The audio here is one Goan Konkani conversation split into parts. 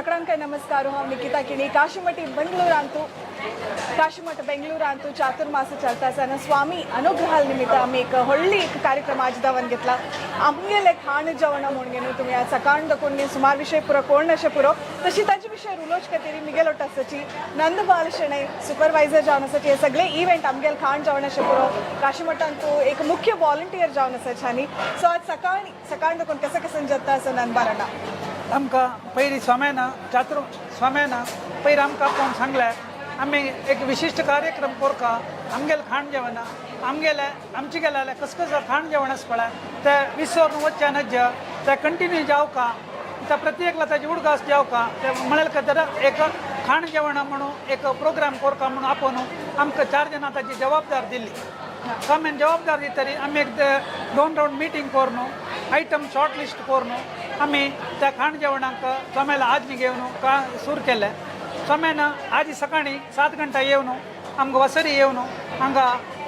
सगळ्यांक नमस्कार. हांव निकिता किणी. काशीमठी बेंगळूरांतू, काशीमठ बेंगळूरांतू चातुर्मास चलता आसा. स्वामी अनुग्रहा निमित्त आमी एक व्हडली एक कार्यक्रम आज दावन घेतला. आमगेले खाण जेवण म्हणून तुमी आज सकाळ दकून सुमार विशय पुरो कोण अशें पुरो तशी ताजे विशय उलोवच खातीर मिगेल आसाची नंदबाल शणै, सुपरवायझर जावन आसाची. हे सगळे इव्हेंट आमगेल खाण जेवण अशें पुरो काशीमठांतू एक मुख्य वॉलंटियर जावन आसाची. आनी सो आज सकाळ सकाळ दकून कसं कसं जाता आसा नंदबालाना? आमकां पयलीं स्वाम्यान चातुर स्वाम्यान पयलीं आमकां आपोवन सांगलें, आमी एक विशिश्ट कार्यक्रम करका. आमगेलें खाण जेवण, आमगेले आमचे गेल्यार कस कसं खाण जेवण आसा पळय, ते विसरून वचचें नज्ज, ते कंटिन्यू जावका, त्या प्रत्येकला ताजी उडगास जावका, ते म्हणल्यार खातीर एक खाण जेवण म्हणून एक प्रोग्राम करका म्हणून आपोवन आमकां चार जाणां ताजी जबाबदार दिली. स्वाम्यान जबाबदार दितरी आमी एक दोन रावंड मिटींग करून, आयटम शॉर्ट लिस्ट करून, आमी त्या खाण जेवणाक स्वाम्याला आज्ञा घेवन का सुरू केलें. स्वाम्यान आजी सकाळी 7 गंटा येवन आमकां वसरी येवन हांगा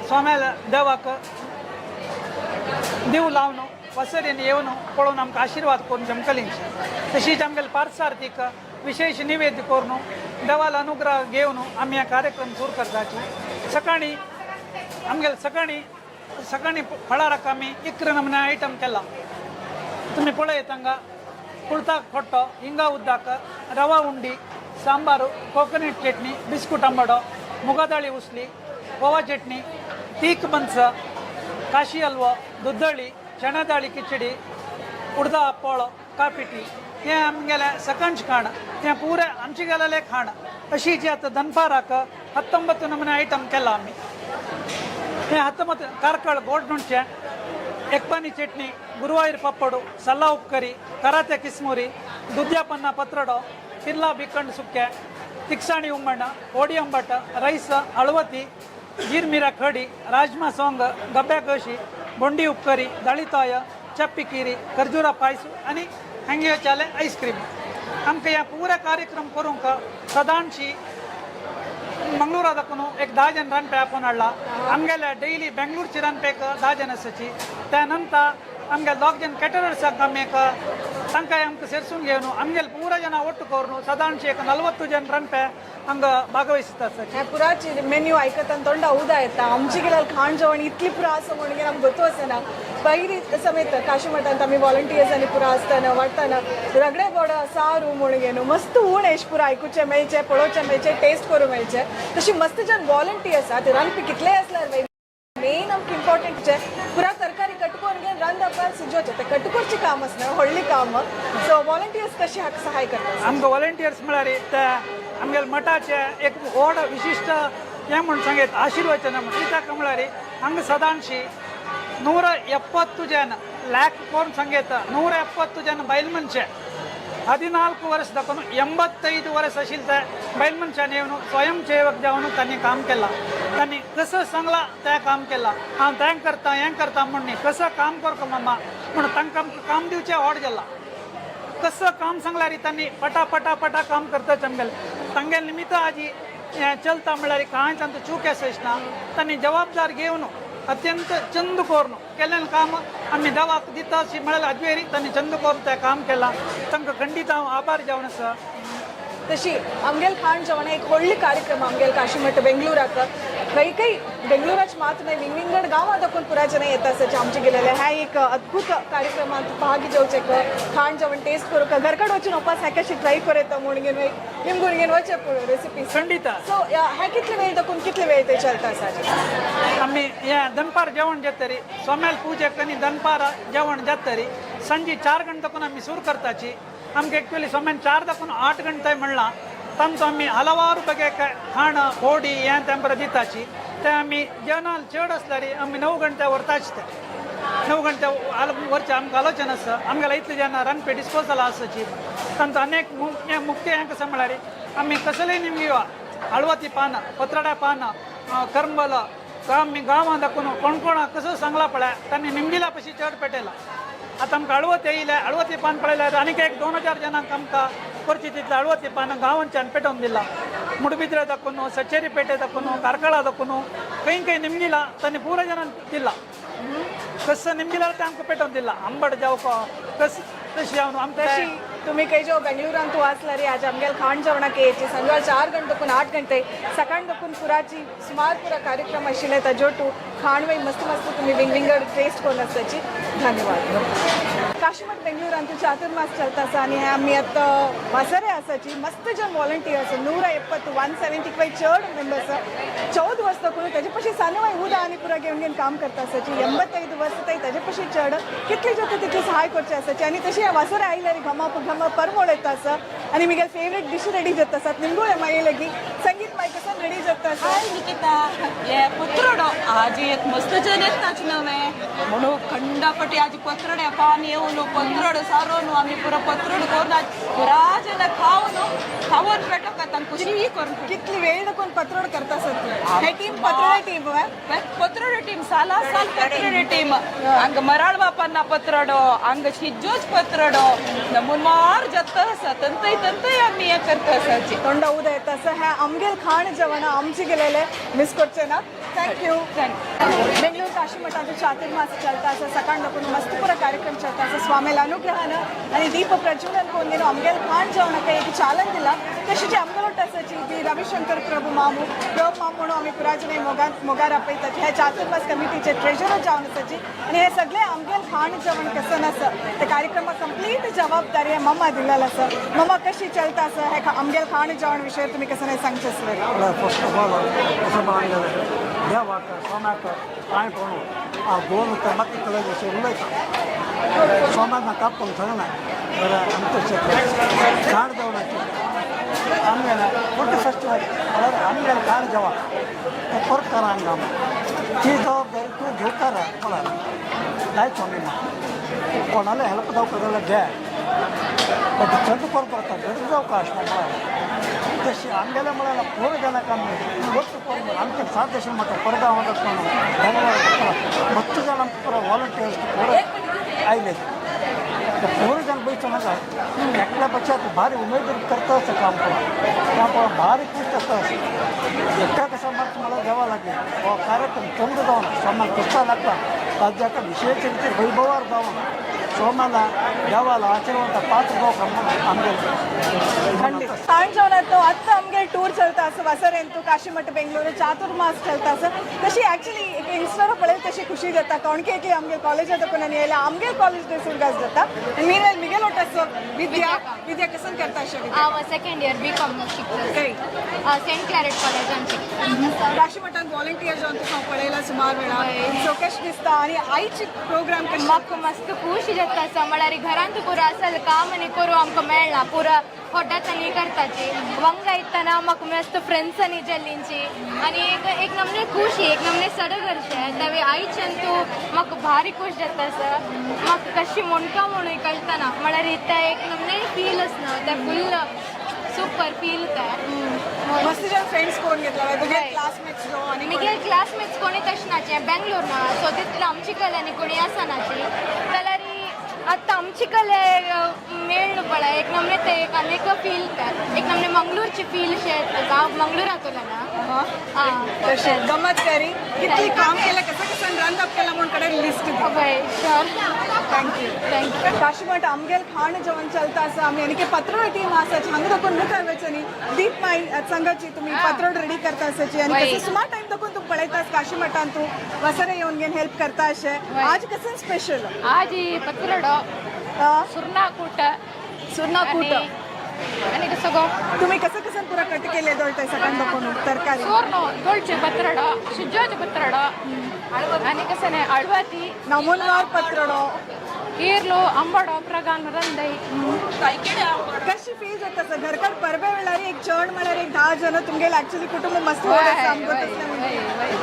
स्वाम्याला देवाक दिव लावन वसरीन येवन पळोवन आमकां आशिर्वाद करून जमकलींची. तशीच आमगेले पार्थसारथीक विशेष निवेद्य करून, देवाला अनुग्रह घेवन आमी हा कार्यक्रम सुरू करताची. सकाळी आमगेले सकाळी सकाळी फळाराक आमी 11 नमुने आयटम केला. तुमी पळयत हांगा कुळताक खोट्टो, हिंगा उद्दाक, रवा उंडी, सांबाರು, कोकोनट चटणी, बिस्कुट आंबाडो, मुगादाळी उसली, गोवा चटणी, तीख बन्स, काशी हलवो, दुದ್ದಳಿ, चणादाळी खिचडी, उडदा आप्पोळो, काफी टी. हें आमगेलें सकाळचें खाण. हें पुरें आमचे गेलेलें खाण. अशी जी आतां दनपाराक 19 नमुने आयटम केला आमी. हे 19: ಕಾರ್ಕಳ ಗೋಡ್ ನುಂಚೆ, ಎಕ್ಪಾನಿ ಚಟ್ನಿ, ಗುರುವಾಯೂರ್ ಪಪ್ಪಡು, ಸಲ್ಲಾ ಉಪ್ಕರಿ, ಕರಾತೆ ಕಿಸ್ಮುರಿ, ದುದ್ಯಾಪನ್ನ ಪತ್ರಡೋ, ಕಿರ್ಲಾ ಬಿಕ್ಕಂಡ್ ಸುಕ್ಕೆ, ತಿಕ್ಸಾಣಿ ಉಮ್ಮಣ್ಣ, ಓಡಿ ಅಂಬಟ, ರೈಸ್, ಅಳವತಿ, ಗೀರ್ಮೀರ ಕಡಿ, ರಾಜ್ಮಾ ಸೋಂಗ್, ಗಬ್ಬೆ ಕೋಶಿ, ಬೊಂಡಿ ಉಪ್ಕರಿ, ದಳಿತಾಯ, ಚಪ್ಪಿ ಕೀರಿ, ಖರ್ಜೂರ ಪಾಯಸ आनी हांगे चाले आयस्क्रीम. आमकां ह्या पुरा कार्यक्रम करूंक सदांची मंगळूरा दाखून एक 10 जण रांदपे आपोवन हाडला. आमगेले डेली बेंगळूरची रांदपेक 10 जण आसाची. त्या नंतर आमगे दोग जण केटरर्साक आमी एक तांकां आमकां सेर्सून घेवन आमगेले पुरा ಜನ ಒಟ್ಟು करून सदांची एक 40 जण रांदपे हांगा भागवहिसता आसाची. हे पुराची मेन्यू आयकतान तोंडा उदा येता. आमची गेल्यार खाण जेवण इतली पुरा आसा म्हणून आमकां गोतू आसना. पयली समेत काशीमठांत आमी वॉलंटियर्स आनी पुरा आसतना वाडटाना रगडे बोडो सारू म्हणून मस्त ऊण एश पुरा आयकुचें मेळचें, पळोवचें मेळचें, टेस्ट करूं मेळचें. तशी मस्त जन वॉलंटियर्स आहा. ते रांदपी कितलेय आसल्यार मेन आमकां इम्पॉर्टंट जे पुरा तरकारी कट करून घेवन रांदपाक सुजोवचें, ते कट करचें काम आसना, व्हडलें काम. सो वॉलंटियर्स कशी हाका सहाय करता? आमकां वॉलंटियर्स म्हळ्यार ते आमगेले मठाचे एक व्हड विशिश्ट हें म्हूण सांगेत आशिर्वचन म्हूण. कित्याक म्हळ्यार हांगा सदांशी 170 ಜನ ಲ್ಯಾಕ್ ಕೋನ್ ಸಂಗೇತ 170 ಜನ ಬೈಲ್ ಮನುಷ್ಯ, 14 ವರ್ಷದಕ್ಕೂ 85 ವರ್ಷ आशिल्ले बैल मनशान येवन स्वयं सेवक जावन तांणी काम केलां. तांणी कसं सांगलां तें काम केलां. हांव तें करता, हें करता म्हूण न्ही, कसं काम करता मामा म्हणून तांकां आमकां काम दिवचें व्हड जाला. कसं काम सांगल्यार तांणी पटा पटा पटा काम करता. आमगेलें तांगेले निमित्त आजी हें चलता म्हळ्यार कांयच आमकां चूक आसना. तांणी जबाबदार घेवन अत्यंत चंद करून केल्लें काम आमी देवाक दिता अशी म्हळ्यार अजवेरी तांणी चंद करून तें काम केलां. तांकां खंडीत हांव आभार जावन आसा. तशी आमगेल खाण जेवण एक व्हडली कार्यक्रम आमगेल काशीमठ बेंगळूराक. खंय खंय बेंगळूराच मात्र न्हय, विंगविंगड गांवां दाखोवन पुरा जण येता आसाचे आमचे गेलेले. ह्या एक अद्भुत कार्यक्रमात भाग घेवचें, खाण जेवण टेस्ट करूंक, घरकड वचून उपास ह्या कशी ट्राय करता म्हणून निमगून घेवन वचें रेसिपी. खंडीत. सो ह्या कितले वेळ दाखोवन कितले वेळ ते चलता आसा? आमी हें दनपार जेवण जातरी, सोम्याल पूजेक आनी दनपार जेवण जातरी संजे 4 गंटे आमी सुरू करताची. आमकां एक्चुअली सोम्यान 4 दाखून 8 गंटे म्हणलां. तांचो आमी हलवार बगे खाण होडी हें तेंपरा दिताची. ते आमी जेवणान चड आसल्यार आमी 9 गंटे व्हरताच. ते 9 गंटे व्हरचें आमकां आलोचन आसा. आमगेले इतले जेन्ना रांदपी डिस्पोजल आसाची. तांचो अनेक हें मुख्य हें कसं म्हळ्यार आमी कसलेय निमगिवा अळवती पानां, पत्राड्या पानां, करंबल आमी गांवां दाखोवन कोण कोण कसं सांगला पळय, तांणी निमगिला पशी चड पेटयला. आतां आमकां अळवती येयले, अळवती पान पळयल्यार आनीक एक 2000 जाणांक आमकां करची तितलें अळवती पान गांवांच्यान पेटोवन दिला. मुडबिद्रे दाखोवन, सचेरी पेटे दाखोवन, कार्कळा दाखोवन, खंय खंय निमगिला तांणी पुरा जणांक दिला. कसं निमगिला ते आमकां पेटोवन दिला. आंबट जावं कस तशी जावन आमकां तशी तुम्ही काही जो बेंगळुरान तूं आसल्यार आज आमगेल खाण जेवणाक येयची सांजवेळ 4 गंटे 8 गंटे सकाळ दोकून पुराची सुमार पुरा कार्यक्रम आशिल्ले ताजोटू खाण वय मस्त मस्त तुम्ही विंगविंगड टेस्ट करून आसाची. धन्यवाद. काशीमठ बेंगळुरांतू चातुर्मास चलता आसा आनी हे आमी आतां वासरे आसाची मस्त जन वॉलंटियर्स 170 175 चड मेंबर्स 14 वर्स करून ताजे पशी सानवाय उदा आनी पुरा घेवन घेवन काम करता आसाची. 85 वर्स ताई ताजे पशी चड कितली जाता तितली सहाय करची आसाची. आनी तशी हे वासरे आयल्यार घमा घमा परमळ येता आसा आनी मिगेल फेवरेट डिश रेडी जाता आसात. निमगुळे मागीर लगी संगीत मायकसान रेडी जाता आसा. हाय निकिता, हे पत्रोडो आज एक मस्त जन येताच नवे म्हणून खंडापटी आज पत्रडे पान येवन पत्रड सारोन आमी पुरा पत्रड करून आज पुरा जन खावन खावन पेटो तांकां खुशी करून. कितली वेळ दाखवून पत्रोड करता आसा तूं. हे टीम पत्रोडे टीम. पत्रडे टीम साला साल पत्रडे टीम ಹಂಗ ಮರಾಳ್ ಬಾಪನ್ನ ಪತ್ರಡೋ ಹಂಗ ಶಿಜ್ಜೋಜ್ पत्रडो नमुनमार जत्त आसा तंतय तंतय आमी हें करता आसाची. तोंड उदा येता आसा. हे आमगेल खाण जेवण आमचे गेलेले मिस करचे ना. Thank you. Bengaluru काशीमठाचे चातुर्मास चलता आसा. सकाळ दाखवून मस्त पुरा कार्यक्रम चलता आसा. स्वामीला अनुग्रहान आणि दीप प्रज्वलन करून गेलो आमगेल खाण जेवणाक एक चालन दिला. तशीच आमगेलोट आसाची ती रविशंकर प्रभू मामू प्रभू मामू म्हणून आमी पुराजने मोगार मोगार आपयताची. हे चातुर्मास कमिटीचे ट्रेजरर जावन आसाची आनी हे सगळे आमगेल खाण जेवण कसं आसा ते कार्यक्रमा कंप्लीट जबाबदारी हे मम्मा दिलेला आसा. मम्मा कशी चलता आसा हे आमगेल खाण जेवण विशय तुम्ही कसं नाही सांगचे आसले? ಫಸ್ಟ್ ಆಫ್ ಆಲ್ ಮುಸಲ್ಮಾನ್ಗಳು ದೇವಾಕ ಸೋಮಾಕ ಆಯ್ಕೊಂಡು ಆ ಗೋನು ಮತ್ತೆ ಕಳೆದ ಉಲ್ಲೈತ ಸೋಮಾನ ಕಾಪೊಂದು ಸಗಣ ಅವರ ಅಂತರ್ಕ್ಷೇತ್ರ ಕಾಣದವನ. ಆಮೇಲೆ ಫುಡ್ ಫೆಸ್ಟಿವಲ್ ಅದಾದ್ರೆ ಆಮೇಲೆ ಕಾಣ ಜವ ಕೊರ್ಕಾರ ಹಂಗಾಮ ती जबाबदारी तूं घेवकार कोणा जाय स्वामी कोणाला हेल्प जावपा जाल्यार घे, बट चड कोरप जाता गरज जावका आसना म्हळ्यार तशी आमगेले म्हळ्यार पोर जाणाक आमी ಒಟ್ಟು ಕೊರ್ದು आमचे साथ देशान म्हाका परगांव बेंगलोर मस्त जाण आमकां पुरो वॉलंटियर्स पोरं आयले. ते पोरं जाण बैठो नाका एकल्या पेक्षा भारी उमेद करता असं काम करून त्यामुळे भारी खुश जाता. एका कसा मात मला द्यावा लागेल हो कार्यक्रम चंद जावन सोमाला कसा लागता ताज्या विशेष रीती वैभवार जावन सोमाला देवाला आशीर्वाद पात्र जावं म्हणून आमगे. ಖಂಡಿತ खाण जेवणात आत्ता आमगे टूर चलता असं वासर काशीमठ बेंगलोर चातुर्मास चलता असं. तशी ॲक्च्युली एक यंगस्टर पळयली तशी खुशी जाता कारण की की आमगे कॉलेजात पण येयला आमगे कॉलेज डे सुरगास जाता. मी मिगेल ओट असं विद्या विद्या कसं करता अशें विद्या? हांव सेकंड इयर बी कॉम शिकता. खंय? सेंट क्लॅरेट कॉलेजान शिकता. काशीमठान वॉलंटियर जावन तुका हांव पळयला सुमार वेळा. हय. सो कशें दिसता आनी आयची प्रोग्राम कशें? म्हाका मस्त खुशी जाता आसा म्हळ्यार घरांत पुरो आसा काम आनी करूं आमकां मेळना पुरा होटांनी करताची वांगडा येतना म्हाका मस्त फ्रेंड्सांनी जाल्लींची आनी एक एक नमने खुशी एक नमने सडगर्शे त्यावेळी आयच्यान तूं म्हाका भारी खुश जाता आसा. म्हाका कशी म्हणका म्हणून कळतना म्हळ्यार इतल्या एक नमने फील आसना त्या फुल सुपर फील काय. मस्त जण फ्रेंड्स कोण घेतला तुगे? हय. क्लासमेट्स जो आनी कोण? मिगेल क्लासमेट्स कोणी तशें नाचे बेंगलोर ना सो तितले आमची कले आनी कोणी आसनाची जाल्यार आतां आमची कले मेळ्ळ पळय एक नमने ते एक आनी एक फील एक नमने मंगळूरची फील शे येता. हांव मंगळुरांत उलयना. आं. तशें गमत करी कितली काम केलं कसं कसं रंद अप केला म्हणून कडे लिस्ट दी. हय, sure. Thank you. Thank you. Kashimath आमगेल खाण जेवण चलता आसा. आमी आनी पत्रोड टीम आसाची हांगा दाखोवन मुखार वचनी दीप माई संघाची तुम्ही पत्रोड रेडी करता आसाची आनी वय. कसं सुमार टायम दाखोवन तूं पळयता काशीमठान तूं वसरे येवन घेवन हेल्प करता अशें. आज कसं स्पेशल? ಆಜಿ ಪತ್ರೊಡೊ सुरनाकूट. सुरना कूट. आणि सगळं. तुम्ही कसं कसं पुरा कट केले दोळताय सकाळ दाखोवन तरकारी? ಸೂರ್ನು ದೊಳ್ಚೆ ಪತ್ರೊಡೊ ಶುಜ್ಜೋಜ ಪತ್ರೊಡೊ आणि कसं ಅಳ್ವಾತಿ. नमूनवार पत्रोडो. ಈರ್ಲು ಅಂಬಡೋ ಪ್ರಗಾನ್ ರಂದೈ. कशी फील जाता असं घरकार परबे वेळार एक चड म्हळ्यार एक 10 जण तुमगेले ऍक्च्युली कुटुंब मस्त व्हड आसा आमकां तसलें म्हणजे.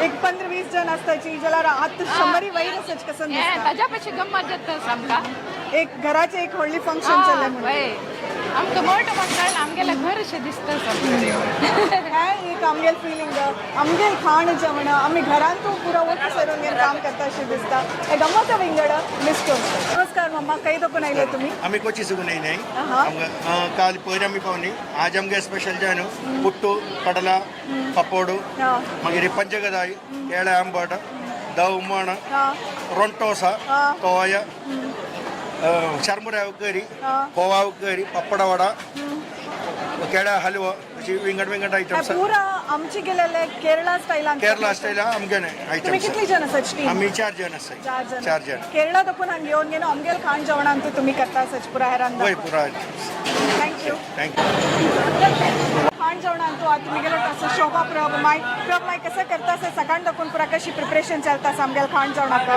एक 15-20 जण आसताची जाल्यार आतां शंबरी वयर आसाची कसं हे दिसता. ताज्या पशी गम्मत जाता आमकां. एक घराचे एक व्हडली फंक्शन चल्लें म्हणून. वय आमकां मोठो म्हणटा आमगेलें घर अशें दिसता. हें एक आमगेल फिलिंग आमगेल खाण जेवण आमी घरांतू पुरो ಒಟ್ಟು सरून घेवन काम करता अशें दिसता. हे गमत विंगड मिस करता. नमस्कार मम्मा, खंय दोकून आयले तुमी? आमी कोची साकून येयले. आहा. आमकां काल पयर आमी पावली. आज आमगे स्पेशल जे न्हू पुट्टू कडला पपोडू, मागीर पंचगदाय, केळ्या आंबट, दव हुमण, हा रोंटोसा, हा. तोय, चरमुऱ्या करी, खोवा करी, पप्पडा वडा, केळ्या हलवा, अशी विंगड विंगड आयटम्स. पुरा आमची गेलेले केरळा स्टायलान. केरला स्टायल आमगेने तुम्ही आयटम्स. कितली जण आसात टीम? आम्ही चार जण आसात. चार जण. चार जण. केरळा दखून हांगा येवन घेवन आमगेल खाण जेवणान तुमी करता सच पुरा हेरान. वय, पुरा. Thank you. Thank you. खाण जेवणान तू आता तुमगेलो असं शोभा प्रभ माय प्रभ माय कसं करता असं सकाळ दाखवून पुरा कशी प्रिपरेशन चलता असं आमगेल खाण जेवणाक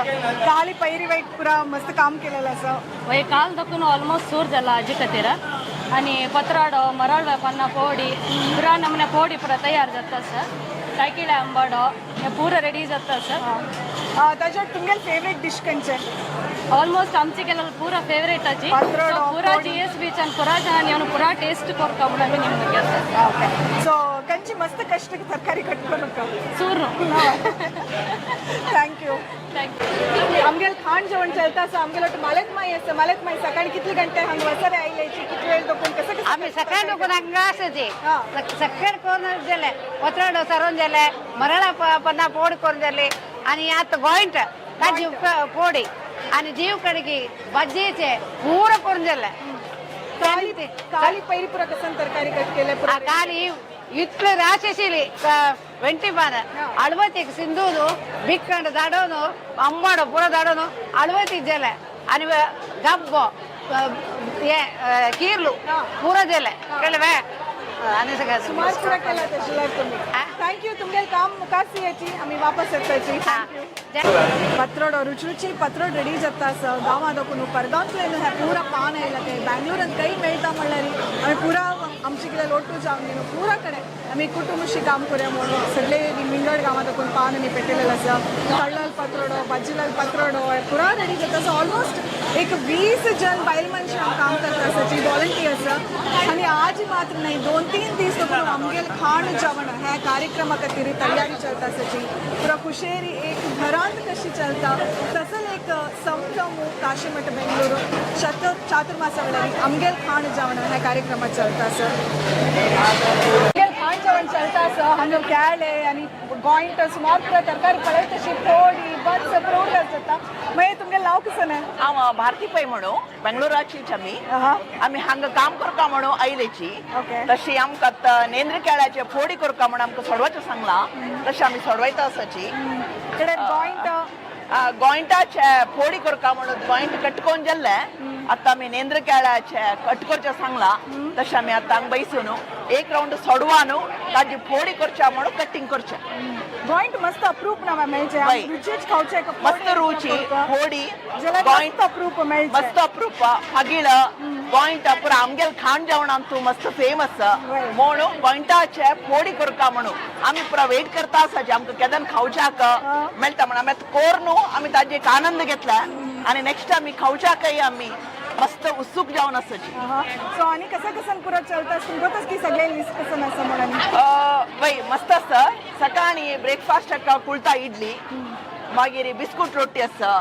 काली पैरी वाईट पुरा मस्त काम केलेलं असं. वय काल दखून ऑलमोस्ट सूर जाला आजी खातीर आनी पत्राडो मराळ पन्ना पोडी पुरा नमने पोडी पुरा तयार जाता सर, तायकिळे आंबाडो हे पुरा रेडी जाता सर. ताज्या तुमगेल फेवरेट डिश खंयचे? ऑलमोस्ट आमचे केलेलं पुरा फेवरेट आजी. पत्राडो, पुरा पोडी. जी एस बीच आणि पुरा जण येवन पुरा टेस्ट कोरका म्हणून आमी निमगे सर. ओके, सो कंची मस्त कष्ट तरकारी कट करू. सूर. Thank you. Thank you. आमगेल खाण जेवण चलता असं आमगेल वाटतं मालत माई असं मालत माई सकाळी कितली घंटे हांगा वसरे आयल्याची किती वेळ दोकून कसं कसं? आम्ही सकाळ लोक हांगा आसाची. हा. सकाळ करून गेले, पत्राडो सरून गेले, मराळा पन्ना पोड करून गेले आणि आता गोंयट ताजी पोडी आणि जीव कडकी भज्जीचे पूरा करून गेले. काली काली पैरी पुरा कसं तरकारी कट केले पुरा? काली इतले राशेशिली వెంటి పాన అళవతికి సింధూను బిక్కండు దడోను అమ్మాడు పుర దడోను అళవతి జల అని గబ్బో కీర్లు పూర జల ಕೆಲವೇ आणि सगळं. सुमार पुरा केला तशें तुम्ही. Thank you. तुमगेल काम मुखार याची आम्ही वापस येताची. पत्रोडो रुचरुची पत्रोड रेडी जाता असं गांवां दाखवून परगांवतल्यान हे पुरा पान आयला काय बँगलोरान काही मेळटा म्हणल्यार आमी पुरा आमचे कितें लोटू जावन न्हू पुरा कडेन आमी कुटुंबशी काम करूया म्हणून सगळे विंगड गांवां दाखवून पान आमी पेटयलेलें आसा. तळ्ळल पत्रोडो, भाजीलाल पत्रोडो हे पुरा रेडी जाता. सो ऑलमोस्ट एक 20 जण बायल मनशां काम करता आसा जी व्हॉलंटियर्स. आनी आज मात्र नाही, 2-3 दीस लोक आमगेल खाण जेवण ह्या कार्यक्रमा खातीर तयारी चलता आसाची. पुरा कुशेरी एक घरांत कशी चलता तसं एक संभ्रम काशीमठ बेंगळुरू शत चातुर्मासा वेळार आमगेल खाण जेवण ह्या कार्यक्रमात चलता आसा. आमगेल खाण जेवण चलता आसा. हांगा केळे आनी गोंयट सुमार पुरा तरकारी पळय तशी पोडी बंस पुरा जाता. मागीर तुमगेल नांव कसं ना? हांव भारती पै म्हणू बेंगळुराचीच आमी. आमी हांगा काम करता म्हणून आयलेची. तशी आमकां आतां नेंद्र केळ्याचे फोडी करता म्हणून आमकां सोडवाचें सांगलां, तशें आमी सोडवायता आसाची. कडेन गोंयट गोंयटाचे फोडी करता म्हणून गोंयट कटकोन जाल्ले, आतां आमी नेंद्र केळ्याचे कट करचें सांगलां, तशें आमी आतां हांगा बैसून एक रावंड सोडवा न्हू ताजी फोडी करच्या म्हणून कटिंग करचें. गोंयट मस्त अप्रूप नाव मेळचें. हय. रुचीच खावचें. मस्त रुची फोडी. जाल्यार गोंयट मस्त अप्रूप मेळचें. मस्त अप्रूप फागीळ गोंयट पुरा आमगेल खाण जेवण आमचो मस्त फेमस म्हणून गोंयटाचे फोडी करता म्हणून आमी पुरा वेट करता आसाचे आमकां केदन खावच्याक मेळटा म्हणून. आमी आतां कोर न्हू आमी ताजे एक आनंद घेतला आनी नेक्स्ट आमी खावच्याकय आमी मस्त उत्सूक जावन आसाची. सो आनी कसं कसं पुरा चलता तुमकांच की सगळे लिस्ट कसं आसा म्हणून? वय, मस्त आसा. सकाळी ब्रेकफास्टाक कुळता इडली, मागीर बिस्कुट रोटी आसा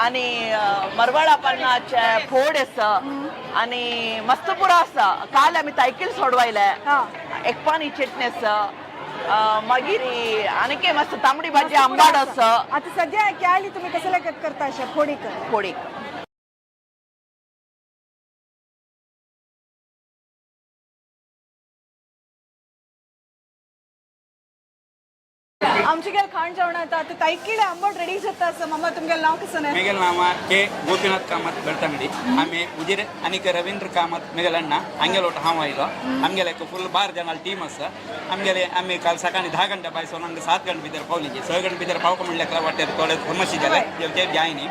आनी मरवाळा पानाचे फोड आसा आनी मस्त पुरो आसा. काल आमी तायकील सोडवायले, एकपानी चटणी आसा, मागीर आनीक मस्त तांबडी भाजी आंबाड आसा. आता सध्या केळी तुम्ही कसं कट करता अशें फोडी कर? फोडी. आमचे गेल खाण जेवण आता आता तायकिळे आंबट रेडी जाता आसा. मामा, तुमगेल नांव कसं नाही? ಮೇಗಲ್ ನಾಮ ಕೆ ಗೋಪಿನಾಥ್ ಕಾಮತ್ ಬೆಳ್ತಂಗಡಿ. ಆಮೆ ಉಜಿರೆ ಅನಿಕ ರವೀಂದ್ರ ಕಾಮತ್ ಮೇಗಲ್ ಅಣ್ಣ ಹಂಗೆಲ್ ಒಟ್ಟು ಹಾವ ಇಲ್ಲೋ ಹಂಗೆಲೆ ಫುಲ್ ಬಾರ್ ಜನ ಟೀಮ್ ಅಸ ಆಮೇಲೆ ಆಮೆ ಕಾಲ್ ಸಕಾಣಿ 10 ಗಂಟೆ ಬಾಯ್ಸೋ ನಂಗೆ 7 ಗಂಟೆ ಬಿದ್ದರೆ ಪೌಲಿಗೆ 6 ಗಂಟೆ ಬಿದ್ದರೆ ಪಾವಕ म्हणल्यार वाटेर थोडे फर्माशी जाले जेवचे जायनी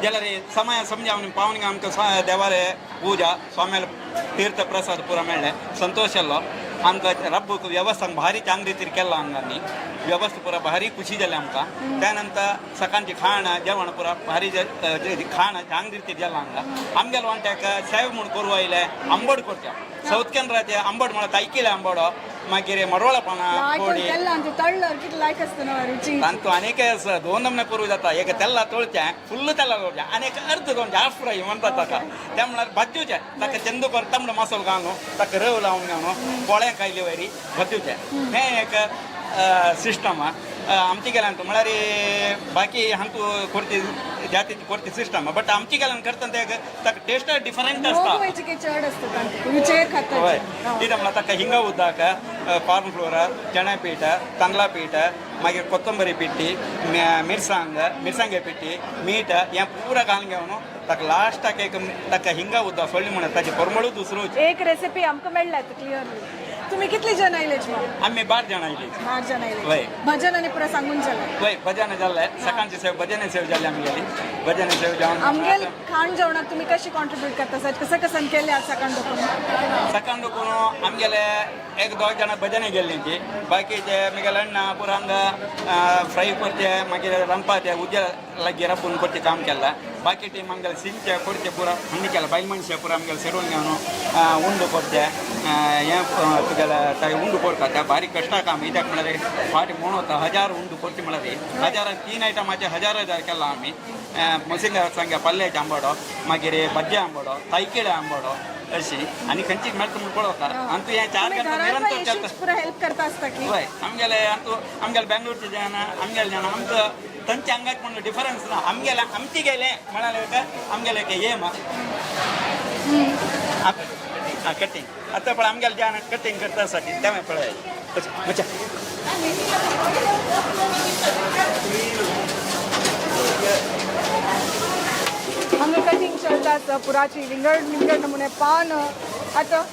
जाल्यार समय समजा पावनिंग आमकां देवाले पूजा स्वाम्याले तीर्थ प्रसाद पुरा मेळ्ळे, संतोष जालो आमकां. रब्बूक व्यवस्था भारी चांगली रितीर केला हांगांनी व्यवस्था पुरा भारी खुशी जाली आमकां. त्यानंतर सकाळची खाण जेवण पुरा भारी खाण चांगली रितीर जालां हांगा. आमगेले वांट्याक सेव म्हूण करूं आयले आंबट करच्या सौथ केंद्राचे आंबट म्हळ्यार तायकिले आंबडो, मागीर मडवळा पानां कोडी. तेल्ला आमचे तळ्ळर कितें लायक आसता रुची. तांतू अनेक आसा, दोन नमने करूं जाता. एक तेल्ला तोळचें, फुल्ल तेल्ला तोळचें आनी एक अर्द दोन हाफ फ्राय म्हणटात ताका. ते म्हळ्यार भाजूचें, ताका चंदू कर तांबडो मसालो घालून ताका रव लावन घालून पोळें खायले वयरी भाजूचें. हें एक सिस्टम. आमची गेल्यान म्हळ्यार बाकी हांतू कोरती जाती कोरती सिस्टम बट आमची गेल्यान करता ते ताका टेस्ट डिफरंट आसता. मोग वयचे चड आसता तांकां रुचेर खाता. हय, कितें म्हणल्यार ताका हिंगा उदक, कॉर्न फ्लोर, चणे पीठ, तांदळा पीठ, मागीर कोತ್ತंबरी पिट्टी, मिरसांग, मिरसांगे पिट्टी, मीठ हें पुरा घालून घेवन ताका लास्टाक एक ताका हिंगा उदक सोडली म्हणून ताची परमळूच दुसरोच. एक रेसिपी आमकां मेळ्ळ्या क्लियरली. तुम्ही कितली जण आयले? आमी 12 जाणां आयली. 12 जण आयले. वय. भजन आनी पुरा सांगून जालें. वय, भजन जाल्लें, सकाळची सेव भजन सेव जाली आमगेली, भजन सेव जावन आमगेल खाण जेवणाक तुमी कशी कॉन्ट्रीब्यूट करता सर? कसं कसं केलें आज सकाळ दोकून? सकाळ दोकून आमगेले एक दोग जाणां भजने गेल्ली ती, बाकीचे मागीर अण्णा पुरा हांगा फ्राय करचे, मागीर रांदपाचे उद्या लागीं राबून करचें काम केलां. बाकी टीम आमगेले सिंचे करचे पुरा हांणी केलां. बायल मनशां पुरा आमगेले सेडून घेवन उंडो करचे, हें तुगेले तागे उंडो करता त्या बारीक कश्टा काम. कित्याक म्हळ्यार फाटी म्हणून वता 1000 उंडो करचे म्हळ्यार 1000 3 आयटमाचे 1000 1000 केला आमी. मसिंगा सांग्या पल्ल्याचे आंबाडो, मागीर भज्जे आंबाडो, तायकिळे आंबाडो अशी आनी खंयची मेळटा म्हूण पळोवता. आनी तूं हें 4 तुमी गंटे घरांत निरंतर चलता. पुरा हेल्प करता आसता की? वय, आमगेले आतां आमगेले बेंगलोरचे जाण आमगेले जाण आमकां तांच्या आंगात म्हणून डिफरन्स ना. आमगेले आमचे गेले म्हळ्यार आमगेले एक एम कटिंग. आतां पळय आमगेले जाण कटिंग करता आसा ती तें पळय. मचा हांगा कटिंग चलता आसा पुराची विंगड विंगड नमुने पान आतां.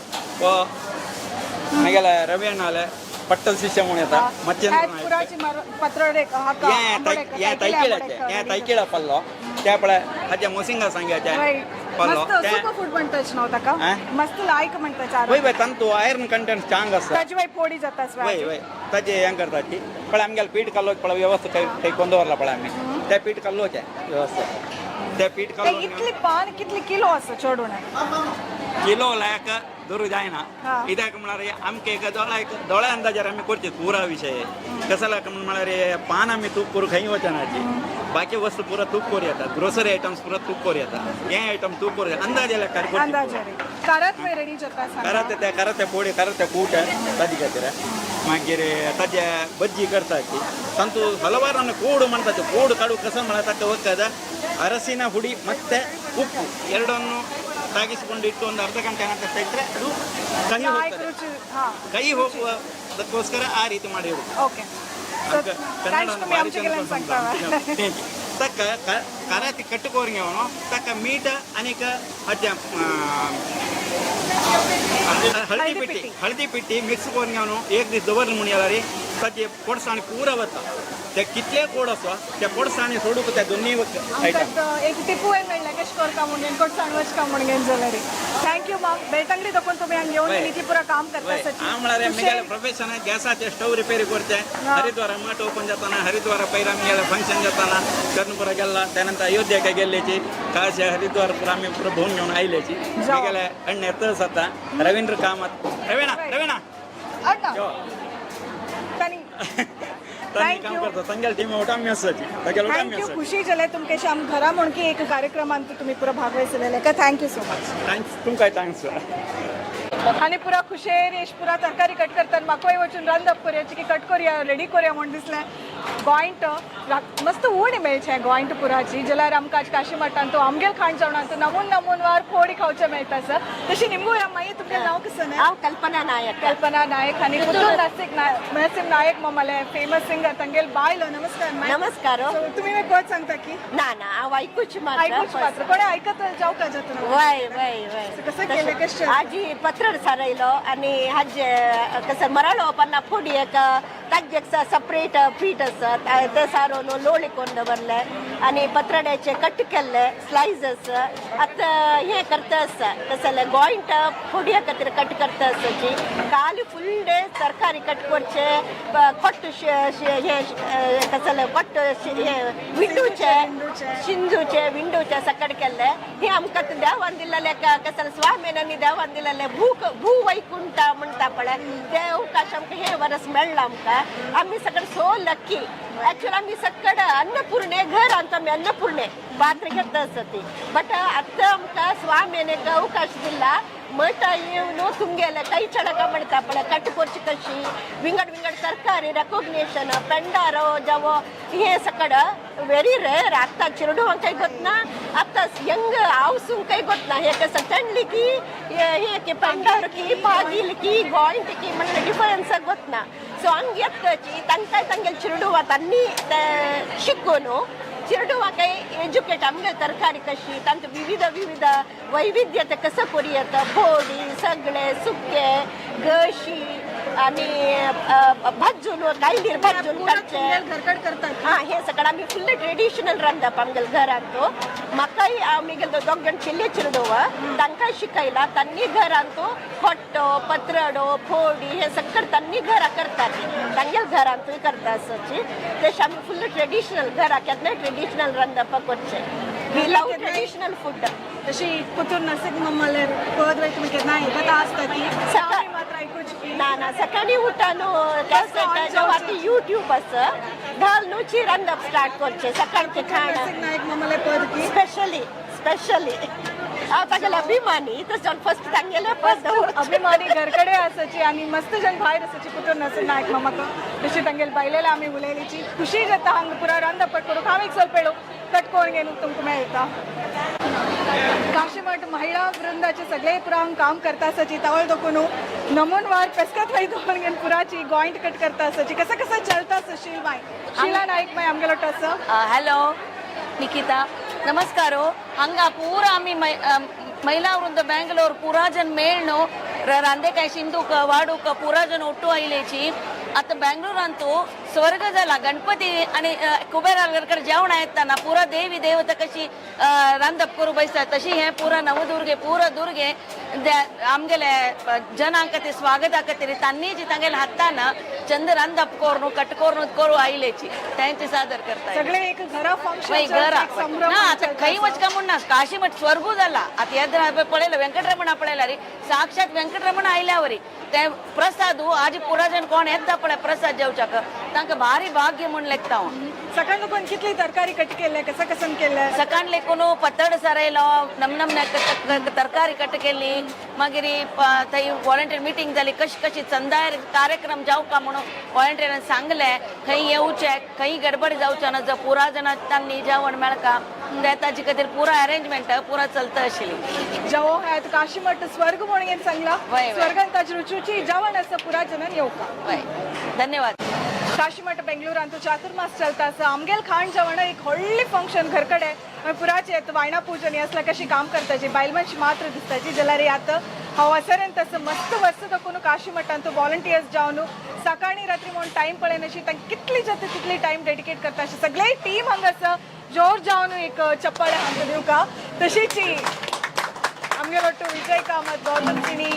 मागीर रवी अण्णाले पट्टल शिष्य म्हणून येता मच्छिंद्र. पुराची पत्रडे हाका. हें तैकिळाचें, हें तैकिळा पल्लो त्या पळय हाच्या मोसिंगा सांग्याचें पल्लो. मस्त सुपर फूड म्हणताच न्हू ताका, मस्त लायक म्हणता. वय वय, तांतू आयर्न कंटेंट स्ट्रांग आसा. ताजी वय पोडी जाता. वय वय, ताजे हें करता ती पळय. आमगेले पीठ कल्लो पळय व्यवस्था थंय कोण दवरला पळय आमी ते पीठ कल्लोचें व्यवस्था ते पीठ कल्लो. इतली पान कितली किलो आसा चड उणें? किलो लायक धरू जायना, कित्याक म्हळ्यार आमकां एक दोळ्या अंदाजार आमी करचे पुरा विशय. कसो लायक म्हळ्यार पान आमी तूप करूं खंय वचनाची, बाकी वस्तू पुरा तूप करूं येता, ग्रोसरी आयटम्स पुरा तूप करूं येता, हे आयटम तूप करूं अंदाजे लेखार. अंदाजे करत वय रेडी जाता. करत ते करत पोडी करत कूट ताजे खातीर. मागीर ताजे भज्जी करताची तांतू हलवार आमी कोड म्हणटाचे. कोड काडू कसो म्हळ्यार ताका वखद ಅರಸಿನ ಹುಡಿ ಮತ್ತೆ ಉಪ್ಪು ಎರಡನ್ನು ತಾಗಿಸಿಕೊಂಡು ಇಟ್ಟು ಒಂದು ಅರ್ಧ ಗಂಟೆ ನಂತರ ತೆಗೆದ್ರೆ ಅದು ಕಹಿ ಹೋಗ್ತದೆ. ಕಹಿ ಹೋಗುವುದಕ್ಕೋಸ್ಕರ ಆ ರೀತಿ ಮಾಡಿರುವುದು. ಓಕೆ, ತಕ್ಕ ಕರಾತಿ ಕಟ್ಟುಕೋರಿಗೆ ಅವನು ತಕ್ಕ ಮೀಟ ಅನೇಕ ಅಜ್ಜ ಹಳದಿ ಪಿಟ್ಟಿ, ಹಳದಿ ಪಿಟ್ಟಿ ಮಿಕ್ಸ್ ಕೋರಿಗೆ ಅವನು एक दीस दवरले म्हूण जाल्यार ताचे कोडसाणी पुरा वता. ते कितले कोड आसा त्या कोडसाणी सोडूंक त्या दोन्ही आयटम. एक टिपूय मेळ्ळें कशें करता म्हणून कोडसाण वचका म्हणून जाल्यार. Thank you ma'am, Belthangady तकून तुमी हांगा येवन इतली पुरा काम करता. हांव म्हळ्यार म्हगेलें प्रोफेशन गॅसाचे स्टव रिपेरी करचें. हरिद्वारा मठ ओपन जाताना, हरिद्वारा पयर आमगेलें फंक्शन जाताना कर्णपुरा गेल्ला, त्यानंतर अयोध्याक गेल्ल्याची, काशी हरिद्वार पुरा आमी पुरा भोंवन घेवन आयल्याची. म्हगेले अण्ण येतच आतां रवींद्र कामत, रवीणा रवीणा अण्णा thank you. खुशी जाले तुमके आम घरा म्हणून की एक कार्यक्रमांत तुम्ही पुरा भागवयसलेले का. Thank you so much. Thanks, तुमकां thanks. आनी पुरा खुशेर येश पुरा तरकारी कट करतात. म्हाकाय वचून रांदप करया की कट करया रेडी करया म्हूण दिसलें. गोंयट मस्त उणी मेळचें गोंयट पुराची जाल्यार आमकां आज काशी मठान तो आमगेल खाण जेवणांत नमून नमून वार फोडी खावचें मेळटा सर. तशी निमगुया मागीर तुमगें नांव कसं? हांव कल्पना नायक. कल्पना नायक आनी पुतूर नरसिंह नायक ममाले फेमस सिंगर तंगेल बायलो. नमस्कार. नमस्कार. तुमी कोण सांगता की? ना ना, हांव आयकूच मात्र. आयकूच मात्र. कोणे आयकत जावं का जाता? वय वय वय. कसं केलें कशें? आजी पत्र सारयलो आनी हाजे कसं मराळो पन्ना फोडी एक ताजे एक सपरेट पीठ आसा ते सारोवन लोळी करून दवरले आनी पत्रड्याचे कट केल्ले स्लायसीस. आतां हें करता आसा कसले गोंयट फोडये खातीर कट करता आसाची. काल फुल डे तरकारी कट करचे, कोट्ट हें कसले कोट्ट हें विंडूचे शिंजूचे विंडूचे सकट केल्ले. हें आमकां देवान दिल्लें कसले स्वामीनांनी देवान दिल्लें भू वैकुंठ म्हणटा पळय ते अवकाश आमकां हें वरस मेळ्ळा आमकां. आमी सगळे सो लक्की. ऍक्च्युअली आमी सगळे अन्नपूर्णे घर आमचं आमी अन्नपूर्णे पात्र घेता आसा ती, बट आतां आमकां स्वामीन एक अवकाश दिला. मठा येवन तुमगेले ಕೈ ಚಳಕ म्हणटा पळय, कट करची कशी, विंगड विंगड तरकारी रेकोग्नेशन, पेंडारो जावो हे सकड ವೆರಿ ರೇರ್. आतां चिरडूवांकय गोतना, आतां यंग आवसूंकय गोतना हे कसं तणलिकी हे पेंडारकी पागिलकी गोंयटकी म्हणलं डिफरन्स गोतना. सो हांग येतची तांकां तांगेले चिरडुवा तांणी शिकून चिरडुवाकय एज्युकेट आमगे तरकारी कशी, तांकां विविध विविध वैविध्यते कसं करूं येता, बोडी सगळे सुके गशी आणि भाजून कायलीर भाजून काडचे. घरकड करतात. हा, हे सगळं आम्ही फुल्ल ट्रेडिशनल रांदप आमगेले घरांत. म्हाकाय आमगेले दोग जाण चेल्ले चेडूं, तांकां शिकयला. तांणी घरांत खोट्टो, पत्रडो, फोडी हे सगळं तांणी घरा करतात, तांगेले घरांतूय करता आसची. तशें आमी फुल्ल ट्रेडिशनल घरा केन्नाय ट्रेडिशनल रांदप करचें. We love traditional food. तशी पुतूर नसीब मम्माले पद वय तुमी केन्ना आयकता आसता ती आमी मात्र आयकुची. ना ना, सकाळी उठान कॅसेट, आतां युट्यूब आसा, घालून रांदप स्टार्ट करचें सकाळचें खाण. नसीब नायक मम्माले पद की स्पेशली स्पेशली हांव तागेले अभिमानी, तशें फर्स्ट तांगेले पद. अभिमानी घरकडे असायची आणि मस्त जण भायर असायची पुतूर नसीब नायक मामाक. तशी तांगेले बायलेला आमी उलयलीची. खुशी जाता हांगा पुरा रांदपट करूंक. हांव एक स्वल्प वेळ कट करून घेवन तुमकां मेळटा. काशीमठ महिला वृंदाचे सगळे पुरा हांग काम करता आसाची. तावळ दोकून नमूनवार पेस्कत वय दोन घेवन पुराची गॉयंट कट करता आसाची. कसं कसं चलता शील माय, शीला नाईक माय आमगेलो आसा. हॅलो निकिता, नमस्कार. हांगा पूरा आमी महिला वृंद बँगलोर पुरा जण मेळनो रांदेकाय शिंदूक वाडूक पुरा जण ಒಟ್ಟು आयलेची. आता बँगलोरांतू स्वर्ग जाला. गणपती आणि कुबेराकडे जेवण येताना पुरा देवी देवता कशी रांदप करू बैसतात, तशी हे पुरा नवदुर्गे पुरा दुर्गे आमगेले जनांक ते स्वागत खातीर तांनी जी तांगेले हातान चंद रांदप करून कट करून करू आयलेची त्यांचे सादर करता. सगळे एक घरा वय फंक्शन घरा ना आता खंय वचका म्हूण ना, काशीमठ स्वर्गू जाला. आता येद्रा पळयलं व्यंकटरमण पळयला रे, साक्षात व्यंकटरमण आयल्यावरी ते प्रसाद आज पुरा जण कोण येता पळय प्रसाद जेवच्याक, तांकां भारी भाग्य म्हूण लेखता हांव. सकाळ कोण कितली तरकारी कट केले, कसं कसं केलं? सकाळ लेखून पतड सरयलो, नम नम तरकारी कट केली. मागीर थंय वॉलंटियर मिटींग जाली, कशी कशी चंदायर कार्यक्रम जावका म्हणून वॉलंटियरान सांगले, खंय येवचे खंय गडबड जावचे ना, जर पुरा जण तांणी जेवण मेळका ते ताजे खातीर पुरा अरेंजमेंट पुरा चलता आशिल्ली. जेवो है काशीमठ स्वर्ग म्हणून सांगला. वय, वय. स्वर्गान ताजी रुचुची जेवण आसा, पुरा जणान येवका. वय, धन्यवाद. काशीमठ बेंगळूरांतू चातुर्मास चलता आसा. आमगेल खाण जेवण एक व्हडली फंक्शन घरकडे पुराचे येता. वायणा पूजन असला कशी काम करताची बायल मनशी मात्र दिसताची. जाल्यार आतां हांव आसरेन तसं मस्त वर्स दाखोवन काशीमठांत वॉलंटियर्स जावन सकाळी रात्री म्हणून टायम पळयनाशी तांकां कितली जाता तितली टायम डेडिकेट करता. अशें सगळे टीम हांगासर जोर जावन एक चप्पल हांकां दिवका. तशीच आमगेलो ಒಟ್ಟು ವಿಜಯ್ ಕಾಮತ್, गौतम किणी,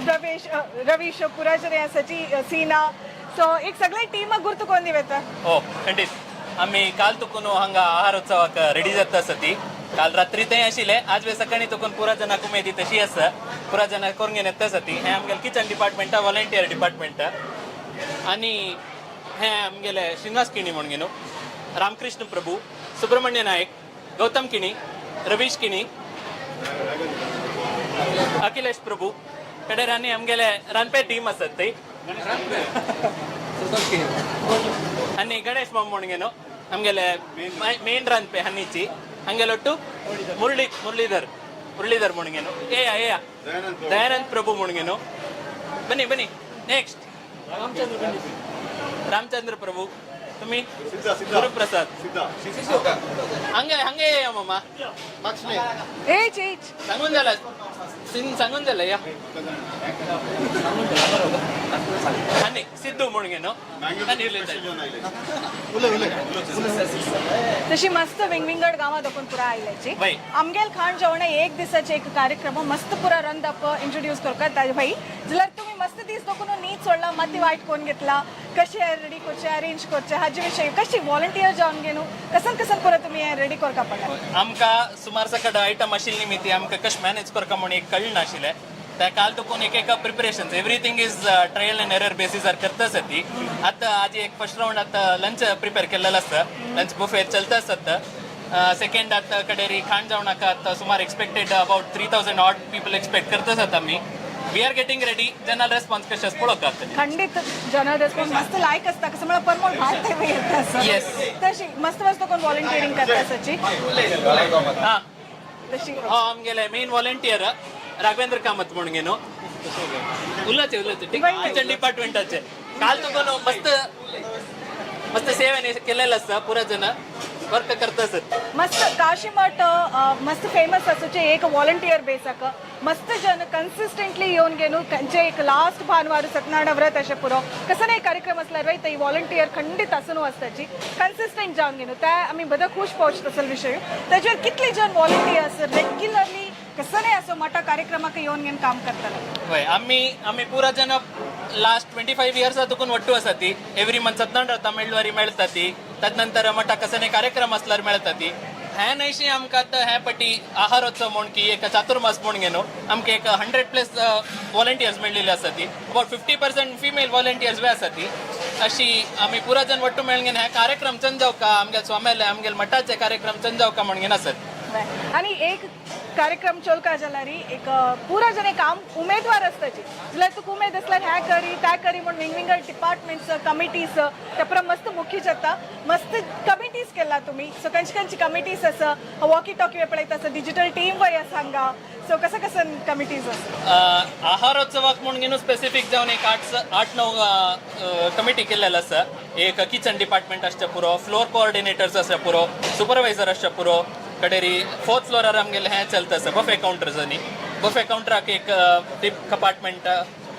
प्रवेश, रवीश पुराजरे आसाची, सीना, सो एक सगळे टीमाक गुर्तू कोण दिवेता. हो, खंडीत. आमी काल तुकून हांगा आहारोत्सवाक रेडी जाता आसा ती. काल रात्री थंय आशिल्ले, आज वे सकाळी तुकून पुरा जणांक उमेदी तशी आसा, पुरा जणां करून घेवन येता आसा ती. हें आमगेलें किचन डिपार्टमेंट, व्हॉलंटियर डिपार्टमेंट. आनी हें आमगेले श्रीनिवास किणी म्हणून न्हू, रामकृष्ण प्रभू, सुब्रमण्य नायक, गौतम किणी, रवीश किणी, अखिलेश प्रभू कडेर आनी आमगेले रांदपे टीम आसात ती. आनी गणेश माम म्हणून आमगेले ಮೇನ್ ರಾಂದ್ಪೆ ಹನ್ನಿಚಿ. ಹಂಗೆಲ್ಲ ಒಟ್ಟು ಮುರಳಿ ಮುರಳೀಧರ್ ಮುರಳೀಧರ್ ಮುಣಗೇನು, ಏಯ ಏಯ ದಯಾನಂದ್ ಪ್ರಭು ಮುಣಗೇನು. ಬನ್ನಿ ಬನ್ನಿ. ನೆಕ್ಸ್ಟ್ ರಾಮಚಂದ್ರ ಪ್ರಭು, तुम्ही ಗುರುಪ್ರಸಾದ್. ಹಂಗೆ ಹಂಗೆ ಮಾಮ. एच एच सांगून जाला, सांगून जाला या. आनी सिद्धू म्हणून आनी तशी मस्त विंगविंगड गांवां दाखोवन पुरा आयल्याची. वय. आमगेल खाण जेवण एक दिसाचे एक कार्यक्रम मस्त पुरा रंदप इंट्रोड्यूस करतात ताजे भाई. जाल्यार तुमी मस्त दीस दाखोवन नीट सोडला, माती वायट कोण घेतला, कशें रेडी करचें, अरेंज करचें, हाजे विशयी कशी वॉलंटियर जावन घेवन कसन कसन पुरा तुमी रेडी करका पडला? आमकां सुमार सकट आयटम आशिल्ली निमित्ती आमकां कशें मॅनेज करका म्हूण एक कळनाशिल्लें. त्या काल तुकून एक एक preparation, everything is trial and error बेसिसार करता आसा ती. आतां आजी एक फर्स्ट रावंड आतां लंच प्रिपेर केल्लेलो आसा, लंच बुफे चलता आसता. सेकंड आतां कडेरी खाण जेवणाक आतां सुमार expected about 3000 odd people expect करता आसात आमी. We are getting ready. General response कशें आसा पळोवंक जातलें. खंडित जनरल रेस्पॉन्स मस्त लायक असता, कसं मला परमोल भात ते येतात. Yes. तशी मस्त मस्त कोण व्हॉलंटिअरिंग करता सची. हां. तशी. हो, आमगेले मेन व्हॉलंटियर राघवेंद्र कामत म्हणून घेनो उल्लाचे उल्लाचे किचन डिपार्टमेंटाचे. काल तुका न्हू मस्त मस्त सेवेने केलेलं आसा, पुरा जण वर्क करता आसत. मस्त काशीमठ मस्त फेमस आसूचे एक व्हॉलंटियर बेसाक मस्त जन कन्सिस्टंटली येवन घेवन खंयचे एक लास्ट भानवार सत्यनारायण व्रत अशें पुरो कसं नाही कार्यक्रम असल्यार वय ती व्हॉलंटियर खंडीत आसून आसताची कन्सिस्टंट जावन घेवन त्या आमी बद खूश पहुंचत असल विशय. ताचेर कितले जण व्हॉलंटियर्स रेग्युलरली कसं नाही असो मोठा कार्यक्रमाक येवन घेवन काम करतले? हय, आमी आमी पुरा जण लास्ट 25 इयर्सा तुकून ಒಟ್ಟು आसा ती एवरी मंथ सत्यनारायण व्रता मेळवारी मेळटा ती. तदनंतर मोठा कसं कार्यक्रम असल्यार मेळटा ती. हें न्हयशी आमकां आतां हे पटी आहारोत्सव म्हूण की एक चातुर्मास म्हूण घेनो आमकां एक 100+ वॉलंटियर्स मेळ्ळेली आसा ती. अबाउट 50% फिमेल वॉलंटियर्स बी आसा ती. अशी आमी पुरा जण ಒಟ್ಟು मेळून हे कार्यक्रम चंद जावका, आमगेल स्वाम्याले आमगेल मठाचे कार्यक्रम चंद जावका म्हूण घेन आसत. आणि एक कार्यक्रम चोलका जाल्यार एक पुरा जण एक आम उमेदवार असताची, जाल्यार तुका उमेद असल्यार ह्या करी त्या करी म्हूण विंगविंगड डिपार्टमेंट्स कमिटीज त्या मस्त मुखी जाता. मस्त कमिटीज केला तुम्ही. सो खंयची खंयची कमिटीज आसा? वॉकी टॉकी पळयता आसा, डिजिटल टीम वय आसा हांगा. सो कसं कसं कमिटीज आसा? आहारोत्सवाक म्हणून घेवन स्पेसिफीक जावन एक आठ आठ णव कमिटी केलेलं आसा. एक किचन डिपार्टमेंट आसचें पुरो, फ्लोर कोऑर्डिनेटर्स आसचे पुरो, सुपरवायझर आसचे पुरो. कडेरी फोर्थ फ्लोरार आमगेलें हें चलता आसा, बफे काउंटर्स आनी बफे काउंटराक एक डिपार्टमेंट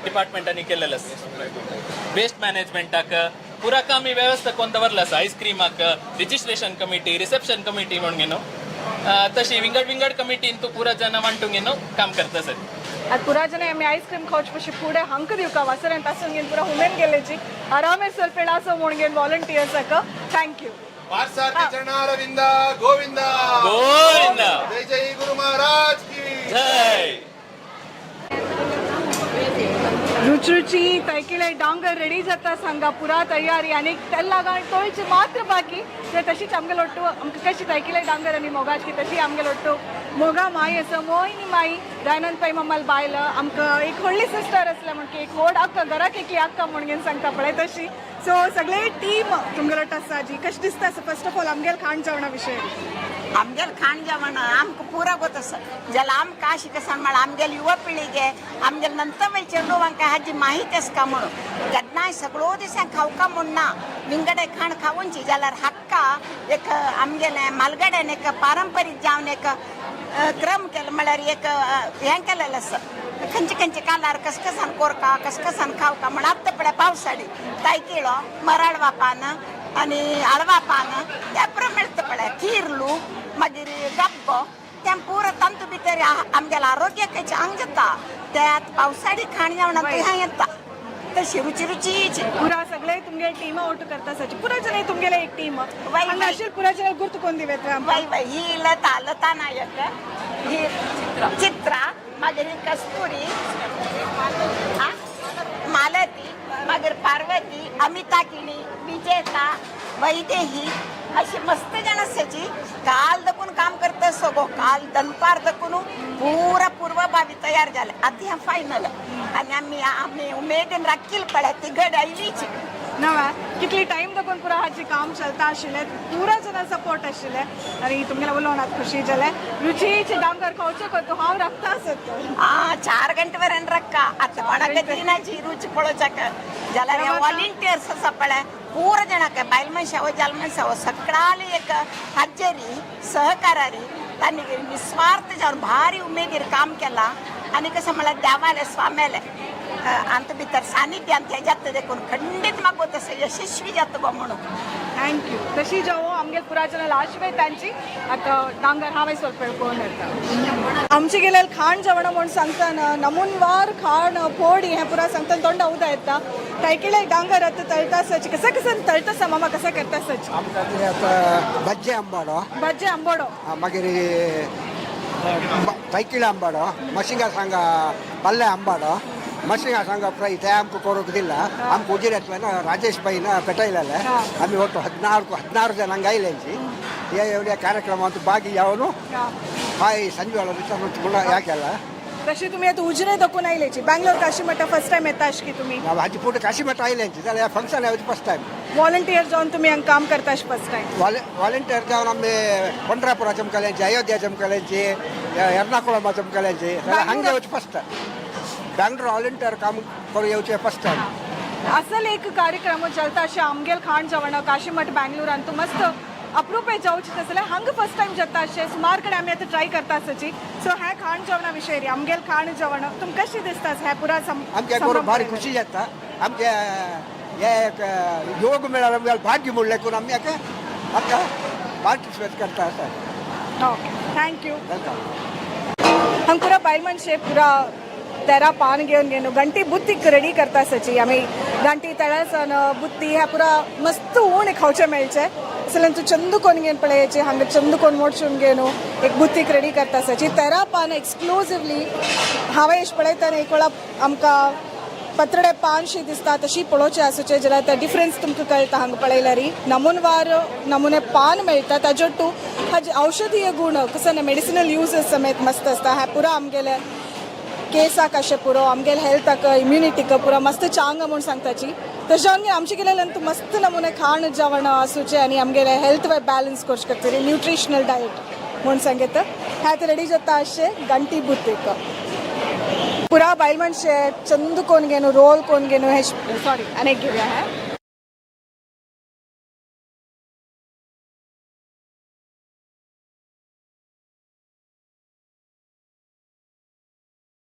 डिपार्टमेंटांनी केलेलें आसा. वेस्ट मॅनेजमेंटाक पुरा आमी व्यवस्था करून दवरला आसा. आयस्क्रीमाक रिजिस्ट्रेशन कमिटी, रिसेप्शन कमिटी म्हणून घेवन तशी विंगड विंगड कमिटीन तूं पुरा जण वांटून घेवन काम करता सर. ಅದು ಪುರಾ ಜನ ಎಮ್ಮೆ ಐಸ್ ಕ್ರೀಮ್ ಖೌಚ್ ಪಶಿ ಪೂಡೆ ಹಂಕ ದಿವ್ಕ ವಸರನ್ ತಾಸಂಗಿನ್ ಪೂರಾ ಹುಮೆನ್ ಗೆಲ್ಲೆಜಿ ಆರಾಮೆ ಸ್ವಲ್ಪ ಎಳಾಸೋ ಮುಣ್ಗೇನ್ ವಾಲಂಟಿಯರ್ಸ್ ಅಕ್ಕ. Thank you. Parthasarathi Charanaravinda Govinda. Govinda. Jai Jai Guru Maharaj की ಜೈ. रुचरुची तैकिले डांगर रेडी जाता सांगा. पुरा तयारी आणि त्याला लागा तोळची मात्र बाकी. तर तशीच आमगेल ಒಟ್ಟು आमकां कशी तैकिले डांगर आनी मोगाची तशी आमगेल ಒಟ್ಟು मोगा माई आसा, मोहिनी माई. दयानंद पै मम्माल बायल आमकां एक व्हडली सिस्टर आसल्या म्हणकी एक व्हड अक्का, घराक एकली अक्का म्हणून सांगता पळय तशी. सो सगळे टीम तुमगेल ಒಟ್ಟು आसा जी. कशें दिसता फर्स्ट ऑफ ऑल आमगेल खाण जेवणा विशय? आमगेल खाण जेवण आमकां पुरा ಗೊತ್ತಸ ಜಲ ಆಮ್ ಕಾಶಿ ಕಸನ್ ಮಾಡ आमगेल युवा पिळगे आमगेल नंतर वय चेंडूवांक हाजी माहिती आसका म्हणून केन्नाय सगळो दिसां खावका म्हूण ना, विंगडे खाण खावंची जाल्यार हक्का एक आमगेलें मालगड्यान एक पारंपरीक जावन एक क्रम केलो म्हळ्यार एक हें केलेलें आसा. खंयचे खंयचे कालार कसकसान कोरका कसकसान खावका म्हण. आत्तां पळय पावसाळी तायकिळो, मराळवा पान आनी आळवा पान त्या पुरो मेळटा पळय. किर्लू, मागीर गब्बो, तें पुरो तांतू भितर आमगेलें आरोग्याक चांग जाता. त्यात पावसाळी खाण जेवणात हें येता तशी रुची रुचीची. पुरा सगळे तुमगे टीम ಒಟ್ಟು करता सची. पुरा जण तुमगेले एक टीम हांगा अशी पुरा जण गुर्त कोण दिवेत आमकां? वय वय, ही लता, लता नायक, ही चित्रा, मागीर ही कस्तुरी, आ? मालती, मागीर पार्वती, अमिता किणी, विजेता, वैदेही, अशी मस्त जण आसाची. काल दकून काम करता सगो. काल दनपार दकून पुरा पूर्वभावी तयार जाले. आतां हें फायनल आनी आमी आमी उमेदीन राखील पळय ती घड आयलीची. नव्या कितली टाइम दाखोवन पुरा हाची काम चलता आशिल्लें, पुरा जण सपोर्ट आशिल्लें आनी तुमगेले उलोवन आतां खुशी जालें. रुचीचे डांगर खावचें करता हांव राखता आसत. आ 4 गंटे वरेन रक्का आतां कोणाक दिनाची रुची पळोवच्याक जाल्यार हे व्हॉलिंटियर्स आसा पळय, पूरा जणाक बायल मनशां हो जाल मनशां हो सगळ्याली एक हाजेरी सहकारारी तांणी निस्वार्थ जावन भारी उमेदीर काम केलां. आनी कसं म्हळ्यार देवालें स्वाम्यालें आमच्या भितर सानिध्यान हें जाता देखून खंडीत म्हाका तसं यशस्वी जाता गो म्हणून. Thank you. तशी जावो आमगे पुरा जण आशिवाय तांची आता डांगर हांवें ಸ್ವಲ್ಪ पळोवन येता. आमचे गेले खाण जेवण म्हूण सांगतना नमूनवार खाण फोडी हें पुरा सांगतना तोंड उदा येता. तायकिळे डांगर आतां तळटा सच कसं कसं तळटा मामा, कसं करता सच? आमकां कितें आतां बज्जे आंबाडो. बज्जे आंबोडो. मागीर तैकिळ आंबाडो, मशिंगा सांगा पल्ले आंबाडो, मशिंगा सांगा फ्रೈ ते आमकां करूंक दिಲ್ಲ. आमकां उजीर येतले राजेश भाईन पेटयलेले. आमी ಒಟ್ಟು 14 16 ಜನ ಹಂಗೆ ಐಲೆಂಚಿ. हे एवढ्या कार्यक्रमात भागी जावन हाय संजय विचारून याकेला. तशी तुम्ही आता उजरे दखून आयलेची बँगलोर काशीमठ फर्स्ट टाइम येता अशी की तुम्ही? हाजी पुढे काशीमठ आयल्यांची जाल्यार फंक्शन येवची फर्स्ट टायम. व्हॉलंटियर जावन तुम्ही हांगा काम करता फर्स्ट टाइम? व्हॉलंटियर जावन आमी पंढरापुरा चमकल्यांची, अयोध्या चमकल्यांची, एर्नाकुळमा चमकल्यांची, जाल्यार हांगा येवची फर्स्ट टायम. बँगलोर व्हॉलंटियर काम करून येवचें फर्स्ट टायम. असल एक कार्यक्रम चलता अशें आमगेल खाण जेवण काशीमठ बँगलोरान तूं मस्त अप्रूपे जावचे तसले हांगा फर्स्ट टायम जाता अशें. सुमार कडेन आमी आतां ट्राय करता आसची. सो हें खाण जेवणा विशय, आमगेल खाण जेवण तुमकां कशें दिसता हें पुरा आमच्या करून भारी खुशी जाता. आमच्या हे एक योग मेळ्ळा, आमगे भाग्य म्हणलें करून आमी आतां आतां पार्टिसिपेट करता आसा. Okay, thank you. Welcome. हांगा पुरा बायल मनशे पुरा तेरा पान घेवन घेवन घंटी बुत्तीक रेडी करता सची. आमी घंटी तळसन बुत्ती ह्या पुरा मस्त ऊण खावचें मेळचें जाल्यार तूं चंद कोण घेवन पळयाचे. हांगा चंद कोण मोडचून घेवन एक बुत्तीक रेडी करता सची. तेरा पान एक्सक्लुजिवली हांवें एश पळयतना एक वेळा आमकां पत्रडे पानशी दिसता तशी पळोवचें आसूचें जाल्यार ते डिफरन्स तुमकां कळटा. हांगा पळयल्यार नमुनवार नमुने पान मेळटा, ताजो टू हाजे औषधीय गुण कसं ना मेडिसिनल युजस समेत मस्त आसता. ह्या पुरा आमगेले केसाक अशें पुरो आमगेले हेल्थाक इम्युनिटीक पुरो मस्त चांग म्हूण सांगताची. तशें जावन आमचे गेल्यान तूं मस्त नमुने खाण जेवण आसूचें आनी आमगेले हेल्थ वाय बॅलन्स करचे खातीर न्युट्रिशनल डायट म्हूण सांगता. ह्या आतां रेडी जाता अशें घंटी बुत्तीक. पुरा बायल मनशे चंद कोण घेवन रोल कोण घेवन हे सॉरी आनी एक घेवया. हें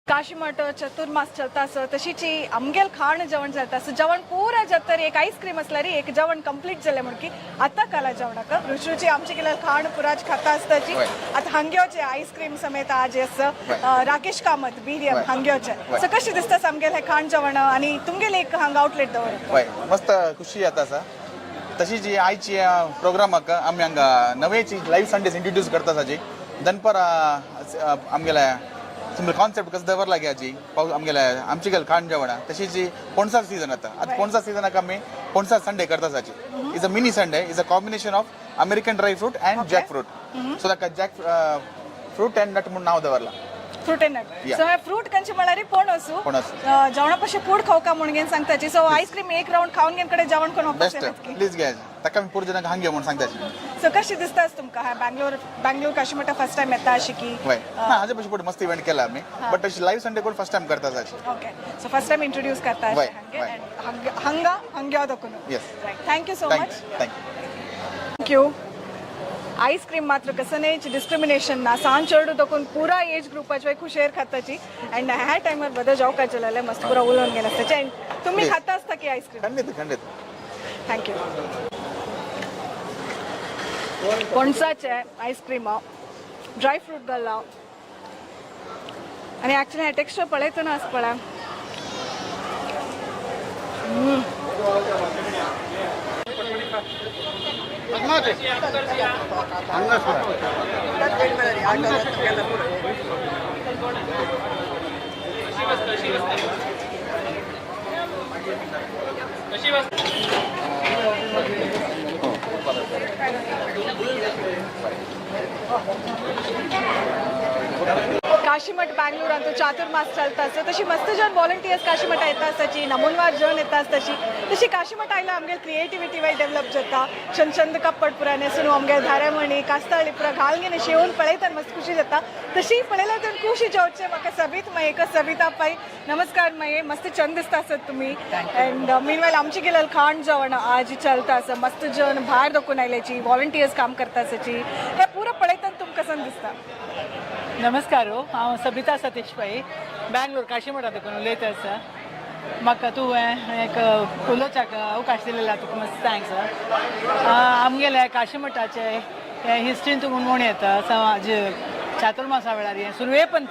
काशीमठ चतुर्मास चलता आसा तशीच आमगेल खाण जेवण चलता आसा. जेवण पुरा जाता एक आयस्क्रीम आसल्यार एक जेवण कंप्लीट जालें म्हणकी आतां काला जेवणाक रुची रुची आमचे गेल्यार खाण पुराच खाता आसताची. आतां हांग्योचे आयस्क्रीम समेत आज आसा राकेश कामत बीडीएम हांग्योचे. सो कशें दिसता आमगेले हें खाण जेवण आनी तुमगेले एक हांगा आउटलेट दवर? वय, मस्त खुशी जाता आसा. तशी जी आयची प्रोग्रामाक आमी हांगा नवेची लायव्ह संडेज इंट्रोड्यूस करता आसा. जी दनपारां आमगेल्या सिंपल कॉन्सेप्ट कसो दवरला की हाजी पावस आमगेल्या आमची गेल खाण जेवणां. तशी जी पणसा सीजन आतां, आतां पणसा सिजनाक आमी पणसा संडे करता. आसाची is a mini sundae, is a combination of American dry fruit and jack fruit. So ताका जॅक फ्रूट अँड नट म्हणून नांव दवरला. Fruit and nut. So hey fruit कंचे म्हळ्यार पणस. पणस. जेवणा पशी फूड खावका म्हणून घेवन सांगताची. सो आयस्क्रीम एक रावंड खावन घेवन कडेन जेवण करून बेस्ट प्लीज घे, ताका आमी पुरो जाणांक हांग घे म्हणून सांगता. सो कशें दिसता तुमकां हें बँगलोर बँगलोर काशीमठा फर्स्ट टायम येता अशी की? वय, ना, हाजे पयलीं फुडें मस्त इव्हेंट केला आमी, बट तशी लायव्ह संडे कोण फर्स्ट टायम करता जाची. Okay, so first time introduce करता हांगा हांग्या दाखोवन. Thank you so much. Thank you. Thank you. Ice cream मात्र कसनेच डिस्क्रिमिनेशन ना, सांज चेडू तकून पुरा एज ग्रुपाचे खुशेर खाताची. अँड ह्या टायमार बदं जावका चलले मस्त पुरा उलोवन गेले आसताचे. अँड तुम्ही खाता आसता की आयस्क्रीम? खंडीत, खंडीत. Thank you. पणसाचे आयस्क्रीम, ड्राय फ्रूट घालला आनी एक्चुअली हें टेक्स्चर पळयतना आसा पळय. काशीमठ बँगलोरांत चातुर्मास चलता आसता तशी मस्त जण व्हॉलंटियर्स काशीमठा येता आसताची, नमूनवार जण येता आसताची. तशी काशीमठ आयला आमगेल क्रिएटिविटी वाय डेव्हलप जाता. चंद चंद कप्पड पुरा न्हेसून आमगेल धारेमणी कास्ताळी पुरा घालून शेवून पळयता मस्त खुशी जाता. तशी पळयल्यार तर खुशी जावचे म्हाका. सबित मये सबिता पै, नमस्कार मये. मस्त चंद दिसता आसत तुम्ही. अँड मीनवायल आमची गेल्यार खाण जेवण आज चलता आसा, मस्त जण भायर दाखोवन आयल्याची, व्हॉलंटियर्स काम करता आसाची. हे पुरो पळयतना तुमकां कसं दिसता? नमस्कार हो, हांव सबिता सतीश पै, बँगलोर काशीमठा देखून उलयता आसा. म्हाका तुवें एक उलोवच्याक अवकाश दिलेला, तुका मस्त thanks. आमगेले काशीमठाचे हे हिस्ट्रीन तुका म्हण येता चातुर्मासा वेळार हें सुरवे पण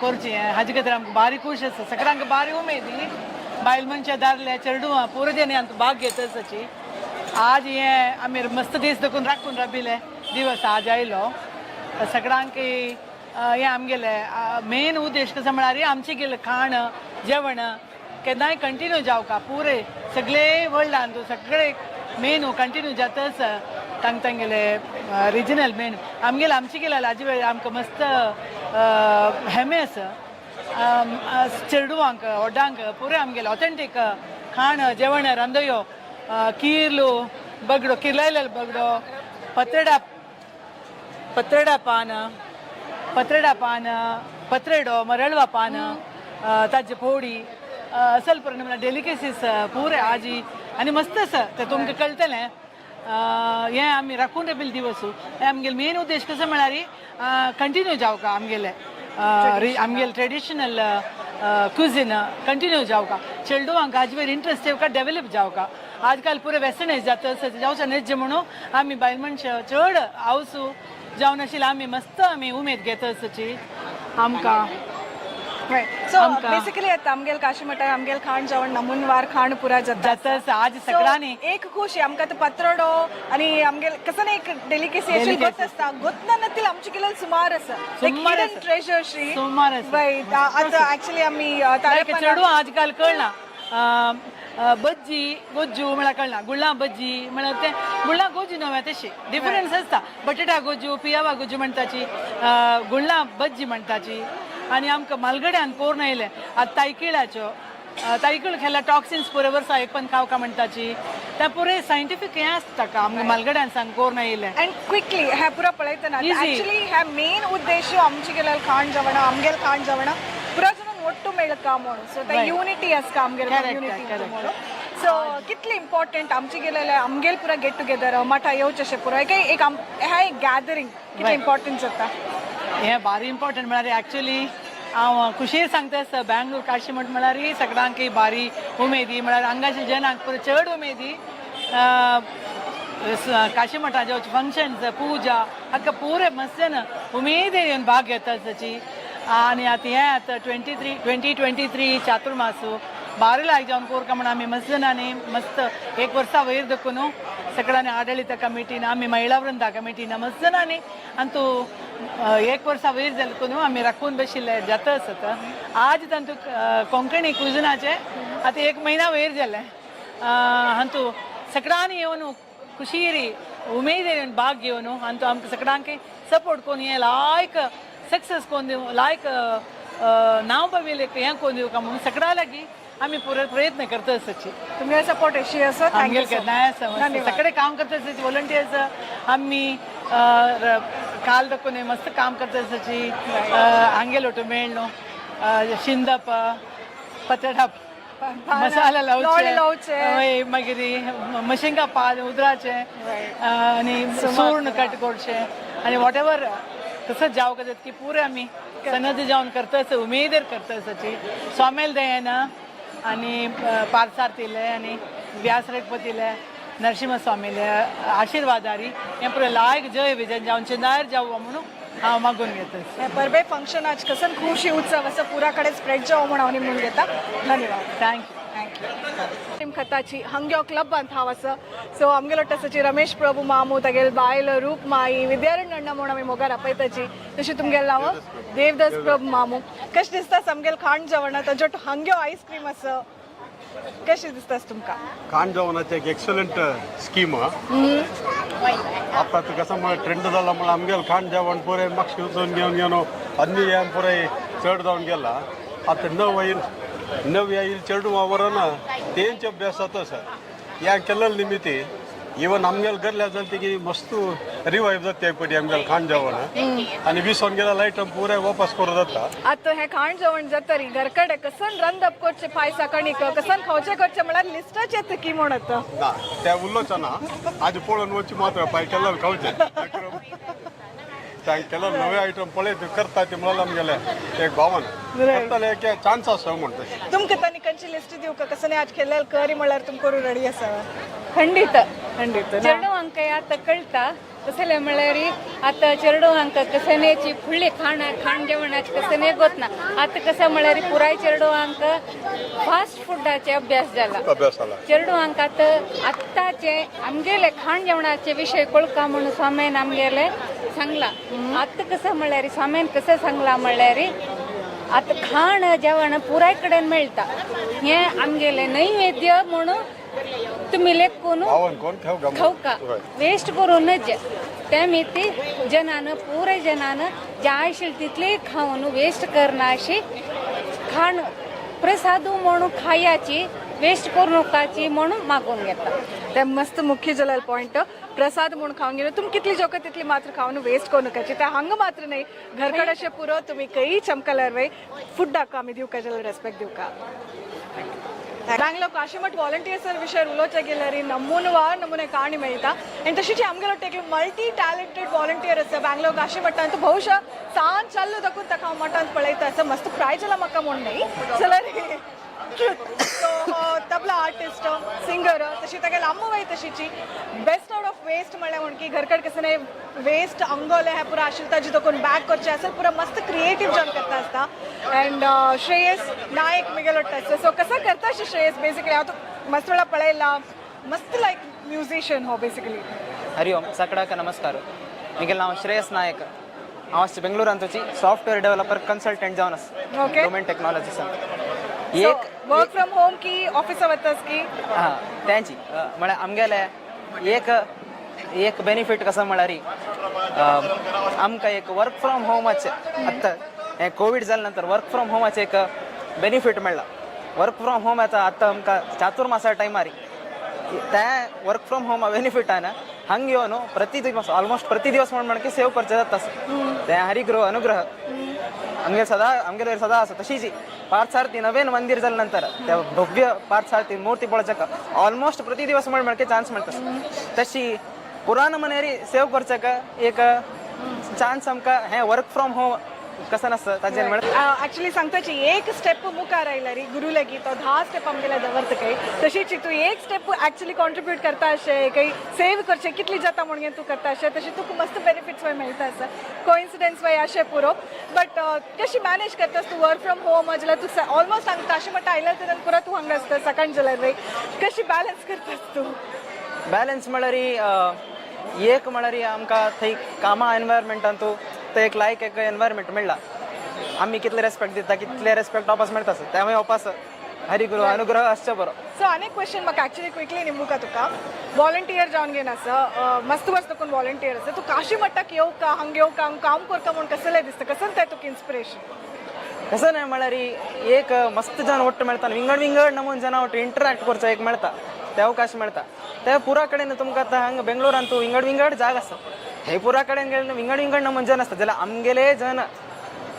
करची हें हाजे खातीर आमकां बारी खूश आसा, सगळ्यांक बारी उमेदी. बायल मनशां, दादले, चेडवां पुरो जेणे आमकां भाग घेता आसाची. आज हें आमी मस्त दीस देखून राखून राबिल्ले दिवस आज आयलो सगळ्यांक. हें आमगेले मेन उद्देश कसो म्हळ्यार आमचें गेले खाण जेवण केन्नाय कंटिन्यू जावका, पुरे सगळे वर्ल्डान सगळे मेनू कंटिन्यू जाताच. तांग तांगेले रिजनल मेन आमगेले आमचे गेले आजी वेळ आमकां मस्त हेमे आसा चेडवांक व्हडांक पुरे आमगेले ऑथेंटीक खाण जेवण रांदयो किर्लू बगडो किर्लायलेलो बगडो पत्रडा पत्रडा पान पत्रडा पान पत्रेडो मरळवा पान ताजे पोडी असल पूर्ण म्हणल्यार डेलिकेसीस पुरे आजी आनी मस्त आसा ते तुमकां कळटलें. हें आमी राखून बील दिवस हें आमगेले मेन उद्देश कसो म्हळ्यार कंटिन्यू जावका आमगेले आमगेले ट्रेडिशनल क्युझिन कंटिन्यू जावका चेडवांक आज वेर इंट्रस्ट येवका डेव्हलप जावका. आजकाल पुरे वेस्टर्नायज जाता जावचे न्हय म्हणून आमी बायल मनशां चड हावसू जावन आशिल्ले आमी मस्त आमी उमेद घेता आसची आमकां. सो बेसिकली आता आमगेल काशी मठार आमगेल खाण जेवण नमूनवार खाण पुरा जाता. जाता आज सगळ्यांनी. एक खुशी आमकां आतां पत्रडो आनी आमगेल कसं ना एक डेलिकेसी अशी गोत आसता गोत ना आमचे केलें सुमार आसा सुमार आसा. ट्रेजर शी सुमार आसा. आतां एक्चुअली आमी लायक चेडवां आजकाल कळना भज्जी गोज्जू म्हळ्यार कळना गुळां भज्जी म्हळ्यार तें गुळां गोज्जू न्हय तशें डिफरन्स आसता. बटाटा गोज्जू पियावा गोज्जू म्हणटाची गुळां भज्जी म्हणटाची. आनी आमकां मालगड्यान कोर्ण येयलें आतां तायकिळाच्यो तायकिळ खेळ्ळ्यार टॉक्सिन्स पुरे वर्सा एक पण खावका म्हणटाची त्या पुरे सायंटिफीक हें आसता का आमकां मालगड्यान सांग कोर्ण येयलें. अँड क्विकली हे पुरा पळयतना एक्चुअली हे मेन उद्देश आमचे गेलेल खाण जेवण आमगेल खाण जेवण पुरा जण ಒಟ್ಟು मेळका म्हणून सो ते युनिटी आसता आमगेल कम्युनिटी म्हणून. सो कितली इम्पॉर्टंट आमचे गेलेले आमगेल पुरा गेट टुगेदर मठा येवचें अशें पुरा एक एक हें एक गॅदरींग कितलें इम्पॉर्टंट जाता. हें भारी इम्पॉर्टंट म्हळ्यार एक्चुअली हांव खुशी सांगता आसता बँगलोर काशी मठ म्हळ्यार सगळ्यांक भारी उमेदी म्हळ्यार हांगाच्या जनांक पुरो चड उमेदी काशी मठाचे जेवचे फंक्शन्स पुजा हाका पुरे मस्त जन उमेदीन येवन भाग घेता ताची. आनी आतां हें आतां 2023 चातुर्मासू बारी लायक जावन कोरका म्हण आमी मस्त जणांनी मस्त एक वर्सा वयर देखून सगळ्यांनी आडळीत कमिटीन आमी महिला वृंदा कमिटीन मस्त जणांनी आनी तूं एक वर्सा वयर जालें करून आमी राखून बशिल्ले जाता आसत. आज तांतू कोंकणी कुजनाचे आतां एक म्हयना वयर जालें हांतू सगळ्यांनी येवन खुशीरी उमेदीन भाग घेवन आनी आमकां सगळ्यांक सपोर्ट करून हें लायक सक्सेस करून दिवं लायक नांव बविले हें करून दिवका म्हणून सगळ्या लागीं आमी पुरो प्रयत्न करता आसची. तुमगे सपोर्ट अशी आसा. आमगेले केन्नाय आसा सगळे काम करता आसची वॉलंटियर्स आमी काल दाखोवन मस्त काम करता आसची. हांगेलो लोटो मेळ न्हू शिंदप पतडा मसाला लावचे मागीर मशिंगा पान उदराचे आनी सूर्ण कट करचें आनी what ever तसंच जावं जाता की पुरे आमी सनद जावन करता आसा उमेदीर करता आसाची. स्वामेल दयेना आनी पारसारतीले आनी व्यास रघुपतीले नरसिंह स्वामीले आशिर्वादारी हें पुरे लायक जय विजय जावन चिंदार जावं म्हणून हांव मागून घेता. परबे फंक्शन आज कसन खुशी उत्सव असं पुरा कडेन स्प्रेड जावं म्हणून हांव म्हणून घेता. धन्यवाद. Thank you. Thank you. खताची हंग्यो क्लब अंत हांव आसा. सो आमगेलो तसची रमेश प्रभू मामू तागेल बायल रूप माई विद्यारण्य अण्णा म्हणून आमी मोगार आपयताची. तशी तुमगेल नांव देवदास प्रभू मामू. कशें दिसता आमगेल खाण जेवण ताजो हंग्यो आयस्क्रीम आसा कशें दिसता तुमकां? खाण जेवणाचे एक एक्सलंट स्कीम. आता कसं म्हळ्यार ट्रेंड जाला म्हळ्यार आमगेल खाण जेवण पुरे मागशे वचून घेवन घेवन अन्य हें पुरे चड जावन गेला. आतां नव येईल चेडवां व्हरोन तेंचे अभ्यास जाता सर. ह्या केल्ले निमित्ती इवन आमगेल गरल्या जाल्यार ती मस्त रिवायव जाता एक पटी आमगेल खाण जेवण आनी विसोन गेल्यार आयटम पुरे वापस करूं जाता. आतां हें खाण जेवण जाता री घरकडे कसन रंदप करचें पायसा कणीक कसन खावचें करचें म्हळ्यार लिस्टच येता की म्हण आतां ना ते उरलोच ना आज पळोवन वचचे मात्र पाय केल्लो खावचें केलं नवे आयटम पळयत करता ते म्हणल्यार आमगेले एक भावन करतले एक चान्स आसा म्हणटा. तुमकां तांणी खंयची लिस्ट दिवका कसं आज केल्ले करी म्हळ्यार तुमकां रेडी आसा? खंडित खंडित. चेडवांक आतां कळटा कसले म्हळ्यार आतां चेडवांक कसनेची फुडली खाण खाण जेवणाची कसने गोतना आतां कसं म्हळ्यार पुराय चेडवांक फास्ट फुडाचे अभ्यास जाला. अभ्यास जाला. चेडवांक आतां आत्ताचे आमगेले खाण जेवणाचे विशय कळका म्हणून स्वाम्यान आमगेले सांगला. आतां कसं म्हळ्यार स्वाम्यान कसं सांगला म्हळ्यार आतां खाण जेवण पुराय कडेन मेळटा हें आमगेलें नैवेद्य म्हणून तुमी लेखून खावका, वेस्ट करूं नज. त्या ती जनानं, पुरे जनानं जाय आशिल्लें तितलें खावन वेस्ट करना अशी खाण प्रसाद म्हणून खायाची, वेस्ट करू नकाची म्हणून मागून घेता. ते मस्त मुख्य जलाल पॉइंट, प्रसाद म्हणून खावन गेलो तुम कितली जोका तितली मात्र खावन वेस्ट करू नकाची. ते हांगा मात्र नाही, घरकड अशें पुरो तुमी कई चमकल्यार वय फुडाक आमी दिवका जाल्यार रेस्पेक्ट दिवका. बँगलोर काशीमठ व्हॉलंटियर्स विशय उलोवचे गेल्यार नमूनवार नमुने काणी मेळटा. आनी तशीच आमगेलो टेकलो मल्टी टॅलेंटेड व्हॉलंटियर आसा बँगलोर काशीमठांत. ಬಹುಶಃ सांज चालू दाखून ताका हांव मठांत पळयता आसा. मस्त प्रायज जाला म्हाका म्हूण न्ही जाल्यार सो तबला आर्टिस्ट, सिंगर, तशी तागेली अम्म वय तशीची. बेस्ट आउट ऑफ वेस्ट म्हणल्यार म्हण की घरकड कसं नाही वेस्ट अंगोले हे पुरा आशिल्ले ताजी दोन बॅग करचे असेल, पुरा मस्त क्रिएटिव्ह जावन करता आसता. अँड श्रेयस नायक मिगेलो आसता. सो कसं करता अशें श्रेयस? बेसिकली हांव तुका मस्त वेळा पळयला, मस्त लायक म्युझिशियन हो बेसिकली. हरि ओम, सकडाक नमस्कार. मिगेल नांव श्रेयस नायक. हांव आसचे बेंगळुरांतूची सॉफ्टवेअर डेव्हलपर कन्सल्टंट जावन आसा. डोमेन टेक्नॉलॉजीसान एक. वर्क फ्रॉम होम की ऑफिसा वतास की? हां, तेंची म्हळ्यार आमगेले एक एक बेनिफीट कसो म्हळ्यार आमकां एक वर्क फ्रॉम होमाचे आतां हें कोवीड जाल्या नंतर वर्क फ्रॉम होमाचें एक बेनिफीट मेळ्ळा. वर्क फ्रॉम होम आतां आतां आमकां चातुर्मासा टायमार ते वर्क फ्रॉम होम बेनिफिटान हंग येवन प्रति दिवस, ऑलमोस्ट प्रति दिवस म्हण म्हणके सेव करचें जाता. ते हरिगृह अनुग्रह आमगेर सदा, आमगेर सदा आसा. तशीच पार्थसारथी नवेन मंदिर जाल्या नंतर त्या भव्य पार्थसारथी मूर्ती पळोवच्याक ऑलमोस्ट प्रति दिवस म्हण म्हणके चान्स मेळटा. तशी पुराण मनेरी सेव करच्याक एक चान्स आमकां हें वर्क फ्रॉम होम कसं नासता ताजेर मेळटा. ऍक्च्युली सांगताची एक स्टेप मुखार आयला रे गुरु लागी तो 10 स्टेप आमगेले दवरता काही. तशीच तूं एक स्टेप ऍक्च्युली कॉन्ट्रीब्यूट करता अशें काही सेव करचें कितली जाता म्हणून तूं करता अशें, तशें तुका मस्त बेनिफिट्स वय मेळटा आसा. कोइन्सिडन्स वय अशें पुरो. बट कशी मॅनेज करतास तूं वर्क फ्रॉम होम जाल्यार तूं ऑलमोस्ट हांगा काशी मठा आयल्यार तेन्ना पुरो तूं हांगा आसता सकाळ जाल्यार वय कशी बॅलन्स करतास तूं? बॅलन्स म्हळ्यार एक म्हळ्यार आमकां थंय कामा एनवायरमेंटान तूं थंय एक लायक एक एनवायरमेंट मेळ्ळा. आमी कितले रेस्पेक्ट दिता, कितले रेस्पेक्ट वापस मेळटा त्यामुळे वापस हरिगुरु अनुग्रह आसचो बरो. सो अनेक क्वेश्चन म्हाका ऍक्च्युली क्विकली निमूका. तुका व्हॉलंटियर जावन घेवन आसा, मस्त मस्त कोण व्हॉलंटियर आसा, तूं काशी मठाक येवका, हांग येवका, हांग काम करता म्हूण कसलें दिसता? कसं तें तुका इन्स्पिरेशन? कसं नाही म्हळ्यार एक मस्त जन ಒಟ್ಟು मेळटा, विंगड विंगड नमून जन ಒಟ್ಟು इंटरॅक्ट करचो एक मेळटा, ते अवकाश मेळटा. ते पुरा कडेन तुमकां आतां हांगा बेंगळुरांत तूं विंगड विंगड जाग आसा, हे पुरा कडेन गेले विंगड विंगड नमून जन आसता. जाल्यार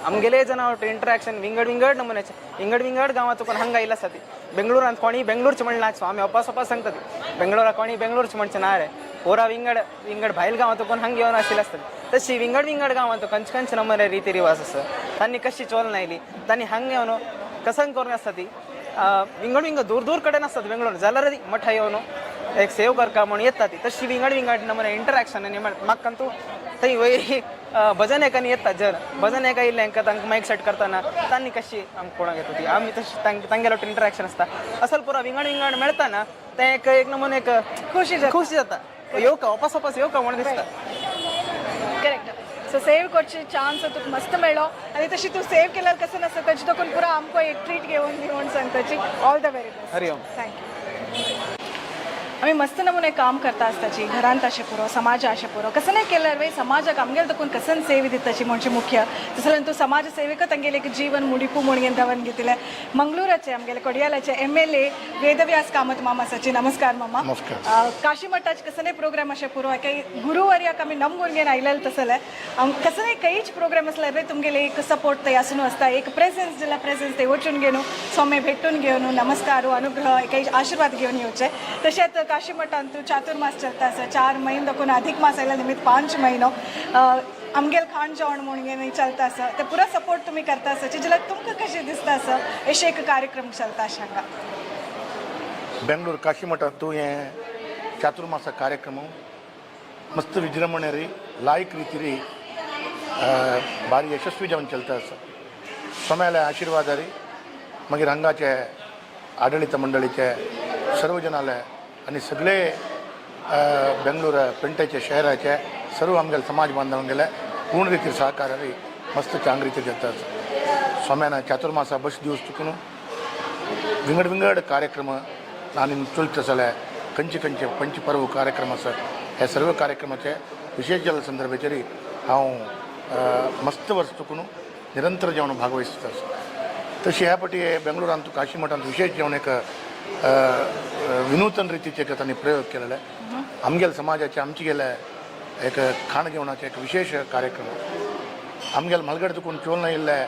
आमगेले जन ಒಟ್ಟು इंटरॅक्शन विंगड विंगड नमुन्याचे, विंगड विंगड गांवांत तुका हांगा आयिल्ले आसा. ती बेंगळुरांत कोणी बेंगळूरचे म्हणना, स्वामी अपास अपास सांगता ती बेंगळुरा कोणी बेंगळूरचे म्हणचे ना रे. पुरा विंगड विंगड भायल गांवांत कोण हांगा येवन आशिल्ले आसतात. तशी विंगड विंगड गांवांत खंयचे खंयचे नमुने रीती रिवाज आसा, तांणी कशी चोलन आयली, तांणी हांगा येवन कसंग करून आसता. ती विंगड विंगड दूर दूर कडेन आसतात बेंगळूर, जाल्यार मठा येवन एक सेव करका म्हणून येता. ती तशी विंगड विंगड नमुने इंटरॅक्शन. आनी म्हाका तूं थंय वयर भजन एकानी येता जर भजन एका येयल्ले हांकां तांकां मायक सेट करतना तांणी कशी आमकां कोणाक येता ती आमी तशी तांगेलो इंटरॅक्शन आसता. असल पुरा विंगड विंगड मेळटा ना, तें एक एक नमुने एक खुशी जाता. खुशी जाता, येवका वापस वापस येवका म्हणून दिसता. करेक्ट. सो सेव करची चान्स तुका मस्त मेळ्ळो आनी तशी तूं सेव केल्यार कसं नासता ताची तकून पुरा आमकां एक ट्रीट घेवन दी म्हूण सांगताची. All the very best. Hari Om. Thank you. आमी मस्त नमुने काम करता आसताची, घरांत अशें पुरो, समाजा अशें पुरो. कसं नाही केल्यार वय समाजाक आमगेले तकून कसन सेवे दिताची म्हणजे मुख्य. तसल्यान तूं समाज सेवेक तांगेले एक जीवन मुडिपू म्हणून दवन घेतिले. मंगळूराचे आमगेले कोडियालाचे एमएलए वेदव्यास कामत मामा आसाची. नमस्कार मामा. नमस्कार. काशी मठाचे कसं नाही प्रोग्राम अशें पुरो काही गुरुवार्याक आमी नमगून घेवन आयलेले तसले कसं नाही काहीच प्रोग्राम असल्यार तुमगेले एक सपोर्ट थंय आसून आसता, एक प्रेझेन्स जाल्यार प्रेझेन्स थंय वचून घेवन स्वामी भेटून घेवन नमस्कार, अनुग्रह, काही आशीर्वाद घेवन येवचे. तशेंच काशी मठांत चातुर्मास चलता आसा, 4 म्हयने दाखोवन अधिक मास आयल्या निमित्त 5 म्हयनो आमगेल खाण जेवण म्हणून चलता आसा. ते पुरा सपोर्ट तुमी करता आसा जाल्यार तुमकां कशें दिसता आसा अशें एक कार्यक्रम चलता अशें हांगा? बेंगळूर काशी मठांतू हें चातुर्मासा कार्यक्रम मस्त विजृंभणे री लायक रीतिरी भारी यशस्वी जावन चलता आसा. सोम्याले आशिर्वादारी, मागीर हांगाचे आडळीत मंडळीचे सर्व जनाले आनी सगळे बेंगळूर पेंटेचे शहराचे सर्व आमगेले समाज बांधवांगेले पूर्ण रितीर सहकारारी मस्त चांग रितीर जाता आसा. सोम्यान चातुर्मासा बस दिवस तुकून विंगड विंगड कार्यक्रम आनी चलता जाल्यार खंयचे खंयचे पंचपर्व कार्यक्रम आसा हे सर्व कार्यक्रमाचे विशेष जाल्ल्या संदर्भाचेर हांव मस्त वर्स चुकून निरंतर जेवण भागवहिसता आसा. तशी ह्या फावटी बेंगलोरांत काशी मठांत विशेष जेवण एक विनूतन रितीचे एक तांणी प्रयोग केलेले. आमगेले समाजाचे आमचे गेले एक खाण जेवणाचे एक विशेष कार्यक्रम. आमगेले मलगड चुकून चोल येयल्ले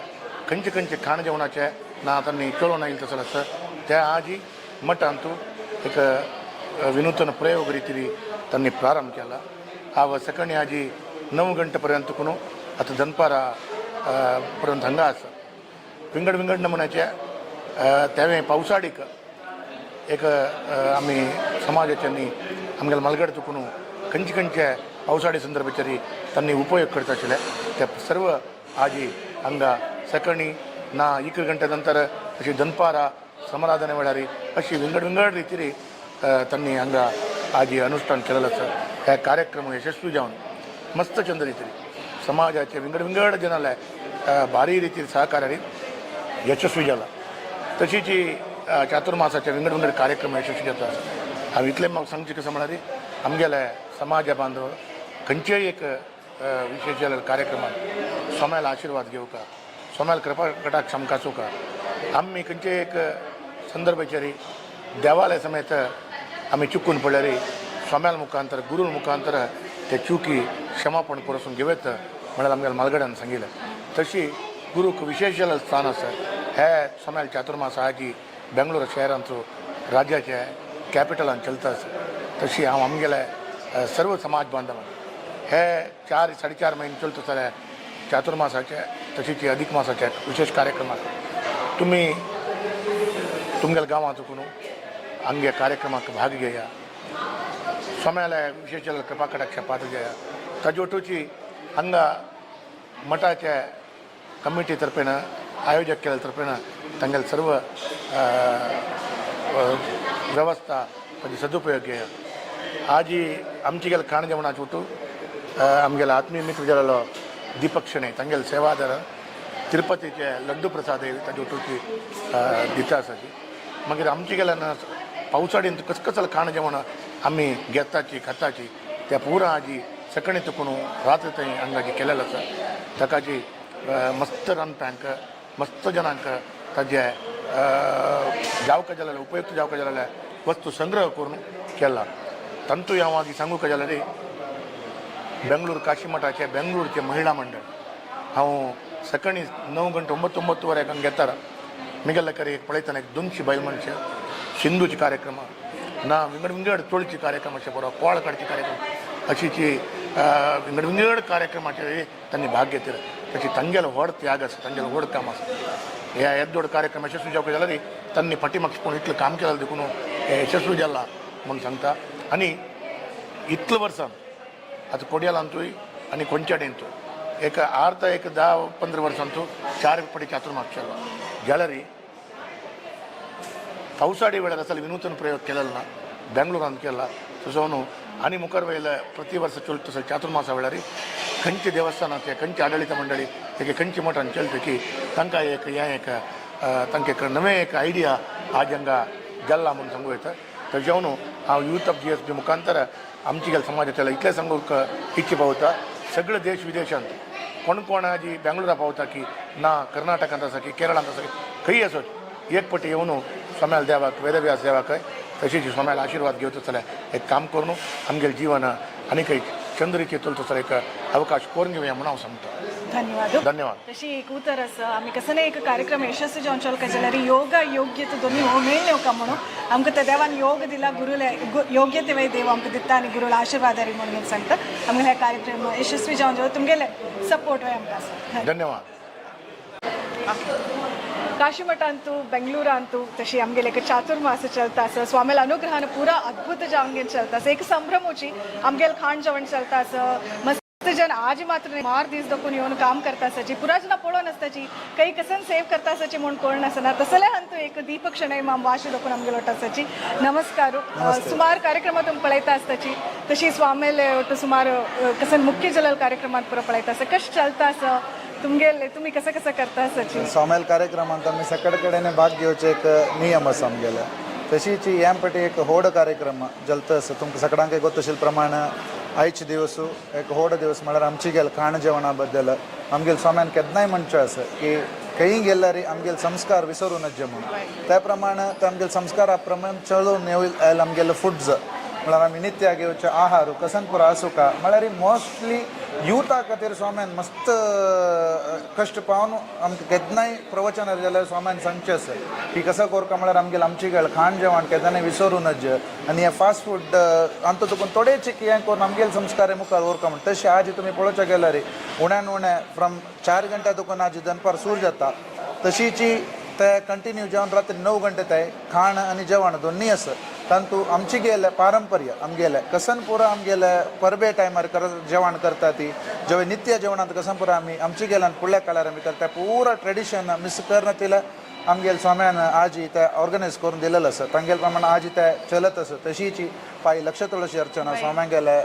खंयचे खंयचे खाण जेवणाचे ना तांणी चोलोवन येयले तसो आसा त्या आजी मठांतू एक विनूतन प्रयोग रितीन तांणी प्रारंभ केला. हांव सकाळी आजी 9 गंटे पर्यंत तुकून आतां दनपारा पर्यंत हांगा आसा. विंगड विंगड नमुन्याचे तेवें पावसाडीक एक आमी समाजाच्यांनी आमगेले मलगड चुकून खंयचे खंयचे पावसाळी संदर्भाचेर तांणी उपयोग करता आशिल्ले ते सर्व आजी हांगा सकाळी ना 1 गंटे नंतर अशी दनपारा समराधने वेळार अशी विंगड विंगड रितीर तांणी हांगा आजी अनुष्ठान केलेलं आसा. हे कार्यक्रम यशस्वी जावन मस्त चंद रितीर समाजाचे विंगड विंगड जनाले भारी रितीर सहकार्याने यशस्वी जाला. तशीच चातुर्मासाचे विंगड विंगड कार्यक्रम यशस्वी जाता. हांव इतलें म्हाका सांगचें कशें म्हळ्यार आमगेले समाजा बांधव खंयचेय एक विशेष जाल्ल्या कार्यक्रमात सोम्याला आशिर्वाद घेवका, सोम्याला कृपा कटाक्ष आमकां आसूका. आमी खंयचेय एक संदर्भाचेर देवालय समेत आमी चुकून पडल्यार सोम्याल मुखांतर गुरू मुखांतर ते चुकी क्षमापण करून घेवत म्हळ्यार आमगेल्या मालगड्यान सांगिल्लें. तशी गुरूक विशेष जाल्लें स्थान आसा. हे सोम्याल चातुर्मास आजी बेंगलोर शहरांचो राज्याचे कॅपिटलान चलता आसा. तशी हांव आमगेले सर्व समाज बांधवांक हे 4 साडे 4 म्हयने चलता जाल्यार चातुर्मासाचे तशीच अधिक मासाचे विशेष कार्यक्रमाक तुमी तुमगेल्या गांवांत चुकून आमगे कार्यक्रमाक भाग घेया, सोम्याले विशेष जाल्ल्या कृपा कटाक्ष पात्र घेया. ताजे वटूची हांगा मठाचे कमिटी तर्फेन आयोजक केल्या तर्फेन तांगेले सर्व व्यवस्था ताजी सदुपयोग घेया. आजी आमची गेले खाण जेवणाचे उठू आमगेले आत्मीय मित्र जालेलो दीपक शणै तांगेले सेवादार तिरुपतीचे लड्डू प्रसाद ताजे वटूची दिता आसा ती. मागीर आमचे गेल्यान पावसाडीन कसकसल खाण जेवण आमी घेताची खाताची त्या पुरा आजी सकाळी तुकून रात्र थंय हांगा जी केलेलो आसा ताकाची मस्त रांदप्यांक मस्त जणांक ताजे जावका जालेले उपयुक्त जावका जालेले वस्तू संग्रह करून केला. तांतू हांव आजी सांगूंक जाल्यार बेंगळूर काशी मठाचे बेंगळूरचे महिळा मंडळ हांव सकाळी 9 गंटे 9 9 वरां हांगा घेतार मिगेले कडेन एक पळयतना एक 200 बायल मनशां सिंधूचे कार्यक्रम ना विंगड विंगड चोळचे कार्यक्रम अशें बरो कोळ काडचे कार्यक्रम अशीची विंगड विंगड कार्यक्रमाचे तांणी भाग घेतले. तशी तांगेलो व्हड त्याग आसा, तांगेलो व्हड काम आसा. ह्या येदोड कार्यक्रम यशस्वी जावपाक जाल्यार तांणी फाटीमागसून इतलें काम केलां देखून हें यशस्वी जाला म्हूण सांगता. आनी इतले वर्सां आतां कोडियालांतूय आनी कोंचाडेंतूय एक अर्थ एक 10-15 वर्सांतू 4 पटी चातुर्मास केलो जाल्यार पावसाडी वेळार असल विनूतन प्रयोग केलेलो ना बेंगळूरांत केला. तसो न्हू आनी मुखार वयले प्रति वर्स चलता तसो चातुर्मासा वेळार खंयचे देवस्थानाचे खंयचे आडळीत मंडळी एक खंयचे मठान चलता की तांकां एक हें एक तांकां एक नवें एक आयडिया आज हांगा जाला म्हूण सांगूं येता. तशें न्हू हांव यूथ ऑफ GSB मुखांतर आमची गेले समाजाच्या इतलें सांगूंक इच्छा पावता सगळे देश विदेशांत कोण कोण आजी बेंगळुरा पावता की ना कर्नाटकांत आसा की केरळांत आसा की खंय आसत एक पटी येवन सोम्याल देवाक वेदव्यास देवाक तशीच सोम्याल आशिर्वाद घेवचो जाल्यार एक काम करून आमगेलें जीवन आनी एक चंद्रिके चलतो जाल्यार एक अवकाश करून घेवया म्हणून हांव सांगता. धन्यवाद. धन्यवाद. तशी एक उतर आसा आमी कसं एक कार्यक्रम यशस्वी जावन चलका जाल्यार योगा योग्यता दोन्ही मेळ्ळे म्हणून आमकां त्या देवान योग दिला गुरुले योग्यते वय देव आमकां दिता आनी गुरुला आशिर्वाद म्हणून सांगता. आमगेले हे कार्यक्रम यशस्वी जावन जावन तुमगेले सपोर्ट वय आमकां आसा. धन्यवाद. काशीमठांतू बेंगळूरांतू तशी आमगेले एक चातुर्मास चलता आसा. स्वामीला अनुग्रहान पुरा अद्भुत जावन चलता आसा. एक संभ्रमोची आमगेले खाण जेवण चलता आसा. मस्त जन आज मात्र मार दीस दखून येवन काम करता आसाची पुरा जना पळोवन आसताची काही कसन सेव करता आसाची म्हूण कोण नासना. तसले हंतू एक दीपक शणै माम वाशी दखून आमगेलो आसाची. नमस्कार. सुमार कार्यक्रमात तुमी पळयता आसताची तशी स्वामेले ಒಟ್ಟು सुमार कसन मुख्य जलल कार्यक्रमात पुरा पळयता आसा. कशें चलता आसा तुमगेले तुमी कसं कसं करता आसाची? सोमेल कार्यक्रमांत आमी सकट कडेन भाग घेवचे एक नियम आसा आमगेले. तशीच ह्या पटी एक होड कार्यक्रम जलता आसा. तुमकां सगळ्यांक गोत प्रमाण आयचे दिवस एक होड दिवस म्हळ्यार आमची गेल खाण जेवणा बद्दल आमगेल स्वाम्यान केन्नाय म्हणचें आसा की खंय गेल्यार आमगेल संस्कार विसरू नज्जे म्हणून. त्या प्रमाण ते आमगेल संस्कारा प्रमाण चलोवन आयल आमगेले फुड्स म्हळ्यार आमी नित्या घेवचे आहार कसन पुरो आसूका म्हळ्यार मोस्टली युथा खातीर स्वाम्यान मस्त कश्ट पावन आमकां केन्नाय प्रवचन जाल्यार स्वाम्यान सांगचें आसा की कसो करका म्हळ्यार आमगेल आमची गेल खाण जेवण केन्नाय विसरू नज आनी हे फास्ट फूड अंत तुकून थोडेच हें करून आमगेल संस्कार मुखार व्हरका म्हण. तशें आज तुमी पळोवच्या गेल्यार उण्यान उणें फ्रॉम 4 घंटा तुकून आज दनपार सूर जाता, तशीची ते कंटिन्यू जेवण रात्री 9 घंटे ते खाण आनी जेवण दोन्ही आसा. तांतू आमची गेले पारंपर्य आमगेले कसन पुरा आमगेले परबे टायमार जेवण करता ती जेवण नित्य जेवणांत कसन पुरा आमी आमची गेल्यान फुडल्या काळार आमी करता पुरा ट्रेडिशन मिस करना तिला आमगेल स्वाम्यान आज ते ऑर्गनायज करून दिलेलं आसा. तांगेल प्रमाण आज ते चलत आसा. तशीची पाय लक्ष तुळशी अर्चना स्वाम्यांगेले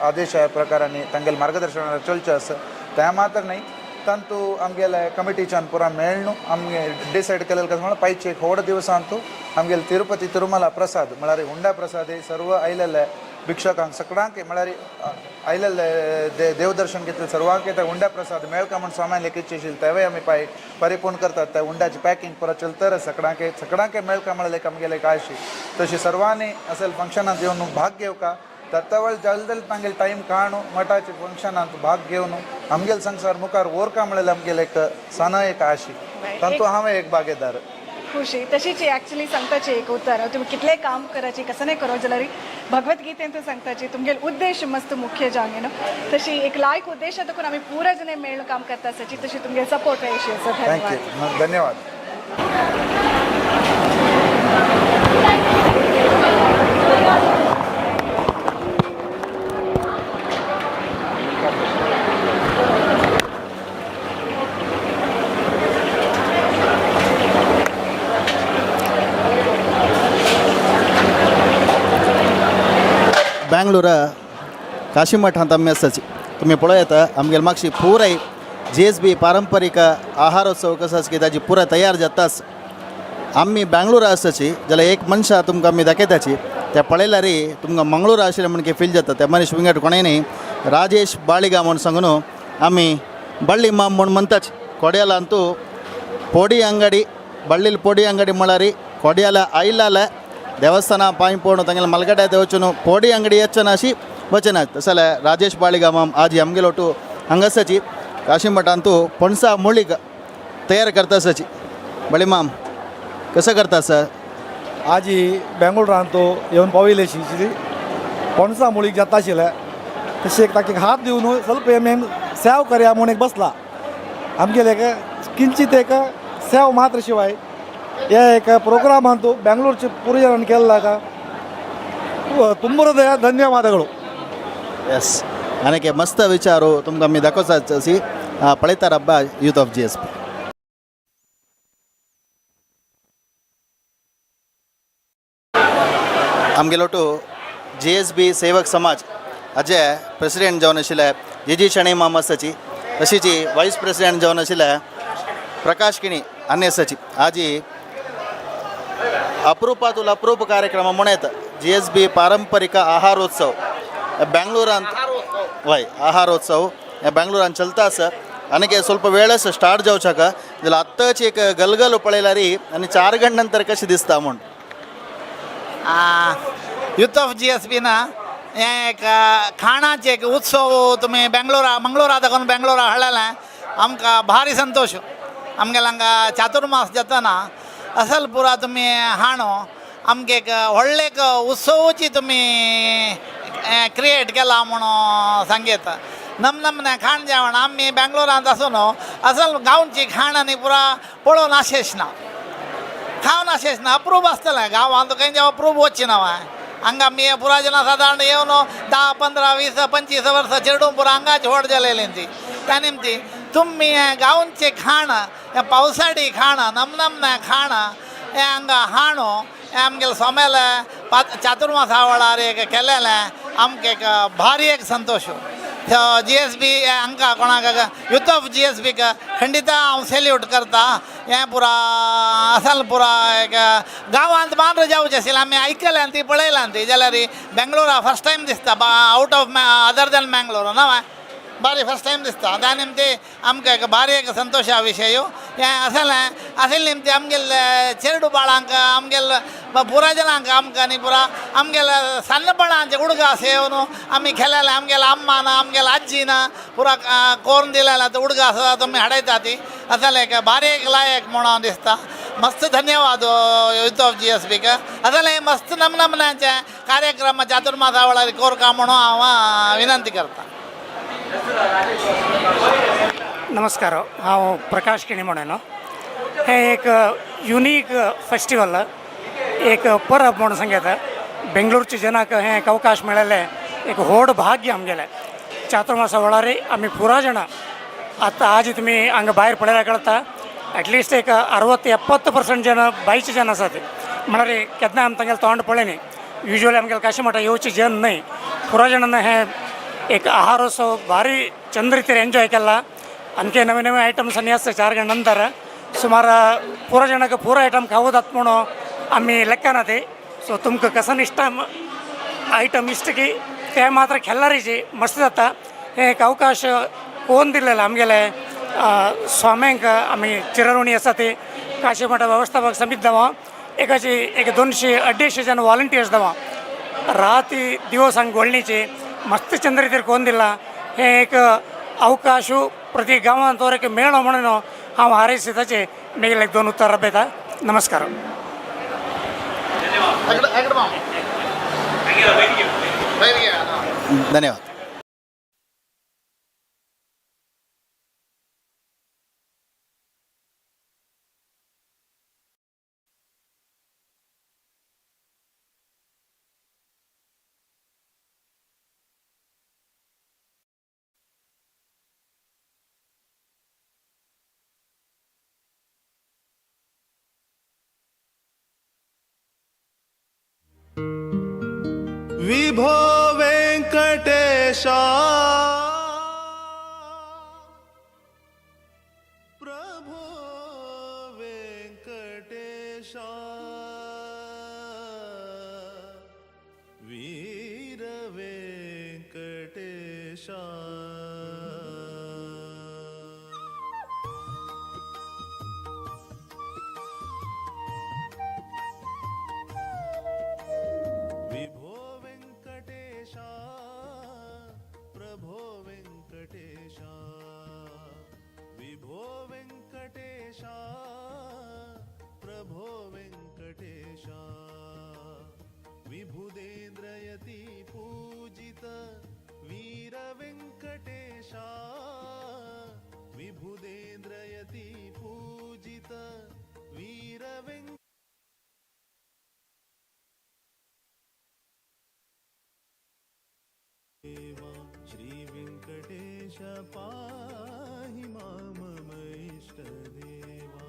आदेशा प्रकारांनी तांगेल मार्गदर्शनार चलचें आसा. तें मात्र न्हय तांतू आमगेले कमिटीच्यान पुरा मेळ्ळू आमगे डिसायड केलेलं कसं म्हळ्यार पायचे एक होड दिवसांतू आमगेले तिरुपती तिरुमला प्रसाद म्हळ्यार हुंडा प्रसाद हे सर्व आयलेले भिक्षकांक सगळ्यांक म्हळ्यार आयलेले देवदर्शन घेतले सर्वांक ते हुंडा प्रसाद मेळका म्हण स्वाम्यान लेखीचे आशिल्ले तेवय आमी पाय परिपूर्ण करतात. त्या हुंड्याची पॅकिंग पुरा चलतर सगळ्यांक सगळ्यांक मेळका म्हळ्यार एक आमगेले एक आशी. तशी सर्वांनी असेल फंक्शनात येवन भाग घेवका तत्वळ जल्द तांगेल टायम काणू मठाचे फंक्शनात भाग घेवन आमगेल संसार मुखार व्हरका म्हळ्यार आमगेल एक सना एक आशी तांतू हांवें एक भागीदार. खुशी तशीच ॲक्च्युली सांगताची एक उत्तर तुम्ही कितले काम करायची कसं नाही करो जाल्यार भगवद्गीतेन सांगताची तुमगेल उद्देश मस्त मुख्य जावन न्हू तशी एक लायक उद्देश तुकून आमी पुरा जण मेळून काम करता आसाची तशी तुमगेल सपोर्ट अशी आसा. Thank you, धन्यवाद. बेंगळूर काशीमठांत आमी आसाची तुमी पळयता आमगेले मागशी पुराय GSB पारंपरीक आहारोत्सव कसो आसा की ताजी पुराय तयार जाताच. आमी बेंगळूर आसाची जाल्यार एक मनशा तुमकां आमी दाखयताची ते पळयल्यार तुमकां मंगळूर आशिल्लें म्हण फील जाता. ते मनीस विंगड कोणय न्ही राजेश बाळिगा म्हूण सांगून आमी बळ्ळी माम म्हूण म्हणटाच. कोड्यालांतू पोडी अंगडी बಳ್ಳಿಲ್ ಪೊಡಿ ಅಂಗಡಿ म्हळ्यार कोड्याला आयलाले देवस्थाना पांय पडून तांगेले मलगड्या वचून पोडी अंगडी येचना अशी वचना. तशें जाल्यार राजेश बाळिगा माम आज आमगेलो ಒಟ್ಟು हांगासची काशीमठांतू पणसा मुळी तयार करता आसाची. बळी माम कसं करता आसा? आजी बेंगळुरांतू येवन पाविल्ले शी पणसा मुळीक जाता आशिल्लें तशें एक ताका हात दिवन ಸ್ವಲ್ಪ मेम सेव करया म्हूण एक बसला आमगेले एक किंचित एक सेव मात्र शिवाय हे एक प्रोग्रामांतू ಬೆಂಗಳೂರು ಪುರಿಜನ ಕೇಳಲಾಗ ತುಂಬ ಹೃದಯ ಧನ್ಯವಾದಗಳು. ಎಸ್, आनीक मस्त विचार तुमकां आमी दाखोवचा पळयता हब्बा यूथ ऑफ GSB. आमगेलो टू GSB सेवक समाज हाजे प्रेसिडेंट जावन आशिल्ले जेजी शणै माम आसाची, तशीच वायस प्रेसिडेंट जावन आशिल्ले प्रकाश किणी आनी आसाची. आजी अप्रुपातूल अप्रूप कार्यक्रम म्हूण येता GSB पारंपरिक आहारोत्सव बेंगळुरांत वय आहारोत्सव हे बेंगळुरांत चलता आसा. आनीक ಸ್ವಲ್ಪ वेळ आसा स्टार्ट जावच्याक जाल्यार आत्ताच एक गलगल पळयल्यार आनी 4 घंटे नंतर कशें दिसता म्हूण. यूथ ऑफ GSB ना हें एक खाणाचें एक उत्सव तुमी बेंगलोरा मंगळूरा दाखोवन बेंगलोरा हाडलेलें आमकां भारी संतोश. आमगेले हांगा चातुर्मास जाताना असल पुरा तुमी हाणो आमगे एक व्हडले एक उत्सवची तुमी क्रिएट केला म्हणून सांगता. नम नमने खाण जेवण आमी बेंगलोरांत आसून असल गांवची खाण आनी पुरा पळोवन आशेश ना खावन आशेश ना अप्रूप आसतलें गांवांत खंय अप्रूप वचची ना. हांगा आमी पुरा जना सादारण येवन 10, 15, 20, 25 वर्सां चेडूं पुरा हांगाच व्हड जालेलीं ती. त्या निमती तुमी गांवचें खाण हें पावसाळी खाण नमनमने खाण हें हांगा हाणो हें आमगेलें सोमेलें चातुर्मासा वेळार एक केलेलें आमकां एक भारी एक संतोश. जी एस बी हांकां कोणाक यूथ ऑफ जी एस बीक खंडिता हांव सेल्यूट करता. हें पुरा असल पुरा एक गांवांत बांद्र जावचें आशिल्लें, आमी आयकलें ती पळयलां ती, जाल्यार बेंगलोरा फर्स्ट टायम दिसता, out of other than Mangalore ना बारी फर्स्ट टायम दिसता. त्या निमती आमकां एक भारी एक संतोशा विशय हें असलें आशिल्लें निमती आमगेले चेरडू बाळांक आमगेले पुरा जनांक आमकां न्ही पुरा आमगेले सन्नपणाचे उडगास येवन आमी खेळ्ळेले, आमगेले अम्मान आमगेले आज्जीन पुरा कोरून दिलेले आतां उडगास तुमी हाडयता ती असलें एक भारी एक लायक म्हणून दिसता. मस्त धन्यवाद यूथ ऑफ जी एस बीक. असलें मस्त नमनमनाचे कार्यक्रम चातुर्मासा वेळार कोरका म्हणून हांव विनंती करता. नमस्कार, हांव प्रकाश केणी म्हणून. हें एक युनीक फेस्टिवल, एक परब म्हणून सांगता. बेंगलोरच्या जनाक हें एक अवकाश मेळिल्लें एक व्हड भाग्य आमगेलें. चातुर्मासा वेळार आमी पुरा जाणां आतां आज तुमी हांगा भायर पळयल्यार कळटा एटलिस्ट एक 60-70% जन बायचे जन आसात. म्हळ्यार केन्ना आमी तांगेलें तोंड पळयनी, युज्वली आमगेले काशीमठा येवचे जन न्हय. पुरा जाणांना हें एक आहारोत्सव भारी चंद रितीर एन्जॉय केला. आणखी नवे नवे आयटम्स आनी आसता. 4 गंटे नंतर सुमार पुरा जाणांक पुरा आयटम खावं जाता म्हणून आमी लेखना ते. सो तुमकां कसन इश्ट आयटम इश्ट की ते मात्र खेल्लारीची मस्त जाता. हे एक अवकाश कोण दिलेलो आमगेले स्वाम्यांक आमी चिरऋणी आसा. ते काशीमठ वेवस्थापक समिती दवा एकाची एक 200-250 जन वॉलंटियर्स दवा राती दिवस हांगा गोळणीचे मस्त चंद्र कोण दिला. हे एक अवकाश प्रति गांवांत एक मेळो म्हणून हांव हारयस ताचे मेगेले एक 2 उत्तर रबयता. नमस्कार. धन्यवाद. विभो वेंकटेशा प्रभो वेंकटेशा वीर वेंकटेशा. प्रभो वेंकटेशा विभुदेन्द्रयति पूजित वीर वेंकटेशा विभुदेन्द्रयति पूजित वीर वेंकटेशा श्री वेंकटेश पाहि मां इष्टदेवा.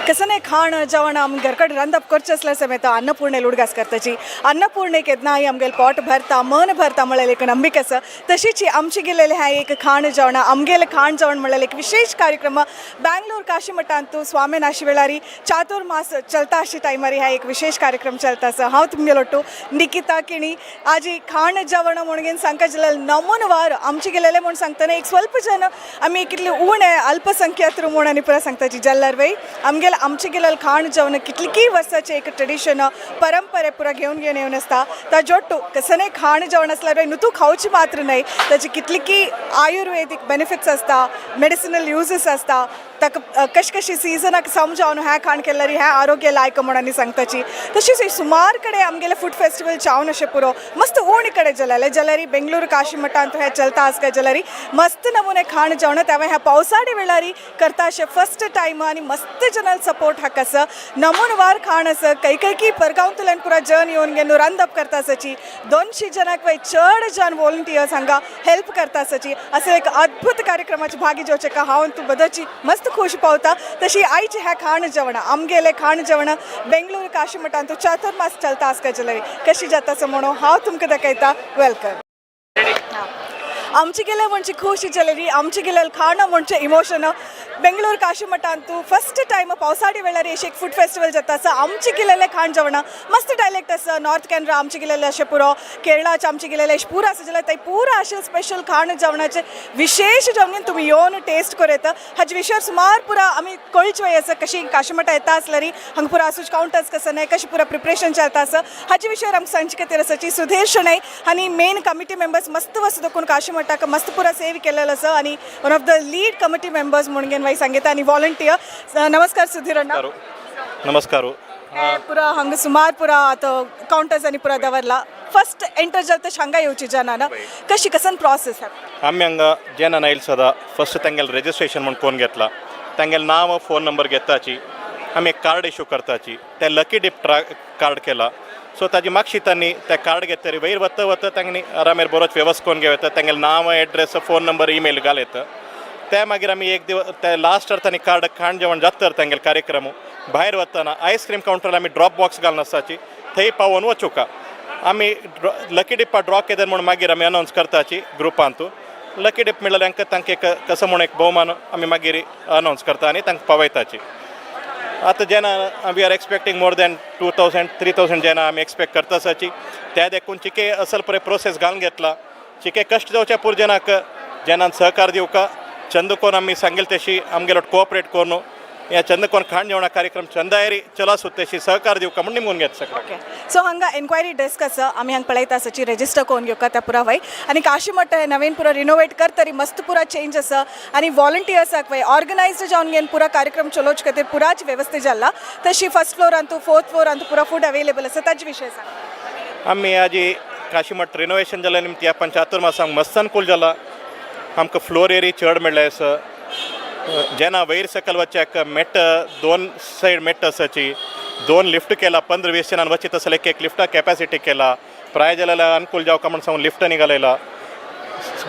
कसने खाण जेवण आम घरकड रांदप करचें आसल्यार समेत अन्नपूर्णेल उडगास करताची. अन्नपूर्णे केन्नाय आमगेले पोट भरता मन भरता म्हळ्यार एक नंबिके आसा. तशीच आमची गेलेले ह्या एक खाण जेवण आमगेले खाण जेवण म्हळ्यार एक विशेष कार्यक्रम बँगलोर काशीमठांतू स्वामी नाशी वेळारी चातुर्मास चलता अशी टायमारी ह्या एक विशेष कार्यक्रम चलता आसा. हांव तुमगेलो ಒಟ್ಟು निकिता किणी. आजी खाण जेवण म्हणून सांगता जाल्यार नमूनवार आमचे गेलेले म्हूण सांगतना एक स्वल्प जन आमी कितले उणे अल्पसंख्यात म्हूण आनी पुरा सांगताची जाल्यार वय आमगेले आमचे गेलेले खाण जेवण कितलीं वर्साचें एक ट्रेडिशन परंपरे पुरा घेवन घेवन येवन आसता. ताजोट्टू कसने खाण जेवण आसल्यार न्हू तूं खावची मात्र न्हय, ताची कितली आयुर्वेदीक बेनिफिट्स आसता, मेडिसिनल युजीस आसता. ताका कशी कशी सिजनाक समजावन हें खाण केल्यार हें आरोग्य लायक म्हूण आनी सांगताची. तशीच सुमार कडेन आमगेले फूड फेस्टिवल जावन अशें पुरो मस्त उणी कडेन जालेले जाल्यार बेंगळूर काशीमठांत हें चलता आसता जाल्यार मस्त नमुने खाण जेवण तेव्हा ह्या पावसाळे वेळारी करता अशें फर्स्ट टायम आनी मस्त जनल सपोर्ट हाका आसा. नमूनवार खाण आसा खंय खंय की परगांवतल्यान पुरा जन येवन घेवन रांदप करता आसाची. 200 जनाक वय चड जन वॉलंटियर्स हांगा हेल्प करता आसाची. असं एक अद्भुत कार्यक्रमाची भागी जेवचें का हांव तूं बदची मस्त खुश पावता. तशी आयचे ह्या खाण जेवण आमगेले खाण जेवण बेंगळूर काशीमठांत चातुर्मास चलता आसता जाल्यार कशी जाता असो म्हणून हांव तुमकां दाखयता. Welcome. आमचे गेले म्हणजे खुशी जाली, आमचे गेले खाण म्हणजे इमोशन. बेंगळूರು ಕಾಶಿಮಠ ಅಂತೂ ಫಸ್ಟ್ ಟೈಮ್ पावसाळी वेळार एक फूड फेस्टिवल जाता आसा. आमचे गेलेले खाण जेवण मस्त डायलेक्ट आसा. नॉर्थ कॅनरा आमचे गेलेले अशें पुरो, केरळाचे आमचे गेलेले अशें पुरो आसा जाल्यार ते पुरो अशें स्पेशल खाण जेवणाचे विशेष जेवण तुमी येवन टेस्ट करूं येता. हाजे विशयार सुमार पुरा आमी कळचे वय आसा कशी काशीमठा येता आसल्यारी हांगा पुरा आसूच कावंटर्स कसं नाही, कशी पुरा प्रिपरेशन चलता आसा. हाजे विशयार आमकां सांगचे खातीर आसाची सुधीर शणै आनी मेन कमिटी मेंबर्स मस्त वस्तू दोकून काशीमठाक मस्त पुरा सेव केलेलो आसा आनी one of the lead committee members म्हणून वय सांगिता आनी वॉलंटियर. नमस्कार सुधीर अण्णा. नमस्कार. पुरा हांगा सुमार पुरा आतां कावंटर्स आनी पुरा दवरला. फर्स्ट एंटर जाता हांगा येवची जनान कशी कसन प्रोसेस? आमी हांगा जेन्ना आयल सदा फर्स्ट तेंगेले रेजिस्ट्रेशन म्हूण कोण घेतला, तेंगेले नांव फोन नंबर घेताची, आमी एक कार्ड इशू करताची. ते लकी डीप ट्रा कार्ड केला. सो ताजी मागशी तांणी ते कार्ड घेतरी वयर वता वता तांणी आरामेर बरोच वेवस्था करून घेवं येता. तेंगेले नांव, एड्रेस, फोन नंबर, इमेल घाल येता. ते मागीर आमी एक दिवस ते लास्ट तांणी कार्ड खाण जेवण जाता तेंगेले कार्यक्रम भायर वतना आयस्क्रीम कावंटर आमी ड्रॉप बॉक्स घालून आसाची, थंय पावोवन वचुका. आमी लकी डिप्पा ड्रॉ केले म्हूण मागीर आमी अनावन्स करताची ग्रुपांतू. लकी डिप मेळ्ळें तांकां एक कसो म्हूण एक भोवमान आमी मागीर अनावन्स करता आनी तांकां पावयताची. आतां जेन्ना we are expecting more than 2000 3000 जेन्ना आमी एक्सपेक्ट करता आसाची, त्या देखून चिके असल पळय प्रोसेस घालून घेतला. चिके कश्ट जावच्या पूर जेनाक जेन्ना सहकार दिवका चंदकोन आमी सांगेल तशी आमगेलो कोऑपरेट करून ह्या चंदकोन खाण जेवणा कार्यक्रम चंदायरी चला तशी सहकार दिवका म्हूण निमगून घेत सगळें. ओके, सो हांगा एन्क्वायरी डेस्क आसा. आमी हांगा पळयता आसाची रेजिस्टर करून घेवका त्या पुरा वय. आनी काशीमठ हे नवीन पुरा रिनोवेट करतरी मस्त पुरा चेंज आसा आनी वॉलंटियर्साक वय ऑर्गनायज्ड जावन घेवन पुरा कार्यक्रम चलोवचे खातीर पुराच वेवस्था जाला. तशी फर्स्ट फ्लोरांतू, फोर्थ फ्लोरांतू पुरा फूड अवेलेबल आसा. ताजे विशय सांग. आमी आजी काशीमठ रिनोवेशन जाल्या निमती ह्या पंचाहत्तर मासांक मस्त अनुकूल जाला. आमकां फ्लोर एरी चड मेळ्ळें आसा. जेन्ना वयर सकयल वचच्याक मेट, दोन सायड मेट आसाची, दोन लिफ्ट केला. 15-20 जणां वचित आसले एक एक लिफ्टा कॅपॅसिटी केला. प्राय जाल्यार अनुकूल जावका म्हण सांगून लिफ्ट निघालेला.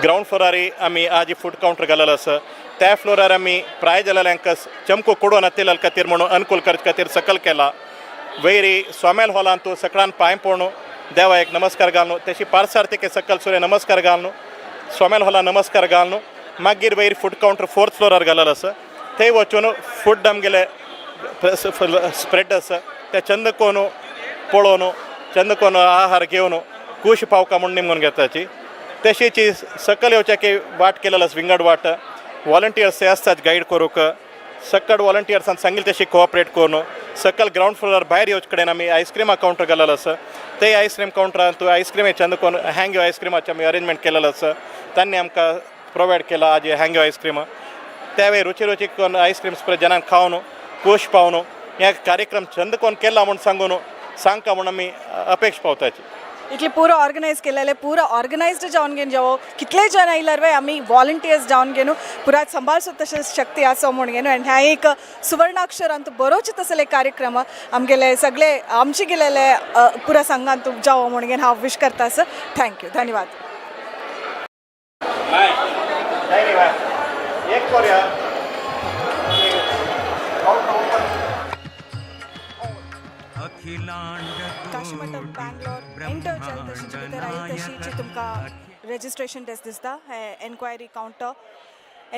ग्रावंड फ्लोरार आमी आज फूड कावंटर घालेलो आसा. त्या फ्लोरार आमी प्राय जाल्यांक चमको कोडोन नातिल्ल्या खातीर म्हणून अनुकूल करचे खातीर सकल केला. वयरी सोमेल हॉलांत सकाळान पांय पडून देवा एक नमस्कार घालून, तशी पार्सार्थीक सकल सूर्य नमस्कार घालून, सोमेल हॉला नमस्कार घालून, मागीर वयर फूड कावंटर फोर्थ फ्लोरार घालेलो आसा. थंय वचून फूड आमगेले स्प्रेड आसा त्या चंद कोन पळोवन, चंद कोन आहार घेवन खूश पावका म्हूण निमगून घेताची. तशीच सकयल येवच्या की वाट केलेलो आसा, विंगड वाट. वॉलंटियर्स ते आसतात गायड करूंक. सकल वॉलंटियर्सान सांगील तशी कोऑपरेट करून सकल ग्रावंड फ्लोरार भायर येवचे कडेन आमी आयस्क्रिमा कावंटर घालेलो आसा. ते आयस्क्रीम कावंटरान तूं आयस्क्रीम चंद कोन हँग्यो आयस्क्रिमाचें आमी अरेंजमेंट केलेलो आसा. तांणी आमकां प्रोवायड केला आज हँग्यो आयस्क्रीम. त्या वेळी रुची रुची कोन आयस्क्रीम स्प्रे जनांक खावन खूश पावन ह्या कार्यक्रम चंद कोन केला म्हूण सांगून सांगका म्हूण आमी अपेक्ष पावताची. इतले पुरो ऑर्गनायज केलेले, पुरो ऑर्गनायज्ड जावन घेवन जेवो कितले जण आयल्यार वय आमी वॉलंटियर्स जावन घेवन पुरा सांबाळसो तशें शक्ती आसा म्हूण घेवन. आनी ह्या एक सुवर्णाक्षरांत बरोच तसले कार्यक्रम आमगेले सगळे आमचे गेलेले पुरा संघांत जावो म्हूण घेवन हांव विश करता आसा. Thank you, धन्यवाद. एक कोरया. काशीमठ बँगलोर एंटर जाल तशीची भितर आयल तशीची तुमकां रेजिस्ट्रेशन डेस्क दिसता. हे enquiry counter,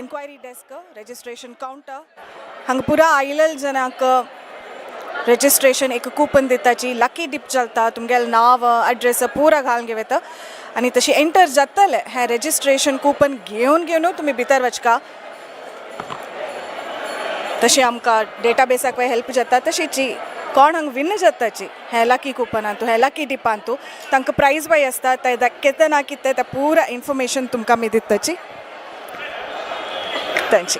enquiry desk, registration counter. हांगा पुरा आयिल्ले जनांक रेजिस्ट्रेशन एक कूपन दिताची, लकी डिप चलता. तुमगेलें नांव, एड्रेस पुरा घालून घेवं येता आनी तशी एंटर जातले हें रेजिस्ट्रेशन कूपन घेवन घेवन तुमी भितर वचका. तशें आमकां डेटाबेसाक हेल्प जाता. तशीच कोण हांगा विन जाताची हें लकी कुपनांतू, हें लकी डिपांतू, तांकां प्रायज बाय आसता. ते कितें ना कितें तें पुरा इन्फॉर्मेशन तुमकां आमी दिताची. तांची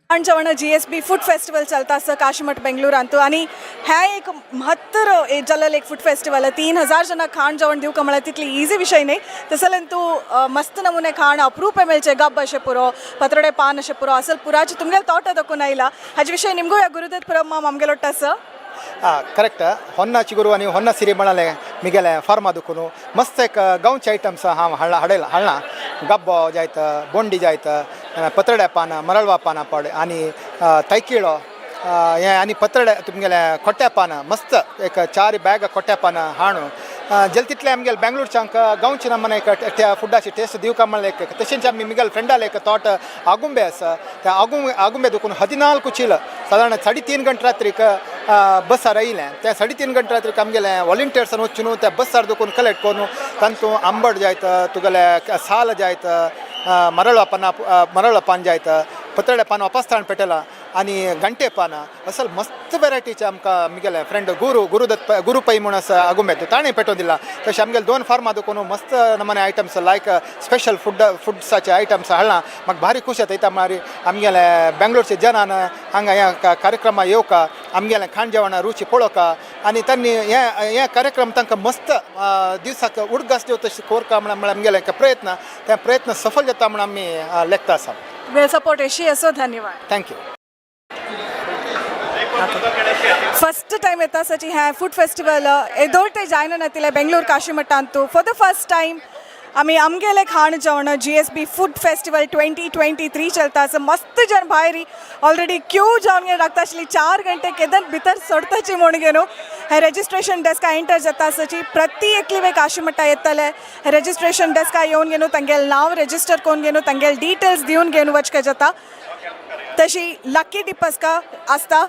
खाण जेवण जीएसबी फूड फेस्टिवल चलता आसा काशीमठ बेंगळुरांतू आनी हें एक महत्तर जाल्लें एक फूड फेस्टिवल. 3000 जणां खाण जेवण दिवंक म्हळ्यार तितली इजी विशय न्ही. तशें जाल्यार तूं मस्त नमुने खाण अप्रूप मेळचें. गब्ब अशें पुरो, पत्रडे पान अशें पुरो, असल पुराचें तुमगेलें तोट दाखोवन आयला. हाजे विशय निमगो ह्या गुरुदत्त परब आमगेलो आसा. करेक्ट. ಹೊನ್ನ ಚಿಗುರು ನೀವು ಹೊನ್ನ ಸಿರಿ ಮಣಲೆ ಮಿಗೆಲೆ ಫಾರ್ಮಾ ದುಕ್ಕುನು ಮಸ್ತ್ एक गांवचे आयटम्स हांव हाडला हाडयला हाडला. गब्बो जायत, बोंडी जायत, पत्रड्या पानां, मरळवा पानां पड आनी तैकिळो हें आनी पत्रडे तुमगेले खोट्या पानां, मस्त एक चार बॅग खोट्या पानां हाणू. जल तितले आमगेले बेंगलोरच्यांक गांवचे नमूने एक फुडाची टेस्ट दिवका म्हणल्यार एक तशेंच आमी मिगेल फ्रेंडाले एक तोट आगुंबे आसा, त्या आगुंबे दुखून 14 चील सादारण 3.5 गंटे रात्रीक बसार आयलें. त्या 3.5 गंटे रात्रीक आमगेले वॉलंटियर्सान वचून त्या बसार दुखून कलेक्ट करून तांतू आंबट जायत, तुगेले साल जायत, मरळ पानां, मरळ पान जायत, पतळे पान वापसताण पेटला आनी घंटे पानां असल मस्त वेरायटीचे आमकां आमगेले फ्रेंड गुरू गुरुदत्त गुरू पै म्हूण आसा आगुंबे ताणें पेटोवन दिला. तशें आमगेले 2 फार्मां दुखून मस्त नमूने आयटम्स लायक स्पेशल फुड्साचे आयटम्स हाडला. म्हाका भारी खूश जाता इता म्हळ्यार आमगेले बेंगलोरचे जनान हांगा ह्या कार्यक्रमा येवका, आमगेलें खाण जेवणा रुची पळोवका आनी तांणी हे हे कार्यक्रम तांकां मस्त दिवसाक उडगास दिवं तशें कोरका म्हळ्यार आमगेले एक प्रयत्न, त्या प्रयत्न सफल जाता म्हूण आमी लेखता आसा. वेल सपोर्ट अशी असो, धन्यवाद. Thank you. First time येतासाची ह्या फूड फेस्टिवल एदोळते जायन नातिले Bengaluru Kashimath Antu for the first time आमी आमगेले खाण जेवण GSB food festival 2023 चलता आसा. मस्त जन भायर ऑलरेडी क्यू जावन लागता आशिल्ली 4 घंटे केदन भितर सोडताची म्हूण घेवन हे रजिस्ट्रेशन डेस्का एंटर जाता आसाची. प्रति एकली वे काशीमठा येतले रजिस्ट्रेशन डेस्का येवन घेवन तांगेले नांव रजिस्टर करून घेवन तांगेले डिटेल्स दिवन घेवन वचका जाता. तशी लकी डिप आसता आसता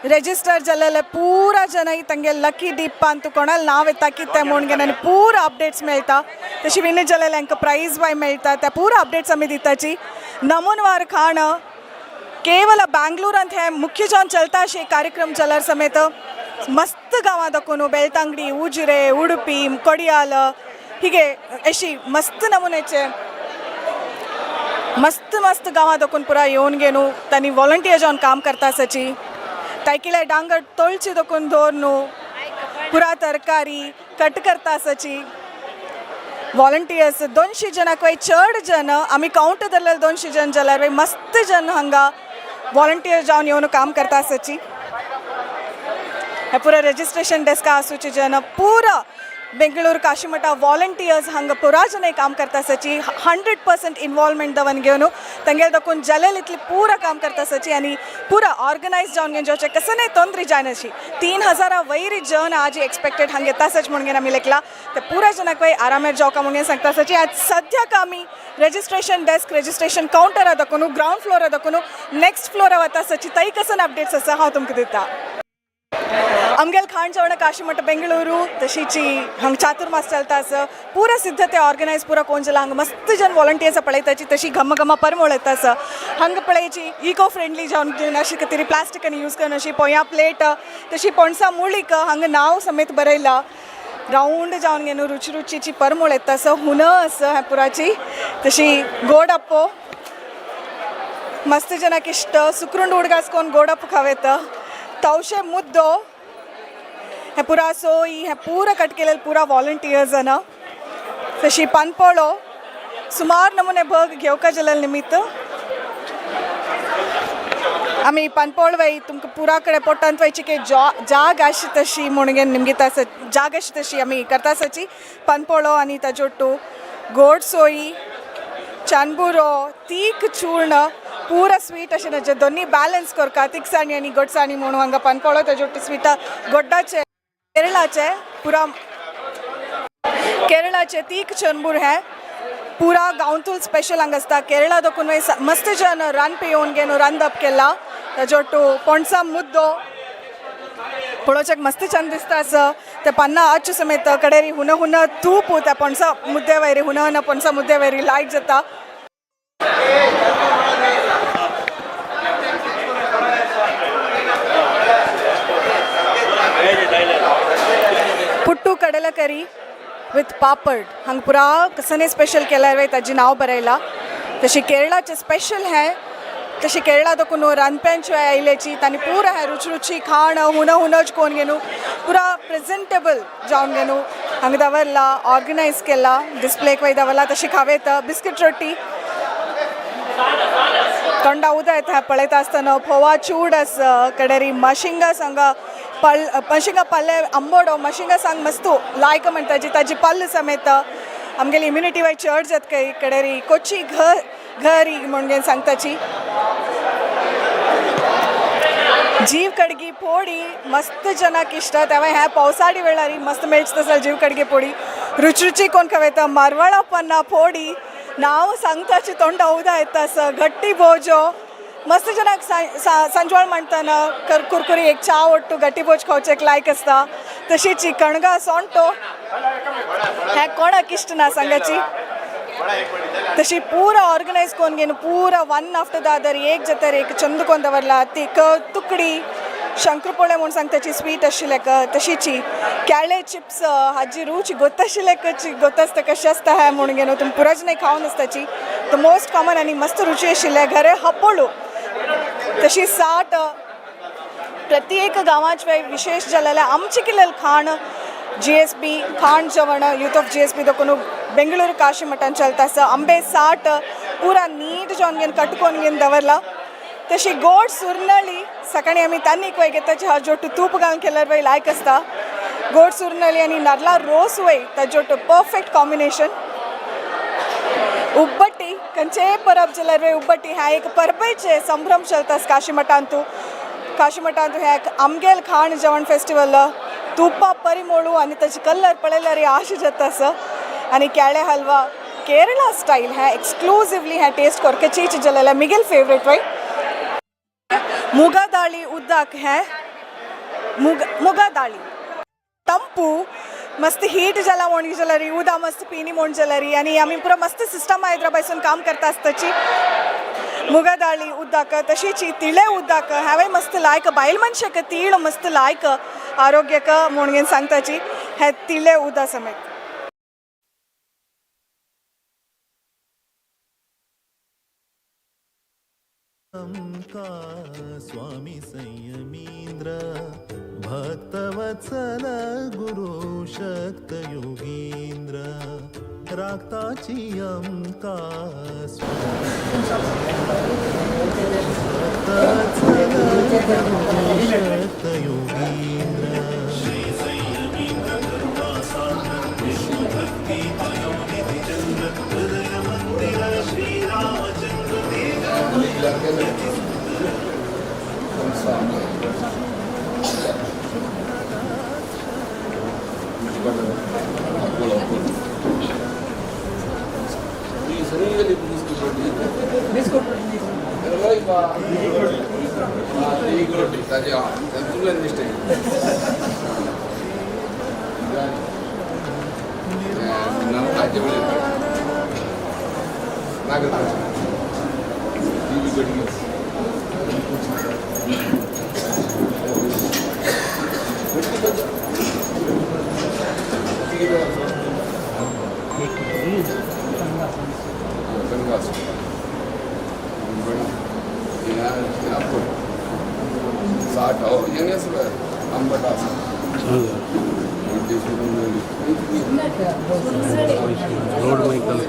रजिस्टर जाल्ले पुरा जनाई तांगे लकी डिपान तूं कोणाल नांव येता कितें म्हूण घेवन आनी पुरा अपडेट्स मेळटा. तशी विनर जाल्ले हांकां प्रायज बाय मेळटा, त्या पुरा अपडेट्स आमी दिताची. नमूनवार खाण केवल बेंगलोरांत हे मुख्य जावन चलता अशे कार्यक्रम चलर समेत मस्त गांवां दाखोवन बेलतांगडी, उजिरे, उडुपी, कोडियाल हिगे अशी मस्त नमुन्याचे मस्त मस्त गांवां दाखोवन पुरा येवन घेवन तांणी वॉलंटियर जावन काम करता आसाची. तायकिळे डांगर तळची दाखोवन दवर न्हू पुरा तरकारी कट करता आसाची. वॉलंटियर्स 200 जणांक वय चड जण आमी कावंट धरलेले 200 जण जाल्यार वय मस्त जण हांगा वॉलंटियर जावन येवन काम करता आसाची. हे पुरा रजिस्ट्रेशन डेस्का आसूचे जण पुरा बेंगळूर काशीमठा वॉलंटियर्स हांगा पुरा जण काम करता आसाची. 100% इन्वॉल्वमेंट दवन घेवन तांगेले दाखोवन जालेल इतली पुरा काम करता आसाची आनी पुरा ऑर्गनायज जावन घेवन जेवचें कसं नाही तोंदरी जायनाशी. 3000 वयर जण आज एक्सपेक्टेड हांगा येता आसाच म्हणून आमी लेखला ते पुरा जणांक वय आरामेर जावका म्हणून सांगता आसाची. आज सद्याक आमी रजिस्ट्रेशन डेस्क रजिस्ट्रेशन कावंटरा दाखोवन ग्रावंड फ्लोरा दाखोवन नेक्स्ट फ्लोरा वता आसाची. थंय कसन अपडेट्स आसा हांव तुमकां दिता. आमगेल खाण जेवण काशीमठ बेंगळुरू तशीची हांगा चातुर्मास चलता आसा. पुरा सिद्धते ऑर्गनायज पुरा कोण जाला हांगा मस्त जन वॉलंटियर्स पळयताची. तशी घम घमा परमळ येता आसा. हांगा पळयची इको फ्रेंडली जावन अशी खातीर प्लास्टीक आनी यूज करून अशी पोया प्लेट तशी पणसा मुळीक हांगा नांव समेत बरयला. रावंड जावन घेवन रुची रुचीची परमळ येता आसा. हुन आसा ह्या पुराची. तशी गोड अप्पो मस्त जनाक इश्ट सुक्रुंड उडगास कोण गोड अप्पो खावेता. तवशे मुद्दो हे पुरा सोई हे पुरा कट केलेले पुरा वॉलंटियर्स ना. तशी पानपोळो सुमार नमुने भग घेवका जालेले निमित्त आमी पानपोळ वय तुमकां पुरा कडेन पोटांत वयची की जाग आशी तशी म्हणून निमगिता आसा जाग आशी तशी आमी करता आसाची. पानपोळो आनी ताजो ಒಟ್ಟು गोड सोई चानबुरो तीख चूर्ण पुरा स्वीट अशें ना दोन्ही बॅलन्स करका तिखसाणी आनी गोडसाणी म्हणून हांगा पानपोळो ताजे ಒಟ್ಟು स्विटा गोड्डाचे केरळाचे पुरा केरळाचे तीख चणबूर हे पुरा गांवतूल स्पेशल हांगा आसता. केरळा दाखोवन मस्त जन रांदपी येवन घेवन रांदप केला. ताजे ಒಟ್ಟು पणसा मुद्दो पळोवच्याक मस्त छान दिसता आसा. ते पान्ना आच्चू समेत कडेरी हुन हुन तूप त्या पणसा मुद्दे वयरी हुन हुन पणसा मुद्दे वयरी लायक जाता. पुट्टू कडला करी विथ पापड हांगा पुरा कसने स्पेशल केल्यार वय ताजी नांव बरयला. तशी केरळाचे स्पेशल हें तशी केरळा दाखोवन रांदप्यांची आयल्याची तांणी पुरा हें रुची रुची खाण हुन हुनच कोण घेवन पुरा प्रेझेंटेबल जावन घेवन हांगा दवरला ऑर्गनायज केला डिस्प्लेक वय दवरला. तशी खावेत बिस्कीट रोटी तोंडा उदक येता पळयता आसतना फोवा चूड आसा कडेरी माशिंगा सांगा पल मशिंगा पल्ले आंबोडो मशिंगा सांग मस्तू लायक म्हणटा जी ताजी पल्ल समेत आमगेली इम्युनिटी वाय चड जात काय कडेरी कोची घर घरी म्हणून सांगताची. जीव कडगी पोडी मस्त जनाक इष्ट तेव्हा ह्या पावसाळी वेळारी मस्त मेळच तसल जीव कडगी पोडी रुचरुची कोण खवेता मारवाडा पन्ना पोडी नाव सांगताची तोंड उदा येता असं घट्टी भोजो मस्त जनाक सांजवाळ म्हणताना कुरकुरी एक चा ಒಟ್ಟು गट्टी भोज खावचेक लायक आसता. तशीच कणगा सोंटो ह्या कोणाक इश्ट ना सांगाची. तशी पूरा ऑर्गनायज कोन घेवन पूरा वन आफ्टर the other एक जातर एक चंद कोन दवरला ती तुकडी शंकरपोळे म्हूण सांगताची स्वीट आशिल्लें तशीची केळे चिप्स हाजी रूच गोत्ताशिल्लें गोत आसता कशें आसता हें म्हूण घेवन तुमी पुराज नाही खावन आसताची the most common आनी मस्त रुची आशिल्लें घरे हप्पोळू. तशी साठ प्रत्येक गांवाचे विशेष जालेलें आमचें कितें खाण GSB खाण जेवण यूथ ऑफ GSB दोकोन बेंगळूर काशी मठान चलता आसा. आंबे साठ पुरा नीट जावन घेवन कटकोन घेवन दवरला. तशी गोड सुरनळी सकाळी आमी तान्नीक वय घेताची हाजोटू तूप घालून केल्यार वय लायक आसता. गोड सुरनळी आनी नारला रोस वय ताजोटू परफेक्ट कॉम्बिनेशन. उब्बट्टी खंयचेय परब जाल्यार वय उब्बट्टी ह्या एक परबेचे संभ्रम चलता काशी मठांतू. काशी मठांतू ह्या एक आमगेल खाण जेवण फेस्टिवल तुपा परिमोळू आनी ताची कलर पळयल्यार आश जाता आसा. आनी केळे हलवा केरळा स्टायल ह्या एक्सक्लुजिवली ह्या टेस्ट कोरकेचीच जालेलें मिगेल फेवरेट वय. मुगा दाळी उदक हें मुगा दाळी ತಂಪು मस्त हीट जाला म्हण जाल्यार उदा मस्त पिनी म्हण जाल्यार आनी आमी पुरो मस्त सिस्टम हैदराबादसून काम करता आसताची. मुगा दाळी उदक तशीच तिळे उदक हांवें मस्त लायक बायल मनशाक तीळ मस्त लायक आरोग्यक म्हूण सांगताची हे तिळे उदा समेत. स्वामी संयमींद्र भक्तवत्सल गुरु शक्त योगींद्र राखताची अमका भक्तवत्सल गुरु शक्त योगींद्र श्री संयमींद्र कृपा सागर विष्णु भक्ति पयोनिधि चंद्र हृदय मंदिर श्री रामचंद्र रोड में कल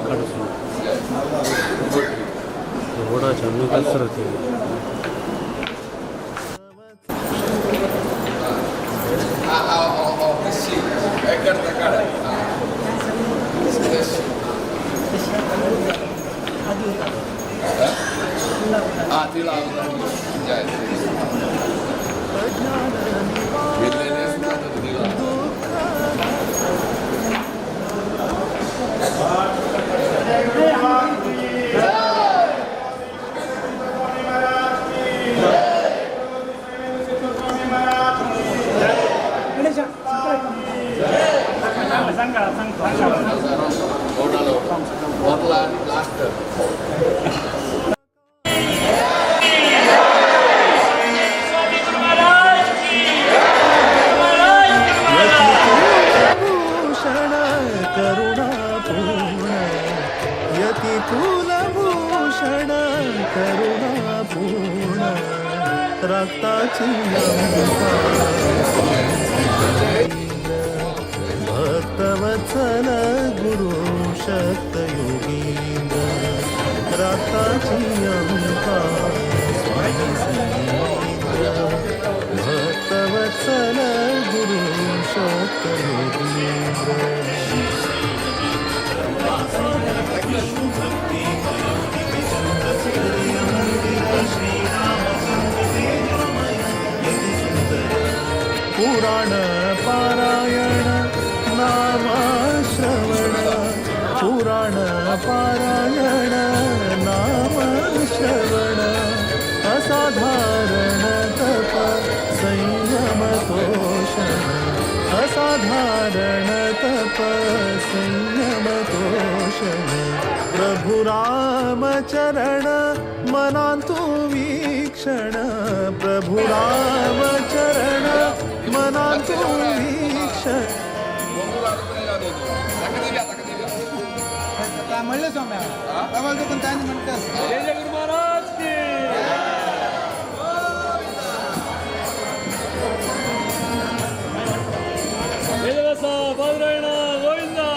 रोडा चालू कसरत भूषण करुणापूर्ण यति कुलभूषण करुणापूर्ण रक्ताची भक्तवत्सल गुरु शक्त योगींद्र रक्ताची अंका स्वामी संयमींद्र भक्तवत्सल गुरु शक्त योगींद्र. पुराण पारायण नाम श्रवण पुराण पारायण नाम श्रवण असाधारण तप संयम तोषण असाधारण तप संयम तोषण प्रभु राम चरण मनांतु वीक्षण प्रभु राम चरण मनांतु वीक्षण. म्हणलं स्वामी जय गुरु महाराज की. गोविंदा.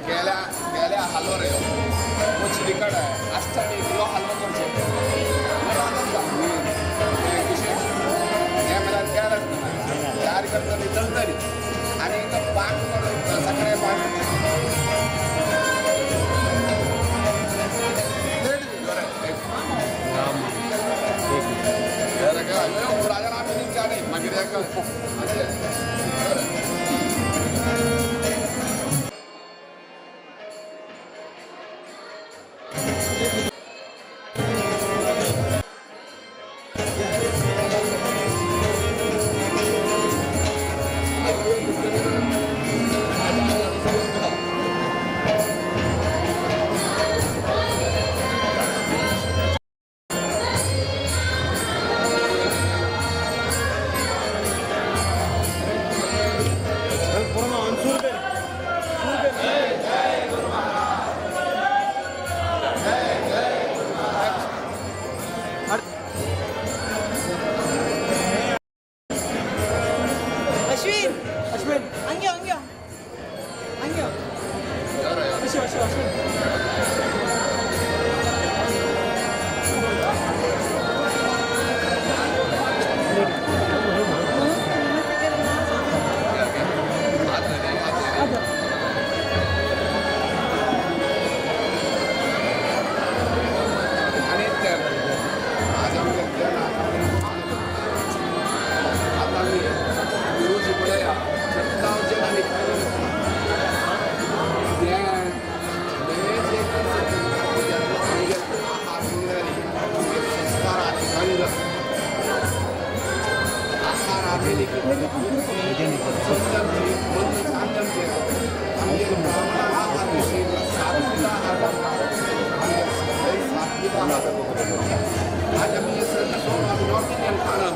गेल्या हालवर रे मच्छी आसता न्ही हालवा करचें हें म्हळ्यार तयार आसता तयार करतली चलतली आनी तो पाक सगळे पाक मागीर अश्विन अश्विन अंग्यो अंग्यो अंग्यो अश्विन अश्विन अश्विन. आज आमी नॉर्थ इंडियन खाणा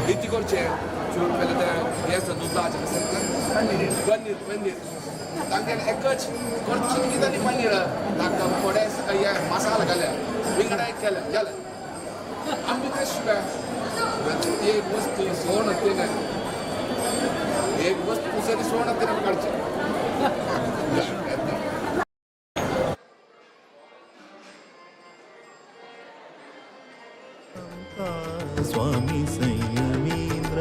रिती करचें पयलें तें हें आसा दुदाचें कशें पनीर पनीर तांगेलें एकच करचें कितें आनी पनीर तांकां थोडे हें मसाला घाले विंगडाय केलें जालें. आमी तें एक वस्तू सोण तें एक वस्तू सरी सोण तें काडचें. स्वामी संयमींद्र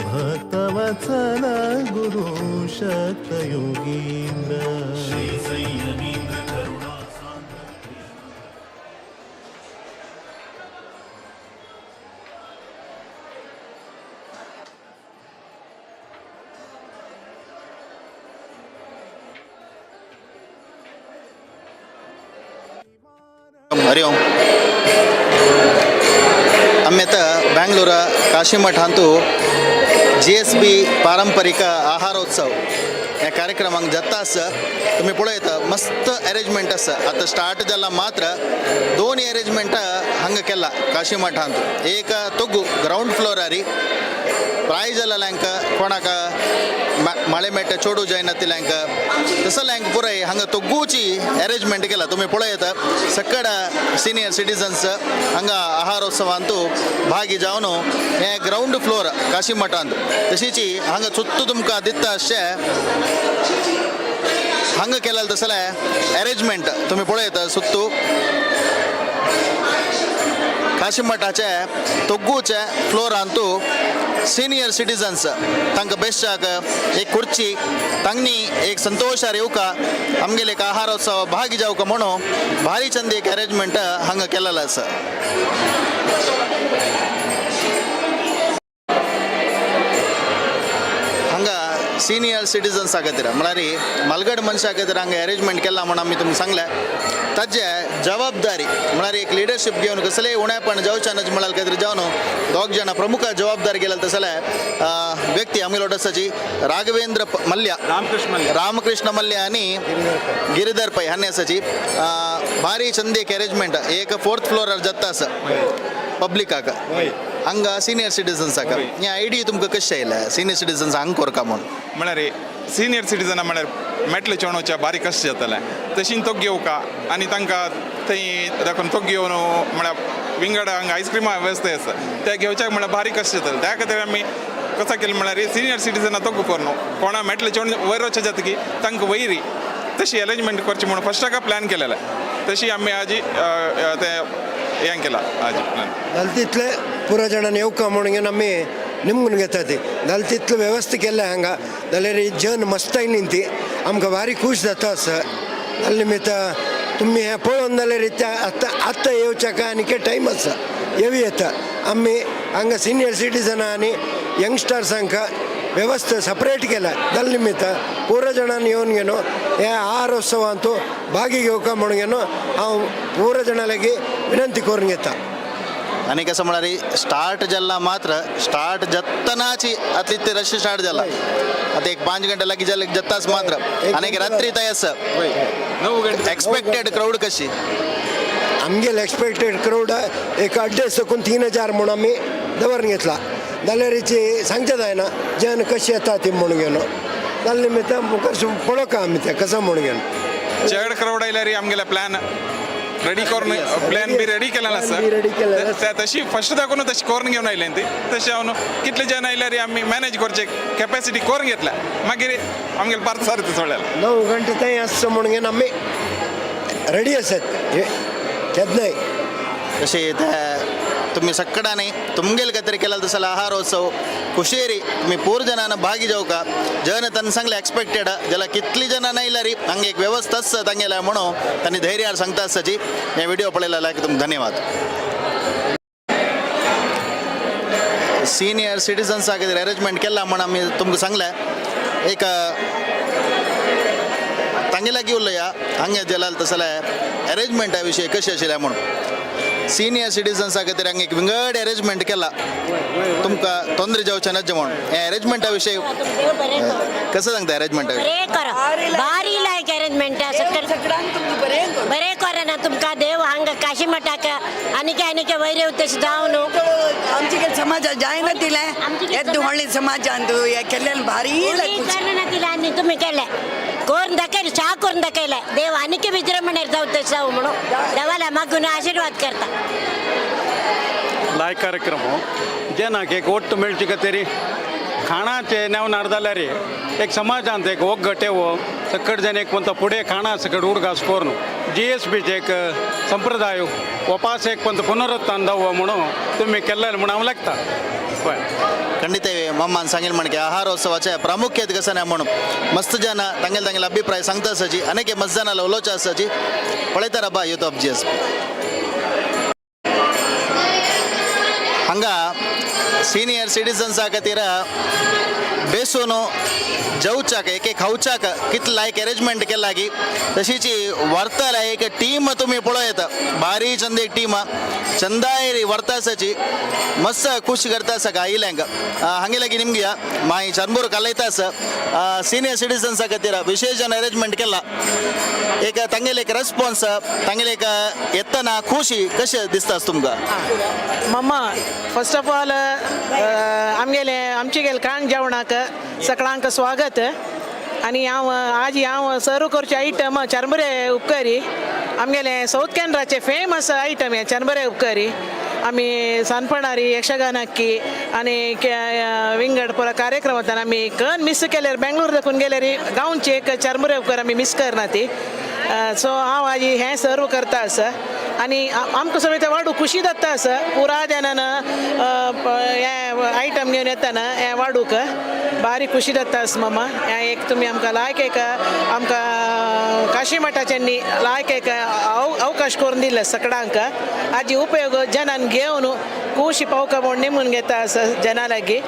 भक्तवत्सल गुरु शक्त योगींद्र श्री संयमींद्र करुणा. हरि ओम. आमी आतां बेंगलोरा काशीमठांतू GSB पारंपरिक आहारोत्सव ह्या कार्यक्रमाक जाता आसा. तुमी पळयता मस्त अरेंजमेंट आसा. आतां स्टार्ट जाला मात्र दोन अरेंजमेंट हांगा केला काशीमठांत. एक तोगू ग्रावंड फ्लोरारी प्राय जाल्ल्यांक कोणाक माळे मेट चोडू जायनातिल्यांक तसल्यांक पुराय हांगा तोगूची अरेंजमेंट केला. तुमी पळयता सकड सिनियर सिटिजन्स हांगा आहारोत्सवांतू भागी जावन हे ग्रावंड फ्लोर काशीमठांत. तशीच हांगा सुत्तू तुमकां दिता अशें हांगा केलें तसलें अरेंजमेंट तुमी पळयता सुत्तू. काशीमठाचे तोग्गूचे फ्लोरांतू सिनियर सिटीजन्स तांकां बेश्टाक एक खुर्ची तांणी एक संतोशार येवका आमगेले एक आहारोत्सव भागी जावका म्हणून भारी चंद एक अरेंजमेंट हांगा केलेलो आसा. हांगा सिनियर सिटीजन्स खातीर म्हळ्यार मलगड मनशा खातीर हांगा अरेंजमेंट केला म्हूण आमी तुमकां सांगलें. ताजे जबाबदारी म्हळ्यार एक लिडरशीप घेवन कसलेय उणेपण जावचें न्हय म्हळ्यार खातीर जावन दोग जाणां प्रमुख जबाबदारी गेले तसले व्यक्ती आमगेलो आसाची राघवेंद्र मल्ल्या, रामकृष्ण मल्ल्या आनी गिरिधर पै हांणी आसाची. भारी चंद एक अरेंजमेंट एक फोर्थ फ्लोरार जाता आसा पब्लिकाक हांगा सिनियर सिटीजन्साक. हे आयडिया तुमकां कशें आयलें सिनियर सिटीजन्स हांगा कोरका म्हूण? म्हळ्यार सिनियर सिटीजना म्हळ्यार मेटले चेवणोच्या बारीक कशें जातलें तशीं तो घेवका आनी तांकां थंय दाखोवन तो घेवन म्हळ्यार विंगड हांगा आयस्क्रिमा वेवस्था आसा त्या घेवच्याक म्हळ्यार बारीक कशें जातलें. त्या खातीर आमी कसो केलें म्हळ्यार सिनियर सिटीजना तो करून कोणा मेटले चेवण वयर वचचें जातकी तांकां वयरी तशी अरेंजमेंट करची म्हणून फस्टाक प्लॅन केलेलें. तशी आमी आजी तें हें केलां आजी प्लॅन. जालें तितलें पुरो जाणांनी येवका म्हणून आमी निमगून घेता ती. जालें तितलें वेवस्था केल्लें हांगा जाल्यार जन मस्त आयली ती आमकां भारी खूश जाता आसा. जालें निमित्त तुमी हें पळोवन जाल्यार त्या आतां आतां येवच्याक आनीक टायम आसा येवं येता. आमी हांगा सिनियर सिटीजनां आनी यंगस्टर्सांक व्यवस्था सपरेट केल्या. जालें निमित्त पुरो जाणांनी येवन घेनो हे आहारोत्सवांत भागी घेवका म्हणून घेनो हांव पुरो जाणां लागीं विनंती करून घेता. आनी कसं म्हळ्यार स्टार्ट जाल्ला मात्र स्टार्ट जातनाची आतली ते रश स्टार्ट जाला आतां एक 5 घंटे लागीं जाले जाताच मात्र आनी एक रात्री तय आसा. एक्सपेक्टेड क्रावड कशी? आमगेले एक्सपेक्टेड क्रावड एक अड्डे सकून 3000 म्हूण आमी दवरून घेतला. जाल्यार सांगचें जायना जन कशी येता ती म्हणून घेवन जालें निमित्त मुखार पळोवका आमी तें कसो म्हणून घेवन. चड क्रावड आयल्यार आमगेले प्लॅन रेडी करून प्लॅन बी रेडी केलें आसा. तशी फस्ट दाखोवन तशी करून घेवन आयलें ती तशें हांव कितले जण आयल्यार आमी मॅनेज करचे कॅपॅसिटी करून घेतल्या मागीर आमगेले पार्थ सारकें सोडलें. 9 घंटे थंय आसचो म्हणून घेवन आमी रेडी आसात केन्नाय. तशें ते तुमी सक्कडांनी तुमगेले खातीर केला तसो आहारोत्सव खुशेरी तुमी पूर जणांना भागी जावका जन तांणी सांगलें एक्सपेक्टेड जाल्यार कितली जाणां आयल्यार हांगा एक व्यवस्था आसा तांगेल्या म्हणून तांणी धैर्यार सांगता आसाची. हे व्हिडिओ पळयला लायक तुमकां धन्यवाद. सिनियर सिटीजन्सा खातीर अरेंजमेंट केला म्हूण आमी तुमकां सांगलें. एक तांगे लागीं उलया हांगा जाल्यार तसले अरेंजमेंटा विशयी कशें आशिल्लें म्हणून. सिनियर सिटीजन्सा खातीर हांगा एक विंगड अरेंजमेंट केला तुमकां तोंदरे जावचें नज्ज म्हूण. हे अरेंजमेंटा विशयी कसं सांगता अरेंजमेंटा? बरें कर, भारी लायक अरेंजमेंट आसा. बरें करना तुमकां देव हांगा काशी मठाक आनीक आनीक वयर तशें जावन आमचे समाज जायना तिलें येद्द व्हडलें समाजांत हें केल्ल्यान भारी करना तिलें आनी तुमी केलें करून दाखयलें च्या करून दाखयलें. देव आनीक विजृंभणेर जावं तशें जावं म्हणून देवाला मागून आशिर्वाद करता. लायक कार्यक्रम जेन्ना एक ओट्ट मेळची खातीर खाणाचे नेवनार जाल्यार एक समाजांत एक ಒಗ್ಗಟ್ಟು ಸಕ್ಕಡ್ ಜನ एक पंत फुडें खाणा सकड उडगास करून जी एस बीचे एक संप्रदाय वपास एक पंत पुनरुत्थान जावं म्हणून तुमी केल्लें म्हणून हांव लागता. ಖಂಡಿತ मम्मान सांगेल म्हणके आहारोत्सवाचे प्रामुख्यत कसं नाही म्हणून मस्त जन तांगेले तांगेले अभिप्राय सांगता आसाची अनेक मस्त जाणां उलोवचे आसाची. पळयता राबा युथ ऑफ जी एस हांगा सिनियर सिटीजन्सा खातीर बेसून जेवच्याक एक एक खावच्याक कितले लायक अरेंजमेंट केला की तशीच व्हरतले एक टीम तुमी पळयता भारी चंद एक टीम चंदाय व्हरता आसाची मस्त खूश करता आसा आयिल्ल्यांक. हांगे लागीं निमगे मागीर चर्मूर कालयता आसा. सिनियर सिटीजन्सा खातीर विशेष अरेंजमेंट केला एक तांगेले एक रेस्पॉन्स तांगेले एक येतना खुशी कशें दिसता तुमकां? मम्मा फर्स्ट ऑफ ऑल आमगेले आमचे गेले खाण जेवणाक सगळ्यांक स्वागत. आनी हांव आज हांव सर्व करचे आयटम चरमुरे उपकरी आमगेले सावथ कॅनराचे फेमस आयटम हे चरमुरे उपकरी. आमी सानपणारी यक्षगानाकी आनी विंगड पुरो कार्यक्रम वतना आमी कन मिस केल्यार बेंगलोर दाखून गेल्यार गांवचे एक चरमुरे उपकर आमी मिस करना ती. सो हांव आज हें सर्व करता आसा. आनी आमकां सगळें ते वाडू खुशी जाता आसा पुरा जनान हें आयटम घेवन येताना हें वाडूक बारी खुशी जाता आसा मामा. हें एक तुमी आमकां लायक एक आमकां काशी मठाच्यांनी लायक एक अवकाश करून दिले सगळ्यांक हाजी उपयोग जनान घेवन खुशी पावका म्हूण निमून घेता आसा जना लागीं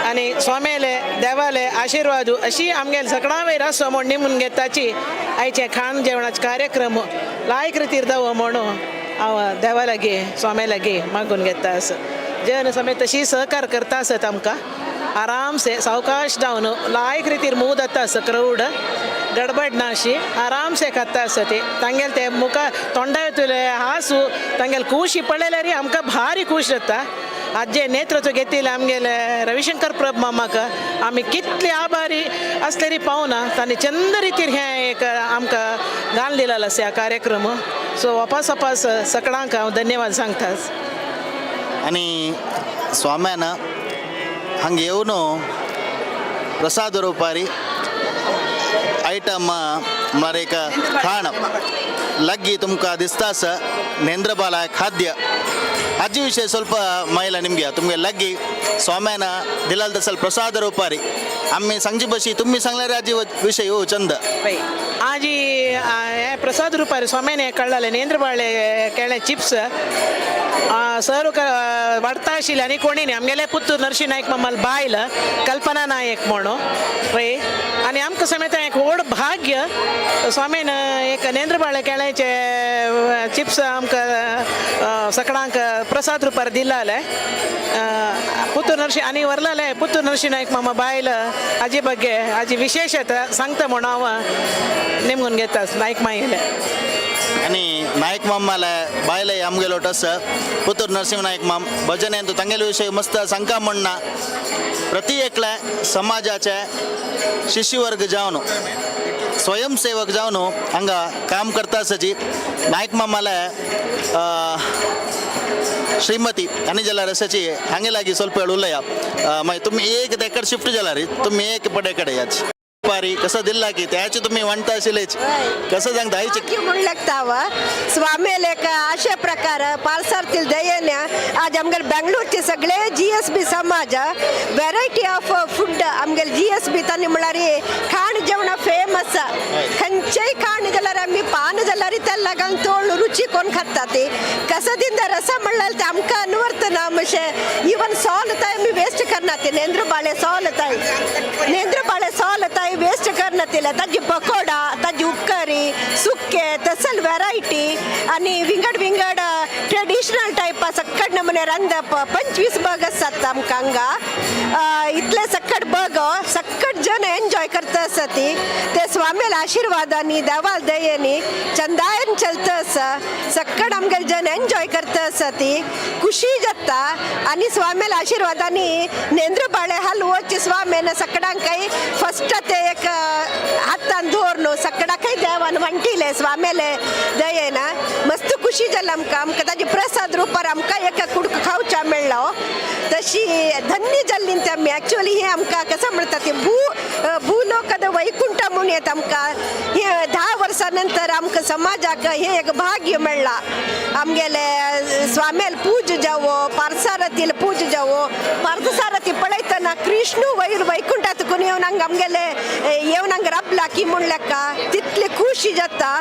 आनी स्वाम्याले देवाले आशिर्वाद अशी आमगेले सगळ्यां वयर आसो म्हूण निमून घेताची आयचे खाण जेवणाचे कार्यक्रम लायक रितीर दवर म्हणून हांव देवा लागीं स्वाम्या लागीं मागून घेता आसा. जन समेत तशी सहकार करता आसत आमकां आरामसे सावकाश जावन लायक रितीर मूव जाता आसा क्रावड गडबड ना अशी आरामसे खाता आसा ती तांगेले ते मुखार तोंडा वयतले हांसू तांगेले खुशी पळयल्यार आमकां भारी खूश जाता. आजे नेतृत्व घेतिल्ले आमगेले रविशंकर प्रभ मामाक आमी कितले आभारी आसलेरी पावना तांणी चंद रितीर हें एक आमकां घालून दिलेलो आसा ह्या कार्यक्रम. सो वापास वापास सगळ्यांक हांव धन्यवाद सांगता. आनी स्वाम्यान हांगा येवन प्रसाद रुपारी आयटम म्हळ्यार एक खाण लागीं तुमकां दिसता आसा नेंद्रबाला खाद्य हाजे विशय ಸ್ವಲ್ಪ माहिला निमगे तुमगे लागीं स्वाम्यान दिलाल तसल प्रसाद रुपारी आमी सांगची बशी तुमी सांगल्यार हाजी विशय हो चंद. आजी हे प्रसाद रुपारी स्वाम्यान हें कळ्ळालें नेंद्रबाळे केळें चिप्स सर वाडता आशिल्ले आनी कोणी न्ही आमगेले पुत्तूर नरशिंह नायक मामाल बायल कल्पना नायक म्हणून पळय आनी आमकां समेत एक व्हड भाग्य स्वामीन एक नेंद्रबाळे केळ्याचे चिप्स आमकां सगळ्यांक प्रसाद रुपार दिलाले पुत्तूर नरशिंह आनी व्हरलाले पुत्तूर नरशिंह नायक मामा बायल हाजे ಬಗ್ಗೆ हाजी विशेषता सांगता म्हणून हांव नेमून घेता नायक मायले. आनी नायक मामाले बायले आमगेलो आसा पुतूर नरसिंह नायक माम भजन तांगेले विशय मस्त सांगका म्हणना प्रति एकल्या समाजाचे शिष्यवर्ग जावन स्वयंसेवक जावन हांगा काम करता आसाची. नायक मामाले श्रीमती आनी जाल्यार आसाची हांगे लागीं ಸ್ವಲ್ಪ वेळ उलया. मागीर तुमी एक तेकड शिफ्ट जाल्यार तुमी एक पडे कडेन याच पारी कसं दिल्ला की त्याचे तुम्ही म्हणता आशिल्लेच कसं सांगता आयचे म्हूण लागता स्वामी लेख अशा प्रकार पालसारतील दयेन आज आमगेले बेंगलोरचे सगळे GSB समाज वेरायटी ऑफ फूड आमगेले GSB तांणी म्हळ्यार खाण जेवण फेमस खंयचेय खाण जाल्यार आमी पान जाल्यार तेल घालून तोळ रुची कोण खाता ती कसದಿಂದ रस म्हणल्यार ते आमकां अनवर्थना मशे इवन सोलताय आमी वेस्ट करना ती नेंद्र बाळे सोलताय नेंद्र बाळे सोलताय वेस्ट करना ताजी पकोडा ताजी उपकरी सुके तसल वेरायटी आनी विंगड विंगड ट्रेडिशनल टायप सक्कड नमुने रांदप 25 बग आसात आमकां हांगा इतले सक्कड बग सक्कड जन एन्जॉय करता आसा ती ते स्वामील आशिर्वादांनी देवाल दयेनी चंदायन चलता आसा सक्कड आमगेले जन एन्जॉय करता आसा ती खुशी जाता आनी स्वामील आशिर्वादांनी नेंद्र बाळे हलवोची स्वामीन सक्कडांकय फस्ट ते एक हातान दवरलो सक्कडाकय देवान म्हणटिले स्वामेले दयेन मस्त खुशी जाली आमकां आमकां ताजे प्रसाद रुपार आमकां एक कुडको खावच्या मेळ्ळो तशी धन्य जाल्ली ती आमी. एक्चुअली हें आमकां कसं म्हणटा ती भूलोकद वैकुंठ म्हूण येता आमकां हें 10 वर्सां नंतर आमकां समाजाक हें एक भाग्य मेळ्ळां आमगेले स्वामेल पूज जावो पार्सारथील पूज जावो पार्थसारथी पळयतना कृष्णू वैर वैकुंठात कोण येवन हांगा आमगेले येवन हांगा राबला की म्हूण लेखा तितली खुशी जाता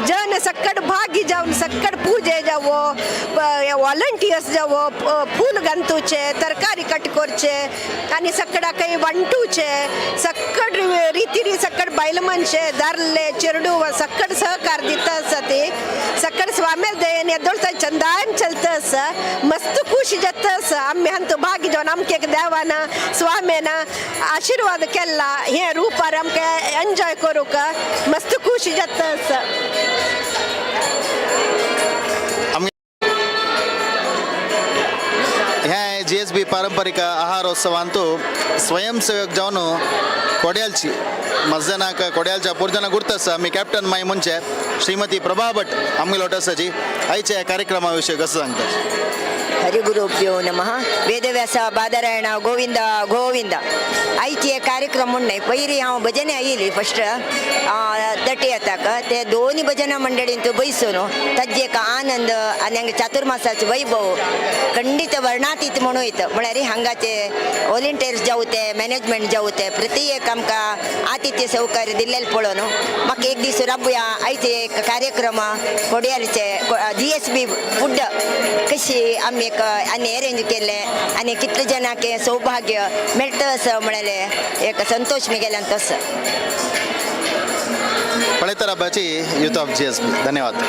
जन सक्कड भागी जावन सक्कड पूजे जावो वॉलंटियर्स जावो फूल घालतुचे तरकारी कट करचे आनी सक्कडाकय वांटूचे सक्कड रितीरी सक्कड बायल मनशे दारले चेरडू सक्कड सहकार दिता आसा ती सक्कड स्वामेल दयेन येदोळता चंदायन चलता आसा मस्त खुशी जाता आसा आमी हांतू भागी जावन आमकां एक देवान स्वाम्यान आशिर्वाद केला हे रुपार आमकां एन्जॉय करूंक मस्त खुशी जाता आसा. हे GSB पारंपरिक आहारोत्सवांतू स्वयंसेवक जावन कोड्यालची मजनाक कोड्यालच्या पुर्जना गुर्त आसा आमी कॅप्टन माय म्हणचे श्रीमती प्रभा भट आमगेलो आसाची आयच्या ह्या कार्यक्रमा विशयी कसं सांगता? हरिगुरुभ्यो नमः. वेदव्यास बादरायण गोविंद गोविंद. आयची एक कार्यक्रम म्हणून पयली हांव भजने आयली फस्ट 30 येताक ते दोन्ही भजना मंडळींत बैसून ताजे एक आनंद आनी हांगा चातुर्मासाचे वैभव खंडीत वर्णातीत म्हणून येता. म्हळ्यार हांगाचे वॉलंटियर्स जावं ते मॅनेजमेंट जावं ते प्रति एक आमकां आतिथ्य सौकर्य दिल्लेले पळोवन म्हाका एक दीस राबुया. आयचे एक कार्यक्रम कोडियालचे GSB food कशी आमी एक आनी अरेंज केल्ले आनी कितले जाणांक हें सौभाग्य मेळटा असं म्हळेले एक संतोष मिगेल्यान तसो. पळयता राबाची युथ ऑफ GSB. धन्यवाद.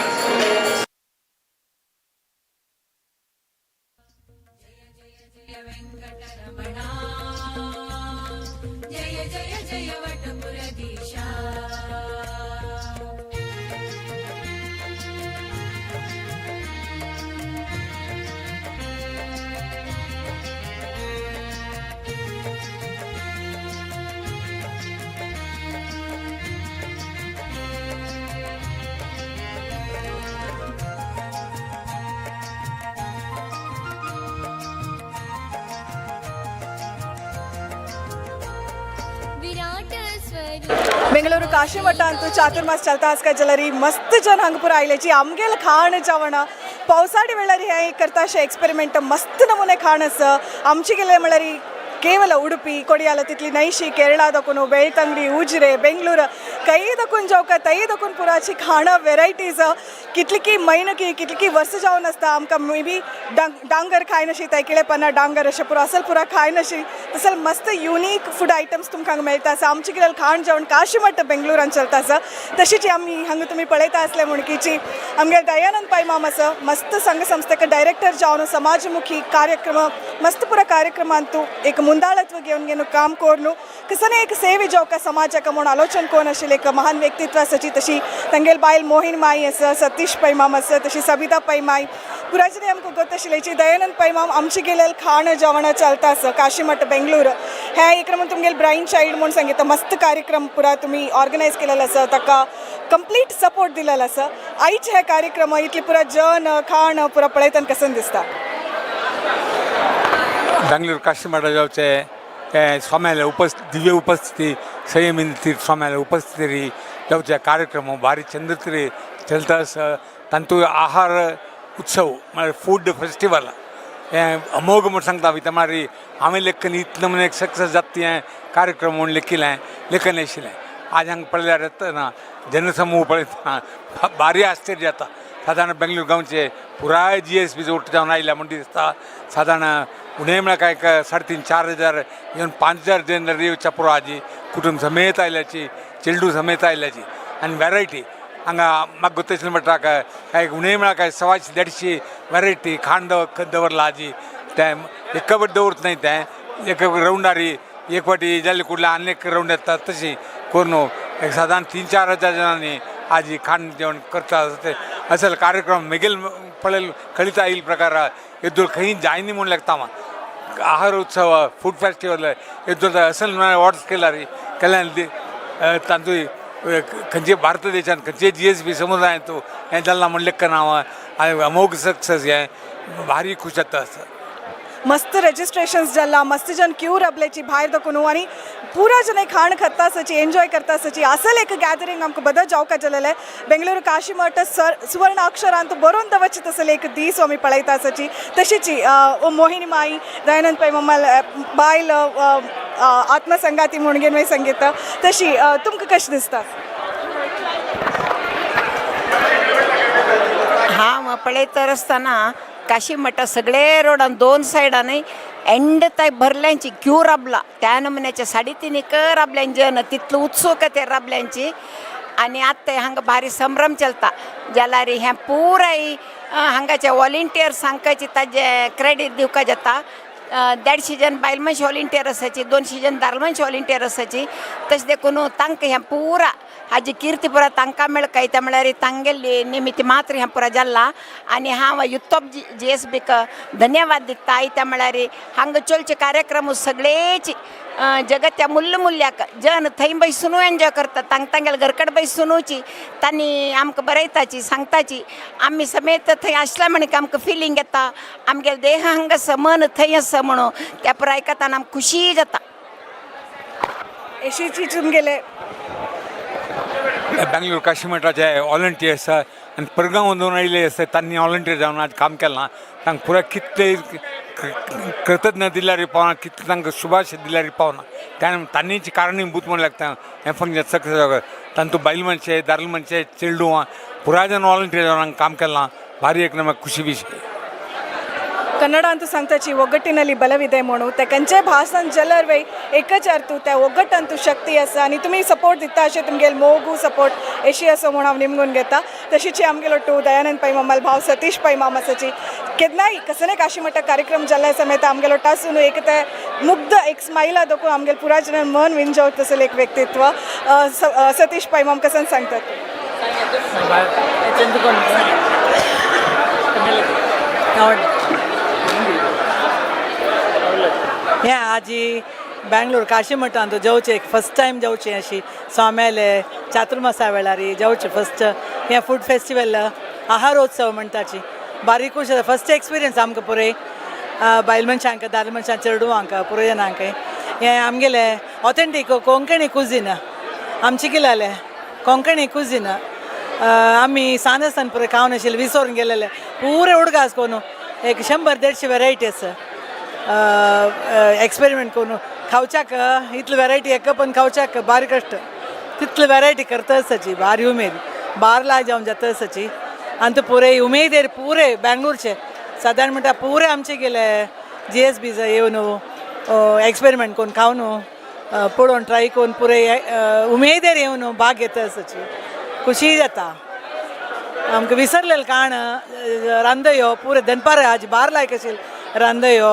बेंगळुरू काशीमठ अंतू चातुर्मास चलता आसका जलरी मस्त जन हांगा आयल्याची आमगेल खाण जेवण पावसाळी वेळार हे करता अशें एक्सपेरिमेंट मस्त नमुने खाण आसा आमचे गेले म्हळ्यार ಕೇವಲ ಉಡುಪಿ ಕೊಡಿಯಾಲ ತಿತ್ಲಿ ನೈಶಿ ಕೇರಳ ದಕ್ಕುನು ಬೆಳ್ತಂಗಡಿ ಉಜಿರೆ ಬೆಂಗಳೂರು ಕೈ ದಕ್ಕುನ್ ಜೋಕ ತೈ ದಕ್ಕುನ್ ಪುರಾची खाणं वेरायटीज कितली म्हयनो कितली वर्स जावन आसता आमकां मे बी डांगर खाय नशी तैकिळे पन्ना डांगर अशें पुरो असल पुरा खाय नशी तसल मस्त युनीक फूड आयटम्स तुमकां हांगा मेळटा आसा. आमचे कितें खाण जेवण काशीमठ बेंगळुरान चलता आसा. तशीच आमी हांगा तुमी पळयता आसले म्हणकीची आमगे दयानंद पै माम आसा मस्त संघ संस्थेक डायरेक्टर जावन समाजमुखी कार्यक्रम मस्त पुरा कार्यक्रमांतू एक ಮುಂದಾಳತ್ವ घेवन घेवन काम करून कसने एक सेवे जावका समाजाक म्हूण आलोचन कोण आशिल्लें एक महान व्यक्तित्व आसाची. तशी तांगेल बायल मोहीन माई आसा, सतीश पै माम आसा, तशी सबिता पै माई पुराचे आमकां गोत आशिल्ल्याची दयानंद पै माम आमचे गेलेल खाण जेवण चलता आसा काशीमठ बेंगळूर हे एक म्हूण तुमगेल ब्रायन चायल्ड म्हूण सांगितलं मस्त कार्यक्रम पुरा तुमी ऑर्गनायज केलेलो आसा, ताका कंप्लीट सपोर्ट दिलेलो आसा. आयचे हे कार्यक्रम इतले पुरा जन खाण पुरा पळयतना कसन दिसता. बेंगलूर काशीमठ जावचे स्वाम्याले दिव्य उपस्थिती संयमी तीर्थ स्वाम्याले उपस्थिती जावचे कार्यक्रम भारी चंद्रतरी चलता आसा. तांतू आहार उत्सव म्हळ्यार फूड फेस्टिवल हें अमोघ म्हूण सांगता भितर म्हळ्यार हांवें लेखन इतलें म्हण एक सक्सेस जाता हें कार्यक्रम म्हूण लेखिलें लेखन आशिल्लें. आज हांगा पळयल्यार येतना जनसमूह पळयतना भारी आश्चर्य जाता. सादारण बेंगलूर गांवचे पुराय GSB ಒಟ್ಟು जावन आयल्या म्हण दिसता. सादारण उणें म्हळ्यार काय 3.5-4 हजार इवन 5,000 जन येवच्या पुरो आजी कुटुंब समेत आयल्याची चेडू समेत आयल्याची आनी वेरायटी हांगा म्हाका गोत्तशिल्लें म्हणटा काय उणें म्हळ्यार काय 125-150 वेरायटी खाण दवरला आजी. तें एका वाटी दवरत न्हय तें एक रावंडारी एक वाटी जाल्ले कुडले आनी एक रावंड येता तशी करून एक सादारण 3-4 हजार जणांनी आजी खाण जेवण करता. ते असल कार्यक्रम मिगेल पळयल कळिता येईल प्रकार ಎದ್ದು खंय जायनी म्हूण लागता. आहार उत्सव फूड फेस्टिवल एद्दोल असल ऑर्डर्स केला रे केल्यान तांतू खंयचे भारत देशान खंयचे GSB समुदायांत हें जालां म्हूण लेखन हांव आनी अमोघ सक्सेस हें भारी खूश जाता आसा. मस्त रजिस्ट्रेशन्स जाला मस्त जन क्यू रबल्याची भायर दकून आनी पुरा जन खाण खाता आसाची एन्जॉय करता आसाची असल एक गॅदरींग आमकां बदल जावका जालेलें. बेंगळुरू काशीमठ सर सुवर्ण अक्षरांत बरोवन दवरची तसले एक दीस आमी पळयता आसाची. तशीच मोहिनी माई दयानंद पै मम्मा बायल आत्मसंगाती म्हणून घेवन संगीत तशी तुमकां कशें दिसता? हांव पळयतर आसतना काशीमठा सगळे रोडान दोन सायडांनी एंड ताय भरल्यांची क्यू राबला त्या नमुन्याच्या 3.5 एकर राबल्यांची जन तितलो उत्सुक ते राबल्यांची. आनी आतां हांगा भारी संभ्रम चलता जाल्यार हें पुराय हांगाचे वॉलंटियर्स हांकां ताजें क्रेडीट दिवपा जाता. 150 जन बायल मनशां वॉलंटियर आसाची, 200 जन दादले मनशां वॉलंटियर आसाची. तशें देखून तांकां हें पुरा हाजी कीर्ती पुरा तांकां मेळकायता म्हळ्यार तांगेली निमित्त मात्र हें पुरा जाल्लां आनी हांव युत्तोप जी एस बीक धन्यवाद दिता. आयता म्हळ्यार हांगा चलचे कार्यक्रम सगळेच जगत्या मुल्ल मुल्याक जन थंय बैसून एन्जॉय करतात, तांग तांगेले घरकड बैसुनूची तांणी आमकां बरयताची सांगताची. आमी समेत थंय आसल्या म्हण आमकां फिलींग येता, आमगेले देह हांगा आसा मन थंय आसा म्हणून त्या पुराय आयकतना आमकां खुशी जाता. अशीच तुमगेले बेंगलोर काशीमठाचे व्हॉलंटियर्स आनी परगांव वचून आयिल्ले आसा तांणी व्हॉलंटियर जावन आज काम केलां. तांकां पुराय कितले कृतज्ञ दिल्यार पावना, कितले तांकां शुभाशय दिल्यार पावना. तांणीच कारणीभूत म्हणून लागता हें फंक्शन सक्सेस जावपाक. तांतूं बायल मनशे, दादले मनशे, चेडवां पुराय जाण व्हॉलंटियर जावन काम केलां. ಭಾರಿ एक ನಮಗೆ ಖುಷಿ ವಿಷಯ. ಕನ್ನಡ ಅಂತೂ ಸಂಗ್ತಾಚಿ ಒಗ್ಗಟ್ಟಿನಲ್ಲಿ ಬಲವಿದೆ म्हणून ते खंयचेय भाशन जलर वय एकच अर्थ त्या ಒಗ್ಗಟ್ಟಂತೂ शक्ती आसा आनी तुमी सपोर्ट दिता अशें तुमगेले मोगू सपोर्ट एशी आसा म्हूण हांव निमगून घेता. तशीच आमगेलो टू दयानंद पै मामाल भाव सतीश पै मामा आसाची केन्नाय कसले काशीमठ कार्यक्रम जाल्ल्या समेत आमगेलो टासून एक ते मुग्ध एक स्मायला दोखून आमगेले पुराय जण मन विंजवत तसलें एक व्यक्तित्व सतीश पै माम कसन सांगतात. हें आजी बेंगलोर काशीमठांत जेवचें फर्स्ट टायम जेवचें अशी स्वाम्याले चातुर्मासा वेळार जेवचें फर्स्ट हें फूड फेस्टिवल आहारोत्सव म्हणटाची बारीक जाता. फर्स्ट एक्सपिरियन्स आमकां पुराय बायल मनशांक, दादले मनशांक, चेडवांक, पुराय जाणांक हें आमगेलें ऑथेंटीक कोंकणी कुजीन आमची कितें कोंकणी कुजीन आमी सान आसतना पुराय खावन आशिल्ले विसरून गेलेले पुरे उडगास करून एक 100-150 वेरायटी आसा एक्सपेरिमेंट करून खावच्याक इतली वेरायटी एक पण खावच्याक भारी कश्ट तितली वेरायटी करता आसाची भारी उमेद बार लाय जावन जाता आसाची आनी ते पुरे उमेदीर पुरे बेंगलोरचे सादारण म्हणटा पुरे आमचे गेले जी एस बी येवन एक्सपेरिमेंट करून खावन पळोवन ट्राय करून पुरे उमेदीर येवन भाग घेता आसाची खुशी जाता. आमकां विसरलेलें काण रांदयो पुरे दनपार आज बार लायक आशिल्लें रांदयो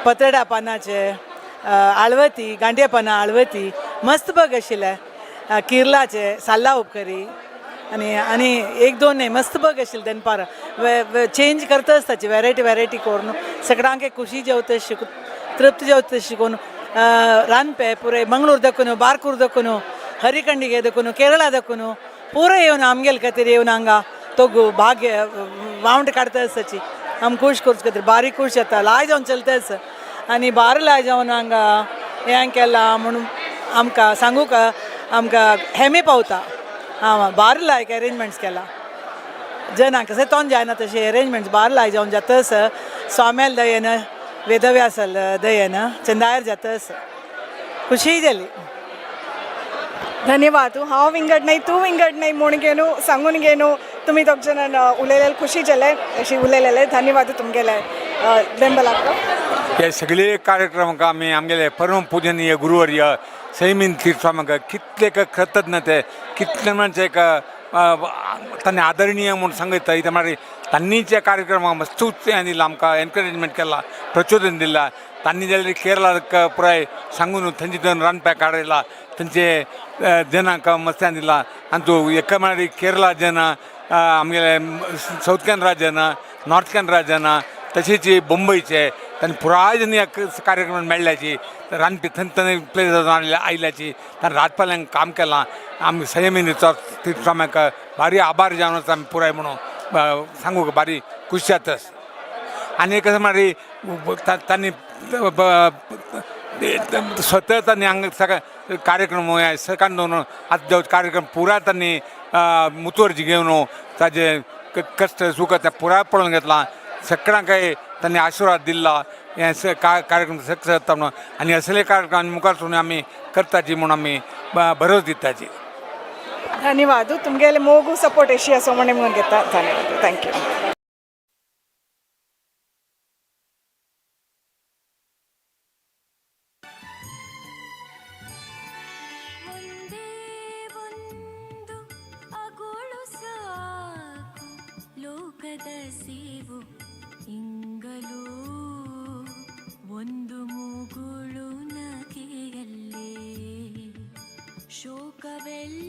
पत्रड्या पानाचे आळवती गांठये पानां आळवती मस्त बग आशिल्लें किर्लाचे साल्ला उपकरी आनी आनी एक दोन न्ही मस्त बग आशिल्लें दनपार चेंज करता आसताची वेरायटी वेरायटी करून सगळ्यांक खुशी जेवता शिक तृप्त जेवता शिकून रांदपे पुरे मंगळूर दखून बारकूर दखून हरिखंडिगे दखून केरळा दखून पुरो येवन आमगेले खातीर येवन हांगा तो भाग वावंट काडता आसाची आम खूश करचे खातीर बारीक खूश जाता लाय जावन चलता आसा आनी बार लाय जावन हांगा हें केलां म्हणून आमकां सांगूंक आमकां हेमी पावता. आं बार लायक एरेंजमेंट्स केला जनांक कशें तोंड जायना तशें एरेंजमेंट्स बार लाय जावन जाता आसा. स्वाम्याल दयेन वेदव्यासल दयेन चंदायर जाता आसा खुशी जाली. धन्यवाद. हांव विंगड नाही तूं विंगड नाही म्हूण घेवन सांगून घेवन तुमी दोग जाणां उलयलेले खुशी जाले अशी उलयलेले. धन्यवाद तुमगेले बेंबलाक. हे सगळे कार्यक्रमाक आमी आमगेले परम पूजनीय गुरुवर्य सैमीन तीर्थस्वामीक कितले कृतज्ञ ते कितले म्हणजे एक तांणी आदरणीय म्हूण सांगता. इतें म्हळ्यार तांणीच्या कार्यक्रमाक मस्त हें दिलां आमकां एनकरेजमेंट केलां, प्रचोदन दिलां. तांणी जाल्यार केरळाक पुराय सांगून थंयचे थंय रांदप्याक हाडयला, थंयचे जनांक मस्त हें दिलां. आनी तूं एका म्हळ्यार केरळा जन आमगेले सावथ कॅनरा जन, नॉर्थ कॅनरा जन, तशेंच मुंबयचे तांणी पुराय जन ह्या कार्यक्रमात मेळ्ळ्याची रांदपी थंय थंय प्लेस आयल्याची तांणी राजपाल्यांक काम केलां. आमी संयमीन तीर्थस्वाम्याक भारी आभार जावन आसा आमी पुराय म्हणून सांगूंक भारी खुश जाता. आनी एक म्हळ्यार तांणी स्वतः तांणी हांगा सगळे कार्यक्रम सकाळ दवरून आतां कार्यक्रम पुराय तांणी मुतवर्जी घेवन ताजे कश्ट सुख तें पुराय पळोवन घेतलां. सगळ्यांक तांणी आशिर्वाद दिल्ला हें कार्यक्रम सक्सेस जाता म्हणून आनी असले कार्यक्रम मुखार सरून आमी करताची म्हणून आमी भरोस दिताची. धन्यवाद. तुमगेले मोगू सपोर्ट एशी आसा म्हणून घेता. धन्यवाद. Thank you. ಶೋಕವೆಲ್ಲ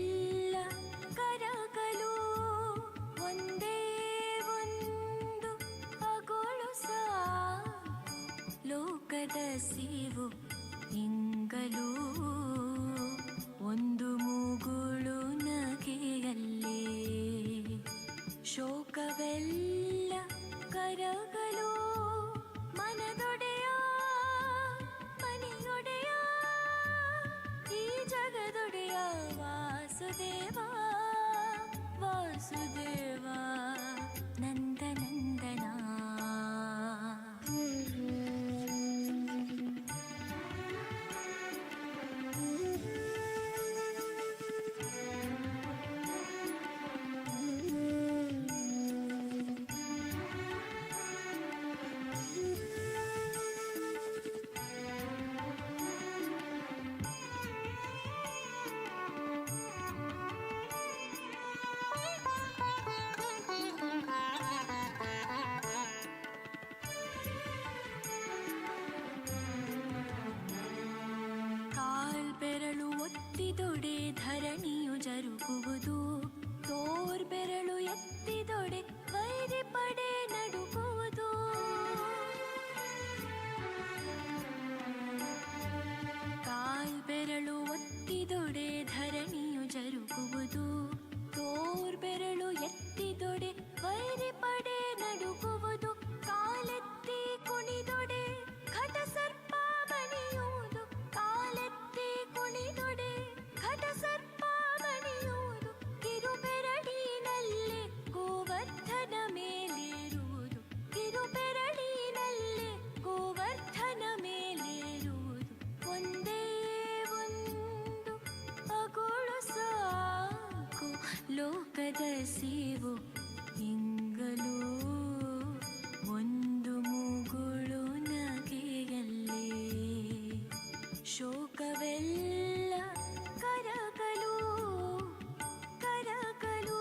ಸೇವು ಇಂಗಲೂ ಒಂದು ಮುಗುಳು ನಗೆಯಲ್ಲೇ ಶೋಕವೆಲ್ಲ ಕರಗಲು ಮನದೊಡೆಯ ಮನೆಯೊಡೆಯ ಈ ಜಗದೊಡೆಯ ವಾಸುದೇವ ವಾಸುದೇವ ನಂದನಂದನ. ಕಾಲ್ಬೆರಳು ಒತ್ತಿದೊಡೆ ಧರಣಿಯು ಜರುಗುವುದು, ತೋರ್ಬೆರಳು ಎತ್ತಿದೊಡೆ ವೈರಿ ಪಡೆ ನಡುಗುವುದು. ಕಾಲ್ಬೆರಳು ಒತ್ತಿದೊಡೆ ಧರಣಿಯು ಜರುಗುವುದು, ತೋರ್ಬೆರಳು ಎತ್ತಿದೊಡೆ ವೈರಿ ಪಡೆ ನಡುಗುವುದು. ಕಾಲೆತ್ತಿ ಕುಣಿದೊಡೆ ಘಟ ಸರ್ಪ ಬಣಿಯುವುದು, ಕಾಲೆತ್ತಿ ಕುಣಿದೊಡೆ ಘಟ ಸರ್ಪ ಬಣಿಯುವುದು. ಕಿರುಬೆರಳಿನಲ್ಲೇ ಗೋವರ್ಧನ ಮೇಲೇರುವುದು, ಕಿರುಬೆರಳಿನಲ್ಲೇ ಗೋವರ್ಧನ ಮೇಲೇರುವುದು. ಒಂದೇ ಒಂದು ಅಗುಳು ಸಾಕು ಲೋಕದ ಸೇವು ಇಂಗಲೂ ಒಂದು ಮುಗುಳು ನಗೆಯಲ್ಲೇ ಶೋಕವೆಲ್ಲ ಕರಗಲು ಕರಗಲು.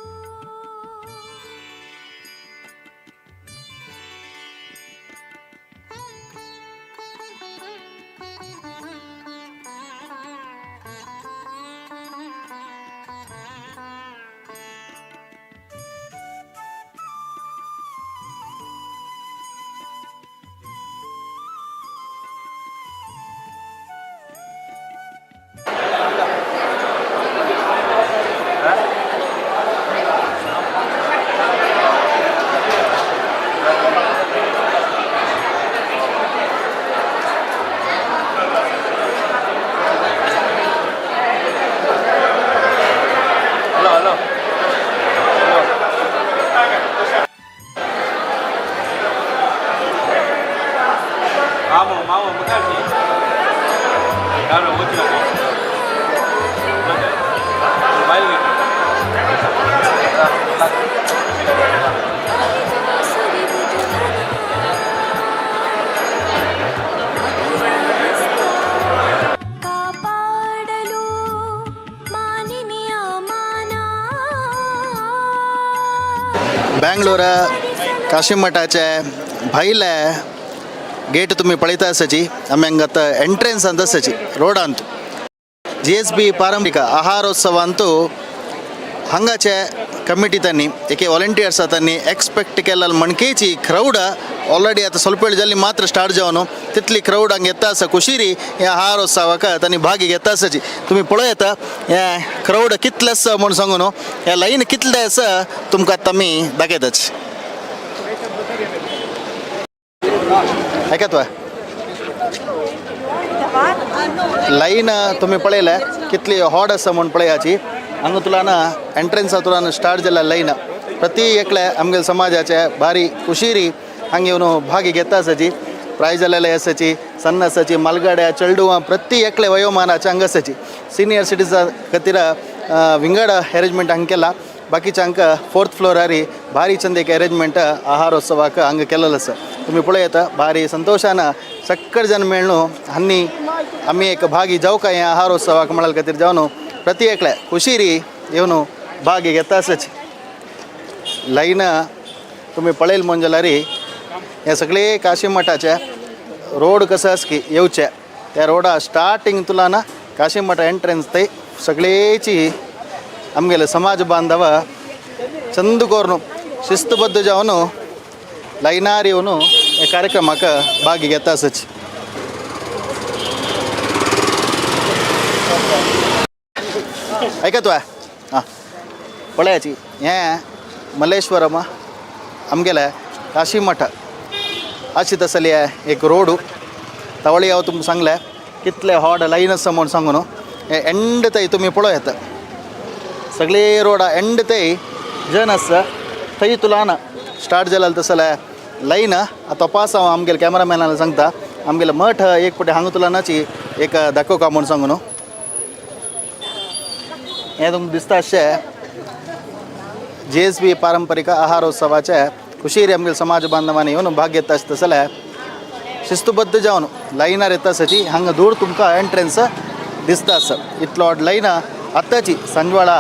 Hello hello. మామ మామ ముఖాన్ని వచ్చిన ಕಾಪಾಡಲು ಮಾನಿನಿಯ ಮಾನ. बँगलोर काशीमठाचे भायले गेट तुमी पळयता आसाची. आमी हांगा आतां एंट्रन्सांत आसाची रोडांत. जी एस बी पारंपरिक आहारोत्सवांतू हांगाचे कमिटी तांणी एके वॉलंटियर्स तांणी एक्सपेक्ट केल्ला मणकेची क्रावड ऑलरेडी आतां ಸ್ವಲ್ಪ वेळ जाली मात्र स्टार्ट जावन तितली क्रावड हांगा येता आसा. कुशिरी ह्या आहारोत्सवाक तांणी भागी घेता आसाची. तुमी पळयता हे क्रावड कितले आसा म्हूण सांगू न्हू, ह्या लायन कितले आसा तुमकां आतां आमी दाखयताच. आयकत लायन तुमी पळयले कितली हॉड आसा म्हूण पळयाची. हांगा तुला एंट्रन्सा तुला स्टार्ट जाल्या लायन. प्रति एकले आमगेले समाजाचे भारी कुशिरी हांगा येवन भागी घेता आसाची. प्रायज जालेले आसाची, सन्न आसाची, मालगाड्या चेडवां प्रति एकले वयोमानाचे हांगा आसाची. सिनियर सिटीजन खातीर विंगड अरेंजमेंट हांगा केला. बाकीच्या हांकां फोर्थ फ्लोरारी भारी चंद एक अरेंजमेंट आहारोत्सवाक हांगा केलेलो आसा. तुमी पळयता भारी संतोशान सक्कड जन मेळ्ळू आनी आमी एक भागी जावं काय ह्या आहारोत्सवाक म्हळ्या खातीर जावन प्रति एकले खुशिरी येवन भागी घेता आसाची. लायन तुमी पळयल म्हूण जाल्यार हे सगळे काशी मठाचे रोड कसो आसा की येवचे त्या रोडा स्टार्टींग तुला ना काशी मठ एंट्रन्स थंय सगळेची आमगेले समाज बांधव चंद करून शिस्तबद्ध जावन लायनार येवन ह्या कार्यक्रमाक भागी घेता आसाची. ऐका तुवें आं पळयाची हें मल्लेश्वरम आमगेलें काशी मठ अशी तसली एक रोडू तवळी हांव तुमकां सांगलें कितले हॉड लायन आसा म्हूण सांगू न्हू. हें एंड थंय तुमी पळोवं येता सगळे रोडा एंड थंय जन आसा थंय तुला ना स्टार्ट जालें तसलें लायन आतां पास हांव आमगेले कॅमेरामॅनाक सांगता आमगेले मठ एक पटी हांगा तुला नाची एक दाखोवका म्हूण सांगू न्हू. हें तुमकां दिसता अशें GSB पारंपरिक आहारोत्सवाचे खुशीर आमगेले समाज बांधवांनी येवन भाग घेता आसता जाल्यार शिस्तबद्ध जावन लायनार येता आसाची हांगा दूर तुमकां एंट्रन्स दिसता आसा. इतलो लायन आतांची सांजवाडा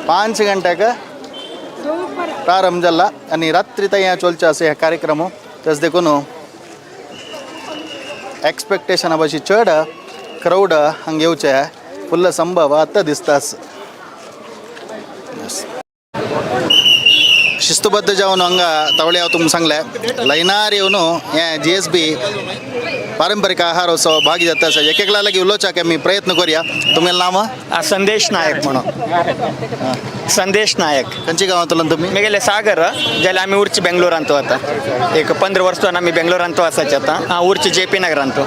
5 गंट्याक प्रारंभ जाला आनी रात्री थंय चलचो आसा हे कार्यक्रम. तशें देखून एक्सपेक्टेशना भाशेन चड क्रावड हांगा येवचें फुल्ल संभव आतां दिसता आसा. शिस्तबद्ध जावन हांगा तवळे हांव तुमकां सांगलें लायनार येवन हें GSB पारंपरिक आहारोत्सव भागी जाता आसा. एक एकल्या लागीं उलोवच्याक आमी प्रयत्न करुया. तुमगेलें नांव? संदेश नायक म्हणून. संदेश नायक. खंयच्या गांवांतल्यान तुमी? मेगेले सागर जाल्यार आमी उरची बेंगलोरांत आतां एक 15 वर्सां आमी बेंगलोरांत आसाचे आतां. हांव उरची JP नगरांत.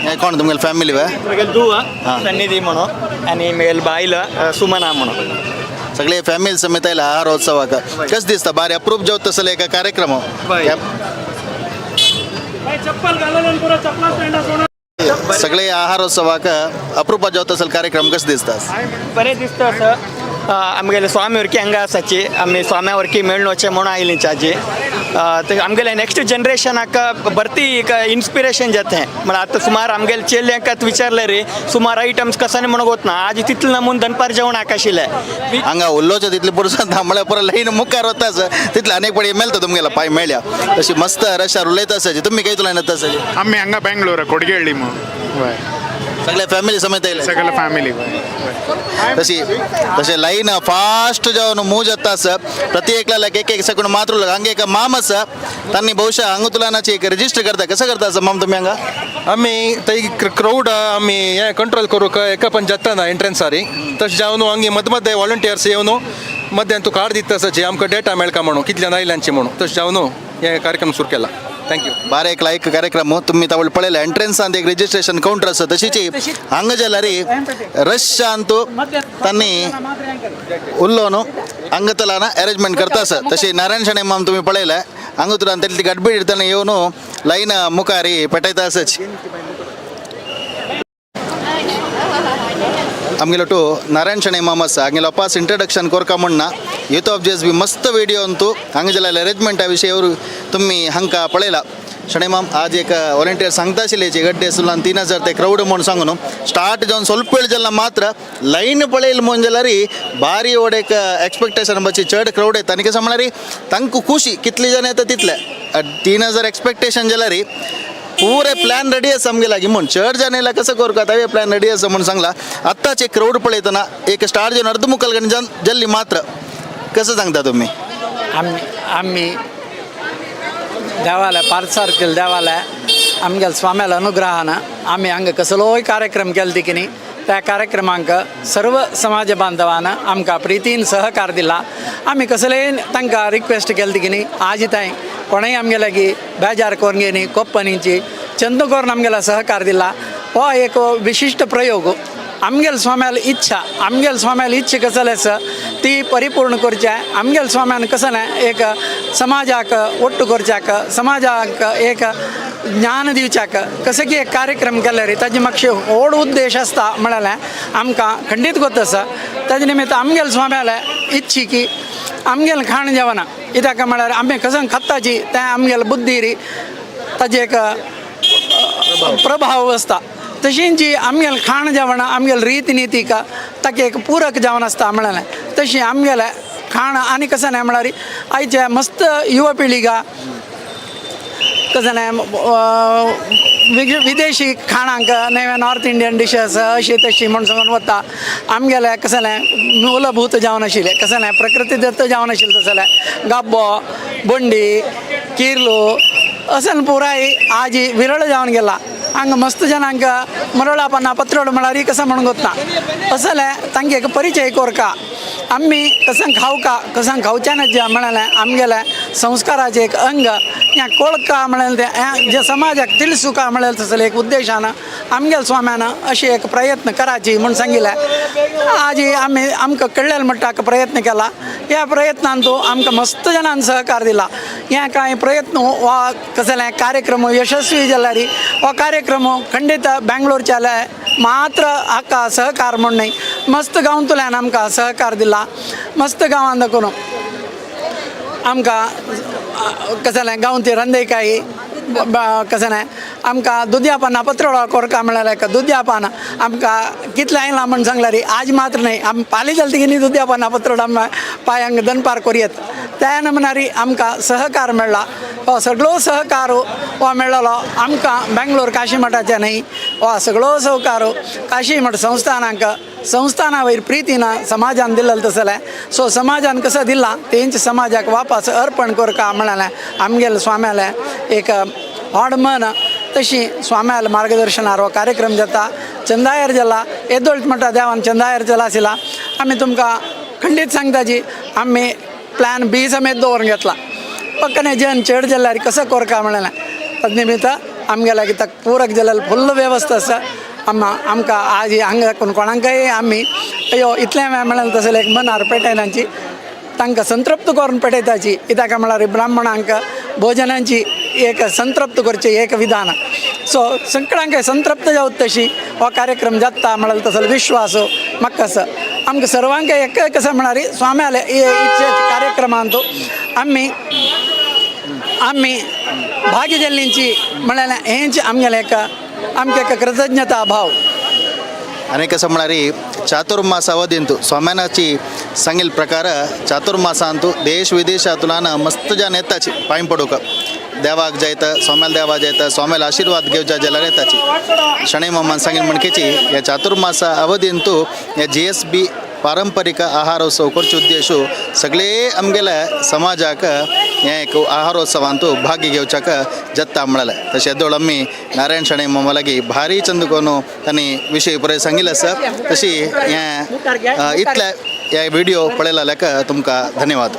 हें कोण तुमगेले फॅमिली वे? मेगेले धूव सन्निधी म्हणून आनी मेगेले बायल सुमना म्हणून. सगळे फॅमिली समेत आयला आहारोत्सवाक. कशें दिसता? बारी अप्रूप जावता तसले एक कार्यक्रम. सगळे आहारोत्सवाक अप्रूप जावता तसले कार्यक्रम कशें दिसता? बरें दिसता असं. आमगेले स्वामी वरकी हांगा आसाची आमी स्वाम्या वरकी मेळून वचचें म्हणून आयली चाजी. आमगेले नेक्स्ट जनरेशनाक भरती एक इन्स्पिरेशन जाता. म्हळ्यार आतां सुमार आमगेले चेल्यांक आतां विचारलें रे सुमार आयटम्स कसानी म्हणून वतना आज तितलें नमून दनपार जेवण आशिल्लें. हांगा उलोवचें तितलें पुरसान म्हळ्यार पुरो लायन मुखार वता तितलें अनेक पडी मेळटा तुमगेला पांय मेळ्या तशी मस्त रशार उलयता आसाची. तुमी खंय तुला येता आसाची? आमी हांगा बेंगलोर कोडगेळ्ळी म्हणून. सगळे फॅमिली समेत आयले? सगळे फॅमिली. तशी तशें लायन फास्ट जावन मूव जाता आसा. प्रति एकल्याक एक एक सेकंड मात्र उरला. हांगा एक माम आसा तांणी बहुशा हांगा तुला एक रजिस्टर करता. कसं करता आसा माम तुमी हांगा? आमी थंय क्रावड आमी हें कंट्रोल करूंक एका पण जाता ना एंट्रन्सारी तशें जावन हांगा मद मदें वॉलंटियर्स येवन मध्यान तूं कार्ड दिता आसाची आमकां डेटा मेळका म्हणून कितल्यान आयल्यांची म्हणून तशें जावन हें कार्यक्रम सुरू केला. Thank you. बारा एक लायक कार्यक्रम तुम्ही तावळ पळयले एंट्रन्सान एक रजिस्ट्रेशन काउंटर आसा. तशीच हांगा जाल्यार रशांत तांणी उरलो न्हू हांगा तलाना अरेंजमेंट करता आसा. तशी नारायण शणै माम तुमी पळयले हांगा तुला ती गडबड ताणें येवन लायन मुखार पेटयता आसाची. आमगेलो टू नारायण शणै माम आसा. हांगेलो अपास इंट्रोडक्शन कोरका म्हणना युथ ऑफ GSB मस्त विडियो अंतू हांगा जाल्यार अरेंजमेंटा विशय तुमी हांकां पळयला. शणै माम आज एक वॉलंटियर सांगता आशिल्ले गड्डे सुलान 3000 ते क्रावड म्हूण सांगू न्हू स्टार्ट जावन ಸ್ವಲ್ಪ वेळ जाला मात्र लायन पळयली म्हूण जाल्यार भारी व्हड एक एक्सपेक्टेशन बची चड क्रावड येता. आनी कशें म्हळ्यार तांकां खुशी कितले जाण येता तितले 3000 एक्सपेक्टेशन जाल्यार पुरे प्लॅन रेडी आसा आमगे लागीं म्हूण चड जाण येयला कसो करूं तावे प्लॅन रेडी आसा म्हूण सांगला. आत्ताच एक क्रावड पळयतना एक स्टार्ट जावन अर्द मुखाल कडेन जाल्ली मात्र कसं सांगता तुमी? आमी देवाले पार्सार केले देवाले आमगेले स्वाम्याले अनुग्रहान आमी हांगा कसलोय कार्यक्रम केले की न्ही त्या कार्यक्रमांक सर्व समाज बांधवान आमकां प्रितीन सहकार दिला. आमी कसलेय तांकां रिक्वेस्ट केली की न्ही आज थंय कोणेय आमगे लागीं बेजार करून न्ही कोप्पनीची चंद करून आमगेलो सहकार दिला. हो एक विशिश्ट प्रयोग आमगेल स्वाम्याल इच्छा आमगेल स्वाम्याल इच्छा कसले आसा ती परिपूर्ण करचे. आमगेल स्वाम्यान कसं ना एक समाजाक ಒಟ್ಟು करच्याक समाजाक एक ज्ञान दिवच्याक कसं की एक कार्यक्रम केले रे ताजे मातशे व्हड उद्देश आसता म्हळ्यार आमकां खंडीत गोत आसा. ताजे निमित्त आमगेल स्वाम्याले इच्छी की आमगेल खाण जेवना कित्याक म्हळ्यार आमी कसं खाताची तें आमगेल बुद्धी ताजे एक प्रभाव आसता. तशीं जी आमगेल खाण जेवणां आमगेल रीत नितीक ताका एक पूरक जावन आसता म्हळ्यार तशी आमगेलें खाण आनी कसं न्हय म्हळ्यार आयचे मस्त युवा पिळिगा कसं न्हय विदेशी खाणांक नवे नॉर्थ इंडियन डिशस अशी तशी म्हूण सांगून वता. आमगेलें कसं न्हय मूलभूत जावन आशिल्लें कसं न्हय प्रकृती दत्त जावन आशिल्लें तसलें गाब्बो बोंडी किर्लो असन पुराय आजी विरळ जावन गेला. हांगा मस्त जनांक मरोळा पाना पत्रोड म्हळ्यार कसं म्हणून गोतना असलें तांगे एक परिचय कोरका आमी कसं खावका कसं खावच्यान जे म्हळें आमगेलें संस्काराचें एक अंग ह्या कोळका म्हळें तें जे समाजाक तिळसुका म्हळें तसलें एक उद्देशान आमगेल स्वाम्यान अशें एक प्रयत्न कराची म्हूण सांगिल्लें. आजी आमी आमकां कळ्ळेल म्हणटा प्रयत्न केला. ह्या प्रयत्नान तो आमकां मस्त जणान सहकार दिला. ह्या कांय प्रयत्न वा कसले कार्यक्रम यशस्वी जाल्यार हो कार्यक्रम खंडीत बँगलोरच्या मात्र हाका सहकार म्हूण न्हय, मस्त गांवांतल्यान आमकां सहकार दिला. मस्त गांवांत करून आमकां कसलें गांवची रंदेकाई कसं न्हय आमकां दुदया पानां पत्रोळा कोरका म्हळ्यार दुदया पानां आमकां कितलें आयलां म्हण सांगल्यार आज मात्र न्हय आमी पाली जाली की न्ही दुदया पानां पत्रोड आमी पांयांक दनपार कोरयेत त्या नमुनारी आमकां सहकार मेळ्ळा. हो सगळो सहकार हो मेळ्ळो आमकां बेंगलोर काशी मठाचे न्हय, हो सगळो सहकार काशी मठ संस्थानांक संस्थाना वयर प्रितीन समाजान दिल्लें तसलें. सो समाजान कसं दिलां तेंच समाजाक वापस अर्पण करका म्हळ्यार आमगेले स्वाम्यालें एक व्हड मन. तशी स्वाम्याल मार्गदर्शनार हो कार्यक्रम जाता. चंदायर जाला येदोळ म्हणटा देवान चंदायर जाला आशिल्ला. आमी तुमकां खंडीत सांगताची आमी प्लॅन बी समेत दवरून घेतला. पक्कने जन चड जाल्यार कसं कोरका म्हळ्यार तद निमित्त आमगेल्या कित्याक पूरक जाल्यार फुल्ल वेवस्था आसा. आमकां आज हांगा कोणाकय आमी अयो इतलें म्हळ्यार तसलें एक मनार पेटयनाची तांकां संतृप्त करून पेटयताची. कित्याक म्हळ्यार ब्राह्मणांक भोजनाची एक संतृप्त करचें एक विधान. सो सगळ्यांक संतृप्त जावत तशी हो कार्यक्रम जाता म्हळ्यार तसलो विश्वास म्हाका आसा. आमकां सर्वांक एक कसं म्हळ्यार स्वाम्याले इच्छे कार्यक्रमांत आमी आमी भाग्य जाल्लींची म्हळ्यार हेंच आमगेलें एक आमकां एक कृतज्ञता भाव. आनी कसं म्हळ्यार चातुर्मास ಅವಧಿಂತು ಸ್ವಾಮ್ಯಾನಾಚಿ सांगिल प्रकार चातुर्मासांतु देश विदेशांतल्यान मस्त जन येताची पांय पडूंक देवाक जायत स्वाम्याल देवा जायत स्वाम्याल आशीर्वाद घेवच्या जाल्यार येताची. शणै मामान सांगिल म्हणकेची ह्या चातुर्मासा अवधींतु ह्या GSB पारंपरिक आहारोत्सव करचे उद्देश सगळे आमगेले समाजाक हें एक आहारोत्सवांतु भाग्य घेवच्याक जत्ता म्हळें. तशें येदोळ आमी नारायण शणै मामा लागीं भारी चंद करून तांणी विशय पळय सांगिल्लें आसा. तशी हें इतले हे व्हिडिओ पळयला जाल्यार तुमकां धन्यवाद.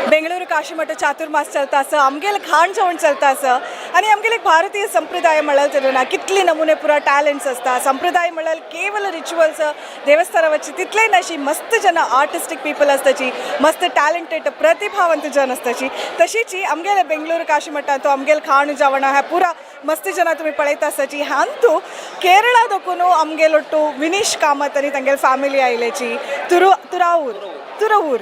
बेंगळुरू काशीमठ चातुर्मास चलता आसा, आमगेले खाण जेवण चलता आसा आनी आमगेले एक भारतीय संप्रदाय म्हळ्यार तरी ना कितली नमुने पुरा टॅलंट्स आसता. संप्रदाय म्हळ्यार केवल रिच्युअल्स देवस्थाना वच्ची तितलेय नाशी मस्त जन आर्टिस्टीक पीपल आसताची, मस्त टॅलंटेड प्रतिभावंत जन आसताची. तशीच आमगेले बेंगळुरू काशीमठांत आमगेले खाण जेवण ह्या पुरा मस्त जन तुमी पळयता आसताची. हांतू केरळा दोकून आमगेलोट्टू विनीश कामत आनी तांगेले फॅमिली आयल्याची तुरावूर तुरवूर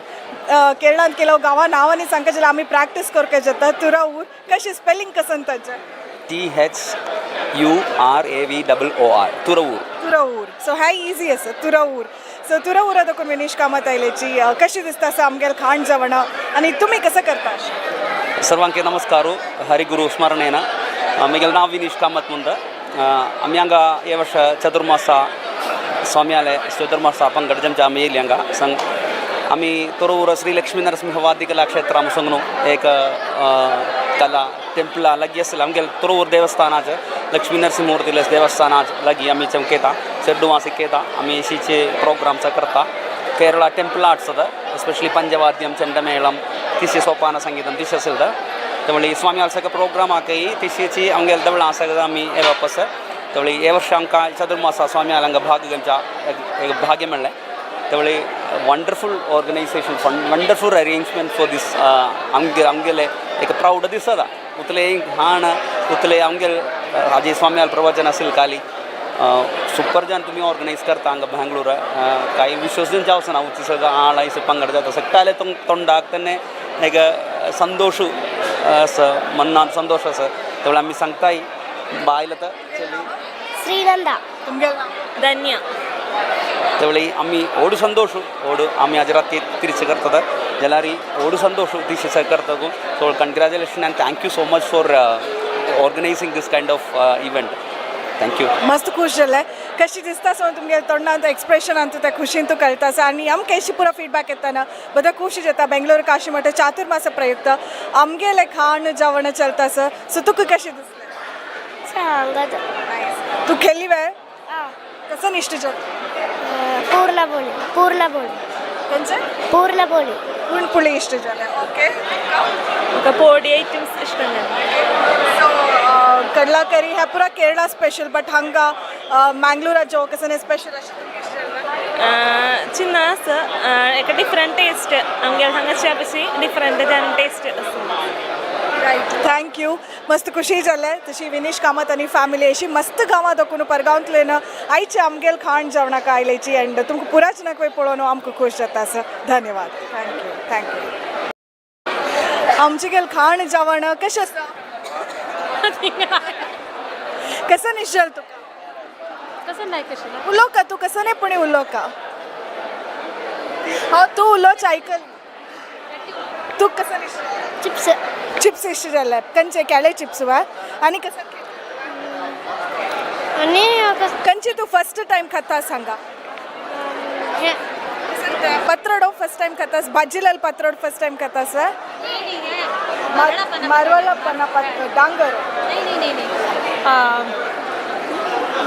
केरळांत ಕೆಲವು गांवां नांवांनी सांगता जाल्यार आमी प्रॅक्टीस करपाक जाता. तुरावूर कशें स्पेलिंग कसं ताचें? THURAVOOR Thuravoor. Thuravoor. सो हें इजी आसा तुरावूर. सो तुरावूरा दोकून विनीश कामत आयल्याची कशें दिसता आसा आमगेले खाण जेवण आनी तुमी कसं करता? सर्वांके नमस्कार. हरिगुरु स्मरणेन आमगेले नांव विनीश कामत म्हणटा. आमी हांगा हे वर्ष चतुर्मासा स्वाम्याले चतुर्मासा पंगड जमच्या आमी येयली हांगा संग आमी तोरवूर श्री लक्ष्मी नरसिंह वाद्य कला क्षेत्र संगनु एक कला टेंपला लागीं आसलें आमगेले तोरवूर देवस्थानाचे लक्ष्मी नरसिंहमूर्ती देवस्थाना लागीं आमी चमकयता चेड्डुवां शिकयता आमी शीचे प्रोग्राम्स करता. केरळा टेंपल आर्ट्स आतां एस्पेशली पंचवाद्यम चंडमेळम तिशी सोपान संगीतम तिशी आसता. त्यामुळे स्वामी आसा प्रोग्राम आकय तिशीची आमगेले दवळां आसा आमी हे वापस. त्यामुळे हे वर्ष आमकां चतुर्मासा स्वामी हांगा भाग घेवच्या एक भाग्य मेळ्ळें. त्यामुळे Wonderful organisation wonderful arrangement for this आमगेले एक प्रावड दिसता. उतले हाण उतले आमगेले आजी स्वामी प्रवचन असेल काली सुपर जन तुमी ऑर्गनायज करता हांगा बेंगलोर कांय विश्वास दिवन जावचो ना उची सगळं आळ आयस पंगड जाता सगळ्याले तोंडाक तेन्ना एक संतोश आसा मनान संतोश आसा. त्यामुळे आमी सांगताय बायल आतां चली श्रीनंदा ಧನ್ಯ. त्यावेळी आम्ही ओडू संतोष ओडू आम्ही आज रात्री तिरचे करतात जाल्यार ओडू संतोष तिशे करता. So congratulation and thank you so much for organising this kind of event. Thank you. मस्त खुश जालें. कशी दिसता सो तुमगे तोंडांत एक्सप्रेशन अंतू त्या खुशीन तूं कळटा आसा आनी आमकां अशी पुरा फीडबॅक येताना बदा खुशी जाता. बेंगलोर काशीमठ चातुर्मास प्रयुक्त आमगेले खाण जेवण चलता आसा. सो तुका कशें दिसलें? सांगत. तू खेळली वे? कसं निष्ठ जाता? पूर्ण बोली, पूर्ण बोली. खंयचे? पूर्ण बोली. पूर्ण पुळी इश्ट जालें. ओके. म्हाका पोडी आयटम्स इश्ट. सो कडला करी ह्या पुरा केरळा स्पेशल, बट हांगा मँगलोरा जो कसं स्पेशल अशें तुमकां इश्ट जालें? चिन्न आसा एका डिफरंट टेस्ट आमगे हांगाच्या पशी डिफरंट टेस्ट आसा. Right, thank you. मस्त खुशी जालें. तशी विनीश कामत आनी फॅमिली अशी मस्त गांवां दाखोवन परगांवांतल्यान आयचे आमगेल खाण जेवणाक आयलेची अँड तुमकां पुराच नाक पळोवन आमकां खूश जाता आसा. धन्यवाद. Thank you, thank you. आमचे गेल खाण जेवण कशें आसा? कसं निश्चल तुका? कसं नाही, कशें? उलोव का तूं? कसं नाही पुणे उलोव का? हांव तूं उलोवच आयकल. तूं कसं निश्चल? चिप्स. चिप्स इश्ट जाले? कंचे? केळे चिप्स वा? आनी कसं? आनी कंचे तूं फर्स्ट टायम खाता सांगा? हे. पत्रडो फर्स्ट टायम खातास? भाजीलाल पत्रडो फर्स्ट टायम खातास? मारवाला पन्ना डांगर.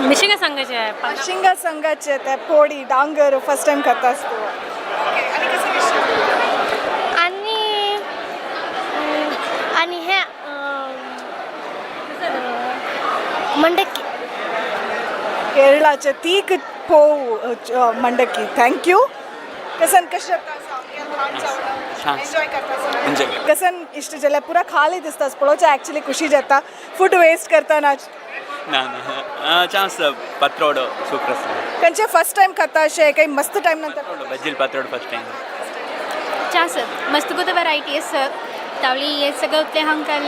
मिशिंगा संघाचे. शिंगा संघाचे ते पोडी डांगर फर्स्ट टायम खातास तूं? आनी कसं? आणि आणि हे मंडक्की. केरळाचे तीख पोव मंडकी. Thank you. कसन कशें छान. एन्जॉय करता? Enjoy. कसन इश्ट जाल्यार? पुरा खाली दिसता पळोवचें. एक्चुअली खुशी जाता फूड वेस्ट करतना. ना ना, चान्स पत्रोडो सुपर आसा. खंयचे फर्स्ट टायम खाता अशें काही मस्त टायम नंतर? बज्जील पत्रोड फर्स्ट टायम. चास मस्त कुठं व्हरायटी आसा तावली हे सगळं ते हांगा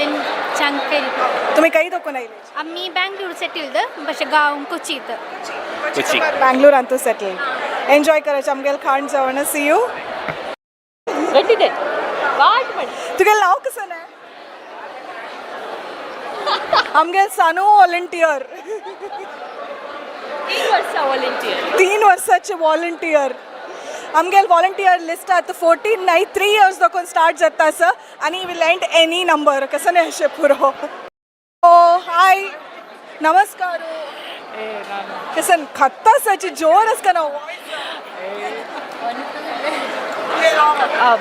चांग केली. तुम्ही काही दाखवून आयले? आम्ही बँगलोर सेटल्ड, बशे गांव कोचीत. कोची. बँगलोरांतू सेटल. एन्जॉय करायचं आमगेल खाण जेवण. See you. तुगे नाव कसं नाही? आमगेल सानू व्हॉलंटियर. 3 वर्सां व्हॉलंटियर. 3 वर्साचे व्हॉलंटियर. आमगेल व्हॉलंटियर लिस्ट आतां 14 नाही, 3 इयर्स दाखोवन स्टार्ट जाता आसा आनी वील एंड एनी नंबर. कसं नाही अशें पुरो. ओ हाय, नमस्कार. कसं खाता साची जोर आसका ना?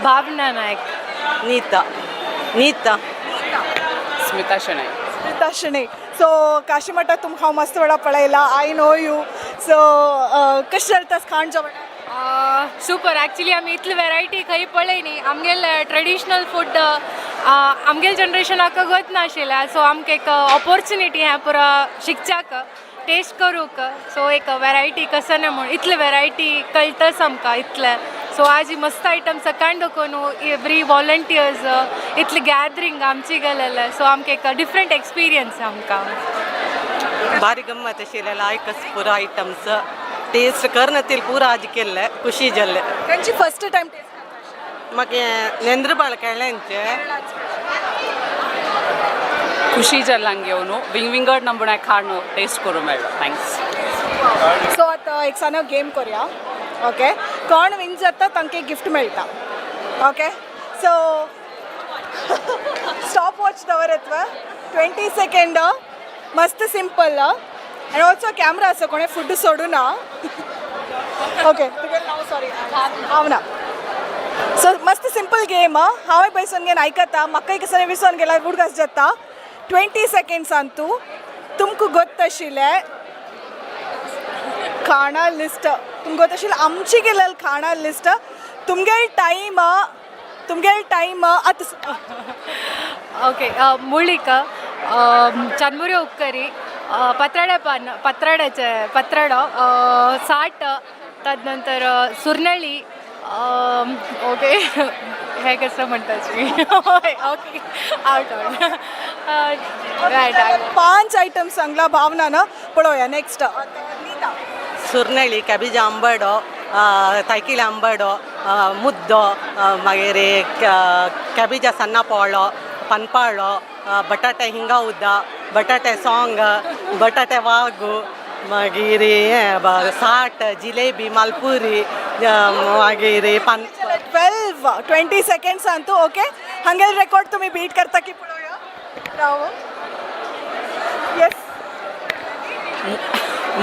भावना नायक. नीता, नीता. स्मिता शणै. स्मिता शणै. सो काशीमठात तुमकां हांव मस्त वेळा पळयला. I know you. So कशें चलता खाण जेवण? सुपर. ॲक्च्युली आमी इतली व्हरायटी खंय पळय न्ही. आमगेले ट्रेडिशनल फूड आमगेले जनरेशनाक गत नाशिल्लें, सो आमकां एक ऑपॉर्चुनिटी हें पुरो शिकच्याक, टेस्ट करूंक. सो एक व्हरायटी कसं ना म्हूण इतले व्हरायटी कळटाच आमकां इतलें. सो आज ही मस्त आयटम सकाळ दाखोवन एवरी वॉलंटियर्स इतली गॅदरींग आमची गेलेलें, सो आमकां एक डिफरंट एक्सपिरियन्स आमकां. ಭಾರಿ ಗಮ್ಮತ್ ಆಶಿಲ್ಲೆಲ್ಲ ಆಯ್ಕಸ್ ಪೂರ ಐಟಮ್ಸ್ ಟೇಸ್ಟ್ ಕರ್ನತಿಲ್ ಪೂರ ಆಜ್ ಕೆಲ್ಲೆ ಖುಷಿ ಜಲ್ಲೆ. खंयची फर्स्ट टायम टेस्ट? मागे नेंद्रबाळ केळ्यांचे. ಖುಷಿ ಜಲ್ಲಾಂಗ್ घेवन विंग विंगड नमुने खाण टेस्ट करूं मेळ्ळो. Thanks. सो आतां एक सानो गेम करूया. ओके, कोण विन जाता तांकां गिफ्ट मेळटा. ओके, सो स्टॉप वॉच दवरत 20 सेकंड. मस्त सिंपल आनी ऑल्सो कॅमरा आसा, कोणें फूड सोडू ना. ओके, तुगेलें नांव? सॉरी, भावना. सो मस्त सिंपल गेम. हांवें पयसून घेवन आयकता, म्हाकाय कसं विसोन गेल्यार उडगास जाता. 20 सेकंड्सान तूं तुमकां गोत्त आशिल्लें खाणा लिस्ट, तुमकां गोत आशिल्लें आमची गेलें खाणा लिस्ट. तुमगेल टायम, तुमगेल टायम आतां. ओके, मुळीक, चनमुरी उप्करी, पत्राडे पान, पत्राड्याचे पत्राडो, साठ, तदनंतर सुरनळी. ओके, हे कसं म्हणतात? Okay, out right. 5 आयटम सांगला भावना. पळोवया नेक्स्ट. सुरनळी, कॅबेज आंबाडो, तायकिळे आंबाडो, मुद्दो, मागीर कॅबेजा सन्ना पोळो, पनपाळो, बटाटे हिंगा उद्दा, बटाटे सोंग, बटाटे वागू, मागीर हें साठ जिलेबी मालपुरी मागीर पान 12:20 सेकंड्स अंतू. ओके, हंगेल रेकॉर्ड तुम्ही बीट करता की पळोवया. राव, येस.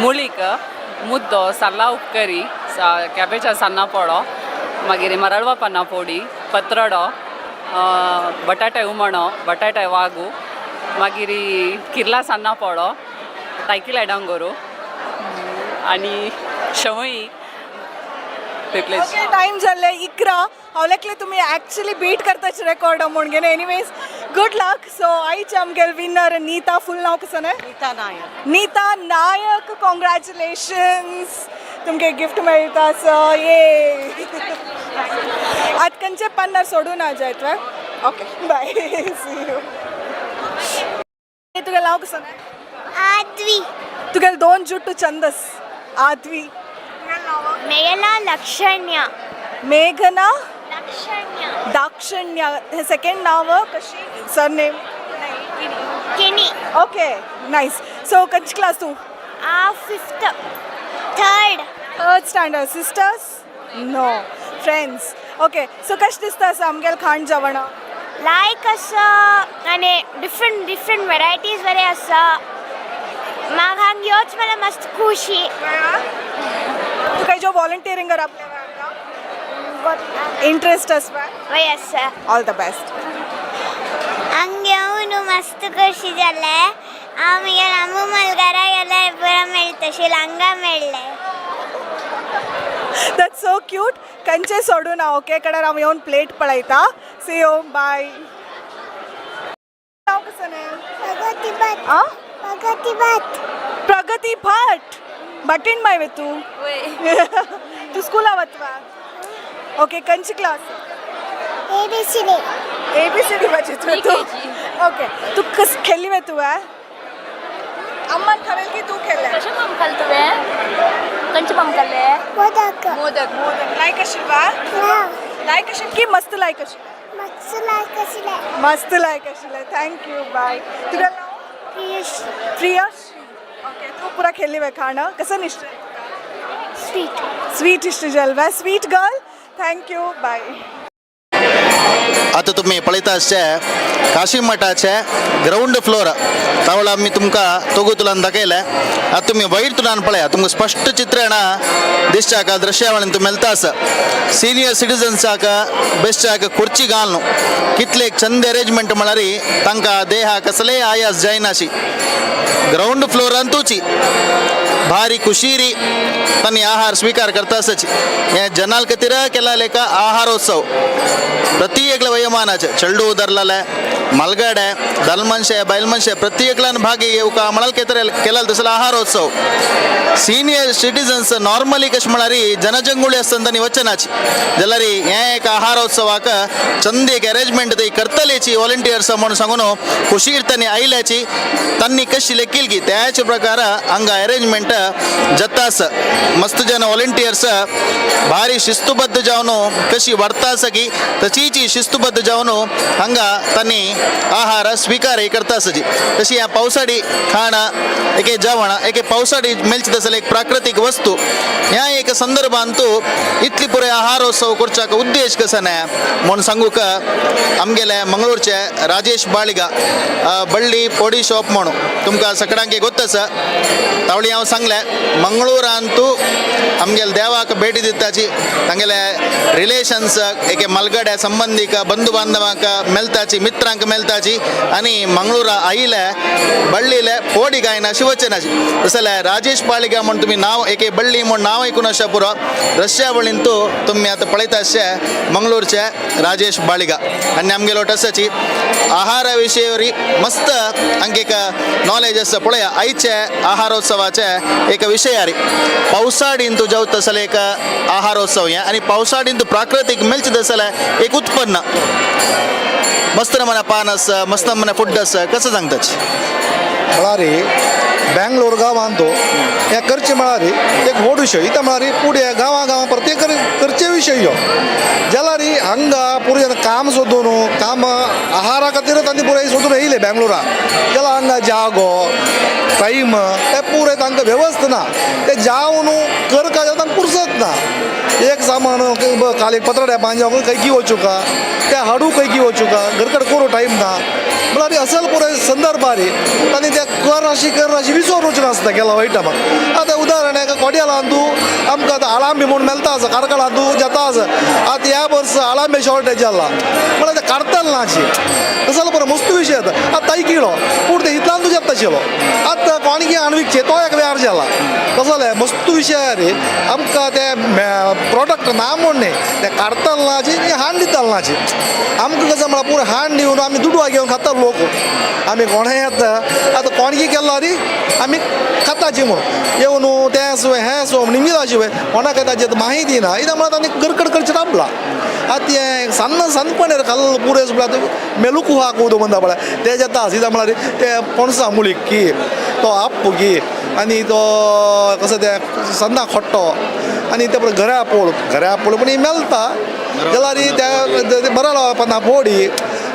मुळीक मुद्दो, साल्ला उपकरी, कॅबेजा सान्ना पोडो, मागीर मरळवा पाना पोडी, पत्रडो, बटाटे हुमणो, बटाटे वागू, मागीर किर्ला सान्ना पोडो, तायकिळ्या डांगोरू आनी शेवई तितलेच. ओके, टायम जाल्ले 11. हांव लेखले तुमी एक्चुअली बीट करताच रेकॉर्ड म्हूण घेवन. Anyways, good luck. सो आयचे आमगेले विनर नीता. फूल नांव कसं? नीता नायक. नीता नायक, कॉंग्रॅच्युलेशन्स, तुमगे गिफ्ट मेळटा. सो ये आत खंयचे पन्नास सोडून ना जायत. Okay, bye, see you. तुगे नांव कसं? आद्वी. तुगे दोन जुट्टू चंदस आद्वी. मेघना लक्षण्य. मेघना लक्षण्य. दाक्षिण्य. हे सेकंड नाव कशी, सरनेम? किनी. Okay, nice. सो कंच क्लास तू? Fifth, third. Third standard. Sisters? No, friends. Okay, so कशें दिसता आसा आमगेलें खाण जेवण? लायक आसा आनी डिफरंट डिफरंट वेरायटीज बरे आसा. म्हाका हांगा योच मला मस्त खुशी. तुका जो व्हॉलंटियरिंग आपल्या इंट्रस्ट आसा? वय आसा. All the best. हांगा येवन मस्त खोशी जालें. आमी आमू मलगारा गेल्यार पुरा मेळटा हांगा मेळ्ळें. That's so cute. कंचे सोडून ना. ओके, कडार हांव येवन प्लेट पळयता. See you, bye. नांव कसं? प्रगती भट. आ? प्रगती भट. प्रगती भट. बटीन माय वे तू? तू स्कूला वतवा? ओके, कंची class? A B C D. A B C D वाचित तू? ओके, तू कस खेळली वे तू? अम्मान खवेल की तू खेळले? कशें माम खाल तुवें? खंयचे माम खाल्ले? मोदक. मोदक. मोदक लायक आशिल्ला? लायक आशिल्लें की मस्त लायक आशिल्लें? मस्त लायक आशिल्लें. मस्त लायक आशिल्लें. Thank you, bye. तुझं नाव? प्रियश. प्रियश. ओके, तू पुरा खेळली वे खाणं? कसं निश्चय? स्वीट. स्वीट इश्ट जलवा. Sweet girl. Thank you, bye. आतां तुमी पळयता आसचे काशी मठाचे ग्रावंड फ्लोर तावळ आमी तुमकां तोगुतुलान दाखयलें. आतां तुमी वयर तुलान पळया, तुमकां स्पश्ट चित्रण दिसच्याक दृश्यावळीन तुमी मेळटा आसा. सिनियर सिटिजन्साक बेसच्याक खुर्ची घालून कितले चंद अरेंजमेंट म्हळ्यार तांकां देहाक कसलेय आयास जायनाशी. ग्रावंड फ्लोरांतूची भारी कुशीरी तांणी आहार स्वीकार करता आसाची. हे जनाल खातीर केला लेखा आहारोत्सव प्रति एकल्या वयोमानाचे चेडू धरलेले मलगडे दल मनशे बैल मनशे प्रति एकल्यान भागी येवका म्हळ्यार केतर केला तसलो आहारोत्सव. सिनियर सिटिजन्स नॉर्मली कशें म्हळ्यार जनजंगुळी आसता तांणी वचनाची जाल्यार हें एक आहारोत्सवाक चंद एक अरेंजमेंट ती करतलेची व्हॉलंटियर्स म्हणून सांगून खुशीर तांणी आयल्याची तांणी कशी लेखिल्ली त्याच प्रकार हांगा अरेंजमेंट जाता आसा. मस्त जन व्हॉलंटियर्स भारी शिस्तुबद्ध जावन कशी व्हरता आसा की तशीची शिस्तुबद्ध जावन हांगा तांणी आहार स्वीकार करता आसाची. तशी ह्या पावसाळी खाणां एके जेवण एके पावसाळी मेळची तसले एक प्राकृतीक वस्तू ह्या एक संदर्भांतू इतली पुराय आहारोत्सव करच्याक उद्देश कसो न्हय म्हूण सांगूक आमगेले मंगळूरचे राजेश बाळिगा बळ्ळी पोडी शॉप म्हणून तुमकां सगळ्यांक गोत आसा. तावळी हांव सांगलें मंगळूरांतू आमगेले देवाक भेटी दिताची तांगेले रिलेशन्स एके मलगड्या संबंदीक बंधू बांधवांक मेळटाची मित्रांक मेळटाची आनी मंगळूरा आयले बळ्ळीले पोडी गायनाशी वचनाची. तसले राजेश बाळिगा म्हूण तुमी नांव एके बळ्ळी म्हूण नांव आयकून आसा पुरो रश्यावळींतू तुमी आतां पळयता आसचे मंगळूरचे राजेश बाळिगा. आनी आमगेलो आसाची आहारा विशयी मस्त हांगा एक नॉलेज आसा. पळया आयचे आहारोत्सवाचे एक विशयारी पावसाडीन तूं जेवता जाल्यार एक आहारोत्सव हें आनी पावसाडीन तूं प्राकृतीक मेळचें जाल्यार एक उत्पन्न मस्त नमूने पान आसा, मस्त नमूने फूड आसा. कसं सांगताच? म्हळ्यार बेंगलोर गांवांत हें करचें म्हळ्यार एक व्हड विशय. इतां म्हळ्यार पुढे गांवां गांवां प्रत्येक करचे विशय ह्यो. जाल्यार हांगा पुरो काम सोदून काम आहारा खातीरच तांणी पुराय सोदून येयले बेंगलोरा. जाल्यार हांगा जागो टायम ते पुराय तांकां वेवस्था ना. ते जावन करका जावन तांकां पुरसत ना. एक सामान काल एक पत्राड्या पांजाव खंयकी वचूका, ते हाडू खंयकी वचूका, घरकड करूं टायम ना. म्हळ्यार असल पुराय संदर्भार तांणी ते कर अशी कर अशी विसोर वचून आसता केला आयटमाक. आतां उदाहरण एका कोडयालान तूं आमकां आतां आळांबी म्हूण मेळटा आसा, कार्कळान तूं जाता आसा. आतां ह्या वर्स आळांबे शॉर्टेज जाला म्हळ्यार ते काडटले ना अशी तसो बरो मस्त विशय जाता. आतां ताई किलो पूण ते इतल्यान तूं जाता आशिल्लो. आतां कोणकी हाडून विकचे तो एक वेळ जाला. तसो मस्त विशय रे आमकां ते प्रोडक्ट ना म्हूण न्ही, ते काडटले ना अशी हाड दितले ना अशी. आमकां कसं म्हळ्यार पुरो हाड दिवन आमी दुडवा घेवन खाता लोक. आमी कोणें येता आतां कोणकी केल्लो री आमी खाताची म्हूण येवन तें आसूं हें आसूं निमगीत आशिल्लें कोणाक ताची आतां माहिती ना. कित्याक म्हळ्यार तांणी करकट करचें राबलां. आतां हें सान्न सानपणेर खाल्लो पुरेस म्हळ्यार मेलुकू हा कुदो म्हणटा पळय तें जाता. कित्याक म्हळ्यार ते पणसा मुळीक की तो आप्पू की आनी तो कसो ते सन्ना खोट्टो आनी ते पळय घऱ्या पोळ घऱ्या पोळ पूण मेळटा जाल्यार ते बरो पन्ना पोडी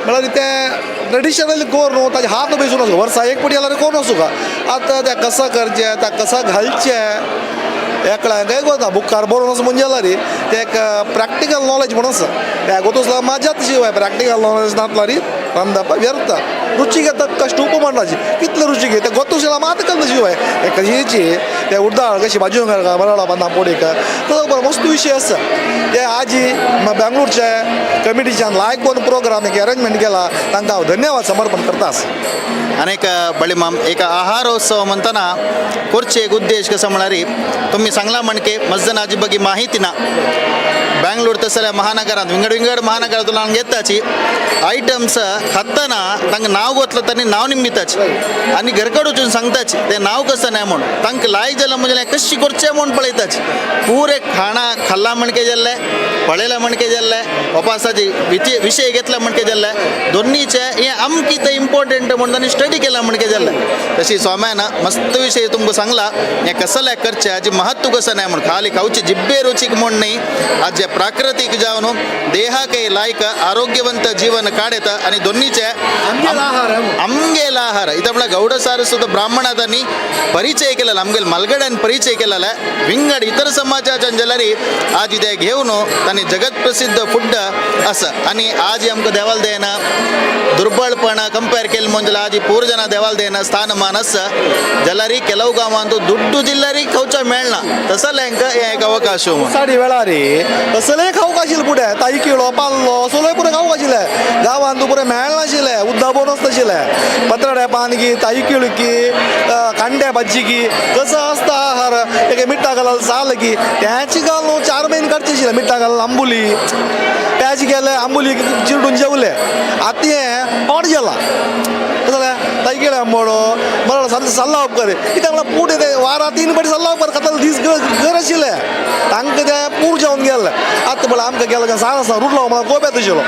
म्हळ्यार तें ट्रेडिशनल कोर न्हू ताजे हात बेसून आसो वर्सा एक पटी जाल्यार कोर नासूका. आतां तें कसां करचें तें कसां घालचें एकल्याक काय गोता बुकार बरोवन आसा म्हणजे जाल्यार तें एक प्रॅक्टिकल नॉलेज म्हणून आसा. त्या गोतोसला माज्यात शिवाय प्रॅक्टिकल नॉलेज नातल्यार रांदपा व्यर्थ. रुचीक येता कश्ट उपमांडाची कितले रुचीक येता गोतोशिला मात कल्ल शिवाय ते कशीची ते उडदाळ कशी भाजून बराडा बांदा पोडीक तो बरो मस्त विशय आसा. ते आजी बेंगलोरचे कमिटीच्यान लायक कोण प्रोग्राम एक अरेंजमेंट केला तांकां हांव धन्यवाद समर्पण करतास. अनेक बळिमाम एक आहारोत्सव म्हणताना करचे एक उद्देश कसं म्हळ्यार तुम्ही सांगला म्हणके मज्जनाची बगी माहिती ना. बँगलोर तसल्या महानगरात विंगड विंगड महानगरातून घेताची आयटम्स खाताना तांकां नांव गोतलं तांणी नांव निमिताची आनी घरकड वचून सांगताची तें नांव कसं नाही म्हूण तांकां लायक जालें म्हणजे कशी करचें म्हूण पळयताची. पुरे खाणां खाल्ला म्हणके जाल्लें पळयलां म्हणके जाल्लें उपासाची विशय घेतला म्हणके जाल्लें दोन्हीचे हें आमकां इतलें इम्पॉर्टंट म्हूण तांणी स्टडी केला म्हणके जाल्लें. तशी स्वाम्यान मस्त विशय तुमकां सांगला हें कसलें करचें हाजें महत्व कसं नाही म्हूण खाली खावचे जिब्बे रुचीक म्हूण न्ही आज प्राकृतिक जावन देहाकय लायक आरोग्यवंत जीवन काडयता आनी दोन्हीचे आमगेल आहार इथं म्हळ्यार गौड सारस्वत ब्राह्मणांनी परिचय केलेला आमगेल मलगड्यान परिचय केलेला विंगड इतर समाजाच्या जाल्यार आज इथे घेवन तांणी जगत प्रसिद्ध फूड आसा. आनी आज आमकां देवाल देना दुर्बळपण कंपेर केले म्हूण जाल्यार आज पूर जन देवाल देना स्थानमान आसा. जाल्यार ಕೆಲವು गांवांत दुड्डू जिल्ल्यारी खावच्या मेळना तसले हांकां हें एक अवकाश. साडी वेळार असलेय खावंक आशिल्लें फुडें ताई किळो पाल्लो असलोय पुरो खावंक आशिल्लें गांवांत पुरो मेळनाशिल्लें उद्दा बरोच नाशिल्लें पत्राड्या पान की ताई किळो की कांड्या भाजी की कसो आसता आहार एक मिठा घाल साल की त्याची घालून 4 म्हयने काडचे आशिल्लें. मिठा घालून आंबुली प्याज गेले आंबुली चिरडून जेवले. आतां हें पोट गेलां जाल्यार ताई केळ्या आंबोडो बरो सल्ला उपकर कित्याक म्हळ्यार पूण ते वारा 3 पटी सल्ला उपकर खाताले दीस घर आशिल्ले तांकां तें पूर जेवन गेल्लें. आतां म्हळ्यार आमकां गेलो सान आसतना रुटलो म्हळ्यार गोब्यात आशिल्लो.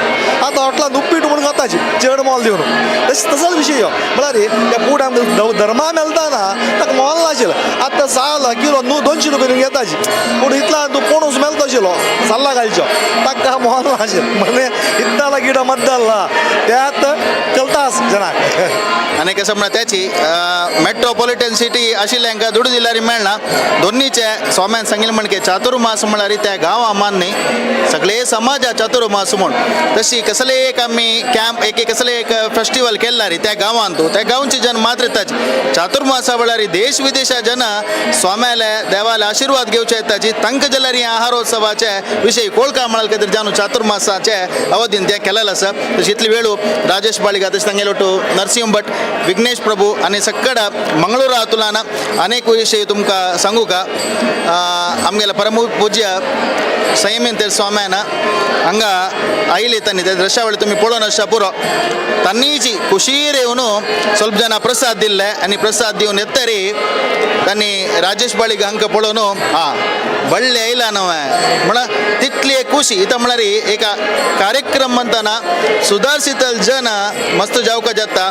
आतां हॉटलान उपीट म्हूण खाताची चड मोल दिवन तशें तसोच विशय हो म्हळ्यार त्या पूण आमकां धर्मा मेळटा ना ताका मोल नाशिल्लें. आतां साल किलो न्हू 200 रुपया घेताची पूण इतला तूं पणूस मेळटा आशिल्लो सल्ला घालचो ताका मोल नाशिल्लें. म्हणजे इतला गिडो मद्दल्ला त्यात चलता जणांक. आनी कसं म्हणल्यार त्याची मेट्रोपॉलिटन सिटी आशिल्ल्या हांकां दुडू दिल्यार मेळना. दोन्हीचे स्वाम्यान सांगिल्लें म्हणके चातुर्मास म्हळ्यार त्या गांवा मान्य सगळे समाजा चातुर्मास म्हूण तशी कसले एक आमी कॅम्प एक कसले एक फेस्टिवल केला रे त्या गांवांत त्या गांवची जन मात्र येताची चातुर्मासा वेळार देश विदेशा जन स्वाम्याले देवाले आशीर्वाद घेवचे येताची तांकां जाल्यार ह्या आहारोत्सवाचे विशय कोळका म्हळ्यार खातीर जाणू चातुर्मासाचे अवधीन तें केलेलें आसा. तशी इतली वेळू राजेश बाळिगा तशें तांगेलो टू नरसिंह भट विघ्नेश प्रभू आनी सक्कड मंगळूरा तुलान अनेक विशय तुमकां सांगू का. आमगेले परम पूज्य संयमेंतर स्वाम्यान हांगा आयले तांणी ते दृश्यावळी तुमी पळोवन आसता पुरो. तांणीची खुशीर येवन ಸ್ವಲ್ಪ ಜನ प्रसाद दिल्ले आनी प्रसाद दिवन येतरी तांणी राजेश बाळिगा हांकां पळोवन आं व्हडलें आयला न्हय म्हळ्यार तितली एक खुशी. इथं म्हळ्यार एक कार्यक्रम म्हणतना सुदारसीतल जन मस्त जावका जाता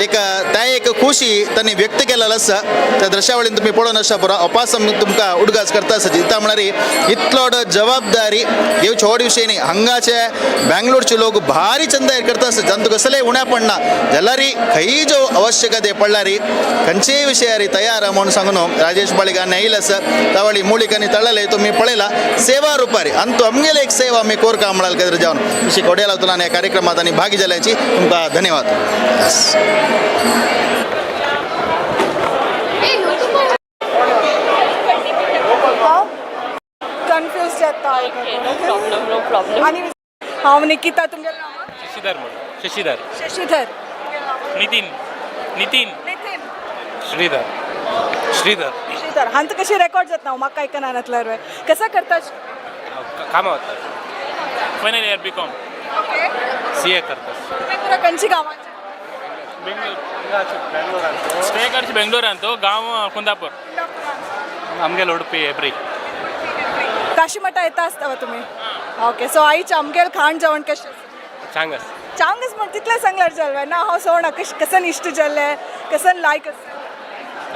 एक त्या एक खुशी तांणी व्यक्त केलेलो आसा. त्या दृश्यावळीन तुमी पळोवन आसता पुरो. अपासम तुमकां उडगास करता आसा. इथं म्हळ्यार इतलो जबाबदारी घेवची व्हड विशय न्ही. हांगाचे बँगलोरचे लोक भारी चंद करता जांतू कसलेय उण्यापण ना जाल्यार खंयी जो आवश्यकते पडल्यार खंयचेय विशयारी तयार म्हणून सांगून राजेश बाळिगा आनी आयला आसा तावळी मुळीक आनी तळले तुमी पळयला सेवा रुपारी आनी तो आमगेले एक सेवा आमी कोरका म्हळ्यार कदर जावन अशी कोड्याला तुला ह्या कार्यक्रमात आनी भागी जाल्याची तुमकां धन्यवाद. कन्फ्यूज जाता. Problem no problem. आनी हांव निकिता. तुमगेलें नांव? शशीधर म्हणून. शशीधर. शशीधर. नितीन. नितीन. नितीन. श्रीधर. श्रीधर. श्रीधर. हांत कशी रेकॉर्ड जाता म्हाका आयकना नातल्यार कसं करता? कामां वता. Final year B com. Okay. CA करता. तुमी पुरा खंयची गांवांचे? बेंगलोर. स्टे करचे बेंगलोरांत, गांव कुंदापूर. आमगेल उडपी एब्री. काशीमठा येता आसता तुमी? ओके. सो आयच आमगेल खाण जेवण कशें? चांगस. चांगस म्हण तितलें सांगल्यार जालें ना. हांव सोडना कसन इश्ट जालें कसन लायक आसा?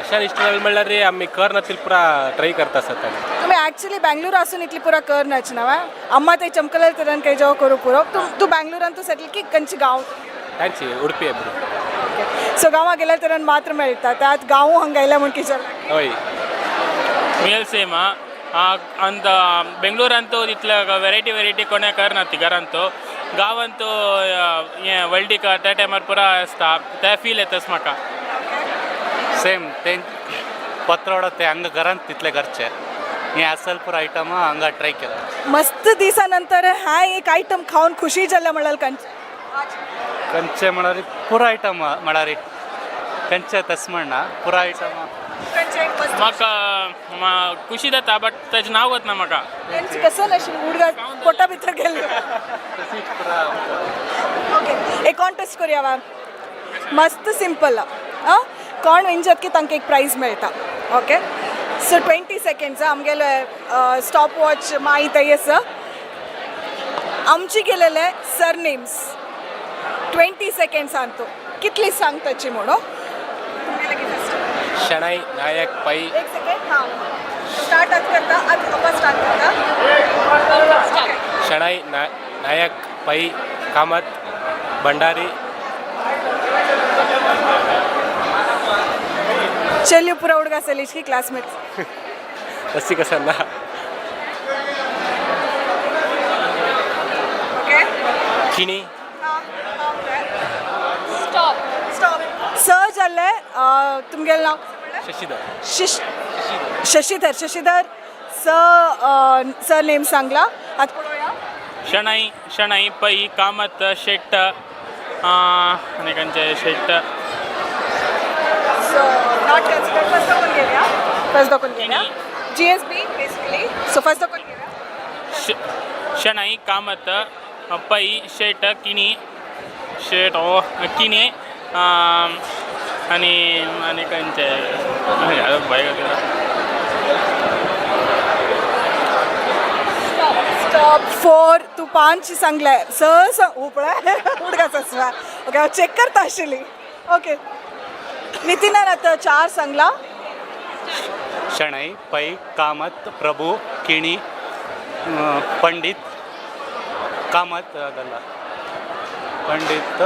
अशा इश्ट जालें म्हणल्यार रे आमी कर नातील पुरा ट्राय करता आसता. तुमी एक्चुअली बेंगलोर आसून इतली पुरा कर नाच ना अम्मा ते चमकले तरेन काही जेव करू पुरो. तूं तूं बेंगलोरान तूं सेटल की खंयची गांव? तांची उडपी एब्री. ओके. सो गांवां गेल्यार तरेन मात्र मेळटा त्यात गांव हांगा आयल्या म्हण कितें जालें? हय. मेल सेम अंत बेंगलोरांतू इतले वेरायटी वेरायटी कोणें करना ती घरांतू. गांवांतू हें वर्ल्डीक त्या टायमार पुरा आसता ते फील येताच म्हाका. सेम ते पत्रवडो ते हांगा घरांत तितले करचे हे असल पुरा आयटम हांगा ट्राय केला. मस्त दिसा नंतर हा एक आयटम खावन खुशी जाल्या म्हळ्यार कंचे? कंचे म्हळ्यार पुरा आयटम म्हळ्यार कंचे तशें म्हणना पुरा आयटम. म्हाका खुशी जाता बट ताजें नांव वतना म्हाका. कसं नाशिल्लें उडगा पोटा भितर गेल्लें. ओके. एक कॉन्टेस्ट करूया वा? मस्त सिंपल आं. कोण विन जात की तांकां एक प्रायज मेळटा. ओके. सो 20 सेकेंड्स आमगेले स्टॉप वॉच माई थंय आसा. आमची गेलेले सरनेम्स 20 सेकेंड्सान तूं कितली सांगताची म्हणून. शणै नायक पै. एक सेकेंड. हां स्टार्ट आज करता. आज आपण स्टार्ट करता. शणै नायक पै कामत भंडारी. चलियो पुरा उडगा सलीश की क्लासमेट्स. तशी कसं ना. ओके. किणी. Stop stop. सर जाल्लें तुमगेलें नांव? शशीधर. शशीधर. शशीधर सर सर नेम सांगला. आतां पळोवया. शणै शणै पै कामत शेट्ट आनी खंयचे Shet. So not consider. First दाखोवन घेवया. फर्स्ट दाखोवन घेवया. GSB basically. So first दाखोवन घेवया. शणै कामत पै शेट किणी शेट ओ किणी आनी आनी खंयचे भंय. स्टॉप. 4 तूं 5 सांगले. 6 उपळा उडगास आसला. ओके हांव चॅक करता आशिल्ली. ओके. नितीनान आतां 4 सांगला. शणै पै कामत प्रभू किणी पंडित कामत ಅದಲ್ಲ पंडित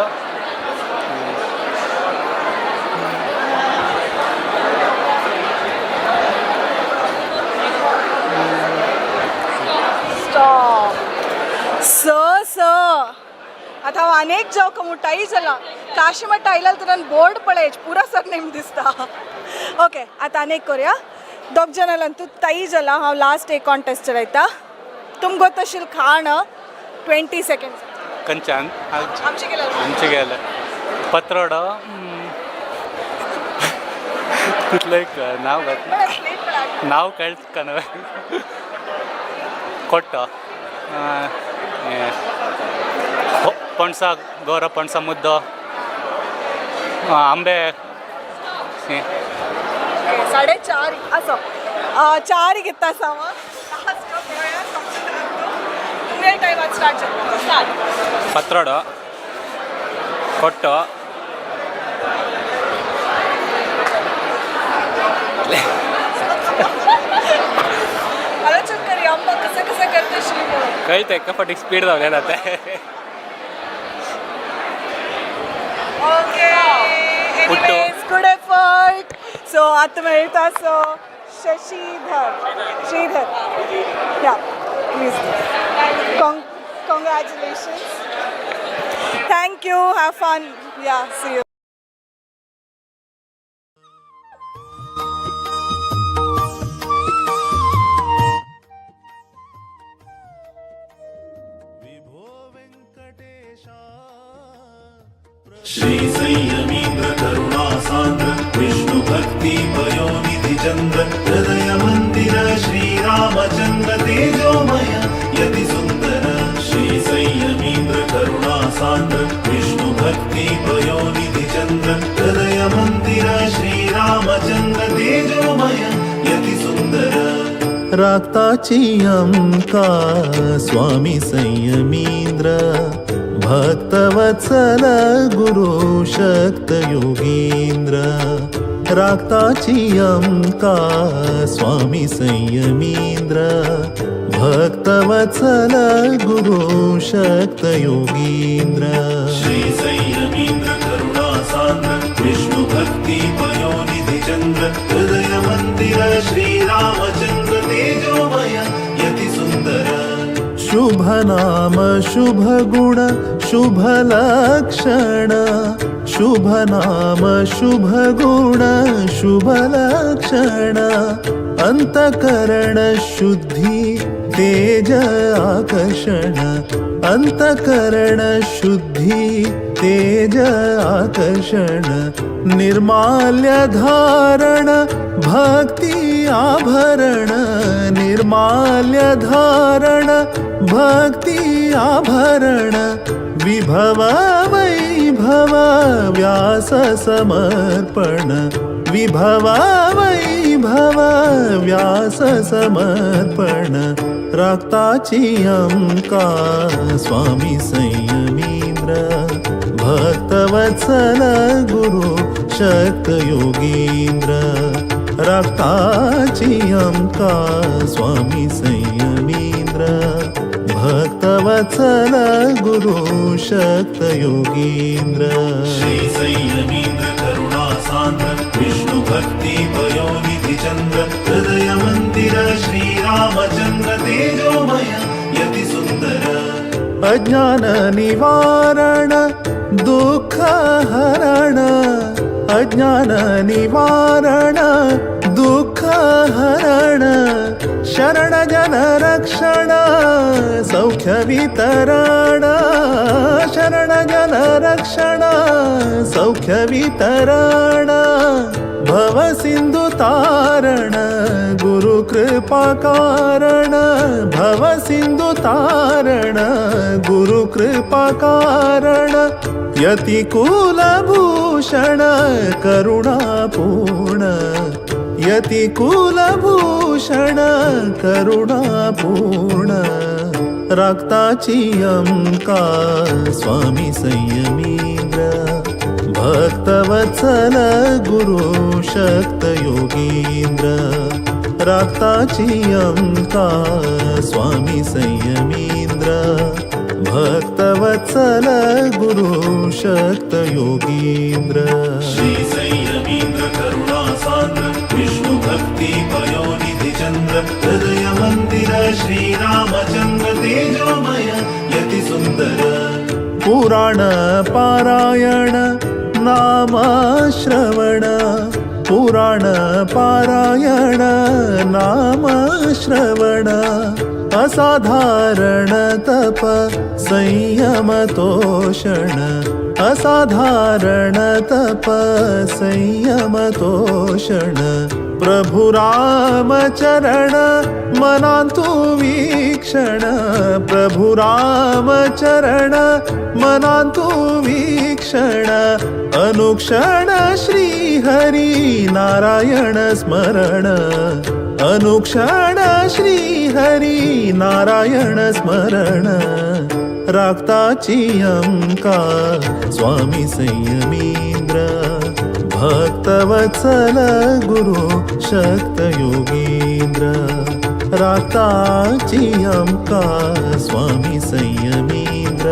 स्टॉप. 6 6. आतां हांव आनेक जावं मुटाई जाला काशीमठ आयल्यार तुरान बोर्ड पळय पुरा सरनेम दिसता. ओके. आतां आनेक करूया. दोग जाणां तूं ताई जाला. हांव लास्ट एक कॉन्टेस्ट चलयता. तुमकां गोत आशिल्लें खाण 20 सेकेंड्स. कंचान आमचे गेले. आमचे गेले पत्रवडो तितलें एक नांव नांव कळच का न्हय कोट्टो पणसा गौरव पणसा मुद्दो आंबे. 4.5 असो 4 घेता आसा हांव. टायम स्टार्ट जाता. पत्रवडो कोट्टो आलोचन करूया. आमकां कसं कसं करता. कशी कळटा एका फावटी स्पीड जावन येना तें. Okay, anyways, good effort. So आतां मेळटा. So Shashidhar, Shridhar, yeah, please. Congratulations. Thank you. Have fun. Yeah, see you. Shri Sayyamindra करुणासान्द्र विष्णुभक्ति Payonidhi Chandra हृदय मन्दिर श्रीरामचन्द्र तेजोमय यति सुन्दर. श्री संयमीन्द्र करुणासान्द्र विष्णुभक्ति पयोनिधि चन्द्र हृदय मन्दिर श्रीरामचन्द्र तेजोमय यति सुन्दर. रागताची अमका स्वामी संयमींद्र, भक्तवत्सल गुरु शक्त योगींद्र. रागताची अमका स्वामी संयमींद्र, भक्तवत्सल गुरु शक्त योगींद्र. श्री संयमीन्द्र करुणासान्द्र विष्णुभक्ति पयोनिधि चन्द्र हृदय मन्दिर श्रीरामचन्द्र तेजोमय यति सुन्दर. शुभ नाम शुभ गुण शुभ लक्षण, शुभ नाम शुभ गुण शुभ लक्षण, अंतकरण शुद्धी तेज आकर्षण, अंतकरण शुद्धी तेज आकर्षण, निर्माल्य धारण भक्ती आभरण, निर्माल्य धारण भक्ती आभरण, विभव वैभव व्यास समर्पण, विभव वैभव व्यास समर्पण. रागताची अमका स्वामी संयमींद्र, भक्तवत्सल गुरु शक्त योगींद्र. रागताची अमका स्वामी संयमींद्र, भक्तवत्सल गुरु शक्त योगींद्र. श्री संयमीन्द्र करुणासान्द्र विष्णुभक्ति पयोनिधि चन्द्र हृदय मन्दिर श्रीरामचन्द्र तेजोमय यति सुन्दर. अज्ञान निवारण दुःख हरण, अज्ञान निवारण दुःख हरण, शरण जन रक्षण सौख्य वितरण, शरण जन रक्षण सौख्य वितरण, भव सिंधु तारण गुरु कृपा कारण, भव सिंधु तारण गुरु कृपा कारण, यति कुलभूषण करुणापूर्ण, यति कुलभूषण करुणापूर्ण. रागताची अमका स्वामी संयमींद्र, भक्तवत्सल गुरु शक्त योगींद्र. रागताची अमका स्वामी संयमींद्र, भक्तवत्सल गुरु शक्त योगींद्र. श्री संयमीन्द्र करुणासान्द्र विष्णुभक्ति पयोनिधि चन्द्र हृदय मन्दिर श्रीरामचन्द्र तेजोमय यति सुन्दर. पुराण पारायण नाम श्रवण, पुराण पारायण नाम श्रवण, असाधारण तप संयम तोषण, असाधारण तप संयम तोषण, प्रभु राम चरण मनांतु वीक्षण, प्रभु राम चरण मनांतु वीक्षण, अनुक्षण श्री हरि नारायण स्मरण, अनुक्षण श्री हरि नारायण स्मरण. रागताची अमका स्वामी संयमींद्र, भक्तवत्सल गुरु शक्त योगींद्र. राखताची आमकां स्वामी संयमींद्र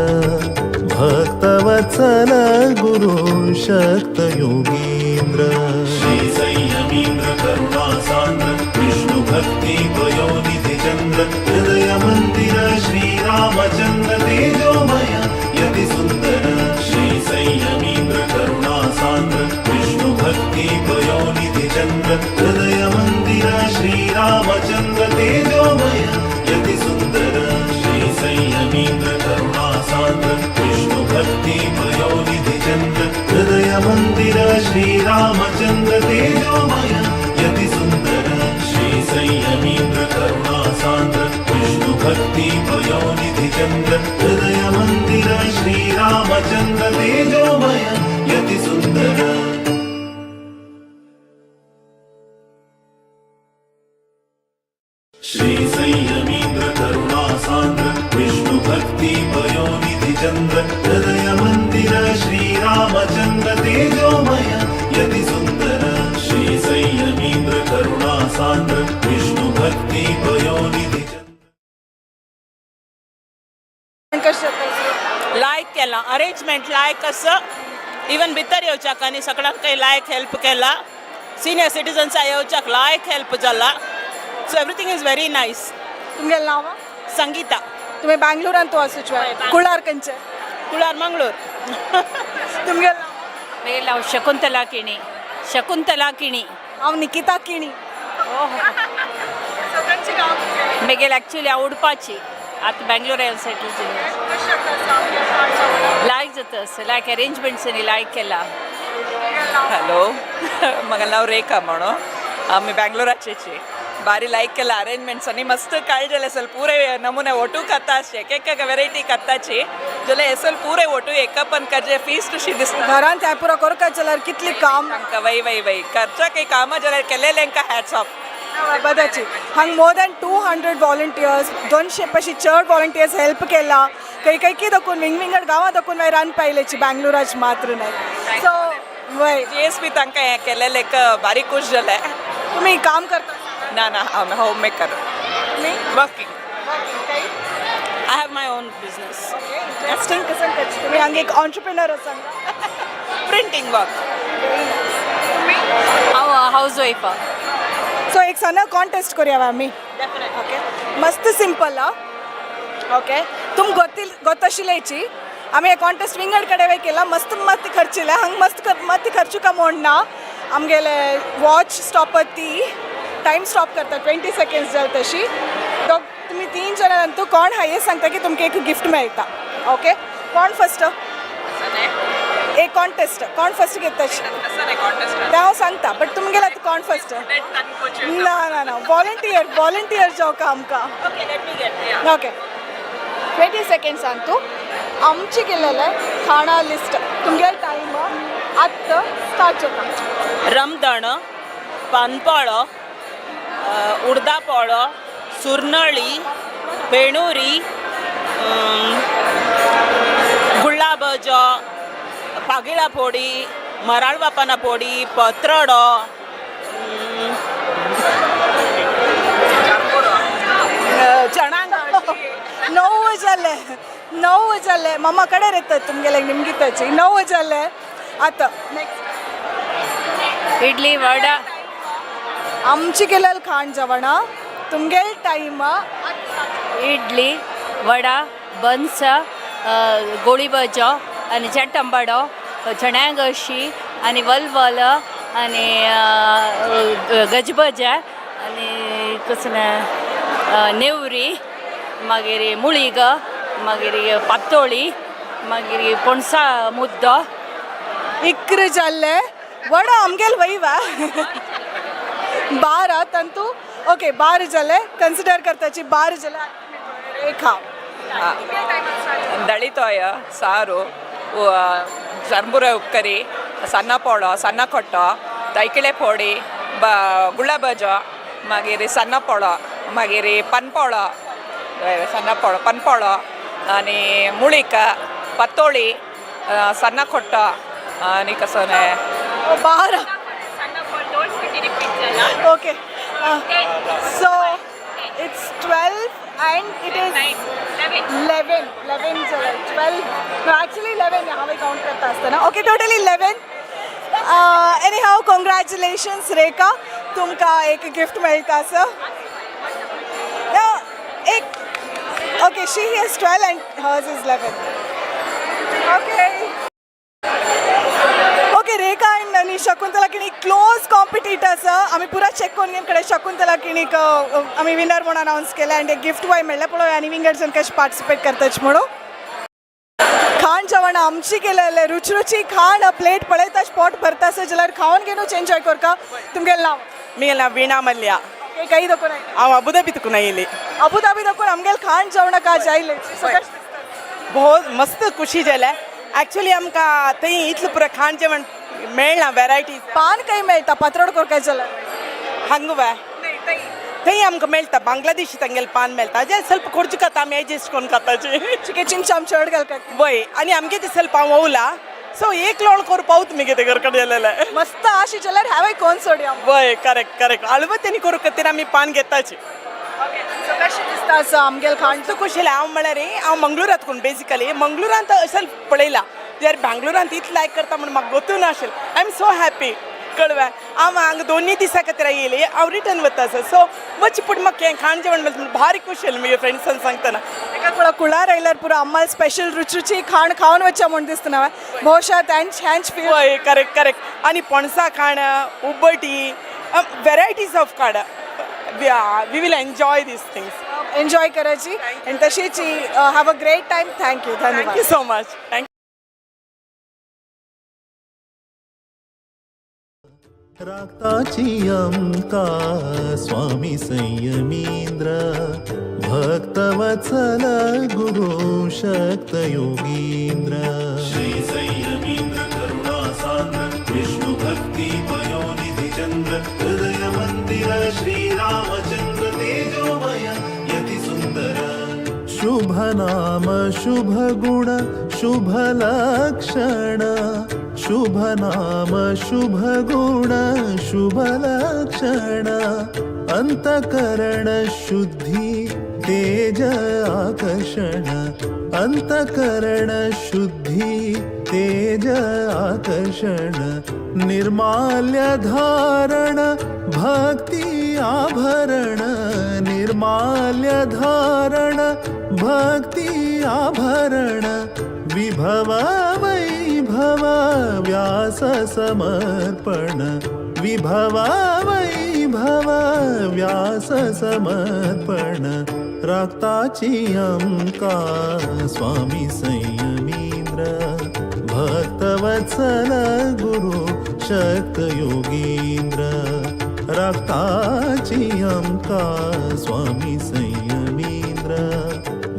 भक्तवत्सल गुरु शक्त योगींद्र. श्री संयमींद्र करुणा सान्द्र विष्णु भक्ति पयोनिधि चंद्र हृदय मंदिर श्री रामचंद्र तेजोमय यति सुंदर. श्री संयमींद्र करुणा सान्द्र विष्णु भक्ति पयोनिधि चंद्र हृदय मंदिर श्री रामचंद्र तेजोमय यति सुंदर. श्री संयमींद्र करुणा सान्द्र विष्णु भक्ति पयोनिधि चंद्र हृदय मंदिर श्री रामचंद्र तेजोमय यति सुंदर. श्री संयमींद्र करुणा सान्द्र विष्णु भक्ति पयोनिधि चंद्र हृदय मंदिर श्री रामचंद्र तेजोमय यति सुंदर. श्री संयमींद्र करुणा सान्द्र विष्णु भक्ति पयोनिधि चंद्र हृदय मंदिर श्री रामचंद्र तेजोमय यति सुंदर. श्री संयमींद्र करुणा सान्द्र विष्णु भक्ति पयोनिधि. कशें जाता? लायक केला अरेंजमेंट लायक आसा. इवन भितर येवच्याक आनी सगळ्यांक लायक हेल्प केला. सिनियर सिटीजन्सा येवच्याक लायक हेल्प जाला. So everything is very nice. तुमगेलें नांव? संगीता. तुमी बेंगलोरान तूं आसूच? कुळार खंयचें? कुळार मंगळूर. तुमगेलें नांव? म्हगेलें नांव शकुंतला किणी. शकुंतला किणी. हांव निकिता किणी. म्हगेलें एक्चुली हांव उडपाची, आतां बेंगलोर येवन सेटल जाली. लायक जाता, लायक अरेंजमेंट्स लायक केला. हॅलो, म्हगेलें नांव रेखा म्हणून. आमी बँगलोराचेची. बारी लायक केला अरेंजमेंट्स आनी मस्त काळजेले असल पुरे नमुने ಒಟ್ಟು ಕತ್ತಾಚೆ एक वेरायटी कत्ताची जाल्यार एसल पुरे ಒಟ್ಟು एकपण करचे फीस्ट शी दिसता. घरांत हें पुरो करपाक जाल्यार कितली काम. तांकां वय वय वय करच्या कामां जाल्यार केलेलेंका हॅट्स ऑफ. बदाची हांगा मोर दॅन 200 वॉलंटियर्स, 200 पशी चड वॉलंटियर्स हेल्प केला. खंय खंय की दाखोवन विंग विंगड गांवां दाखोवन मागीर रांदपा आयलेची, बँगलोराच मात्र न्हय. सो वय. जीएसपी तांकां हें केलेलें बारीक खूश जालें. तुमी काम करता? ना ना, हांव home maker. Working. I have my own business. Interesting. कसं करता तुमी? हांगा एक ऑन्टरप्रिनर आसा. Printing work. हांव हावज वायफ. सो एक सना कॉन्टेस्ट करूया आमी. ओके, मस्त सिंपल. आ ओके, तुम गोतील गोतशिलेची आमी हे कॉन्टेस्ट विंगड कडेन केला. मस्त मस्त खर्चिले हांगा, मस्त मस्त खर्चू का ना. आमगेले वॉच स्टॉपर ती टायम स्टॉप करता, 20 सेकंड्स जाल तशी. तो तुमी तीन जाणां तूं कोण हायेस्ट सांगता की तुमकां एक गिफ्ट मेळटा. ओके, कोण फर्स्ट? एक कॉन्टेस्ट कोण फर्स्ट घेता तें हांव सांगता, बट तुमगेले आतां कोण फर्स्ट? ना ना ना, वॉलंटियर वॉलंटियर जावका आमकां. ओके, 20 सेकंड्सान तूं आमचे केलेले खाणा लिस्ट. तुमगेले टायम आत्तां स्टार्ट जाता. रमदण, पानपोळो, उडदा पोळो, सुरनळी, फेणुरी, गुळ्ळा भजो, पागिळा पोडी, मराळ बापाना पोडी, पत्रडो, चणांग. 9 जाले, 9 जाले. मम्मा कडेन येतात तुमगेले निमगिताची. 9 जाले आतां. नेक्स्ट. इडली, वडा. आमची केलेलं खाण जेवणा. तुमगेले टायम. इडली, वडा, बन्स, गोळी भजो आनी चटंबाडो, चण्यांग अशी आनी वलवल आनी गजबजा आनी कसलें नेवरी, मागीर मुळीग, मागीर पातोळी, मागीर पणसा मुद्दो. 11 जाल्ले. वडा आमगेल वय वा 12 तंतू. ओके, 12 जाले कन्सिडर करताची. 12 जाले. रेखा. ದಳಿತೋಯ ಸಾರು, ಚರ್ಮುರ ಉಕ್ಕರಿ, ಸಣ್ಣ ಪೋಡೋ, ಸಣ್ಣ ಕೊಟ್ಟೋ, ತೈಕಿಳೆ ಪೋಡಿ, ಬ ಗುಳ್ಳಬಜ, ಮಾಗೀರ್ ಸಣ್ಣ ಪೋಳೋ, ಮಾಗೀರ್ ಪನ್ಪೋಳೋ, ಸಣ್ಣ ಪೋಳೋ ಪನ್ಪೋಳೋ आनी मुळीक, पातोळी, ಸಣ್ಣ ಕೊಟ್ಟ आनी कसो 12. Okay, so It's 12 and it is 11. 11 जालें. 12, no, actually 11. हांवें काउंट करता आसतना. Okay, totally 11. Anyhow, congratulations Rekha, तुमकां एक गिफ्ट मेळटा आसा एक. Okay, she is 12 and hers is 11. Okay. Rekha and आनी शकुंतला किणी क्लोज कॉम्पिटिटर्स. आमी पुरा चेक करून गेम कडे शकुंतला किणीक आमी विनर म्हणून अनावन्स केलें आनी एक गिफ्ट वाय मेळ्ळें. पळोवया आनी विंगड कशें पार्टिसिपेट करताच म्हणून. खाण जेवण आमची केलेले रुचरुची खाण, प्लेट पळयताच पोट भरता आसा जाल्यार खावन घेवनूच एन्जॉय करका. तुमगेलें नांव? मिगेलें नांव वीणा मल्ल्या. खंय दखून? हांव अबुधाबी तुकून आयिल्ली. अबुधाबी दखून आमगेले खाण जेवणाक आज आयले. बहुत मस्त खुशी जालें. एक्चुअली आमकां थंय इतलें पुरो खाण जेवण मेळना, वेरायटीज. पान खंय मेळटा पात्रोड करका जाल्यार? हांगा वे थंय आमकां मेळटा, बांगलादेशी तांगेलें पान मेळटा, जे ಸ್ವಲ್ಪ ಕೊರ್ಜು खाता, आमी एडजस्ट करून खाताची. चिके चिमचाम चड घालतात. वय, आनी आमगे ते ಸ್ವಲ್ಪ हांव ओवला, सो एक लोळ कोर पावत मिगे ते घर कडेन गेलेले. मस्त आशी जाल्यार हांवें कोण सोडया. वय, करेक्ट करेक्ट. हळवत तेणी करूंक खातीर आमी पान घेताची. कशें दिसता आसा आमगेलें खाण? मस्त खुशी. हांव म्हळ्यार हांव मंगळुरांत कोण, बेसिकली मंगळुरांत अशें पळयलां जाल्यार बँगलोरांत इतलें लायक करता म्हूण म्हाका गोतू नाशिल्लें. I am so happy. कळवें, हांव हांगा दोनूय दिसां खातीर येयली, हांव रिटर्न वता आसा. सो वच पूण म्हाका हें खाण जेवण मेळटा म्हूण भारी खुशी जाली म्हगे फ्रेंड्सान सांगतना. एका पुरा कुळार आयल्यार पुरा अम्माल स्पेशल रुचरुची खाण खावन वचचें म्हूण दिसता. ಬಹುಶಃ thanks हँच फील. वय, करेक्ट करेक्ट. आनी पणसा खाण, उब्बटी, वेरायटीज ऑफ खाण. We will enjoy these things. Enjoy करायची आणि तशीच have a great time. Thank you, धन्यवाद. Thank you so much, thank. राखताची आमका स्वामी संयमींद्र, भक्तवत्सल गुरु शक्त योगींद्र. श्री संयमीन्द्र करुणा सान्द्र, विष्णु भक्ति पयोनिधि चन्द्र, हृदय मन्दिर श्री रामचन्द्र, तेजोमय यति सुन्दर. शुभ नाम शुभ गुण शुभ लक्षण, शुभ नाम शुभ गुण शुभ लक्षण, अंतकरण शुद्धी तेज आकर्षण, अंतकरण शुद्धी तेज आकर्षण, निर्माल्य धारण भक्ती आभरण, निर्माल्य धारण भक्ती आभरण, विभव वैभव व्यास समर्पण, विभव वैभव व्यास समर्पण, राखताची आमका स्वामी संयमींद्र, भक्तवत्सल गुरु शक्त योगींद्र, राखताची आमका स्वामी संयमींद्र,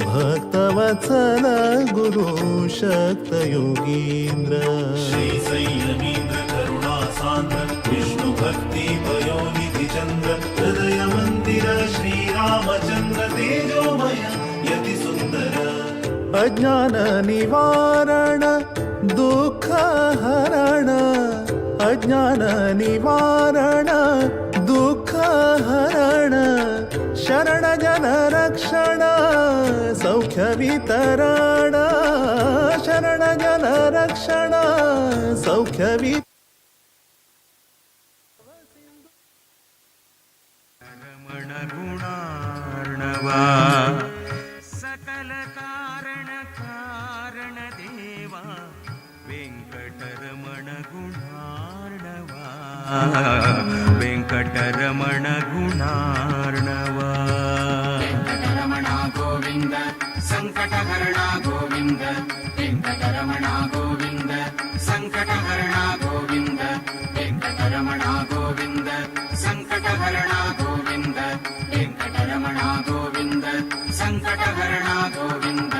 भक्तवत्सल गुरु शक्त योगींद्र. श्री संयमीन्द्र करुणा सान्द्र, विष्णु भक्ति पयोनिधि चन्द्र, हृदय मन्दिर श्री रामचन्द्र, तेजोमय यति सुन्दर. अज्ञान निवारण दुःख हरण, अज्ञान निवारण दुःख हरण, शरण जन रक्षण सौख्य वितरण, शरण जन रक्षण सौख्य वि गुणार्णवा, सकल कारण कारण देवा, वेंकटरमण गुणार्णवा, वेंकटरमण गुणार्णवा. वेङ्कटरमण गोविन्द सङ्कटहरण गोविन्द, वेङ्कटरमण गोविन्द सङ्कटहरण गोविन्द, वेङ्कटरमण गोविन्द सङ्कटहरण गोविन्द, वेङ्कटरमण गोविन्द सङ्कटहरण गोविन्द.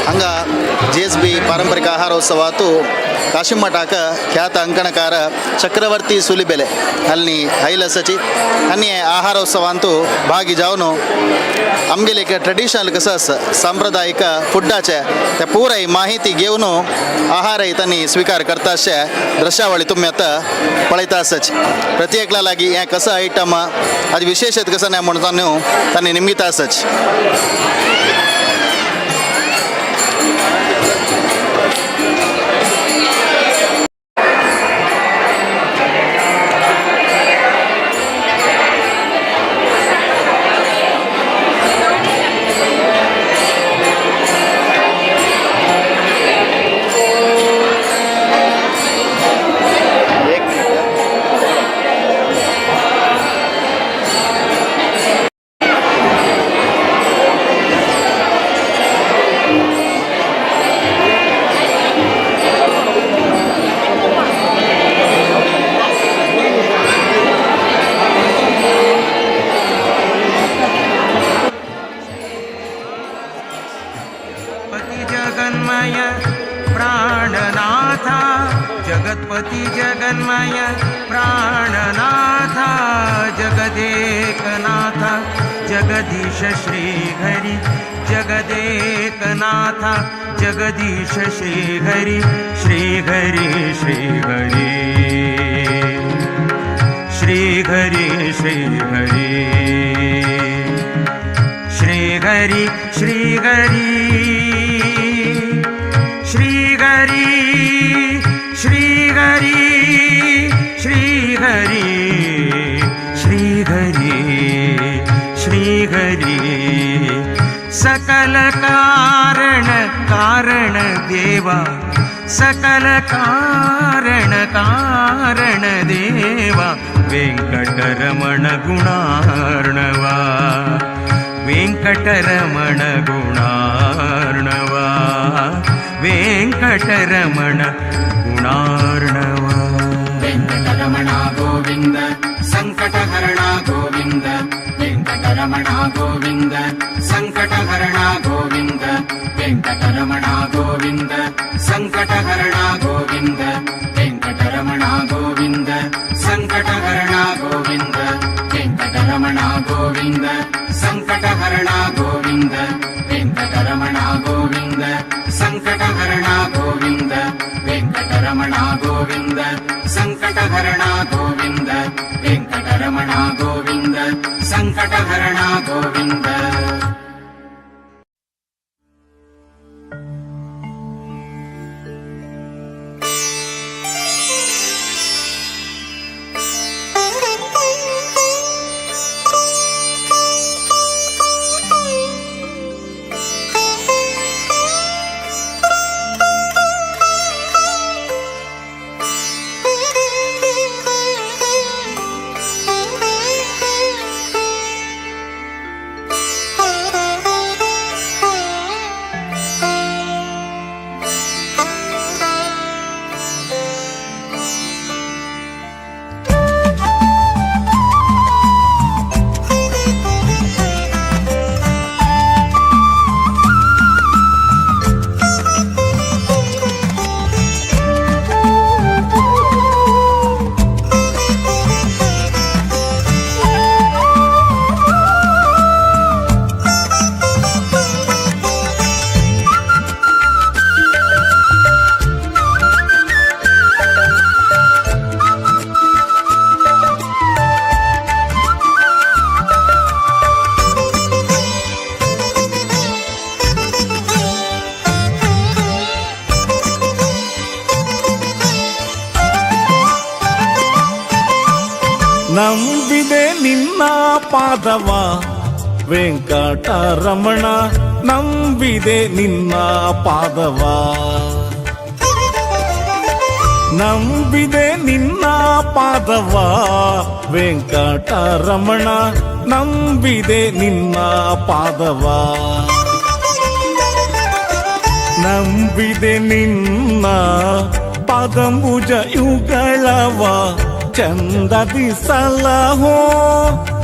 हांगा जीएसबी. ಪಾರಂಪರಿಕ ಆಹಾರೋತ್ಸವಾತು ಕಾಶಿಮಠಾಕ ಖ್ಯಾತ ಅಂಕಣಕಾರ ಚಕ್ರವರ್ತಿ ಸುಲಿಬೆಲೆ ಅಲ್ಲಿ ಹೈಲಸಚಿ आणि आहारोत्सवांतू भागी जावन आमगेले एक ट्रेडिशनल कसं आसा सांप्रदायिक फुडाचे ते पुराय माहिती घेवन आहारय तांणी स्वीकार करता अशें दृश्यावळी तुमी आतां पळयता आसाच. प्रत्येकला लागीं हें कसं आयटम आज विशेषत कसं नाही म्हणून तांणी निमित्त आसाच. जगन्मय प्राणनाथा जगत्पति जगन्मय प्राणनाथा जगदेकनाथा जगदीश श्रीहरि जगदेकनाथा जगदीश श्रीहरि श्रीहरि श्रीहरि श्रीहरि श्रीहरि श्रीहरि श्रीहरि श्रीहरि श्रीहरि श्रीहरि श्रीहरि श्रीहरि सकल कारण कारण देवा सकल कारण कारण देवा वेंकटरमण गुणार्णवा वेंकटरमण गुणार्णवा वेंकटरमण गुणार्णवा. वेंकटरमण गोविंद संकटहरण गोविंद वेंकटरमण गोविंद संकटहरण गोविंद वेंकटरमण गोविंद संकटहरण गोविंद वेंकटरमण गोविंद संकटहरण गोविंद वेंकटरमण गोविंद संकटहरण गोविंद वेंकटरमण गोविंद संकटहरण गोविंद वेंकटरमण गोविंद संकटहरण गोविंद वेंकटरमण गोविंद संकटहरण गोविंद. ನಂಬಿದೆ ನಿನ್ನ ಪಾದವ ವೆಂಕಟರಮಣ ನಂಬಿದೆ ನಿನ್ನ ಪಾದವ ನಂಬಿದೆ ನಿನ್ನ ಪಾದವ ವೆಂಕಟರಮಣ ನಂಬಿದೆ ನಿನ್ನ ಪಾದವ ನಂಬಿದೆ ನಿನ್ನ ಪಾದಂಬುಜ ಯುಗಳವ ಚಂದದಿ ಸಲಹೋ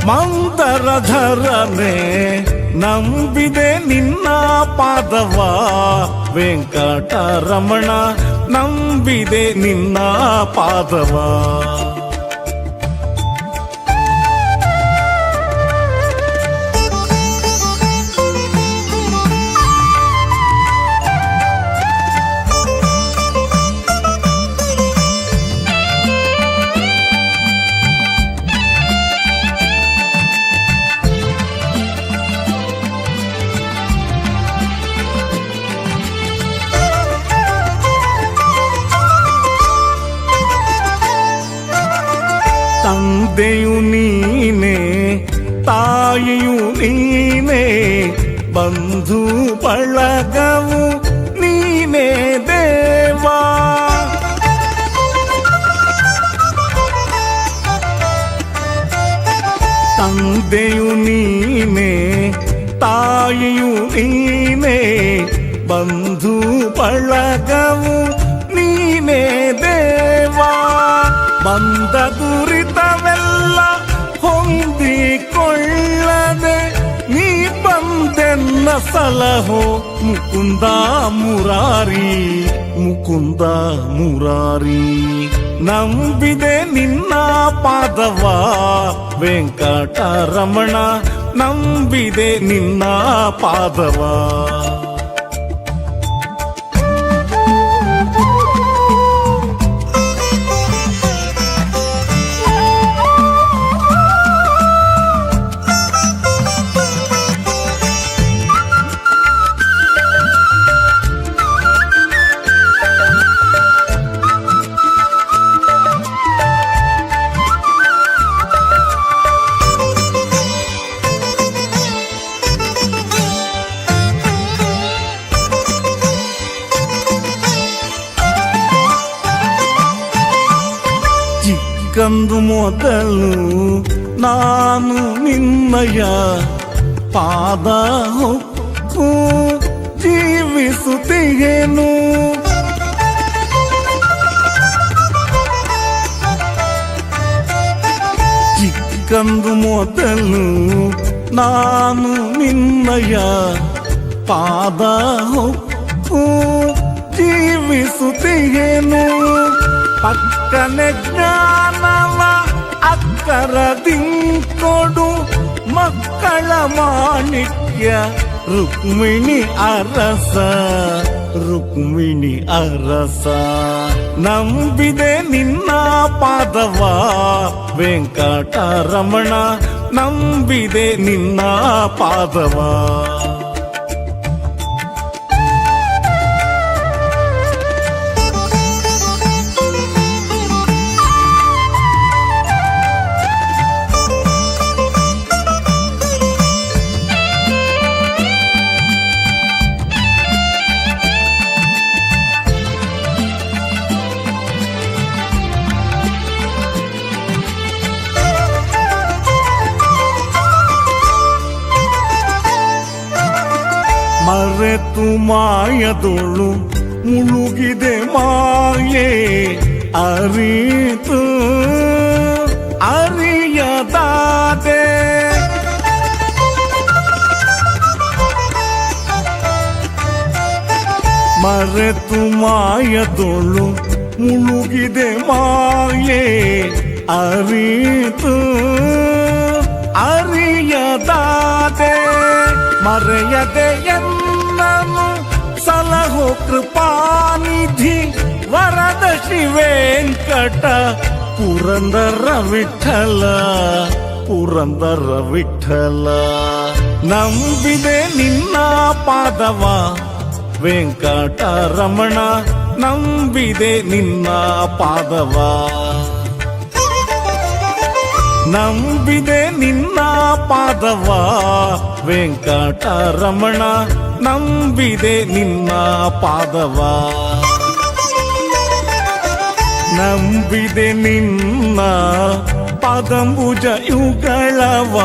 ಮಂದರ ಧರನೆ ನಂಬಿದೆ ನಿನ್ನ ಪಾದವ ವೆಂಕಟರಮಣ ನಂಬಿದೆ ನಿನ್ನ ಪಾದವ. ತಂದೆಯು ನೀನೇ, ತಾಯಿಯು ನೀನೇ, ಬಂಧು ಬಳಗವು ನೀನೇ ದೇವಾ. ತಂದೆಯು ನೀನೇ, ತಾಯಿಯು ನೀನೇ, ಬಂಧು ಬಳಗವು ನೀನೇ ದೇವಾ. ಬಂದ ದುರಿತವೆಲ್ಲ ಹೊಂದಿಕೊಳ್ಳದೆ ನೀ ಬಂದೆನ್ನ ಸಲಹೋ ಮುಕುಂದ ಮುರಾರಿ, ಮುಕುಂದ ಮುರಾರಿ. ನಂಬಿದೆ ನಿನ್ನ ಪಾದವ ವೆಂಕಟರಮಣ, ನಂಬಿದೆ ನಿನ್ನ ಪಾದವ. ಚಿಕ್ಕಂದು ಮೊದಲು ನಾನು ನಿನ್ನಯ ಪಾದ ಹೊಕ್ಕು ಜೀವಿಸುತ್ತಿಹೇನು. ಚಿಕ್ಕಂದು ಮೊದಲು ನಾನು ನಿನ್ನಯ ಪಾದ ಹೊಕ್ಕು ಜೀವಿಸುತ್ತಿಹೇನು. ಪಕ್ಕನೆ ಜ್ಞಾನವ ಅಕ್ಕರದಿಂಕೊಡು ಮಕ್ಕಳ ಮಾಣಿಕ್ಯ ರುಕ್ಮಿಣಿ ಅರಸ, ರುಕ್ಮಿಣಿ ಅರಸ. ನಂಬಿದೆ ನಿನ್ನ ಪಾದವ ವೆಂಕಟರಮಣ, ನಂಬಿದೆ ನಿನ್ನ ಪಾದವ. ಮರೆತು ಮಾಯದೊಳು ಮುಳುಗಿದೆ ಮಾಯೆ ಅರಿತು ಅರಿಯದಾದೆ. ಮರೆತು ಮಾಯದೊಳು ಮುಳುಗಿದೆ ಮಾಯೆ ಅರಿತು ಅರಿಯದಾದೆ. ಮರೆಯದೆ ಎನ್ನನು ಸಲಹೋ ಕೃಪಾನಿಧಿ ವರದ ಶ್ರೀ ವೆಂಕಟ ಪುರಂದರ ವಿಠಲ, ಪುರಂದರ ವಿಠಲ. ನಂಬಿದೆ ನಿನ್ನ ಪಾದವ ವೆಂಕಟರಮಣ, ನಂಬಿದೆ ನಿನ್ನ ಪಾದವ. ನಂಬಿದೆ ನಿನ್ನ ಪಾದವ ವೆಂಕಟರಮಣ, ನಂಬಿದೆ ನಿನ್ನ ಪಾದವ. ನಂಬಿದೆ ನಿನ್ನ ಪಾದಂಬುಜ ಯುಗಳವ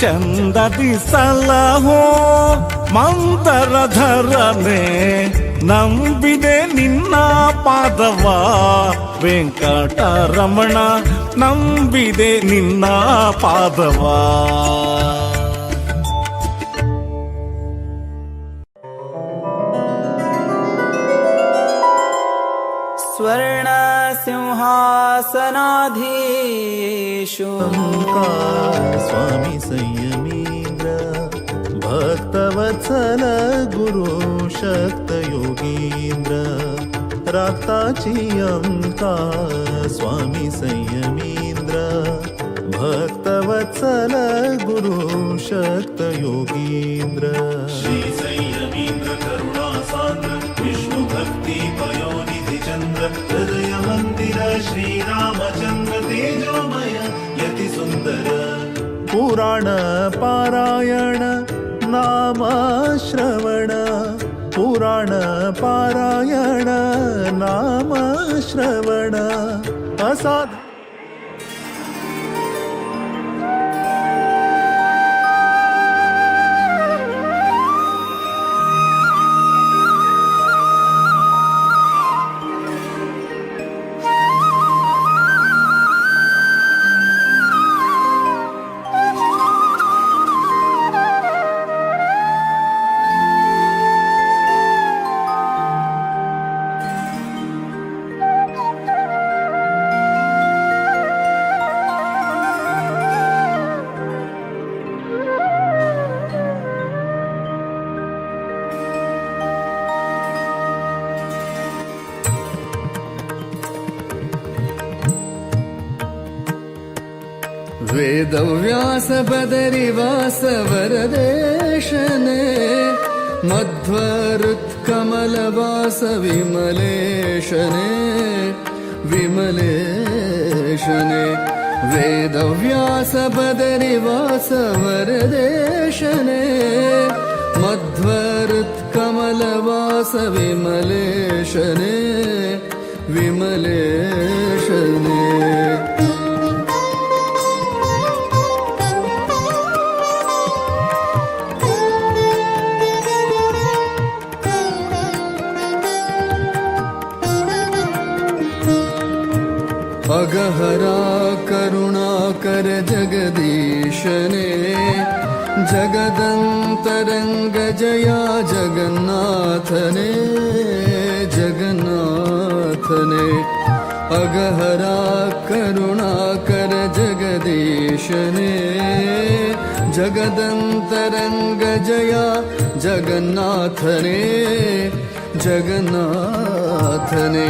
ಚಂದದಿ ಸಲಹೋ ಮಂದರ ಧರನೆ. ನಂಬಿದೆ ನಿನ್ನ ಪಾದವ ವೆಂಕಟರಮಣ, ನಂಬಿದೆ ನಿನ್ನ ಪಾದವ. सिंहासनाधीशु। स्वामी संयमीन्द्र भक्तवत्सल गुरु शक्त योगींद्र राक्ताची अंका स्वामी संयमींद्र भक्तवत्सल गुरु शक्त योगींद्र। श्री संयमींद्र करुणा सान्द्र विष्णु भक्ति पयोनिधि चंद्र हृदय मंदिर श्री रामचंद्र तेजोमय यति सुंदर। पुराण पारायण नाम श्रवण पुराण पारायण नाम श्रवण असाध वेदव्यास बदरिवास वरदेशने मध्वरुत्कमलवास विमलेशने विमलेशने। वेदव्यास बदरिवास वरदेशने मध्वरुत्कमलवास विमलेशने विमलेशने। अगहरा करुणाकर जगदीशने जगदंतरंग जया जगन्नाथने जगन्नाथने। अगहरा करुणाकर जगदीशने जगदंतरंग जया जगन्नाथने जगन्नाथने।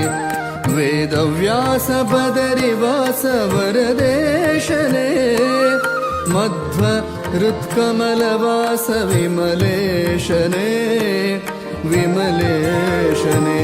वेदव्यास बदरिवास वरदेशने मध्व हृत्कमलवास विमलेशने विमलेशने।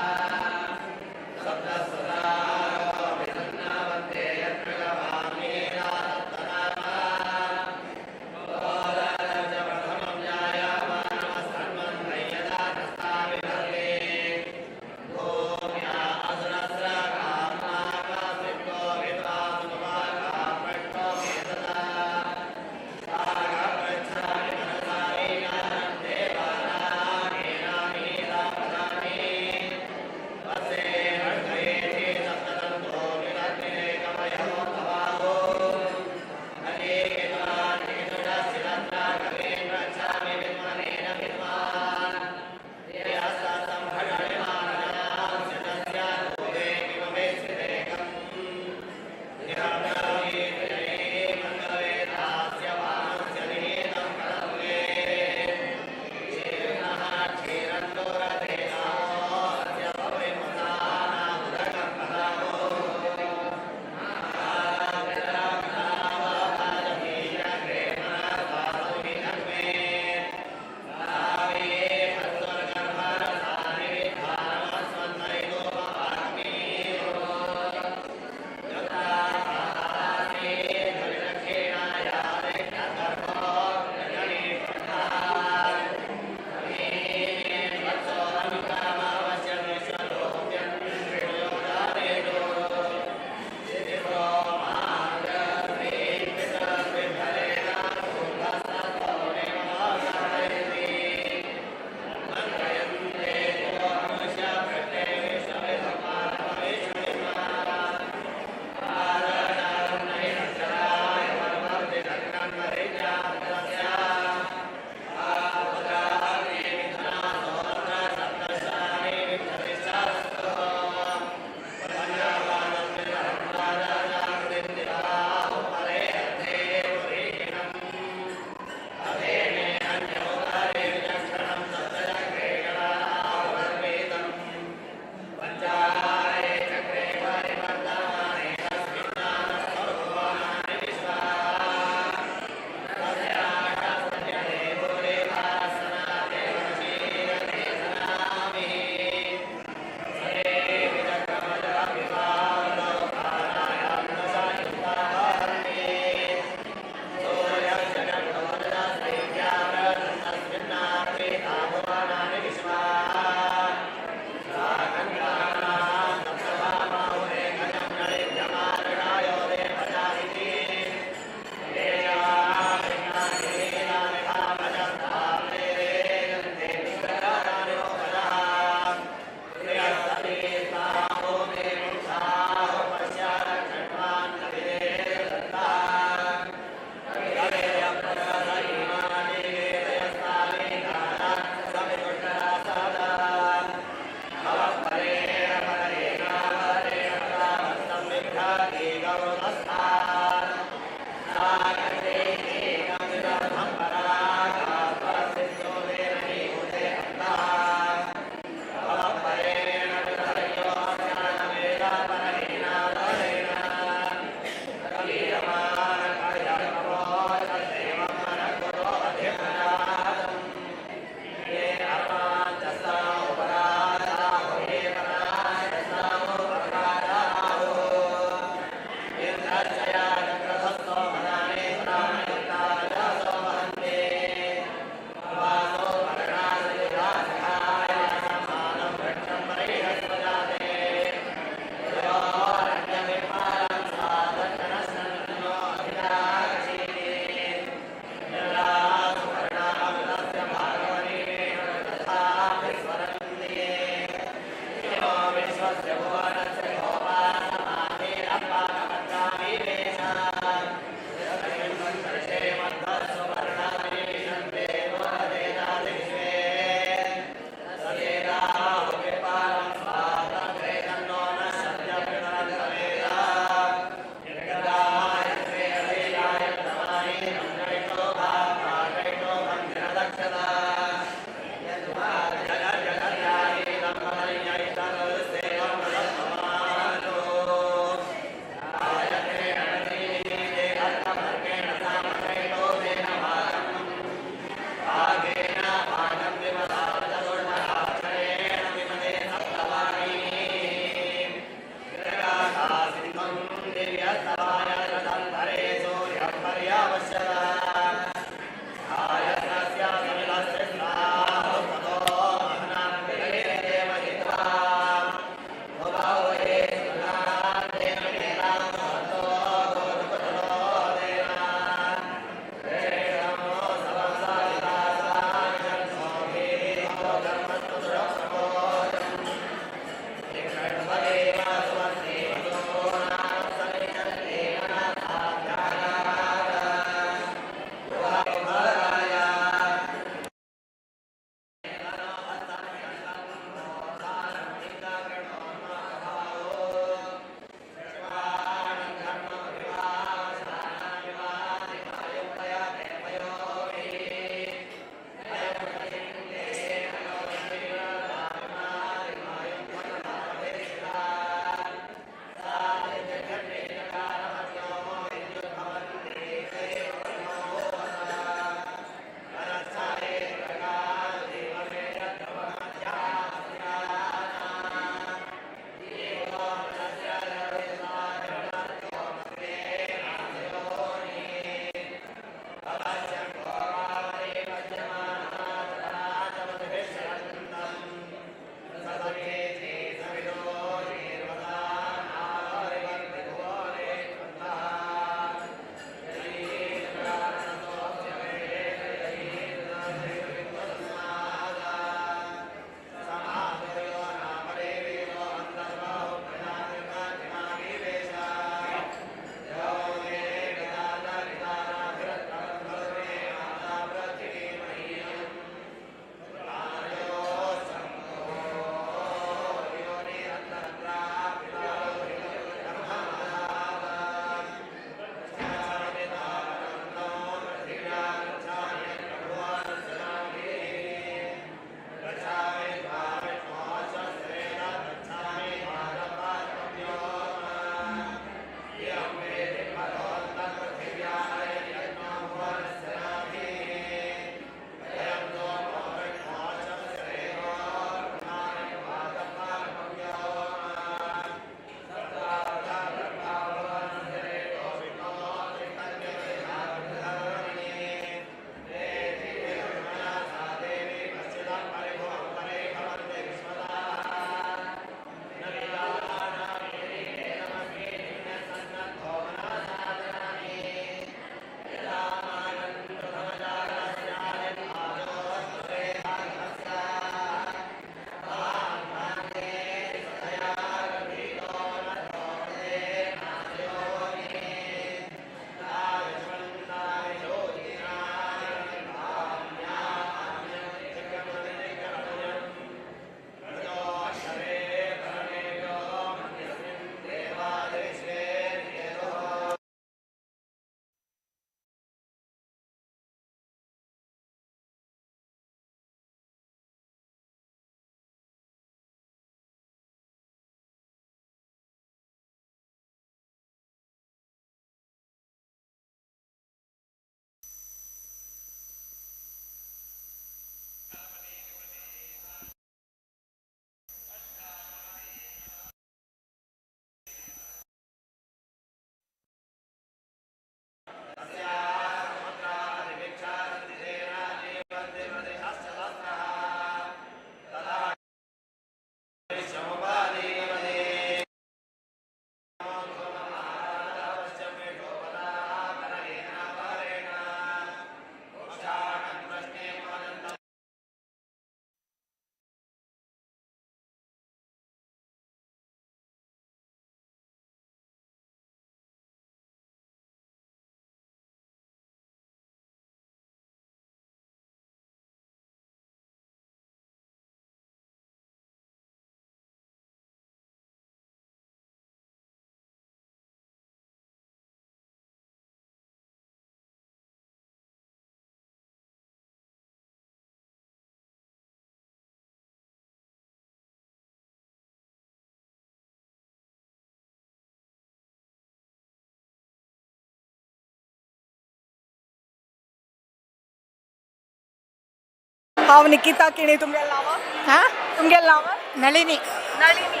हांव निकिता किणी. तुमगेलें नांव? हां. तुमगेलें नांव? नलिनी. नलिनी.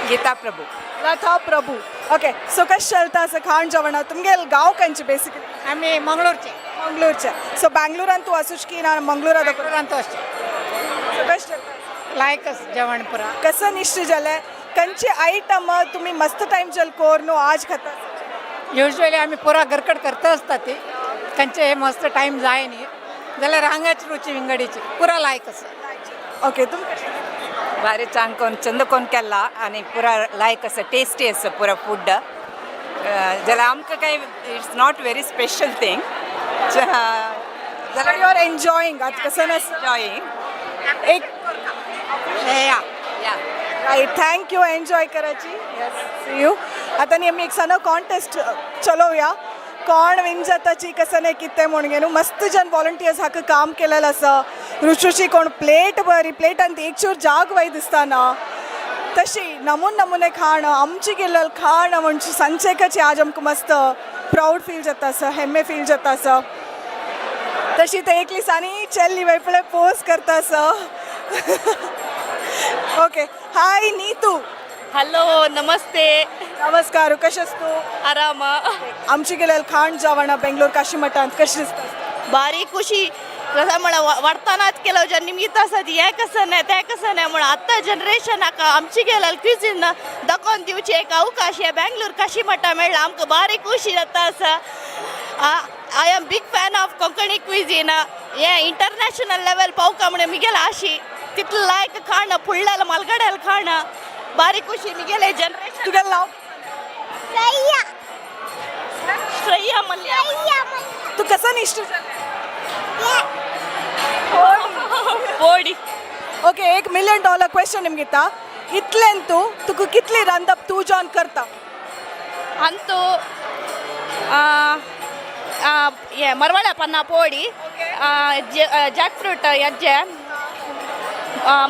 गीता प्रभू. लता प्रभू. ओके, सो कशें चलता आसा खाण जेवण? तुमगेलें गांव खंयचें बेसिकली? आमी मंगळूरचे. मंगळूरचे. सो बँगलोरान तूं आसूच की ना मंगळूरा? मंगळूरांत अशें. सो कशें चलता? लायक जेवण पुरा. कसं निश्ट जालें? खंयचे आयटम तुम्ही मस्त टायम चल कोर न्हू आज खाता? युजली आमी पुरा घरकड करता आसता ती. खंयचे हे मस्त टायम जाय न्ही जाल्यार हांगाची रुची विंगडीची पुरा लायक आसा. ओके, तुम कशें? ಬಾರಿ ಚಾಂಗ್ ಚಂದ ಕೊನ್ಕೆಲ್ಲ आणि पुरा लायक आसा, टेस्टी आसा पुरा फूड. जाल्यार आमकां कांय it's not very special thing. जाल्यार you are enjoying आतां कसं ना? एन्जॉईंग. एक या या. Right, thank you. Enjoy करायची. येस, सी you. आता न्ही आमी एक सानो कॉन्टेस्ट चलोवया, कोण विन जाताची कसं नाही कितें म्हणून. न्हू मस्त जन वॉलंटियर्स हाका काम केलेलं आसा. रुचरुची कोण प्लेट बरी प्लेटान एक चूर जाग वय दिसताना तशी नमून नमुने खाण आमची केलेलं खाण म्हणजे संचेकाची. आज आमकां मस्त प्राऊड फील जाता आसा, हेम्मे फील जाता आसा. तशी ते एकली सानी चेल्ली वेपळे पोज करता आसा. ओके, हाय नीतू. ಹಲೋ, ನಮಸ್ತೆ. ನಮಸ್ಕಾರ. कशें तू? ಆರಾಮ. आमची गेलेलं खाण जेवण बेंगलोर काशीमठांत कशें दिसता? ಭಾರಿ ಖುಷಿ. कसं म्हणा, वर्तनात केलं ज्या निमित्त आसा ती हें कसं नाही तें कसं नाही म्हण आतां जनरेशनाक आमची गेलेल क्विझीन दाखोवन दिवची एक अवकाश हे बेंगलोर काशीमठा मेळ्ळा. आमकां भारी खुशी जाता आसा. I am big fan of Konkani cuisine. हे इंटरनॅशनल लेवल पावका म्हण मिगेल आशी. तितलें लायक खाण फुडल्याल मलगड्याल खाण भारी खुशी मिगेले जनरेशन. तुगेलें नांव? श्रेया. श्रेया मल्ल्या. तू कसं निश्चित? बोडी. ओके, एक मिलियन डॉलर क्वेश्चन निमगिता. इतलें तूं तुका कितली रांदप तूं जॉन करता? ಅಂತೂ हे मरवळ्या पन्ना पोडी, जॅक फ्रूट हेजे,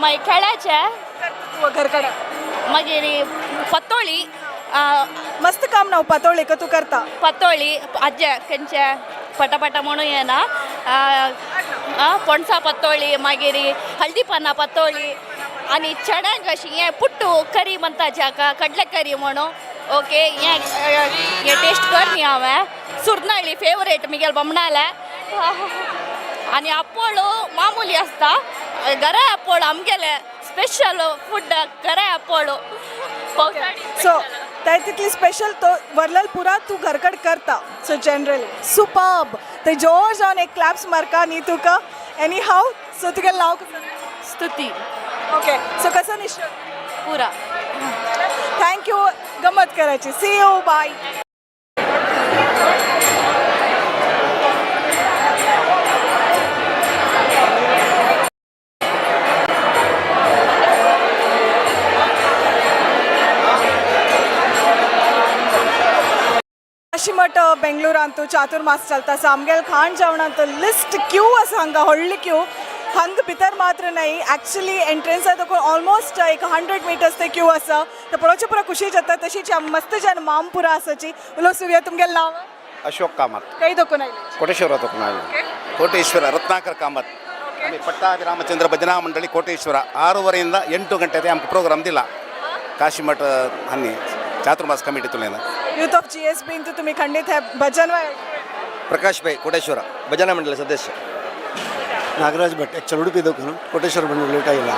मागीर केळ्याचे. घरकडे. मागीर पत्तोळी. मस्त काम ना पातोळी का तूं करता? पत्तोळी आज्जे खंयचे पटापटा म्हणून येना, पणसा पत्तोळी, मागीर हळदी पाना पत्तोळी आनी चण्यांक अशी हें पुट्टू करी म्हणटा जाका कडले करी म्हणून. ओके, हें हें टेस्ट कर न्ही हांवें. सुरनाळी फेवरेट मिगेल बमणाले. आनी आपोळो मामूली आसता. घरा आपोळ आमगेले स्पेशल फूड, घरा आपोळो. सो ते तितली स्पेशल तो वरलल पुरा तूं घरकड करता. So generally superb. ते जोर जावन एक क्लॅप्स मारका न्ही तुका. एनी हाव, सो तुगेलें नांव कसं? स्तुती. ओके, सो कसं निश्चित? पुरा. Thank you. गमत करायची. See you, bye. Kashimath बेंगळूरांतू चातुर्मास चलता आसा. आमगेले खाण जेवणांत लिस्ट क्यू आसा हांगा, व्हडली क्यू. हांगा भितर मात्र नाही, ॲक्च्युली एंट्रन्सा देखून ऑलमोस्ट एक 100 मिटर्स ते क्यू आसा. तर पळोवचे पुरा खुशी जाता. तशीच मस्त जन माम पुरा आसाची. उलो सुव्या. तुमगेलें नांव? अशोक कामत. खंय दोकून आयले? कोटेश्वरा दोकून आयले. ಕೋಟೇಶ್ವರ ರತ್ನಾಕರ್ ಕಾಮತ್. ಆಮಿ ಪಟ್ಟಾಭಿ ರಾಮಚಂದ್ರ ಭಜನಾ ಮಂಡಳಿ ಕೋಟೇಶ್ವರ. 6:30ಯಿಂದ 8 ಗಂಟೆ ಆಮಕ ಪ್ರೋಗ್ರಾಮ್ ದಿಲ್ಲ ಕಾಶಿಮಠ ಹನ್ನಿ ಚಾತುರ್ಮಾಸ ಕಮಿಟಿ ತುಲೇನ. ಯೂತ್ ಆಫ್ GSB ಇಂತೂ तुम्ही ಖಂಡಿತ हे ಭಜನ್. ಪ್ರಕಾಶ್ ಬೈ, ಕೋಟೇಶ್ವರ ಭಜನಾ ಮಂಡಳಿ ಸದಸ್ಯ. ನಾಗರಾಜ್ ಭಟ್, ಆ್ಯಕ್ಚುಲ್ ಉಡುಪಿ ದೊಕ್ಕನು ಕೋಟೇಶ್ವರ ಬಂದು ಲೇಟ್ ಆಗಿಲ್ಲ.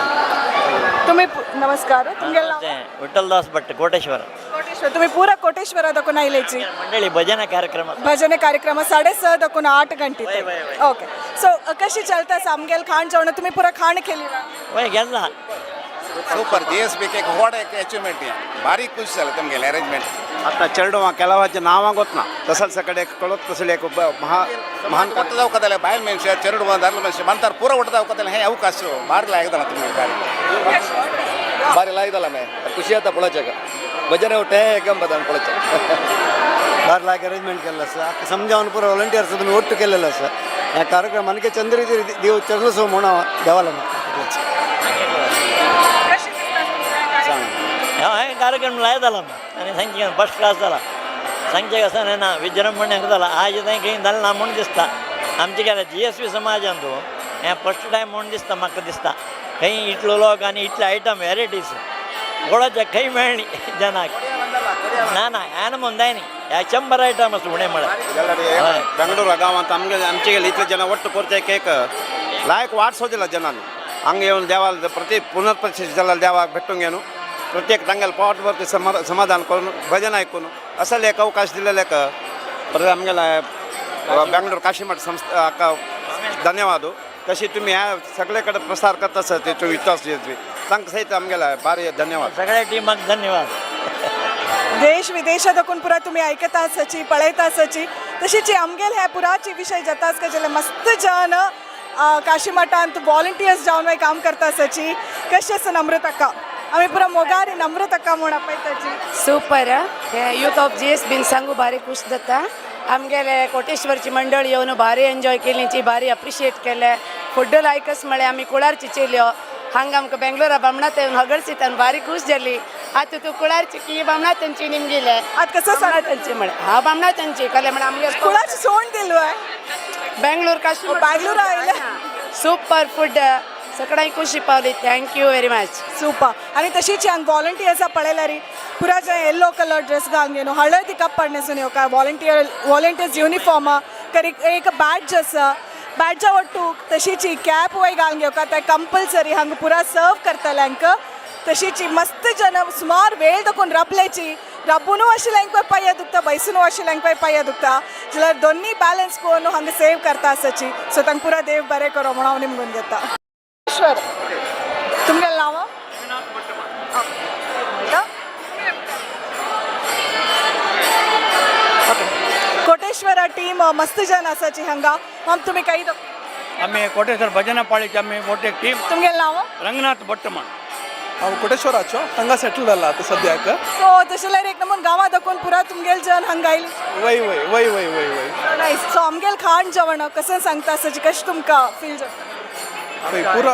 तुम्ही नमस्कार, तुमगेलें नांव? विठ्ठलदास भट, कोटेश्वर. कोटेश्वर. तुम्ही पुरा कोटेश्वरा दाखून आयलेची? मंडळी भजन कार्यक्रम. भजन कार्यक्रम 6:30 दाखून 8 गंटे. ओके, सो कशी चलता आमगेल खाण जेवण? तुम्ही पुरा खाण केली? वय गेला. ಸೂಪರ್. GSB K ಹೋಡ ಅಚೀವ್ಮೆಂಟ್ ಭಾರಿ ಖುಷಿ जालें तुमगेलें अरेंजमेंट. आता चेरडुवां केलावाचें नांवां गोतना तसल सकडे कळत तसले एक महा महान ಒಟ್ಟದ ಅವಕಾಶ ಬಾಯಲ್ ಮನುಷ್ಯ ಚರಡುವ ದಾರ್ಲ ಮನುಷ್ಯ ಮಂತಾರ ಪೂರ ಒಟ್ಟದ ಅವಕಾಶ ಹೇ ಅವಕಾಶ ಭಾರಿ ಲಾಯಕದಲ್ಲ तुमगेलें ಕಾರ್ಯ. ಬಾರಿ ಲಾಯ್ದಲ್ಲ ಮೇ ಖುಷಿ ಆತ ಪೊಳಚಾಗ ಭಜನೆ ಒಟ್ಟೆ ಏಕಂ ಬದಾನ ಪೊಳಚ. ಬಾರಿ ಲಾಯಕ್ ಅರೇಂಜ್ಮೆಂಟ್ केल्लो आसा. समजावन पुरो वॉलंटियर्स तुमी ಒಟ್ಟು केलेलो आसा. ह्या कार्यक्रम आनी चंद्र देव चरलसो म्हणून हांव देवाला मागता. हे कार्यक्रम लायताला आनी सांगचे फर्स्ट क्लास जाला. सांगचे कसं ना विजृंभणे जाला. आज थंय खंय जालें ना म्हूण दिसता. आमचे गेले GSB समाजान तूं हें फर्स्ट टायम म्हूण दिसता म्हाका दिसता खंय इतलो लोक आनी इतले आयटम वेरायटीज गोडाचे खंय मेळ्ळी जनाक ना ना ह्यान म्हूण जाय न्ही ह्या 100 आयटम आसा उणें म्हळ्यार. बेंगळूर गांवांत आमगे आमचे गेले इतले जन ಒಟ್ಟು ಕೊರತೆ ಕೇಕ್ ಲಾಯಕ್ ವಾಡ್ಸೋದಿಲ್ಲ ಜನ ಹಂಗೆ ಒಂದು ದೇವಾಲಯದ ಪ್ರತಿ ಪುನರ್ ಪ್ರತಿಷ್ಠೆ ದೇವಾಗ ಬೆಟ್ಟುಂಗೇನು ಪ್ರತ್ಯೇಕ ತಂಗಲ್ ಪಾಟ್ ಬರ್ತಿ ಸಮಾಧಾನ ಕೊನು ಭಜನೆ ಆಯ್ಕೊನು ಅಸಲ್ ಏಕ ಅವಕಾಶ ದಿಲ್ಲಲೇಕ आमगेला बेंगलोर काशीमठ संस्था धन्यवाद. तशी तुम्ही ह्या सगळीकडे प्रसार करता सर ते 24 तास तांकां सहित आमगेला भारी धन्यवाद. सगळ्या टिमाक धन्यवाद. देश विदेशात पुरा तुम्ही ऐकता आसाची पळयता आसाची तशीच आमगेल ह्या पुराची विशय जाता आसता जाल्यार मस्त जन काशीमठांत वॉलंटियर्स जावन काम करता आसाची. कशें आसा नम्रतक्का? आमी पुरा मोगारी नम्रतक्का म्हूण आपयताची. Super. Youth of G S bin सांगू भारी खुश जाता. आमगेले कोटेश्वरची मंडळ येवन भारी एन्जॉय केली, भारी अप्रिशिएट केले. फुड लायकच म्हळ्यार आमी कुळारची चेल्यो हांगा आमकां बेंगलोरा बामणात येवन हगडसीतान भारी खुश जाली. आतां तूं कुळारची की बामणा तांची निमगिले आतां कसं तांची म्हळ्यार हा बामणा तांची कले म्हळ्यार आमगे कुळाची सोड दिलो बेंगलोर काशी बेंगलोर आयले. सुपर फूड सगळ्यांक खुशी पावली. Thank you very much. Super. आनी तशीच हांगा वॉलंटियर्सा पळयल्यार पुरा जे येल्लो कलर ड्रेस घालून घेवन हळदी कपड न्हेसून येवका वॉलंटियर्स युनिफॉर्म करी एक बॅज आसा बॅजा ಒಟ್ಟು तशीच कॅप वय घालून घेवका ते कंपल्सरी हांगा पुरा सर्व करतल्यांक. तशीच मस्त जन सुमार वेळ दखून रबल्याची रब्बूनू आशिल्ल्यांक पांय दुखता बैसून आशिल्ल्यांक पांय दुखता जाल्यार दोन्ही बॅलन्स करून हांगा सेव करता आसाची. सो तांकां पुरा देव बरें करो म्हणून हांव निमगून घेता. ईश्वर तुमगेलें नांव? कोटेश्वरा टीम मस्त जन आसाची हांगा. माम तुमी काही आम्ही कोटेश्वर भजना पाळीची आम्ही मोठे टीम. तुमगेलें नांव? रंगनाथ भट्टमण. हांव कोटेश्वराचो हांगा सेटल जाला आतां सद्याक. सो तशें जाल्यार एक नमून गांवां दाखोवन पुरा तुमगेल जन हांगा आयली. वय वय वय वय वय वय. नायस. सो आमगेल खाण जेवण कशें सांगता आसाची कशें तुमकां फील जाता? पुरा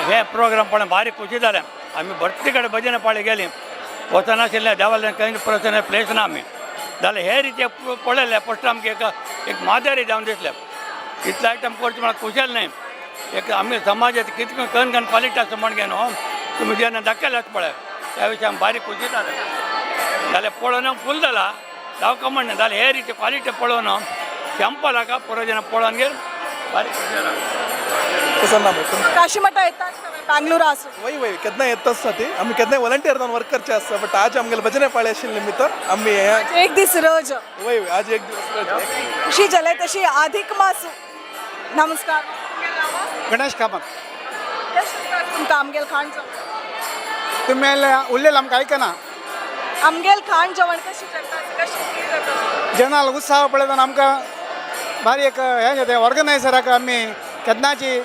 हे प्रोग्राम पण भारी खुशी जालें. आमी भरती कडेन भजन पाळी गेली वचनाशिल्लें देवालय खंय प्रसन्न प्लेस ना आमी जाल्यार हे रिते पळयलें फस्ट आमकां एक एक मादेरी जावन दिसलें. इतले आयटम करचे म्हळ्यार खुशाल न्हय. एक आमगे समाजात कितके कन कन क्वॉलिटी आसा म्हण न्हू तुमी जेन्ना दाखयल्यात पळय त्या विशय आमी भारी खुशी जालें. जाल्यार पळोवन फूल जाला जावं म्हण जाल्यार हे रिते क्वॉलिटी पळोवन टेंपलाक पुरो जेन्ना पळोवन गेल भारी खुशी जाला. काशीमठा येतात बेंगलोर आसूं वय वय केन्ना येत आसता ती आमी केन्नाय वॉलंटियर जावन वर्क करचे आसता बट आज आमगेले भजने पाळी आशिल्ले निमित्त आमी एक दीस रज वय वय आज एक दीस रज. खुशी जाले तशी अधिक मास. नमस्कार. गणेश कामत. तुमकां आमगेल खाण जेवण तुमी उरलेलं आमकां आयकना. आमगेल खाण जेवण कशें जाता कशें फील जाता? जनाल उत्साह पळयतना आमकां भारी एक हें जाता. ऑर्गनायझराक आमी केन्नाची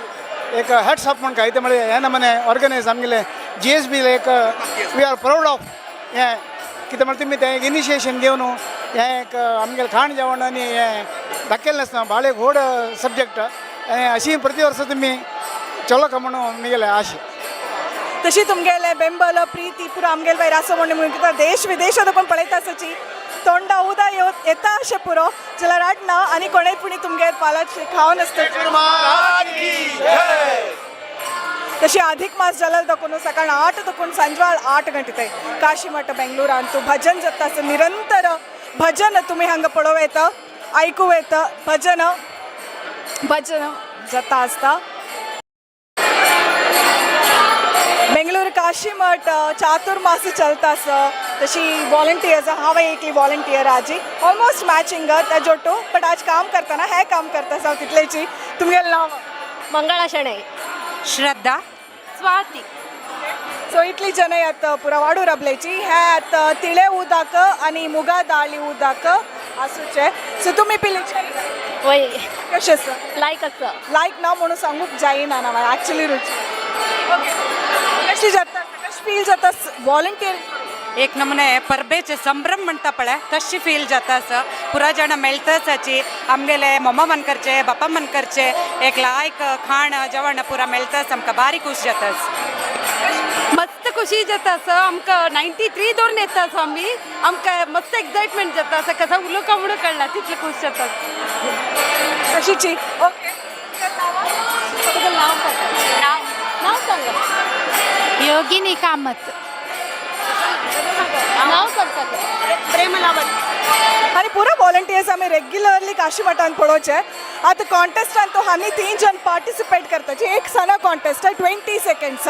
एक हॅट्स ऑफ म्हण काय ते म्हळ्यार हें नमने ऑर्गनायज आमगेले जी एस बी एक we are proud of हें कितें म्हळ्यार तुमी तें इनिशिएशन घेवन हें एक आमगेलें खाण जेवण आनी हें दाखयलें आसता भाळ एक व्हड सब्जॅक्ट आनी अशी प्रति वर्सा तुमी चलो का म्हणून मुगेलें आशे. तशी तुमगेले बेंबल प्रीती पुरा आमगेल भायर आसा म्हणून कित्याक देश विदेशात कोण पळयता आसाची तोंडा उदा येता अशें पुरो जाल्यार हाडना आनी कोणेय पुणी तुमगेर पालाचे खावन आसता. तशी अधिक मास जाल्यार दाखोवन सकाळ 8 दाखोवन सांजवाळ 8 गंटे काशीमठ बेंगलोरांतू भजन जाता आसा निरंतर भजन तुमी हांगा पळोवं येता आयकूं येता भजन भजन जाता आसता. बेंगळूर काशीमठ चातुर्मास चलता आसा तशी वॉलंटियर्स हांव एकली वॉलंटियर आजी ऑलमोस्ट मॅचिंग ताजोटो बट आज काम करतना हें काम करता आसा तितलेची. तुमगेलें नांव? मंगळा शणै. श्रद्धा. स्वाती. सो इतली जन आतां पुरा वाडू राबल्याची हे आतां तिळे उदक आनी मुगा दाळी उदक आसूचे. सो तुमी पिलेचे? वय. कशें आसा? लायक आसा. लायक ना म्हणून सांगूंक जायना ना एक्चुली रुची. ओके कशी जाता कशें फील जाता वॉलंटियर? एक नमुने परबेचे संभ्रम म्हणटा पळय तशी फील जाता आसा. पुरा जाणां मेळटा आसाची आमगेले मम्मा मन करचे बापा मन करचे एक लायक खाण जेवण पुरा मेळटा आमकां बारी खूश जाता. मस्त खुशी जाता आसा आमकां 93 धरून येता आसा आमी आमकां मस्त एक्सायटमेंट जाता आसा कसो उलोवंक म्हणून कळना तितले खूश जाता. तशीची. ओके. नाव सांगा. नाव सांगा. योगिनी कामत. नाव सांगता. प्रेमला. आनी पुरा वॉलंटियर्स आमी रेग्युलरली काशी मठान पळोवचे. आतां कॉन्टेस्टान तो आनी तीन जण पार्टिसिपेट करताची. एक सणा कॉन्टेस्ट, 20 सेकंड्स.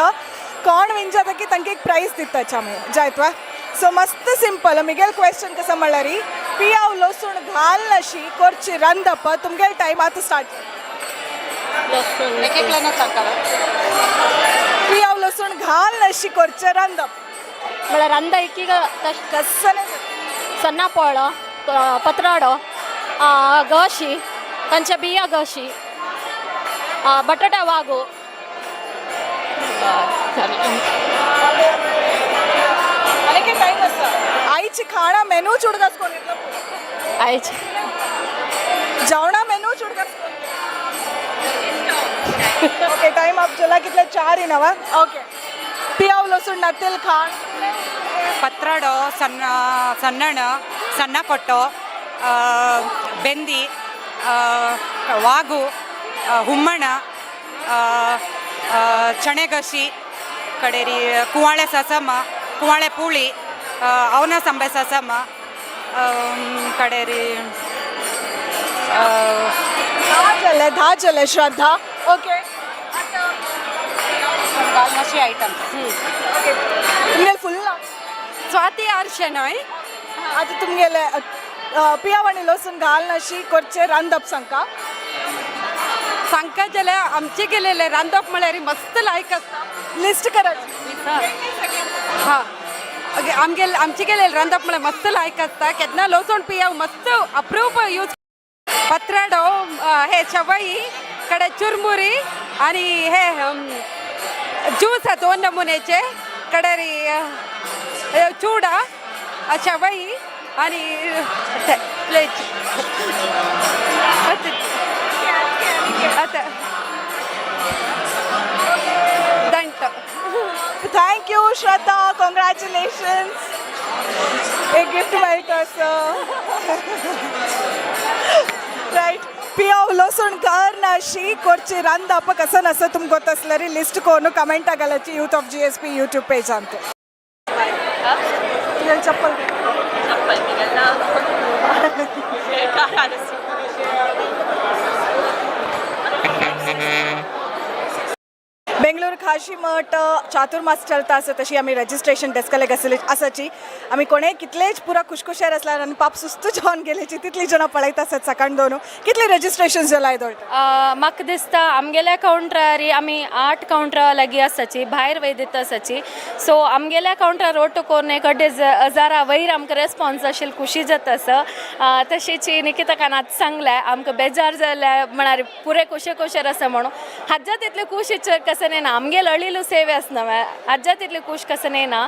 कोण विन जाता की तांकां एक प्रायज दिताचे आमी जायतवा. सो मस्त सिंपल मिगेल क्वेश्चन कसं म्हणल्यार, पियाव लसूण घाल अशी करची रांदप. तुमगेल टायम आतां स्टार्ट. लसूण एक एकल्यानं सांगा. पियाव लसूण घाल अशी करचें रांदप. म्हळ्यार रांदा एकीक तश कसं? सन्ना पोळो, पत्राडो, गशी, तांच्या बिया गशी, बटाटा वागो. आनी टायम आसा. आईची खाणा मेनू चुडगास कोण? आयची जेवणा मेनू चुडगास. ओके, टाइम अप जाला. कितले? चार इनवा. ओके, पियाव लसूण नत्तेल खाण. ಪತ್ರಡೋ, ಸಣ್ಣ ಸಣ್ಣಣ, ಸಣ್ಣ ಕೊಟ್ಟೋ, ಬೆಂದಿ, ವಾಗು, ಹುಮ್ಮಣ, ಚಣೆಗಸಿ, ಕಡೇರಿ ಕುವಾಳೆ ಸಸಮ, ಕುವಾಳೆ ಪೂಳಿ, ಅವನ ಸಂಬೆ ಸಸಮ, ಕಡೇರಿ 10 जाले, 10 जाले श्रद्धा. ओके. अशी आयटम. तुमगेले फुल? स्वाती आर शेनॉय. आतां तुमगेले पियाव आनी लसूण घाल अशी करचें रांदप सांगका. सांगका जाल्यार आमचे गेलेले रांदप म्हळ्यार मस्त लायक आसता. लिस्ट करायची. हा, ओके. आमगे आमचे गेलेले रांदप म्हळ्यार मस्त लायक आसता. केन्ना लसूण पियाव मस्त अप्रूप यूज. पत्राडो, हे शेवई, कडे चुरमुरी आणि हे ज्यूस आहे दोन नमुन्याचे, कडे चुडा, शेवई आणि ते प्लेट. आता दंट. Thank you Shraddha, congratulations. एक गिफ्ट मेळटा असं. रायट, पियाव लसूण कर नाशी करची रांदप कसं नसं तुमकां गोत आसल्यार लिस्ट कोण कमेंटा घालाची youth of GSP YouTube page अंत. तुगेली चप्पल. चप्पल मिगेल नाव. बेंगळूर काशी मठ चातुर्मास चलता आसा, तशी आमी रजिस्ट्रेशन डेस्काले आसली आसाची. आमी कोणेय कितलेच पुरा खुशखुशार आसल्यार आनी पाप सुस्त जावन गेल्याची तितली जाणां पळयता आसात. सकाळ दोन कितले रजिस्ट्रेशन जाला दोळटा? म्हाका दिसता आमगेल्या कावंटरार आमी आठ कावंटरा लागीं आसाची, भायर वय दिता आसाची. सो आमगेल्या कावंटरार ओटो करून एक अडेज हजारा वयर आमकां रेस्पॉन्स आशिल्लो, खुशी जाता आसा. तशीच निकिताकान आतां सांगलें, आमकां बेजार जाल्या म्हळ्यार पुरे खुशे खुशेर आसा म्हणून हाज्या तितले खुश कसं ना. आमगेल अळिलू सेवे आसना, हाज्या तितले खुश कसं ना.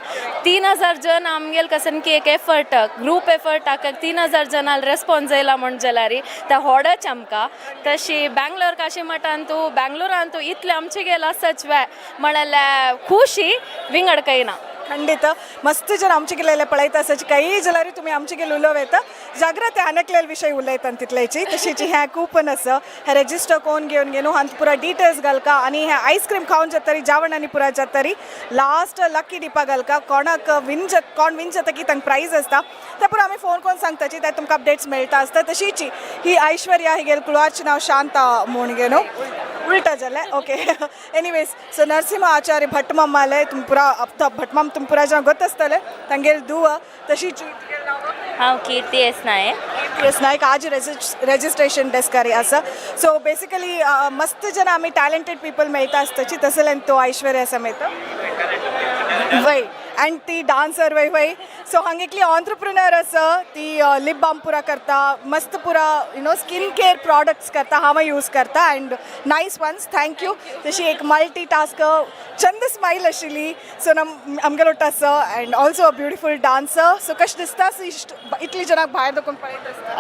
3000 जण आमगेल कसं की एक एफर्ट, ग्रूप एफर्ट, 3000 जणां रेस्पॉन्स येयला म्हण जाल्यार ते होडच आमकां. तशी बँगलोर काशी मठांतू बँगलोरांतू इतले आमचे गेल आसाच वे म्हळ्यार खुशी विंगड काही ना. ಖಂಡಿತ ಮಸ್ತ್ ಜನ आमचे पळयता आसाची. काही जाल्यार तुमी आमचे गेले उलोवं येता. जाग्रत आनेकलेल विशय उलयता तितल्याची. तशीच हें कूपन आसा, हें रेजिस्टर कोण घेवन घेवन हांत पुरा डिटेल्स घालका आनी हें आयस्क्रीम खावन जातरी, जेवण आनी पुरा जातरी लास्ट लकी डिपा घालका. कोणाक विन जात, कोण विन जाता की तांकां प्रायज आसता, ते पुरा आमी फोन करून सांगताची, ते तुमकां अपडेट्स मेळटा आसता. तशीच ही ऐश्वर्या, हिगेल कुळाचें नांव शांता म्हूण घेवन उल्टा जालें. ओके, एनिवेज, सो नरसिंह आचार्य भट मामाले तुम पुरा भट माम तुम पुरा जण गोत आसतले, तांगेल दुवा. तशीच हांव कीर्ती एस नायक. एस नायक आज रेजिस्ट्रेशन डेस्कार आसा. सो बेसिकली मस्त जण आमी टॅलेंटेड पीपल मेळटा आसताची. तसल्यान तो ऐश्वर्या समेत वय अँड ती डान्सर वय वय. सो हांगा एकली ऑन्टरप्रिनर आसा, ती लिप बाम पुरा करता, मस्त पुरा स्किन केअर प्रॉडक्ट्स करता, हांव यूज करता and nice ones. Thank you. तशी एक मल्टी टास्क, चंद स्मायल आशिल्ली. सो नम आमगेलो आसा and also a beautiful dancer. So कशें दिसता इतली जणांक भायर दाखोवन पळयत आसता?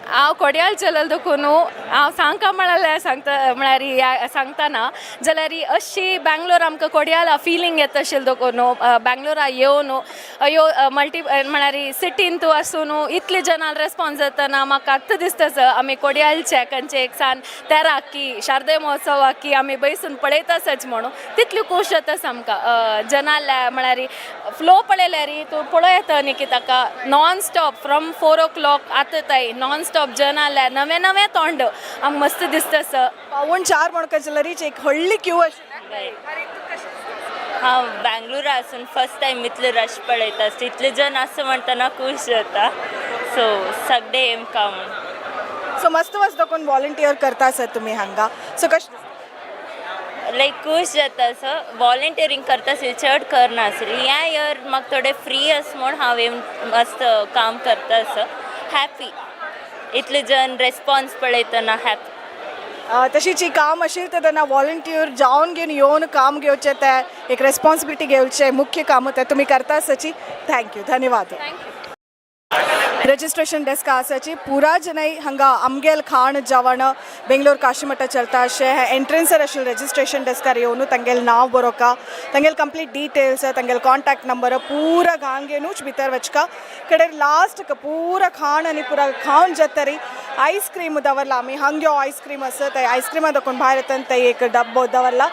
हांव कोडयाल चलल देखून हांव सांगका म्हळ्यार सांगता, म्हळ्यार सांगतना जाल्यार अशी बँगलोर आमकां कोडयाल फिलींग येता आशिल्लें देखून बँगलोर. बेंगलोरा येवन यो मल्टी म्हळ्यार सिटीन तूं आसून इतले जनाल रेस्पॉन्स जातना म्हाका आत्तां दिसता आमी कोडियालचे खंयचे एक सान तेराक की शारदे महोत्सवाक की आमी बैसून पळयता सच म्हणून तितली खूश जाता आमकां. जनाल्या म्हळ्यार फ्लो पळयल्यार तूं पळय येता न्ही की ताका non stop from 4 o'clock आतां ताई नॉन स्टॉप जनाल्या नवे नवे तोंड आमकां मस्त दिसता सर. 3:45 म्हणका जाल्यार एक व्हडली क्यू आशिल्ली. हांव बँगलोरा आसून फर्स्ट टायम इतले रश पळयता आसता, इतले जण आसा म्हणटना खूश जाता. सो सगळे येमकां म्हूण सो मस्त मस्त कोण वॉलंटियर करता आसत तुमी हांगा, सो कशें? लायक खूश जाता. सो वॉलंटियरींग करता आसली चड करनासली, ह्या इयर म्हाका थोडे फ्री आसा म्हूण हांव येवन मस्त काम करता आसा. हॅपी इतले जण रेस्पॉन्स पळयतना हॅपी. तशीच ही काम आशिल्लें तेन्ना तेन्ना वॉलंटियर जावन घेवन येवन काम घेवचें तें एक रेस्पॉन्सिबिलिटी घेवचें मुख्य काम तें तुमी करता आसाची. Thank you, धन्यवाद. रजिस्ट्रेशन डेस्क आसाची पुरा जनय हांगा आमगेल खाण जेवण बेंगलोर काशीमठा चलता अशें हें एंट्रन्सर आशिल्लें रजिस्ट्रेशन डेस्कार येवन तांगेलें नांव बरोवका, तांगेले कंप्लीट डिटेल्स, तांगेले कॉन्टॅक्ट नंबर पुरा घाण घेवनूच भितर वचका. कडेर लास्ट पुरा खाण आनी पुरा खावन जातरी आयस्क्रीम दवरला आमी. हांग्यो आयस्क्रीम आसा ते आयस्क्रिमा दाखोवन भायर येता ते एक डब्बो दवरला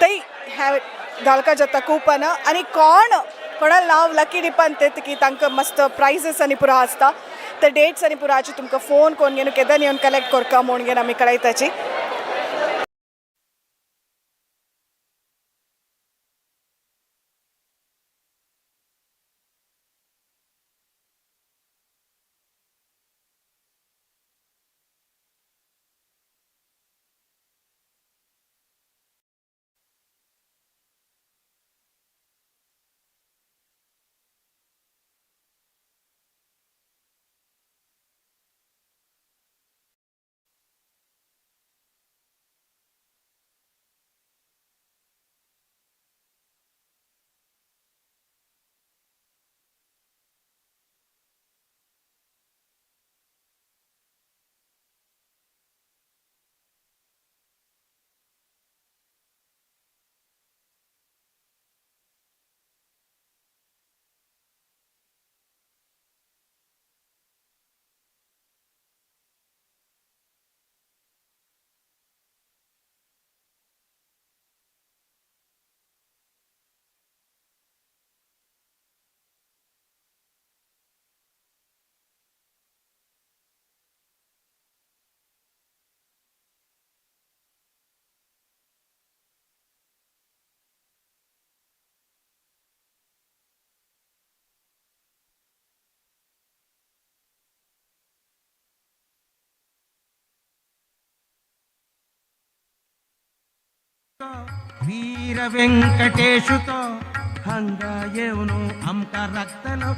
थंय हें घालका जाता कुपन आनी कोण कोणा नांव लकी डिपान ते की तांकां मस्त प्रायजीस आनी पुरा आसता ते डेट्स आनी पुराची तुमकां फोन कोण घेवन केदन येवन कलेक्ट करका म्हूण घेवन आमी कळयताची. वीर वेंकटेशु तो हंगा येवनु आमकां राखतलो.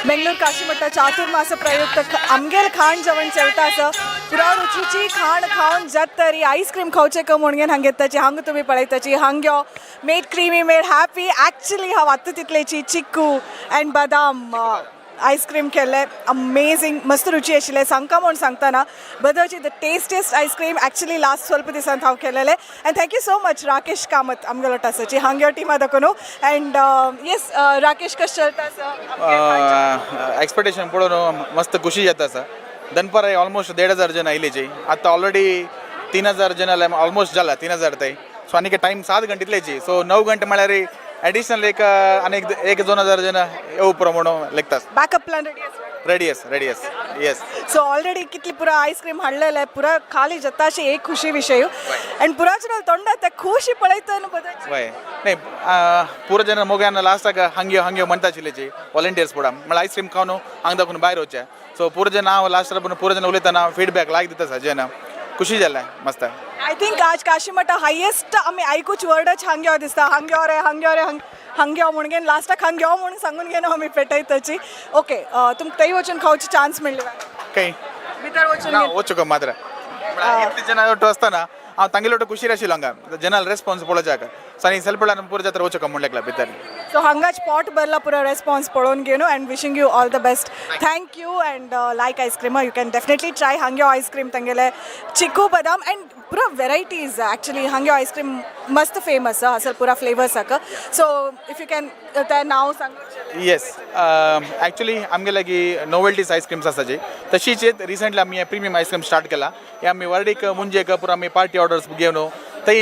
बेंगलोर काशीमठ चातुर्मास प्रयुक्त आमगेल खाण जेवण चलता आसा पुरा रुचीची खाण खावन जात तरी आयस्क्रीम खावचें क म्हणून हांग येताची हांग तुमी पळयताची हांग्यो made creamy made happy. Actually हांव आत्तां तितलेची चिक्कू अँड बदाम आयस्क्रीम केल्लें अमेझींग मस्त रुची आशिल्लें सांगका म्हूण सांगतना बदलची the tastiest ice cream actually last ಸ್ವಲ್ಪ दिसांत हांव केलेलें. And thank you so much Rakesh Kamath आमगेलो टासाची हांग्यो टिमा दाखोवन. अँड येस राकेश, कशें चलता आसा? एक्सपेक्टेशन पळोवन मस्त खुशी जाता आसा. दनपार ऑलमोस्ट 1500 जण आयलेची, आतां ऑलरेडी 3000 जण ऑलमोस्ट जाला, 3000 ते. सो आनी टायम 7 घंटे इतलेची, सो 9 घंटे म्हळ्यार एडिशनल एक आनी एक 2000 जण येवं पुरो म्हणून लेखता. बॅकअप प्लॅन रेडी आसा? रेडी आसा, रेडी आसा, येस. सो ऑलरेडी कितली पुरा आयस्क्रीम हाडलेले पुरा खाली जाता अशी एक खुशी विशय अँड पुरा जण तोंडात ते खुशी पळयता न्हू बदल. वय नाही, पुरो जण मोग्यान लास्टाक हांग्यो हांग्यो म्हणटा आशिल्लेची वॉलंटियर्स पुरा म्हळ्यार आयस्क्रीम खावन हांग दाखोवन भायर वचचें. सो पुरो जण हांव लास्टाक पुरो जण उलयतना फिडबॅक लायक दिता जण खुशी जालें मस्त. I think आज काशीमठा हायेस्ट आमी आयकूच वर्डच हांग्यो दिसता. हांग्यो रे, हांग्यो रे, हांग्यो म्हणून घेवन लास्टाक हांग्यो म्हणून सांगून घेवन आमी पेटयताची. ओके, तुमकां थंय वचून खावची चान्स मेळ्ळी? खंय? भितर वचून. ना, वचूंक मात्र इतले जण ಒಟ್ಟು आसतना हांव तांगेले ಒಟ್ಟು ಖುಷಿ आशिल्लो हांगा जनरल रेस्पॉन्स पळोवच्याक. सो आनी सेल्फ पुरो जात्रा वचूंक म्हणलें भितर. सो हांगाच पोट भरला पुरो रेस्पॉन्स पळोवन घेवन and wishing you all the best. Thank you. And like ice cream, you can definitely try हांग्यो ice cream, तांगेले चिकू बदाम अँड पुरा वेरायटीज. ॲक्च्युली हांग्यो आयस्क्रीम मस्त फेमस आसा पुरा फ्लेवर्स आसा. सो if you can तें नांव सांगू. येस, ॲक्च्युली आमगे लागीं नोवेल्टीज आयस्क्रीम्स आसाची, तशीच रिसंटली आमी प्रिमियम आयस्क्रीम स्टार्ट केला. हे आमी वर्डीक मुंजेक पुरा आमी पार्टी ऑर्डर्स घेवन थंय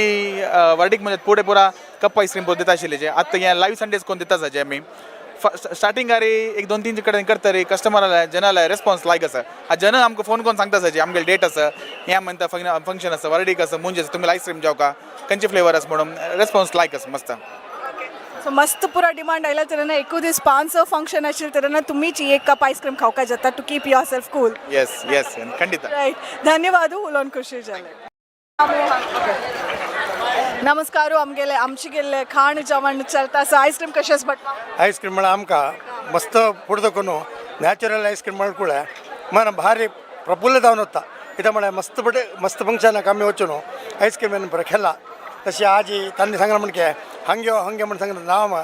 वर्डीक म्हणजे पुढे पुरा कप आयस्क्रीम पळोवन दिता आशिल्ले. आतां हें लायव्ह संडेज कोण दिता आसा जे आमी स्टार्टिंग एक दोन तीन कडेन करतरी कस्टमराला जनाला रेस्पॉन्स लायक आसा. आ जन आमकां फोन करून सांगता आसा आमगेले डेट आसा, हें म्हणटा फंक्शन आसा, वर्डीक आसा, मुंजे आसा, तुमी आयस्क्रीम जेवका, खंयचे फ्लेवर आसा म्हणून रेस्पॉन्स लायक आसा मस्त. सो मस्त पुरा डिमांड आयला तेन्ना एकू दीस 5 फंक्शन आशिल्लें तेन्ना तुमीच एक कप आयस्क्रीम खावका जाता to keep yourself cool. Yes yes खंडित. रायट, धन्यवाद, उलोवन खुशी जालें. नमस्कार, आमगेले आमचे गेल्ले खाण जेवण चलता आसा. आयस्क्रीम कशें but? Ice cream म्हळ्यार आमकां मस्त फुडो करून नॅचरल आयस्क्रीम म्हळ्यार मन भारी प्रफुल्ल जावन वता. कित्याक म्हळ्यार मस्त बटे मस्त फंक्शनाक आमी वचून आयस्क्रीम बरें खेळ्ळा. तशें आजी तांणी सांगलां म्हणके हांग्यो हांग्यो म्हण सांगलां नांव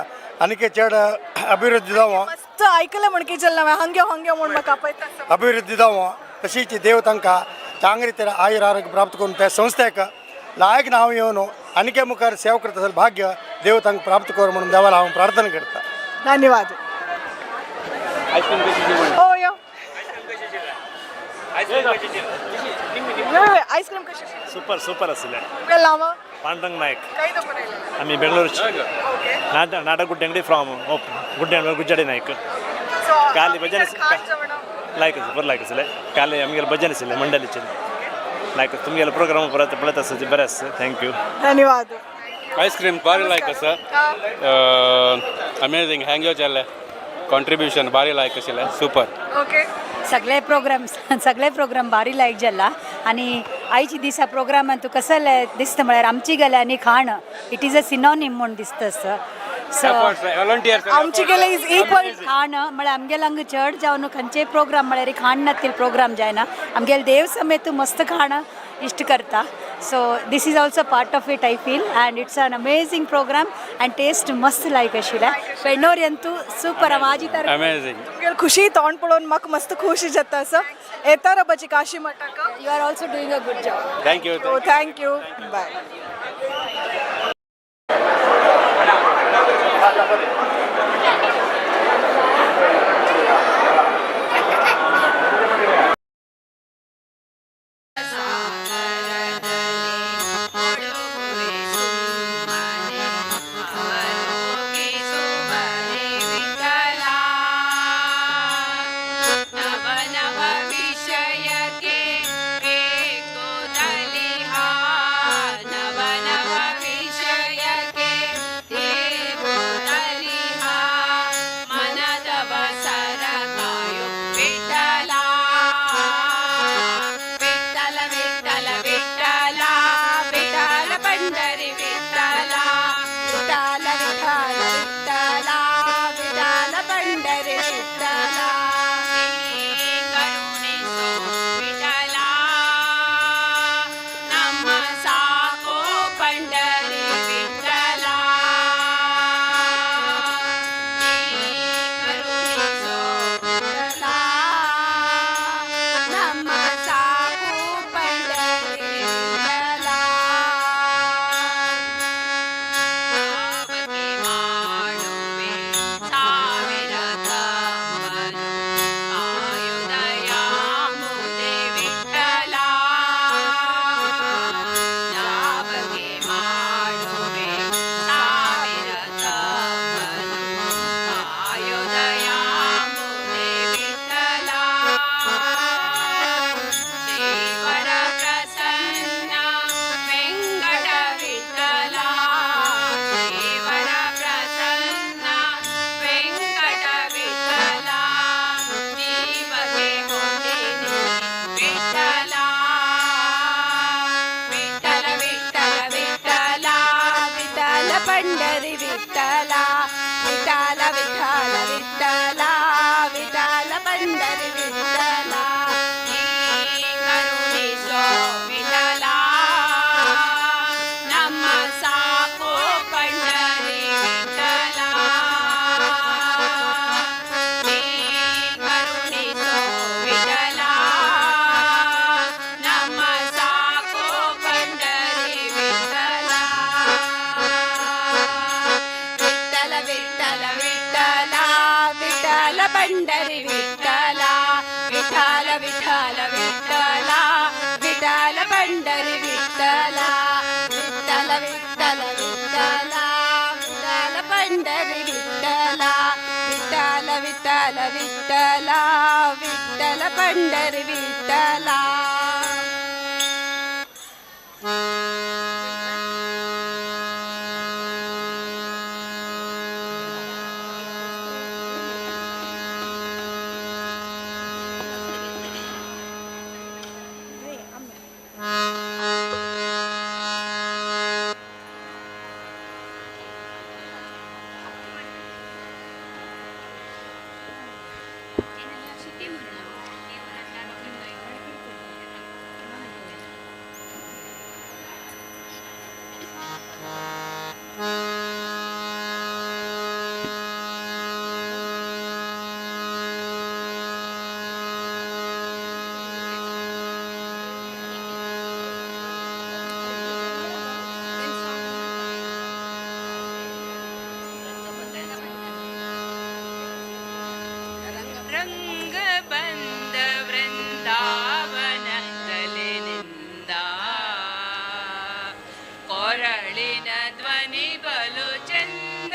आनीक चड अभिवृद्धी जावं. मस्त आयकलें म्हण की चल हांग्यो हांग्यो म्हूण म्हाका आपयता. अभिवृद्धी जावं, तशीच देव तांकां चांगली रितीन आयुर आरोग्य प्राप्त करून त्या संस्थेक लायक नांव येवन आनीक मुखार सेवा करता जाल्यार भाग्य देव तांकां प्राप्त कर म्हणून देवाला हांव प्रार्थना करता. धन्यवाद. ओ यो आयस्क्रीम कशी? सुपर सुपर आशिल्लें. तुमगेलें नांव? पांडुरंग नायक. खंय दवरून आयलें? आमी बेंगळूरची नाटक गुड्डेंगडी फ्रॉम गुड्डे गुज्जाडी नायक. काली भजन लायक आसा, बरें लायक आसलें. काली आमगेलें भजन आशिल्लें मंडळीचें लायक. तुमगेलें प्रोग्राम परत पळयत आसा, बरें आसा, thank you. धन्यवाद. आयस्क्रीम भारी लायक आसा, अमेझींग. हँग्यो जाल्लें कॉन्ट्रिब्युशन भारी लायक आशिल्लें, सुपर. ओके. सगळे प्रोग्राम भारी लायक जाला आनी आयच्या दिसा प्रोग्रामान तुका कसलें दिसता म्हळ्यार आमची गेल्या आनी खाण it is a synonym म्हूण दिसता. So volunteers. आमची गेले is equal खाण म्हळ्यार आमगेले हांगा चड जावन खंयचेय प्रोग्राम म्हळ्यार खाण नातील प्रोग्राम जायना. आमगेले देव समेत मस्त खाण इश्ट करता. So this is also part of it, I feel, and it's an amazing program and taste मस्त लायक आशिल्लें. पेडणोर अंतू सुपर आजी तर. अमेझींग. तुमगेले खुशी तोंड पळोवन म्हाका मस्त खुशी जाता आसा. येता रबाची काशी मठाक. You are also doing a good job. Thank you. Thank you, bye. नव नव विषयके एको दलिहा, नव नव विषयके एको दलिहा. पंढरी विठ्ठला विठ्ठल विठ्ठल विठ्ठला विठ्ठल पंढरी विठ्ठला विठ्ठल विठ्ठल विठ्ठला विठ्ठल पंढरी विठ्ठला विठ्ठल विठ्ठल विठ्ठला विठ्ठल पंढरी विठ्ठला. रंग बंद वृंदावन तले निंदा ಕೊರಳಿನ ಧ್ವನಿ ಬಲು ಚಂದ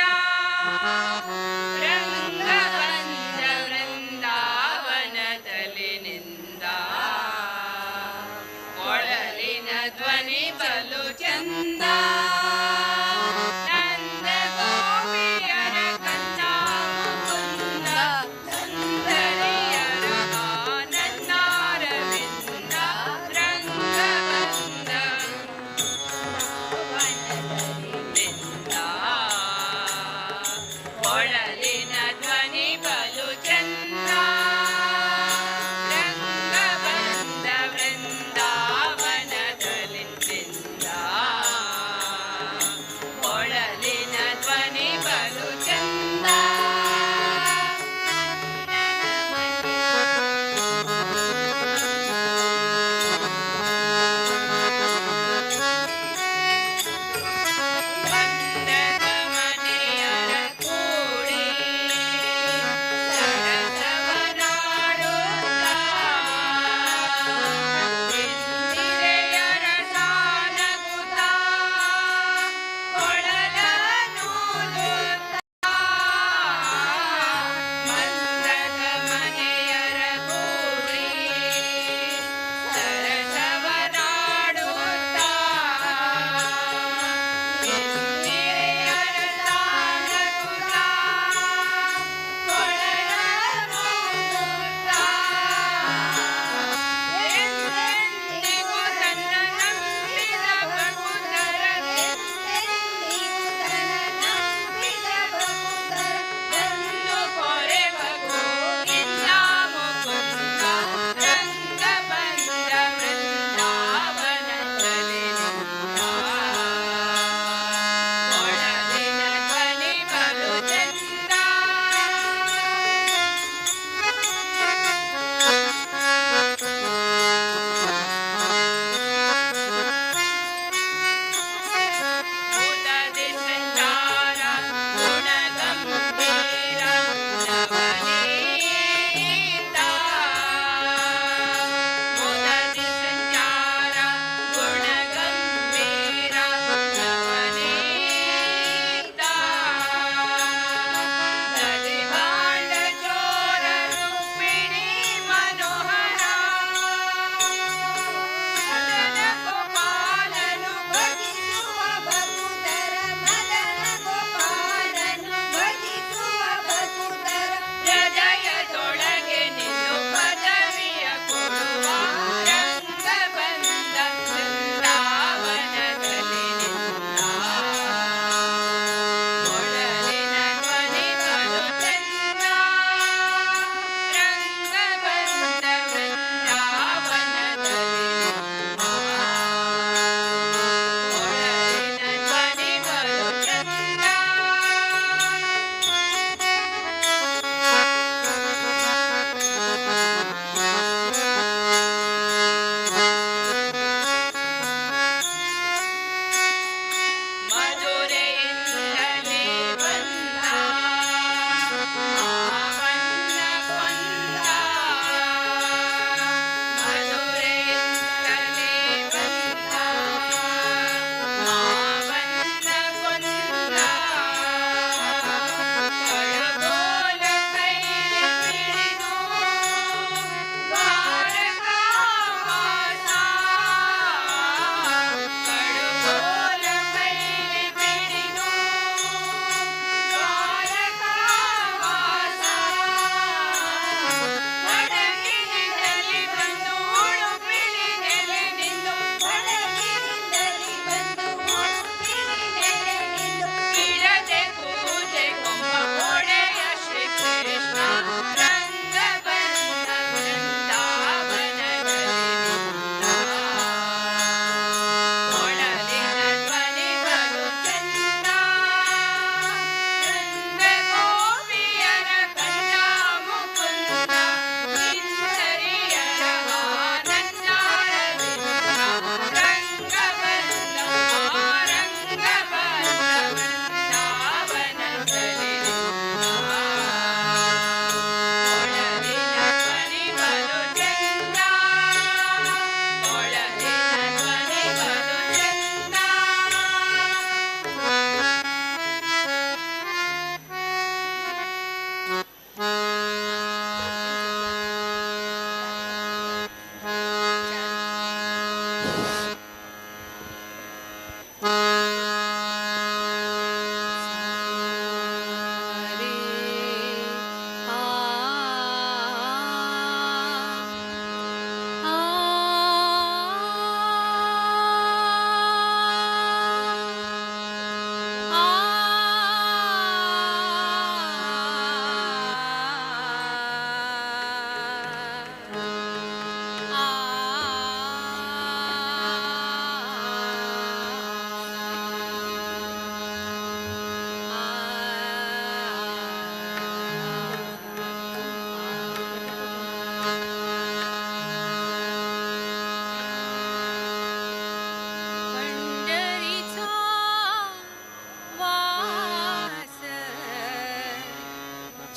ರಂಗ ಬಂದ ವೃಂದಾವನದಲ್ಲಿ ನಿಂದ ಕೊರಳಿನ ಧ್ವನಿ ಬಲು ಚಂದ ನಂದ ಗೋಪಿಯರ ಕಂದ ಮುಕುಂದ ಸುಂದರಿಯರ ಆನಂದಾರವಿಂದ ರಂಗ ಬಂದ ಕೊಳಲಿನ ಧ್ವನಿ ಬಲು ಚಂದ ರಂಗ ಬಂದ ವೃಂದಾವನದಲ್ಲಿ ನಿಂದ ಕೊಳಲಿನ ಧ್ವನಿ ಬಲು ಚಂದ. ಬಂದದ ಮನೆಯರ ಕೂಡಿ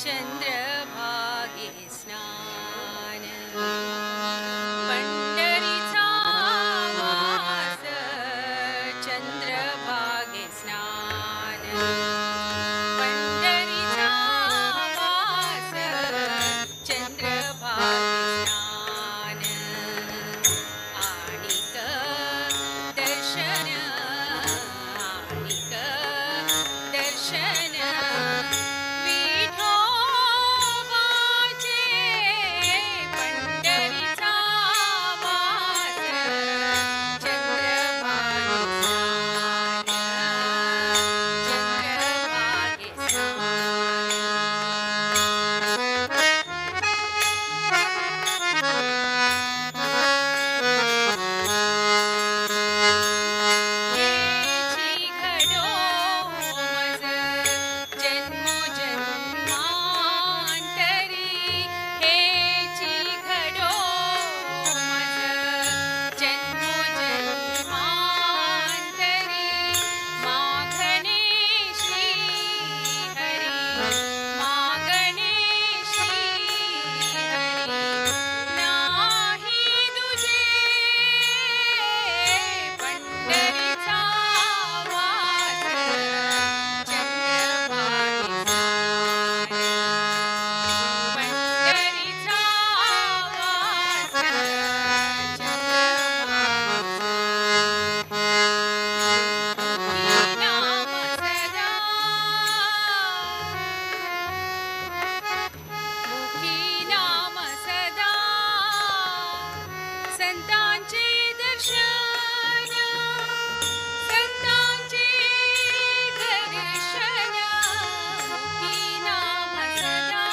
चंद्रभागे स्नान पंढरीचा वास चंद्रभागे स्नान पंढरीचा वास चंद्रभागे स्नान आणिक दर्शन आणिक दर्शन विठोबाचे पंढरीचा वास चंद्रभागे स्नान चंद्रभागे हेची घडो मज जन्मो जन्मांतरी हेची घडो मज जन्मो जन्मांतरी मागणे श्री हरी मागणे श्री हरी नाही तुझे पंढरीचा वास चंद्रभागे स्नान पंढरीचा वास चंद्रभागे मुखी नाम सदा मुखी नाम सदा संतांचे दर्शन संतांचे दर्शन मुखी नाम सदा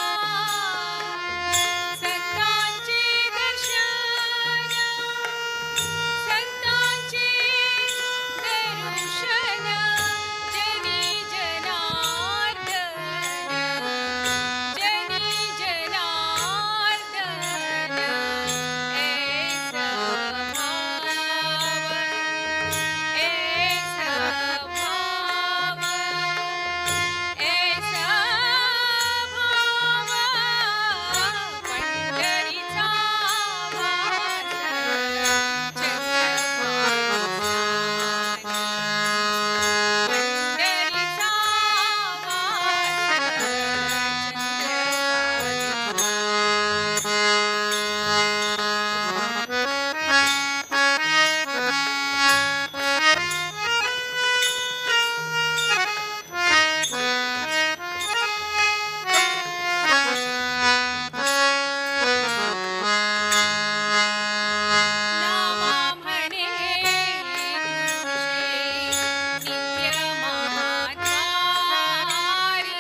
संतांचे दर्शन संतांचे दर्शन जनी जनार्दन जनी जनार्दन ऐसा भाव ऐसा भाव ऐसा भाव पंढरीचा वास चंद्रभागे स्नान पंढरीचा वास चंद्रभागे नामा म्हणे तुझे नित्य महाद्वारी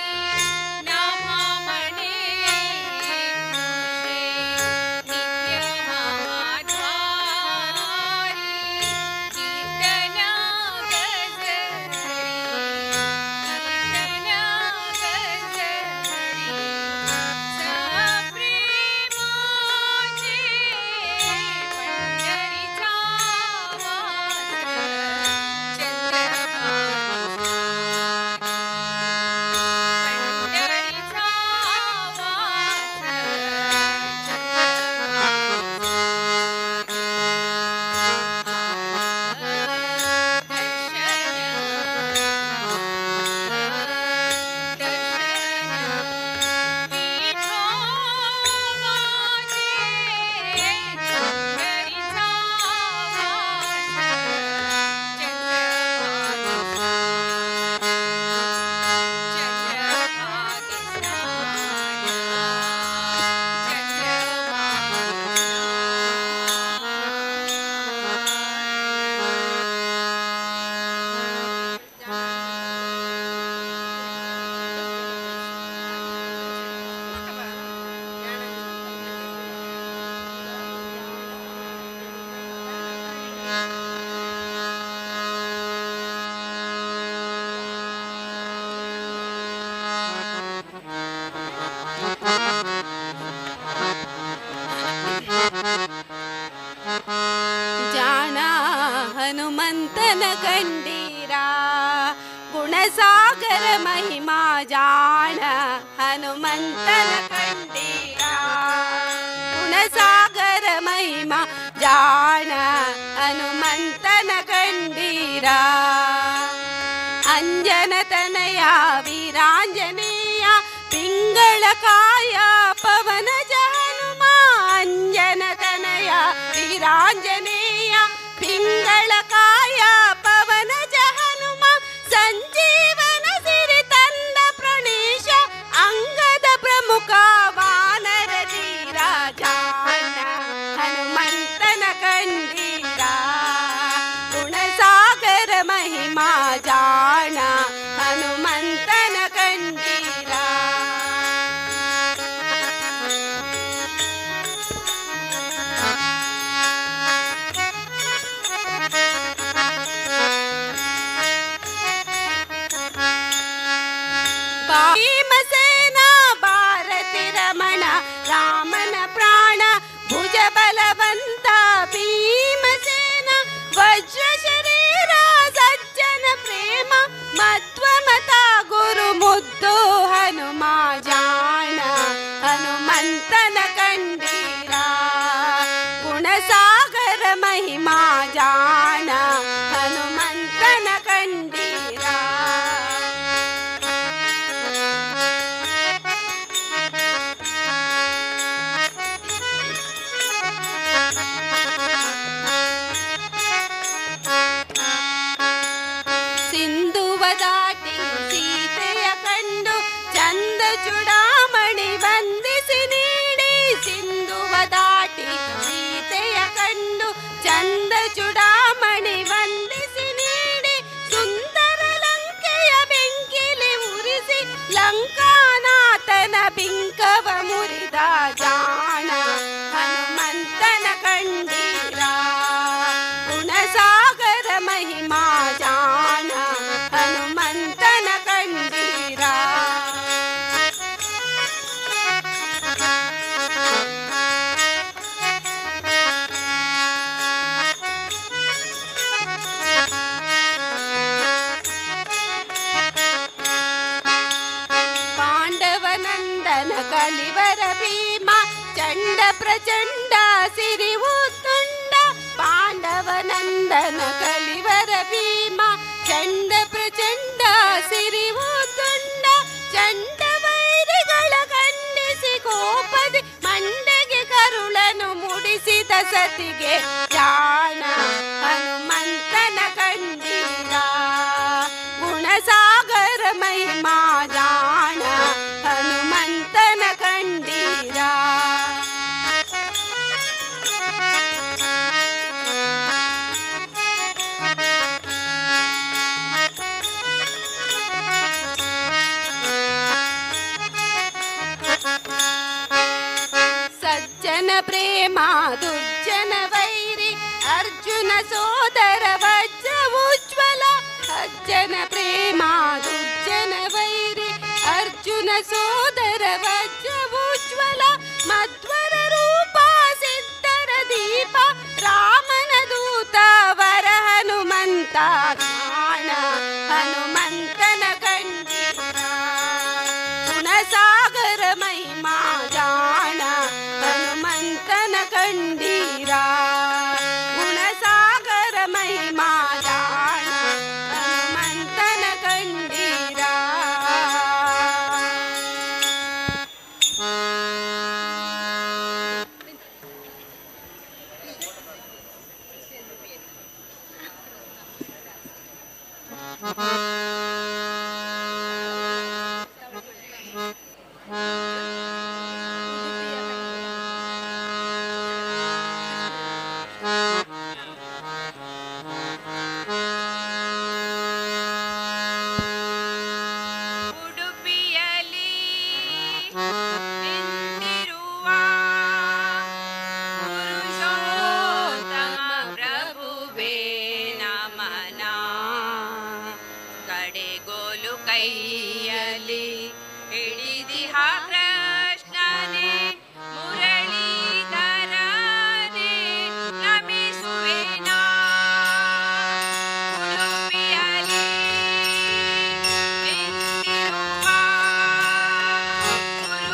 नामा म्हणे तुझे नित्य महाद्वारी कीर्तन गजरी कीर्तन गजरी सप्रेमाचे पंढरीचा वास चंद्रभागे स्नान पंढरीचा वास चंद्रभागे जाणा हनुमंतन कंडीरा गुणसागर महिमा जाण हनुमंतन ಹನುಮಂತನ ಕಂಡೀರ ಗುಣಸಾಗರ ಮಹಿಮಾ ಜಾಣ ಹನುಮಂತನ ಕಂಡೀರ ಅಂಜನ ತನಯ ವೀರಾಂಜನೇಯ ಪಿಂಗಳಕಾಯ ಪವನ ಹನುಮ ಅಂಜನ ತನಯ ವೀರಾಂಜನೇಯ ಪಿಂಗಳಕಾಯ ಪವನ ಹನುಮ ಸಂಜೀವನ ಸಿರಿ ತಂದ ಪ್ರಣೇಶ ಅಂಗದ ಪ್ರಮುಖ ವಾನರ ಧೀರ ಜಾಣ ಹನುಮಂತನ ಕಂಡೀರ ಗುಣಸಾಗರ ಮಹಿಮಾ ಜಾಣ ಹನುಮಂತನ ಕಂಡೀರ. ಭೀಮಸೇನ ಭಾರತಿ ರಮಣ ರಾಮನ ಪ್ರಾಣ ಭುಜ ಬಲವಂತ ಭೀಮಸೇನ ವಜ್ರ ಶರೀರ ಸಜ್ಜನ ಪ್ರೇಮ ಮಧ್ವಮತ ಗುರು ಮುದ್ದು ಹನುಮ ಜಾಣ ಹನುಮಂತನ ಕಂಡೀರ ಗುಣಸಾಗರ ಮಹಿಮಾ ಜಾಣ ಹನುಮಂತನ ಕಂಡೀರ. ಸಿಂಧುವ ದಾಟಿ ಸೀತೆಯ ಕಂಡು ಚಂದ ಚೂಡಾಮಣಿ ವಂದಿಸಿ ನೀಡಿ ಸಿಂಧುವ ದಾಟಿ ಸೀತೆಯ ಕಂಡು ಚಂದ ಚೂಡಾಮಣಿ ವಂದಿಸಿ ನೀಡಿ ಸುಂದರ ಲಂಕೆಯ ಬೆಂಕಿಲಿ ಉರಿಸಿ ಲಂಕಾನಾಥನ ಬಿಂಕವ ಮುರಿದ ಜಾಣ ಹನುಮಂತನ ಕಂಡೀರ ಗುಣಸಾಗರ ಮಹಿಮಾ ಜಾಣ ಹನುಮಂತನ ಕಂಡೀರ. ಪಾಂಡವನಂದನ ಕಲಿವರ ಭೀಮ ಚಂಡ ಪ್ರಚಂಡ ಸಿರಿವು ತುಂಡ ಪಾಂಡವನಂದನ ಕಲಿವರ ಭೀಮ ಚಂಡ ಪ್ರಚಂಡ ಸಿರಿವು ತುಂಡ ಚಂಡ ವೈರಿಗಳ ಖಂಡಿಸಿ ಕೋಪದಿ ಮಂಡೆಗೆ ಕರುಳನು ಮುಡಿಸಿದ ಸತಿಗೆ ಜಾಣ ಹನುಮಂತನ ಕಂಡೀರ ಗುಣಸಾಗರ ಮಹಿಮಾ ಜಾಣ ಹನುಮಂತನ ಕಂಡೀರ. ಸಜ್ಜನ ಪ್ರೇಮ ದುರ್ಜನ ವೈರಿ ಅರ್ಜುನ ಸೋದರ ವಜ್ರ ಉಜ್ವಲ ಸಜ್ಜನ ಪ್ರೇಮ ದುರ್ಜನ ವೈರಿ ಅರ್ಜುನ ಸೋದರ ವಜ್ರ ಉಜ್ವಲ ಮಧ್ವರ ರೂಪ ಸಿದ್ಧರ ದೀಪ ರಾಮನ ದೂತ ವರ ಹನುಮಂತ ಜ್ಞಾನ ಹನುಮಂತನ ಕಂಡೀರ ಗುಣಸಾಗರ ಮಹಿಮಾ ಜಾಣ ಹನುಮಂತನ ಕಂಡೀರ ಗುಣಸಾಗರ ಮಹಿಮಾ ಜಾಣ ಹನುಮಂತನ ಕಂಡೀರ. ಉಡುಪಿಯಲಿ ನಿಂತಿರುವ ಪುರುಷೋತ್ತಮ ಪ್ರಭುವೇ ನಮನ ಕಡೆಗೋಲು ಕೈಯಲ್ಲಿ ಹಿಡಿದಿಹ ಕೃಷ್ಣನೇ ಮುರಳೀಧರನೇ ನಮಿಸುವೆನಾ. ಉಡುಪಿಯಲಿ ನಿಂತಿರುವ ಪುರುಷೋತ್ತಮ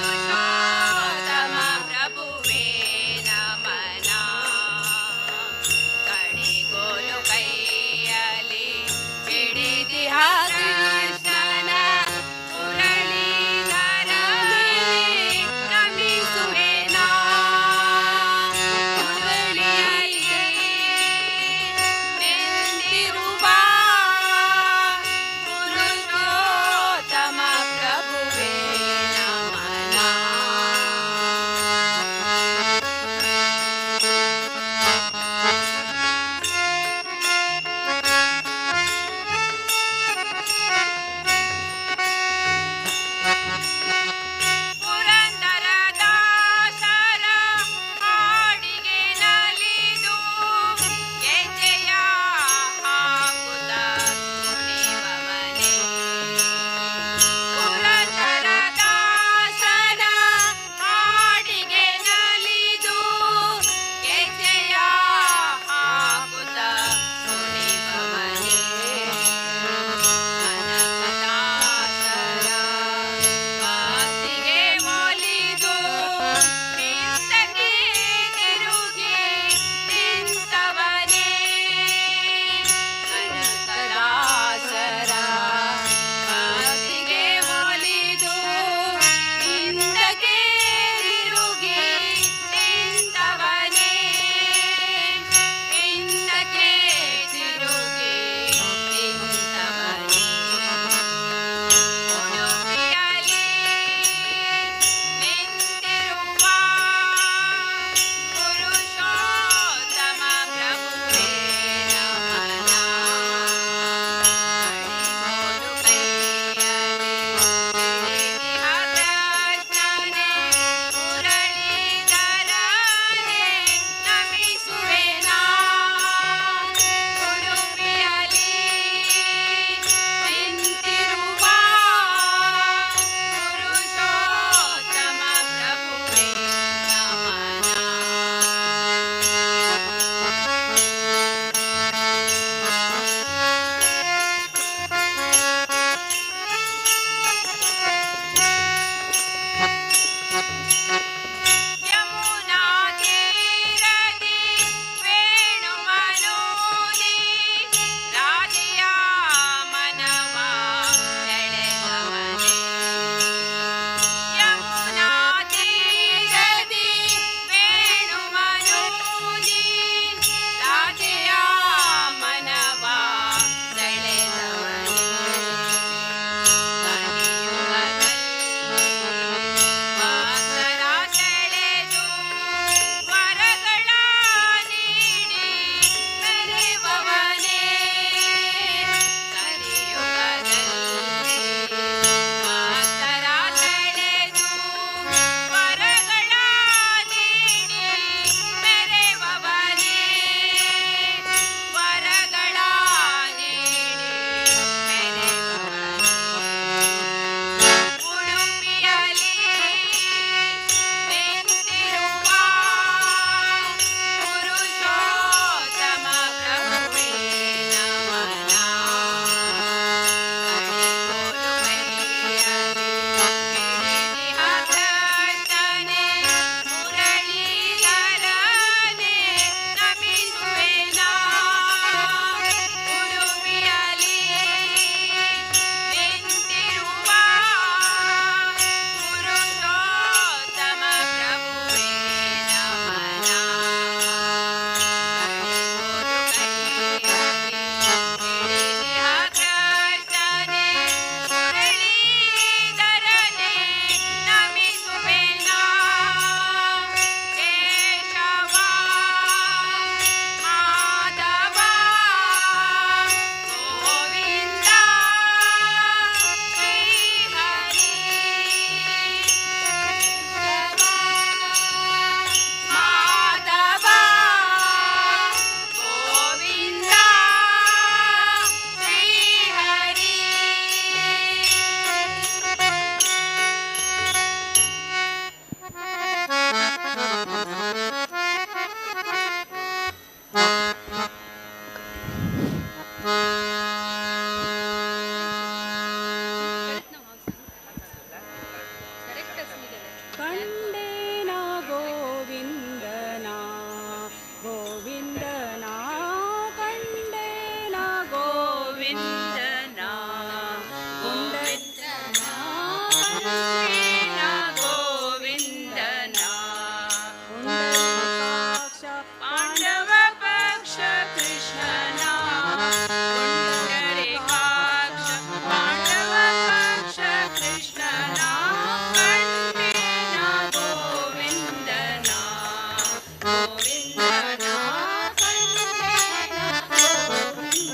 ಕಂಡೇನ ಗೋವಿಂದನ ಗೋವಿಂದನ ಕಂಡೇನ ಗೋವಿಂದನ ಗೋವಿಂದನ ಕಂಡೇನ ಗೋವಿಂದನ ಪುಂಡರೀಕಾಕ್ಷ ಪಾಂಡವ ಪಕ್ಷ ಕೃಷ್ಣನ ಪುಂಡರೀಕಾಕ್ಷ ಪಾಂಡವ ಪಕ್ಷ ಕೃಷ್ಣನ ಕಂಡೇನ ಗೋವಿಂದನ ಗೋವಿಂದನ ಕಂಡೇನ ಗೋವಿಂದನ.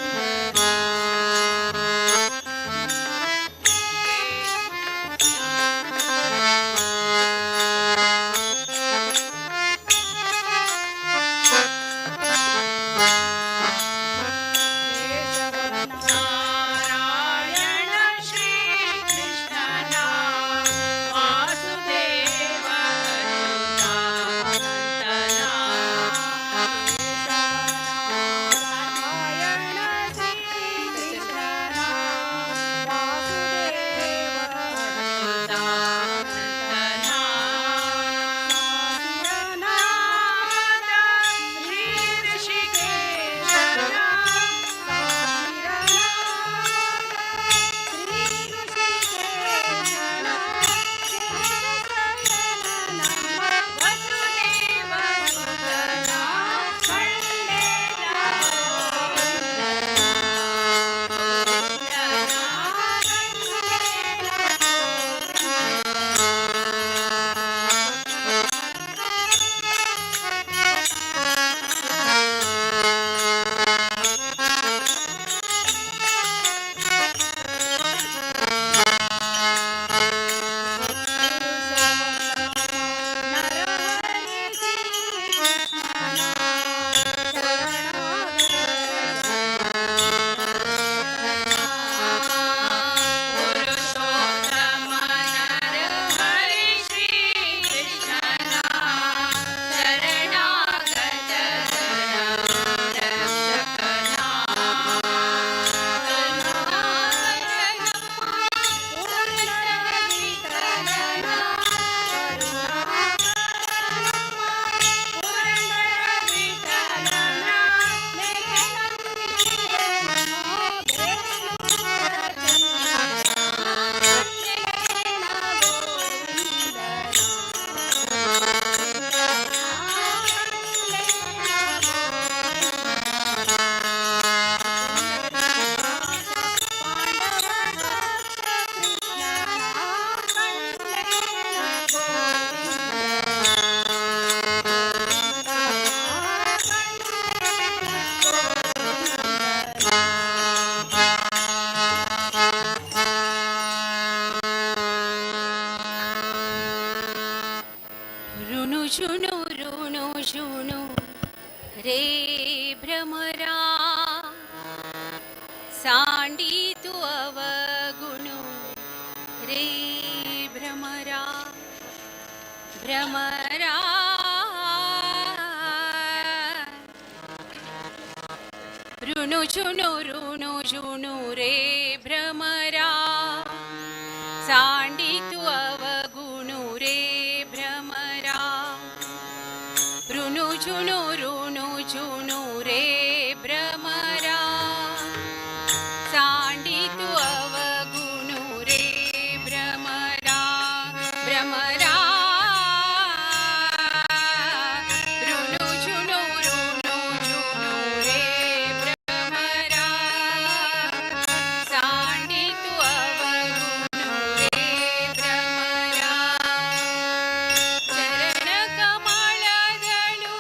ನಾರಾಯಣ ಶ್ರೀ ಕೃಷ್ಣನ ವಾಸುದೇವ ನಾರಾಯಣ ಶ್ರೀ ಕೃಷ್ಣನ ವಾಸುದೇವ ಶ್ರೀ ಋಷಿಕೇಶನ ವಸುದೇವ ಸುತನ ಕಂಡೇನ ಪುರುಷೋತ್ತಮ ಹರಿ ಶ್ರೀ ಕೃಷ್ಣನ ಶರಣಾಗತ ರಕ್ಷಕನ ರುಣು ಶುಣು ರುಣು ಶುಣು ರೇ ಭ್ರಮರಾ सांडीतु अवगुणु रे भ्रमरा भ्रमरा ऋणु शुणु ऋणु शुणु रे भ्रमरा सांडीतु अवगुणु रे भ्रमरा ऋणु शुणु ऋणु शुणु रे भ्रमरा सांडीतु अवगुणु रे भ्रमरा भ्रमरा ऋणु शुणु ऋणु शुणु रे भ्रमरा सांडीतु अवगुणु रे भ्रमरा चरण कमलदಳು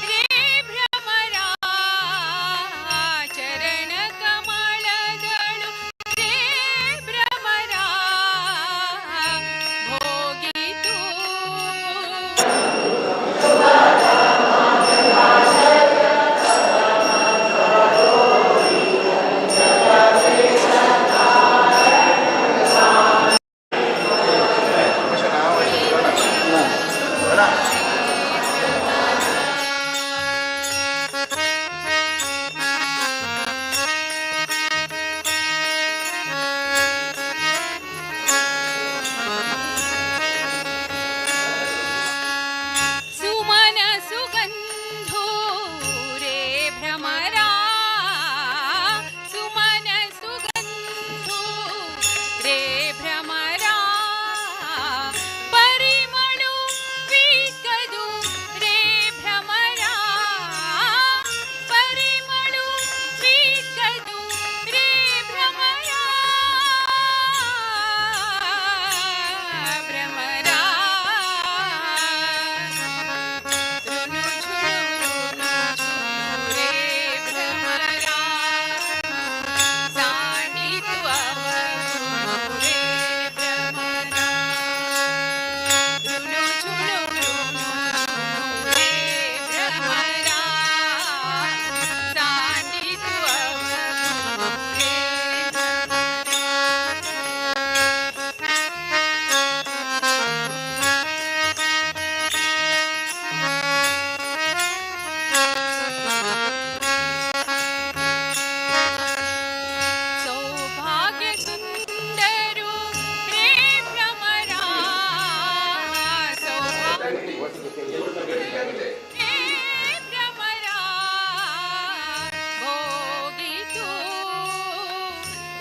रे भ्रमरा चरण कमलदಳು रे भ्रमरा भोगितु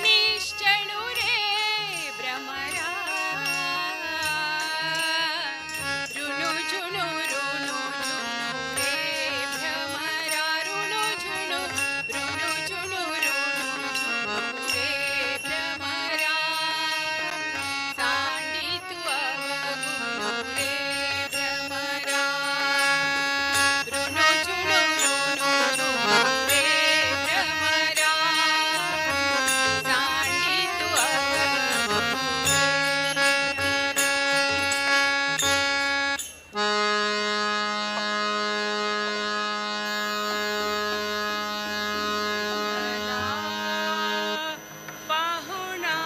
निश्चळु रे भ्रमरा ऋणु झुणु ऋणु झुणु रे भ्रमरा ऋणु झुणु ऋणु झुणु ऋणु झुणु रे भ्रमरा सांडितु अवगुणु रे भ्रमरा ऋणु झुणु ऋणु झुणु रे भ्रमरा सांडितु अवगुणु. पाहुणा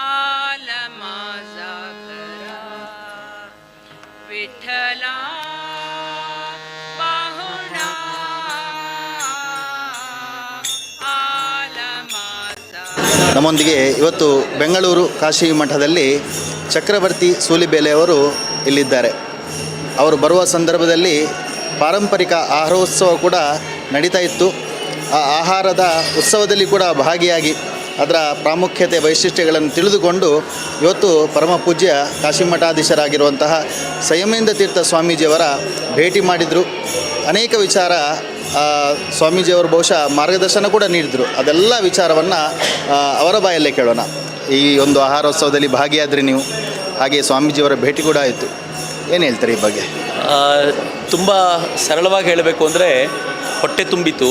आला माझा घरा विठ्ठला पाहुणा आला माझा. ನಮ್ಮೊಂದಿಗೆ ಇವತ್ತು ಬೆಂಗಳೂರು ಕಾಶಿ ಮಠದಲ್ಲಿ ಚಕ್ರವರ್ತಿ ಸೂಲಿಬೇಲೆಯವರು ಇಲ್ಲಿದ್ದಾರೆ. ಅವರು ಬರುವ ಸಂದರ್ಭದಲ್ಲಿ ಪಾರಂಪರಿಕ ಆಹಾರೋತ್ಸವ ಕೂಡ ನಡೀತಾ ಇತ್ತು. ಆ ಆಹಾರದ ಉತ್ಸವದಲ್ಲಿ ಕೂಡ ಭಾಗಿಯಾಗಿ ಅದರ ಪ್ರಾಮುಖ್ಯತೆ ವೈಶಿಷ್ಟ್ಯಗಳನ್ನು ತಿಳಿದುಕೊಂಡು ಇವತ್ತು ಪರಮ ಪೂಜ್ಯ ಕಾಶಿ ಮಠಾಧೀಶರಾಗಿರುವಂತಹ ಸಂಯಮೇಂದ್ರ ತೀರ್ಥ ಸ್ವಾಮೀಜಿಯವರ ಭೇಟಿ ಮಾಡಿದರು. ಅನೇಕ ವಿಚಾರ ಸ್ವಾಮೀಜಿಯವರು ಬಹುಶಃ ಮಾರ್ಗದರ್ಶನ ಕೂಡ ನೀಡಿದರು. ಅದೆಲ್ಲ ವಿಚಾರವನ್ನು ಅವರ ಬಾಯಲ್ಲೇ ಕೇಳೋಣ. ಈ ಒಂದು ಆಹಾರೋತ್ಸವದಲ್ಲಿ ಭಾಗಿಯಾದ್ರಿ ನೀವು, ಹಾಗೆ ಸ್ವಾಮೀಜಿಯವರ ಭೇಟಿ ಕೂಡ ಆಯಿತು. ಏನು ಹೇಳ್ತಾರೆ ಈ ಬಗ್ಗೆ? ತುಂಬ ಸರಳವಾಗಿ ಹೇಳಬೇಕು ಅಂದರೆ ಹೊಟ್ಟೆ ತುಂಬಿತು.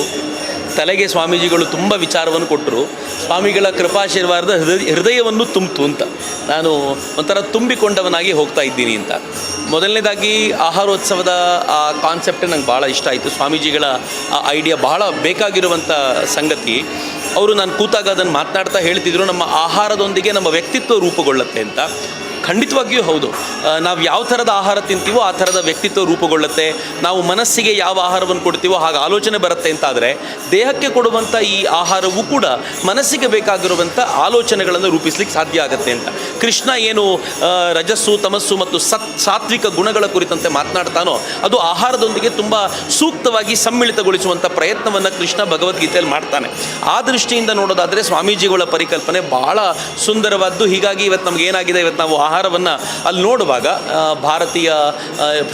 ತಲೆಗೆ ಸ್ವಾಮೀಜಿಗಳು ತುಂಬ ವಿಚಾರವನ್ನು ಕೊಟ್ಟರು. ಸ್ವಾಮಿಗಳ ಕೃಪಾಶೀರ್ವಾದದ ಹೃದಯವನ್ನು ತುಂಬಿತು ಅಂತ ನಾನು ಒಂಥರ ತುಂಬಿಕೊಂಡವನಾಗಿ ಹೋಗ್ತಾ ಇದ್ದೀನಿ ಅಂತ. ಮೊದಲನೇದಾಗಿ ಆಹಾರೋತ್ಸವದ ಆ ಕಾನ್ಸೆಪ್ಟೇ ನಂಗೆ ಭಾಳ ಇಷ್ಟ ಆಯಿತು. ಸ್ವಾಮೀಜಿಗಳ ಆ ಐಡಿಯಾ ಬಹಳ ಬೇಕಾಗಿರುವಂಥ ಸಂಗತಿ. ಅವರು ನಾನು ಕೂತಾಗ ಅದನ್ನು ಮಾತನಾಡ್ತಾ ಹೇಳ್ತಿದ್ರು, ನಮ್ಮ ಆಹಾರದೊಂದಿಗೆ ನಮ್ಮ ವ್ಯಕ್ತಿತ್ವ ರೂಪುಗೊಳ್ಳುತ್ತೆ ಅಂತ. ಖಂಡಿತವಾಗಿಯೂ ಹೌದು. ನಾವು ಯಾವ ಥರದ ಆಹಾರ ತಿಂತೀವೋ ಆ ಥರದ ವ್ಯಕ್ತಿತ್ವ ರೂಪುಗೊಳ್ಳುತ್ತೆ. ನಾವು ಮನಸ್ಸಿಗೆ ಯಾವ ಆಹಾರವನ್ನು ಕೊಡ್ತೀವೋ ಹಾಗೆ ಆಲೋಚನೆ ಬರುತ್ತೆ ಅಂತಾದರೆ, ದೇಹಕ್ಕೆ ಕೊಡುವಂಥ ಈ ಆಹಾರವೂ ಕೂಡ ಮನಸ್ಸಿಗೆ ಬೇಕಾಗಿರುವಂಥ ಆಲೋಚನೆಗಳನ್ನು ರೂಪಿಸ್ಲಿಕ್ಕೆ ಸಾಧ್ಯ ಆಗುತ್ತೆ ಅಂತ. ಕೃಷ್ಣ ಏನು ರಜಸ್ಸು, ತಮಸ್ಸು ಮತ್ತು ಸಾತ್ವಿಕ ಗುಣಗಳ ಕುರಿತಂತೆ ಮಾತನಾಡ್ತಾನೋ ಅದು ಆಹಾರದೊಂದಿಗೆ ತುಂಬ ಸೂಕ್ತವಾಗಿ ಸಮ್ಮಿಳಿತಗೊಳಿಸುವಂಥ ಪ್ರಯತ್ನವನ್ನು ಕೃಷ್ಣ ಭಗವದ್ಗೀತೆಯಲ್ಲಿ ಮಾಡ್ತಾನೆ. ಆ ದೃಷ್ಟಿಯಿಂದ ನೋಡೋದಾದರೆ ಸ್ವಾಮೀಜಿಗಳ ಪರಿಕಲ್ಪನೆ ಬಹಳ ಸುಂದರವಾದ್ದು. ಹೀಗಾಗಿ ಇವತ್ತು ನಮ್ಗೆ ಏನಾಗಿದೆ, ಇವತ್ತು ನಾವು ಆಹಾರವನ್ನು ಅಲ್ಲಿ ನೋಡುವಾಗ ಭಾರತೀಯ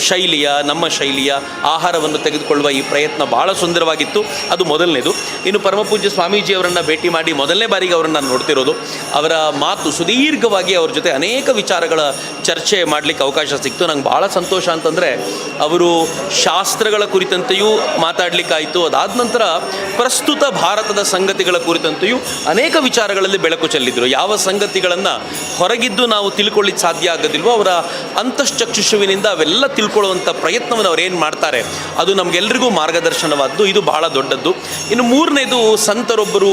ಶೈಲಿಯ, ನಮ್ಮ ಶೈಲಿಯ ಆಹಾರವನ್ನು ತೆಗೆದುಕೊಳ್ಳುವ ಈ ಪ್ರಯತ್ನ ಬಹಳ ಸುಂದರವಾಗಿತ್ತು. ಅದು ಮೊದಲನೇದು. ಇನ್ನು ಪರಮಪೂಜ್ಯ ಸ್ವಾಮೀಜಿಯವರನ್ನು ಭೇಟಿ ಮಾಡಿ ಮೊದಲನೇ ಬಾರಿಗೆ ಅವರನ್ನು ನಾನು ನೋಡ್ತಿರೋದು. ಅವರ ಮಾತು ಸುದೀರ್ಘವಾಗಿ ಅವ್ರ ಜೊತೆ ಅನೇಕ ವಿಚಾರಗಳ ಚರ್ಚೆ ಮಾಡಲಿಕ್ಕೆ ಅವಕಾಶ ಸಿಕ್ತು. ನಂಗೆ ಭಾಳ ಸಂತೋಷ ಅಂತಂದರೆ ಅವರು ಶಾಸ್ತ್ರಗಳ ಕುರಿತಂತೆಯೂ ಮಾತಾಡಲಿಕ್ಕಾಯಿತು. ಅದಾದ ನಂತರ ಪ್ರಸ್ತುತ ಭಾರತದ ಸಂಗತಿಗಳ ಕುರಿತಂತೆಯೂ ಅನೇಕ ವಿಚಾರಗಳಲ್ಲಿ ಬೆಳಕು ಚೆಲ್ಲಿದರು. ಯಾವ ಸಂಗತಿಗಳನ್ನು ಹೊರಗಿದ್ದು ನಾವು ತಿಳ್ಕೊಳ್ಳಿಕ್ಕೆ ಸಾಧ್ಯ ಆಗೋದಿಲ್ವೋ ಅವರ ಅಂತಶ್ಚಕ್ಷುವಿನಿಂದ ಅವೆಲ್ಲ ತಿಳ್ಕೊಳ್ಳುವಂಥ ಪ್ರಯತ್ನವನ್ನು ಅವ್ರು ಏನು ಮಾಡ್ತಾರೆ ಅದು ನಮಗೆಲ್ರಿಗೂ ಮಾರ್ಗದರ್ಶನವಾದ್ದು. ಇದು ಬಹಳ ದೊಡ್ಡದ್ದು. ಇನ್ನು ಮೂರನೇದು, ಸಂತರೊಬ್ಬರು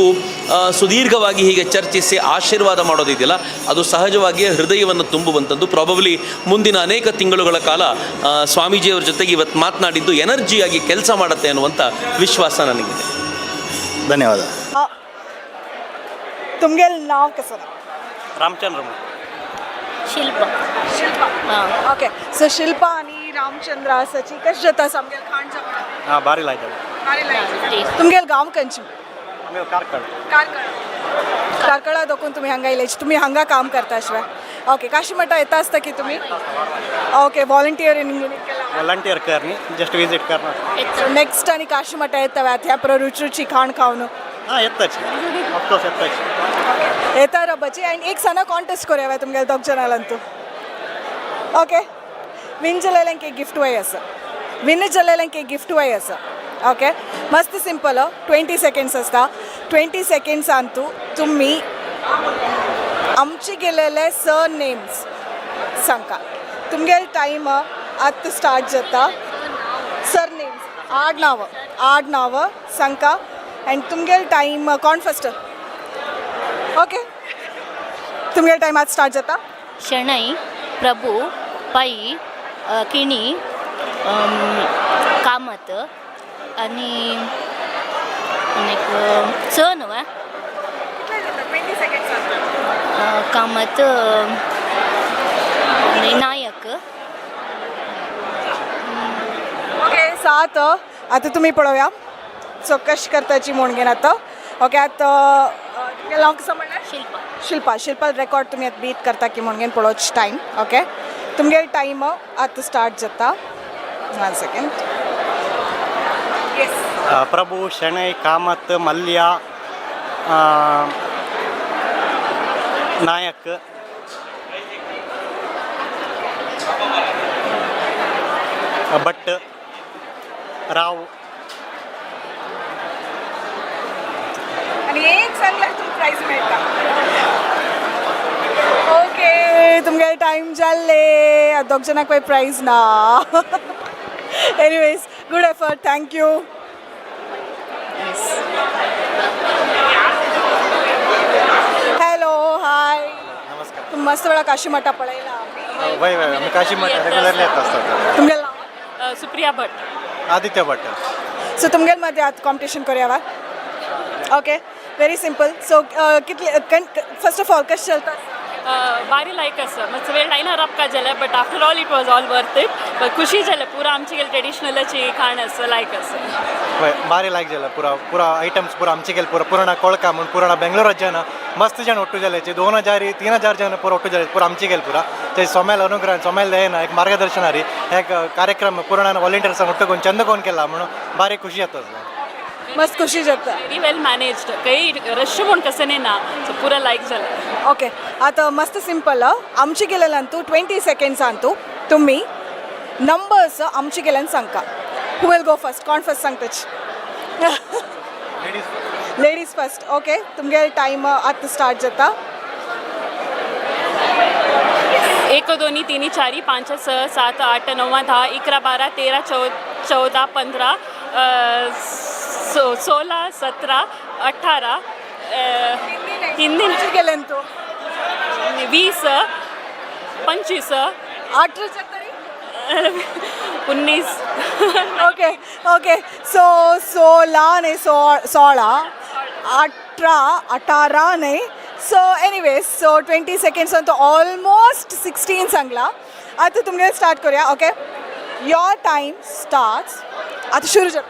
ಸುದೀರ್ಘವಾಗಿ ಹೀಗೆ ಚರ್ಚಿಸಿ ಆಶೀರ್ವಾದ ಮಾಡೋದಿದೆಯಲ್ಲ ಅದು ಸಹಜವಾಗಿಯೇ ಹೃದಯವನ್ನು ತುಂಬುವಂಥದ್ದು. ಪ್ರಾಬಬ್ಲಿ ಮುಂದಿನ ಅನೇಕ ತಿಂಗಳುಗಳ ಕಾಲ ಸ್ವಾಮೀಜಿಯವರ ಜೊತೆಗೆ ಇವತ್ತು ಮಾತನಾಡಿದ್ದು ಎನರ್ಜಿಯಾಗಿ ಕೆಲಸ ಮಾಡುತ್ತೆ ಅನ್ನುವಂಥ ವಿಶ್ವಾಸ ನನಗಿದೆ. ಧನ್ಯವಾದ. तुमगेल नाव कसं? ರಾಮಚಂದ್ರ. शिल्पा. शिल्पा. ओके, सो शिल्पा आणि रामचंद्र आसाची. कशें जाता आमगेल खाण जेवण? ಹಾಂ, ಭಾರಿ लायक. तुमगेल गांव खंयचें? आमी कार्कळ. कार्कळ. कार्कळा दोकून तुमी हांगा येयले. तुमी हांगा काम करता शिवाय. ओके, काशी मठा येता आसता की तुमी? ओके, व्हॉलंटियरींग केला? व्हॉलंटियर कर न्ही, जस्ट विजीट करना. नेक्स्ट आनी काशी मठा येता ह्या पुरो रुच रुची खाण खावन? हां, येताच, ऑफकोर्स येताच. येता रबाची. आनी एक सणा कॉन्टेस्ट करूया तुमगेले दोग जणांतू. ओके, विन जालेल्यांक एक गिफ्ट वय आसा. विन जालेल्यांक एक गिफ्ट वय आसा. ओके, मस्त सिंपल. 20 सेकंड्स आसता. 20 सेकंड्सांतू तुमी आमचे गेलेले सर नेम्स सांगा. तुमगेले टायम आतां स्टार्ट जाता. सर नेम्स, आडनांव, आडनांव सांगा आनी तुमगेले टायम. कोण फस्ट? ओके, तुमगेले टायम आतां स्टार्ट जाता. शणै, प्रभु, पै, किणी, कामत आणि एक स न्हू. 20 सेकंड्स. कामत आणि नायक. आतां आतां तुमी पळोवया. सो कशें करताची म्हूण घेन आतां. ओके, आतां तुमगेलें नांव कसो म्हणलें? शिल्पा. शिल्पा, शिल्पा रेकॉर्ड तुमी आतां बीट करता की म्हूण घेन पळोवच टायम. ओके, तुमगेलें टायम आतां स्टार्ट जाता. One second. Prabhu Shenoy Kamath Mallya Nayak Bhat Rao. आनी एक सांगल्यार तुमकां प्रायज मेळटा. ओके, तुमगेलें टायम जाल्ले. दोग जाणांक पळय प्रायज ना. Anyways, good effort, thank you. Hello, hi. नमस्कार. तुमी मस्त वेळा काशीमठा पळयला. वय वय, आमी काशीमठ रेगुलरली येत असतात. तुमगेलें नांव? सुप्रिया भट. आदित्य भट. सो तुमगेले मध्ये आतां कॉम्पिटिशन करूया वा? Okay, very simple. सो कितले, फर्स्ट ऑफ ऑल कशें चलता? भारी लायक आसा. मातसो वेळ लायनार राबका जालें, but after all it was all worth it. But खुशी जालें, पुरा आमचे गेले ट्रेडिशनलाची खाण आसा, लायक आसा. वय, भारी लायक जालें. पुरा पुरा आयटम्स पुरा आमचे गेले पुरा पुराणा कोळका म्हूण पुराणा बेंगलोरात जन मस्त जण ಒಟ್ಟು जाल्याचे 2000 3000 जण पुरा ಒಟ್ಟು जाले पुरा आमचे गेले पुरा ते सोमेल अनुग्रह सोमेल दयेन एक मार्गदर्शन हारी एक कार्यक्रम पुराण वॉलंटियर्स ಒಟ್ಟು कोण चंद कोण केला म्हणून भारी खुशी जाता. मस्त खुशी जाता. व्हेरी वेल मॅनेज्ड, काही रश म्हूण कसं ना, सो पुरा लायक जालें. ओके, आतां मस्त सिंपल. आमचे गेलेल्यान 20 सेकंड्स अंतू तुम्ही नंबर्स आमचे गेल्यान सांगका. Who will go first? कोण फर्स्ट सांगताच? Ladies first. Okay, तुमगेले टायम आतां स्टार्ट जाता. 1 2 3 4 5 6 7 8 9 10 11 12 13 14 15 16 17 18 Hindi गेल्यान तूं 20 25 18 जाता. 19. ओके ओके, सो 16 न्ही, 16 18 18 न्ही. सो एनिवेज, सो 20 सेकंड्स तो ऑलमोस्ट 16 सांगला. आतां तुमगेलें स्टार्ट करूया. ओके, your time starts आतां सुरू जाता.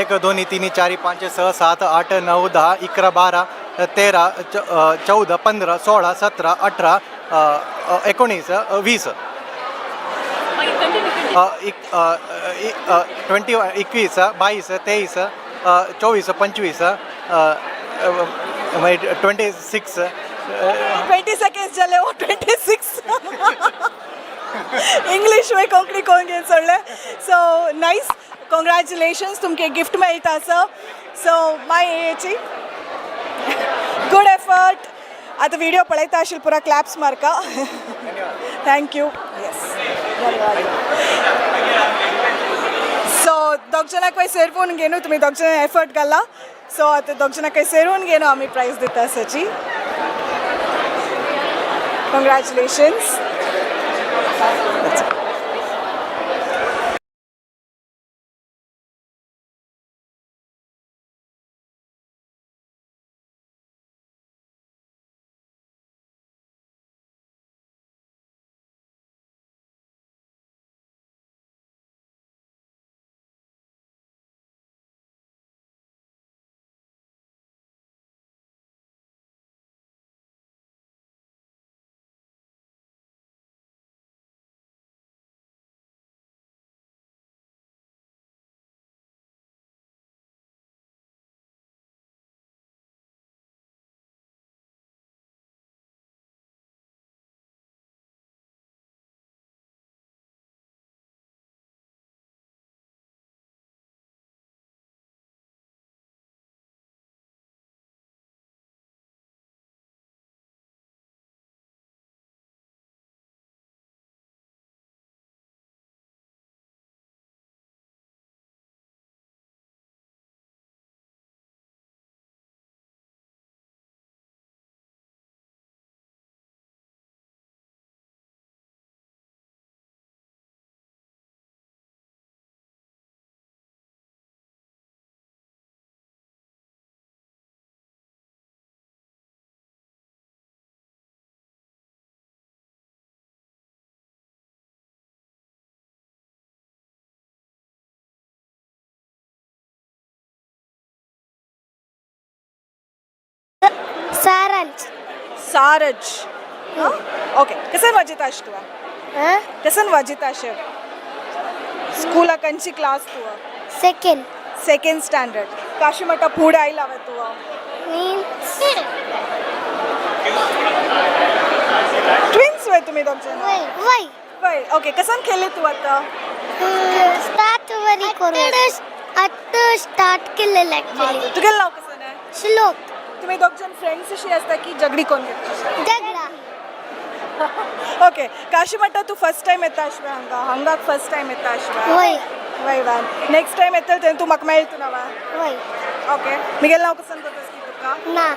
1 2 3 4 5 6 7 8 9 10 11 12 13 14 15 16 17 18 19 20 20 21 22 23 24 25 26. 20 सेकंड्स जाले. ओ 26 इंग्लीश वे कोंकणी कोण घेवन सोडलें. सो नायस, कॉंग्रॅच्युलेशन्स, तुमकां गिफ्ट मेळटा आसा. सो माय हेची गुड एफर्ट. आतां व्हिडिओ पळयता आशिल्ले पुरा क्लॅप्स मारका. Thank you. Yes, धन्यवाद. सो दोग जाणांक पळय सेरवून घेवन तुमी दोग जाणां एफर्ट घाला. सो आतां दोग जाणांक सेरवून घेवन आमी प्रायज दिता आसाची. कॉंग्रॅच्युलेशन्स. सारांश. सारज. ओके, कसन वाजिता तुवा? कसन वाजिता शेव? स्कूला कंची क्लास तुवा? सेकंड. Second standard. काशीमठा फूड आयला वे तुवा? मीन्स ट्विन्स वे तुम्ही दोघ जण? वय वय. वय. ओके, कसन खेळले तू आता? स्टार्ट वरी करू, आत्ता स्टार्ट केलेलं ॲक्च्युली. तुगेलं नाव कसं आहे? श्लोक. तुम्ही दोघ जण फ्रेंड्स अशी असता की झगडी कोण घेता? झगडा. ओके, काशीमठा तू फर्स्ट टाइम येता आशिवे हांगा? हांगाक फर्स्ट टाइम येता आशिवे? वय. वय वा. नेक्स्ट टाइम येतल तेन्ना तूं म्हाका मेळटा ना वा? वय. ओके, मिगेल नाव कसं करतस की तुका? ना.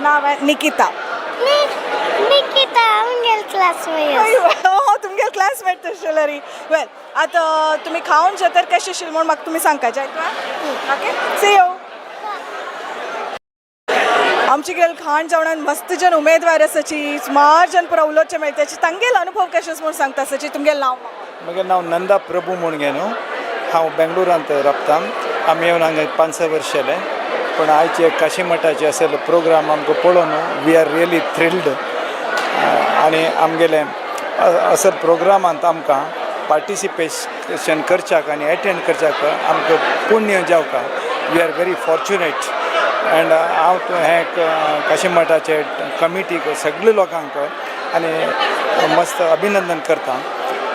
नाव आहे निकिता. निकिता आमगेल क्लासमेट. हो, तुमगेल क्लासमेट तशें. वेल, आतां तुमी खावन जातर कशें आशिल्लें म्हूण म्हाका तुमी सांगता जायत वा? Okay, see you. आमची गेल खाण जेवणान मस्त जण उमेदवार आसाची, सुमार जण पुरा उलोवचे मेळटाची, तांगेल अनुभव कशें म्हूण सांगता आसाची. तुमगेल नांव? म्हगेलें नांव नंदा प्रभू म्हूण गे न्हू. हांव बेंगलोरांत राबता. आमी येवन हांगा 5-6 वर्स जालें, पूण आयचे काशी मठाचे असले प्रोग्राम आमकां पळोवन we are really thrilled. आनी आमगेले असले प्रोग्रामांत आमकां पार्टिसिपेशन करच्याक आनी एटेंड करच्याक आमकां पुण्य जावका. We are very fortunate and हांव हें काशी मठाचे कमिटीक सगळे लोकांक आनी मस्त अभिनंदन करता.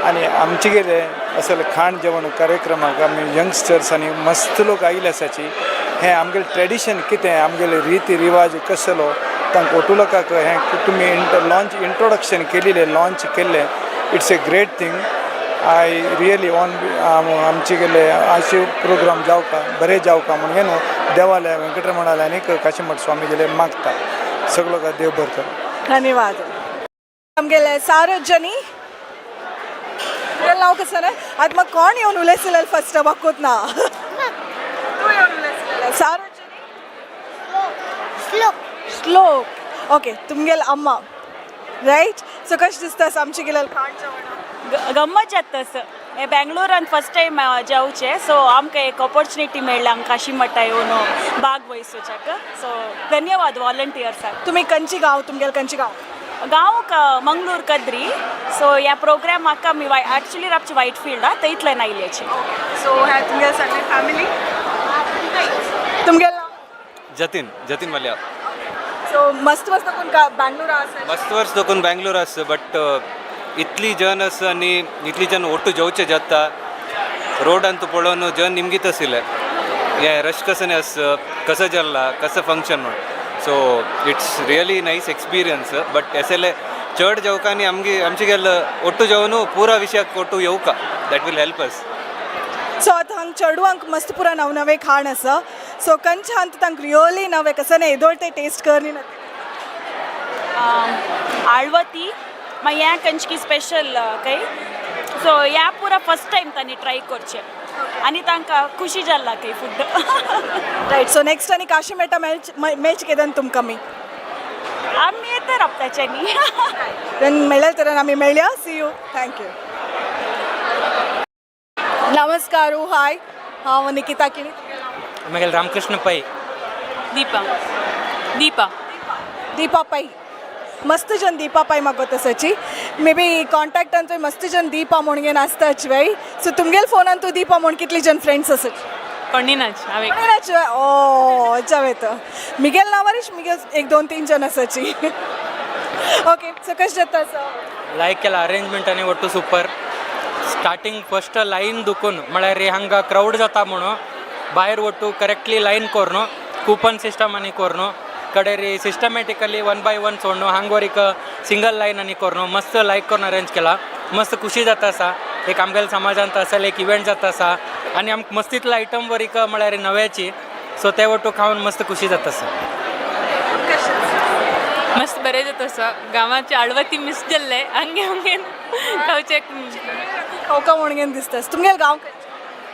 आनी आमचे गेले असले खाण जेवण कार्यक्रमाक आमी यंगस्टर्स आनी मस्त लोक आयिल्ले आसाची. हें आमगेलें ट्रेडिशन कितें, आमगेले रिती रिवाज कसलो तांकां ओटू लोकांक हें तुमी लॉन्च इंट्रोडक्शन केलेलें, लॉन्च केल्लें, it's a great thing. I really on आमचे गेले अशे प्रोग्राम जावका, बरें जावका म्हणून न्हू देवाले वेंकटरमणाले आनी काशीमठ स्वामीजीले मागता. सगळो देव बरो करूं. धन्यवाद. आमगेले सारजनी नाव कसं नाही आता मग कोण येऊन उलयसले फर्स्ट म्हाका ना तूं येवन उलयसले. सारजनी? श्लोक. श्लोक. ओके, तुमगेल अम्मा रायट. सो कशें दिसता आमचे गेले खाण जेवण? गम्मत जाता तसं हे बेंगलोरान फर्स्ट टायम जावचें, सो आमकां एक ऑपॉर्च्युनिटी मेळ्ळा हांगा काशी मठा येवन भाग वहिसोच्याक. सो धन्यवाद वॉलंटियर्साक. तुमी कंची गांव? तुमगेल कंची गांव? गांव मंगळूर कद्री. सो ह्या प्रोग्रामाक आमी एक्चुअली राबचे वायट फिल्डा थंयतल्यान आयिल्ल्याचे. सो ह्या तुमगेल सगळे फॅमिली. तुमगेल नाव? जतीन, जतीन मल्या. सो मस्त मस्त कोण बँगलोर आसा? मस्त वर्स दोकून बँगलोर आसा, बट इतली जन आसा आनी इतली जन ಒಟ್ಟು जेवचे जाता रोडान तूं पळोवन जन निमगीत आशिल्ले हें रश कसं आस कसं जाल्ला कसं फंक्शन म्हूण. So it's really nice experience. But Ashleigh चड जेवका आनी आमगे आमचे गेल ಒಟ್ಟು जेवण पुरा विशयाक ಒಟ್ಟು येवका, that will help us. So आतां हांगा चेडवांक मस्त पुरा नव नवे खाण आसा. सो कंचे अंत तांकां रियली नवें कसं न्ही येदोळ ते टेस्ट करनी. आळवती मागीर ह्या कंचकी स्पेशल काय, सो ह्या पुरा फर्स्ट टायम तांणी ट्राय करचें आनी तांकां खुशी जाल्ला काय फूड. रायट, सो नेक्स्ट आनी काशी मेळटा मेळचे केदन तुमकां आमी? आमी येता राबताच्यांनी. देन मेळ्ळ्या तरेन आमी मेळया. See you. Thank you. नमस्कार. हाय, हांव निकिता किणी. आमगेले रामकृष्ण पै. दीपा. दीपा. दीपा पै. मस्त जन दीपा पै म्हाका तसची मे बी कॉन्टॅक्टान तुवें मस्त जन दीपा म्हणून आसताच वय. सो तुमगेल फोनान तूं दीपा म्हूण कितली जन फ्रेंड्स आसात? कोणी नाच हांवें. कोणी नाच? ओ अच्छा, तर मिगेल नांवारीच मिगेल 1 2 3 जन आसाची. ओके, सो कशें जाता सर? लायक केला अरेंजमेंट आनी ಒಟ್ಟು सुपर. स्टार्टींग फस्ट लायन दुखून म्हळ्यार हांगा क्रावड जाता म्हणून भायर ಒಟ್ಟು करेक्टली लायन करून कूपन सिस्टम आनी करून कडेरी सिस्टमॅटिकली वन बाय वन सोडून हांगवर एक सिंगल लायन आनी करून मस्त लायक करून अरेंज केला. मस्त खुशी जाता आसा एक आमगेल्या समाजांत असेल एक इव्हेंट जाता आसा आनी आमकां मस्तीतलो आयटम वर एक म्हळ्यार नव्याची, सो ते ಒಟ್ಟು खावन मस्त खुशी जाता आसा. मस्त बरें जाता आसा. गांवाची आळवती मिस जाल्ले हांगे हांगे खावचे. खावका म्हणून दिसता. तुमगेल गांव?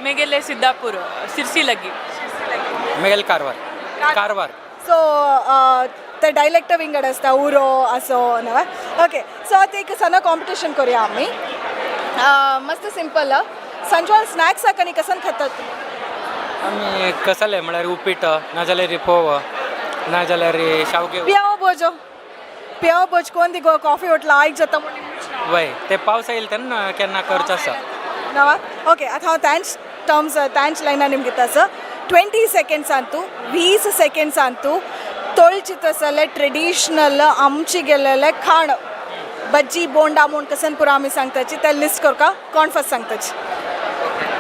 मेगेले सिद्धापूर, सिरसी लागी. मेगेले कारवार. कारवार. सो ते डायलेक्ट विंगड आसता, उरो असो नवा. ओके, सो आतां एक सण्ण कॉम्पिटिशन करूया आमी. मस्त सिंपल. सांजवाल स्नॅक्स आनी कसन खातात तुमी? आमी कसले म्हळ्यार उपीट नाजाल्यार फोव नाजाल्यार शावगे. पियाव बोजो. प्योर भज कोण दी कॉफी होटल लायक जाता म्हणून. वय, ते पावस येयले तेन्ना केन्ना करचें आसा. नवा ओके, आतां हांव तांच टर्म्स तांच लायना निमगिता सर. 20 सेकेंड्सांतू, 20 सेकेंड्सांतू तोळचित आसले ट्रेडिशनल आमची गेलेले खाण, बज्जी बोंडा म्हूण कसन पुरा आमी सांगताची, ते लिस्ट करका. कोण फर्स्ट सांगताची?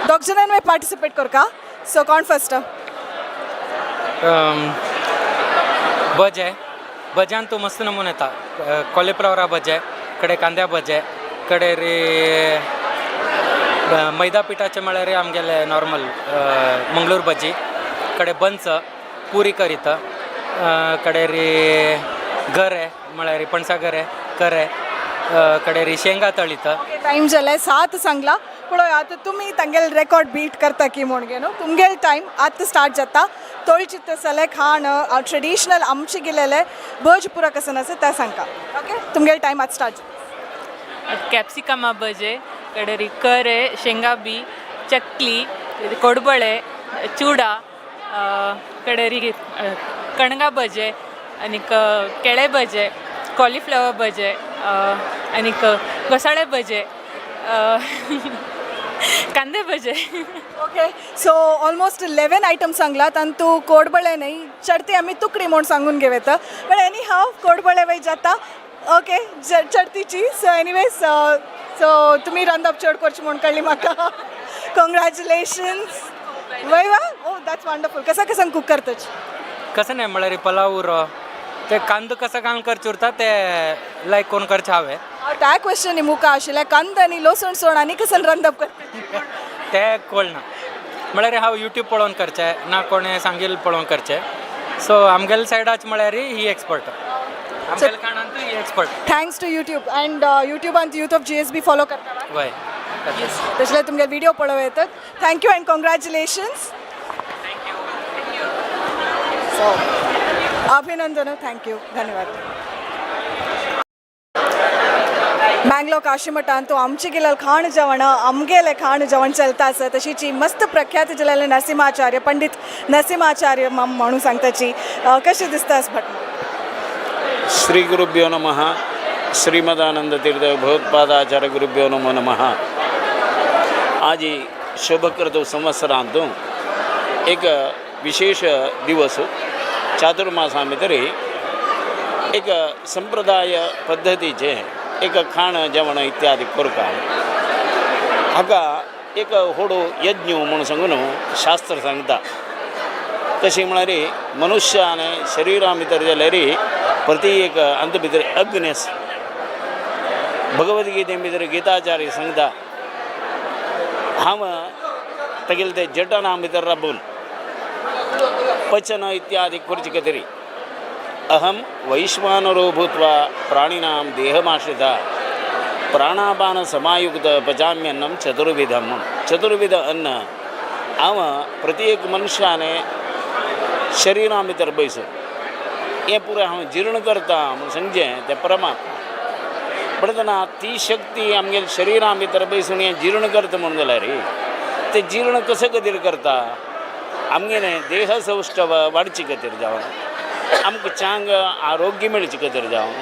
दोग जाणांनी पार्टिसिपेट करका. सो कोण फर्स्ट? भजे. भज्यान तूं मस्त नमुने येता. कॉलिफ्लॉवरा भजे कडे, कांद्या भजे कडे रे, मैदा पिठाचे म्हळ्यार आमगेले नॉर्मल मंगळूर भजी कडे, बंस, पुरी करीत कडे रे, गरे म्हळ्यार पणसा गरे करे कडे रे, शेंगा तळीत. टायम जालाय 7 सांगला. पळय, आतां तुमी तांगेले रेकॉर्ड बीट करता की म्हूण न्हू. तुमगेले टायम आतां स्टार्ट जाता. तोळचित आसले खाण ट्रेडिशनल आमचे गेलेले भज पुरा कसन आसा ते सांगका. ओके, तुमगेले टायम आतां स्टार्ट जाता. ಕ್ಯಾಪ್ಸಿಕಮ್ ಬಜೆ ಕಡರಿ, ಕರೆ, ಶೇಂಗಾ ಬಿ, ಚಕ್ಲಿ, कोडबळे, चुडा कडेरी, कणगा भजे आनीक केळे भजे, कॉलिफ्लॉवर भजे आनीक घोसाळे भजे, कांदे भजे. ओके, सो ऑलमोस्ट 11 आयटम सांगलात आनी तूं कोडबळे न्ही, चडती आमी तुकडी म्हूण सांगून घेव येता, बट एनी हाव कोडबळे वय जाता. ओके, चडतीची. सो एनिवेज, सो तुमी रांदप चड करचें म्हूण कळ्ळी म्हाका. कॉंग्रॅच्युलेशन्स. वय वा, ओ that's wonderful. कसं कसं कूक करतच? कसं नाही म्हळ्यार पलाव उरो, ते कांदो कसं घालून करचे उरता ते लायक कोण करचें हांवें. हांव त्या क्वेश्चन मुखार आशिल्लें, कांदो आनी लसूण सोड आनी कसं रांदप करता? ते कळना. म्हळ्यार हांव युट्यूब पळोवन करचें ना, कोणें सांगील पळोवन करचें. सो आमगेले सायडाच म्हळ्यार ही एक्सपर्ट, आमगेले कारणान ही expert. Thanks to YouTube. And युट्यूबान youth of GSB follow करता? वय. तशें तुमगे व्हिडिओ पळोवं येतात. Thank you and congratulations. So अभिनंदन, thank you, धन्यवाद. बँगलोर काशीमठांत आमचे गेले खाण जेवण, आमगेले खाण जेवण चलता आसा. तशीच मस्त प्रख्यात जालेले नरसिंहाचार्य, पंडित नरसिंहाचार्य म्हणून सांगताची. कशें दिसता भट? श्री गुरुभ्यो नमः. श्रीमदानंद तीर्थ भगवत्पादाचार्य गुरुभ्यो नमो नमः. आज शुभकृत संवत्सरांतु एक विशेष दिवस. चातुर्मासा भितर एक संप्रदाय पद्दतीचे एक खाण जेवण इत्यादी करता. हाका एक होडो यज्ञ म्हणून सांगून शास्त्र सांगता. तशें म्हळ्यार मनुष्यान शरिरा भितर जाल्यार प्रति एक अंत भितर अग्नी आसा. भगवद्गीते भितर गीताचार्य सांगता, हांव तागेले ते जटना भितर राबून पचन इत्यादी करचे खातीर, अहम वैश्वानरो भूत्वा प्राणिनां देहमाश्रिता प्राणापान समायुक्त पचाम्यन्नं चतुर्विधम. चतुर्विध अन्न हांव प्रति एक मनशाने शरिरा भितर बैसून हें पुराय हांव जीर्ण करता म्हूण सांगचें तें परमात्मा. पण तेन्ना ती शक्ती आमगेले शरिरा भितर बैसून हें जीर्ण करता म्हणून जाल्यार तें जीर्ण कशें खातीर करता? आमगेलें देह सौष्ठव वाडचे खातीर जावन, आमकां चांग आरोग्य मेळचे खातीर जावन,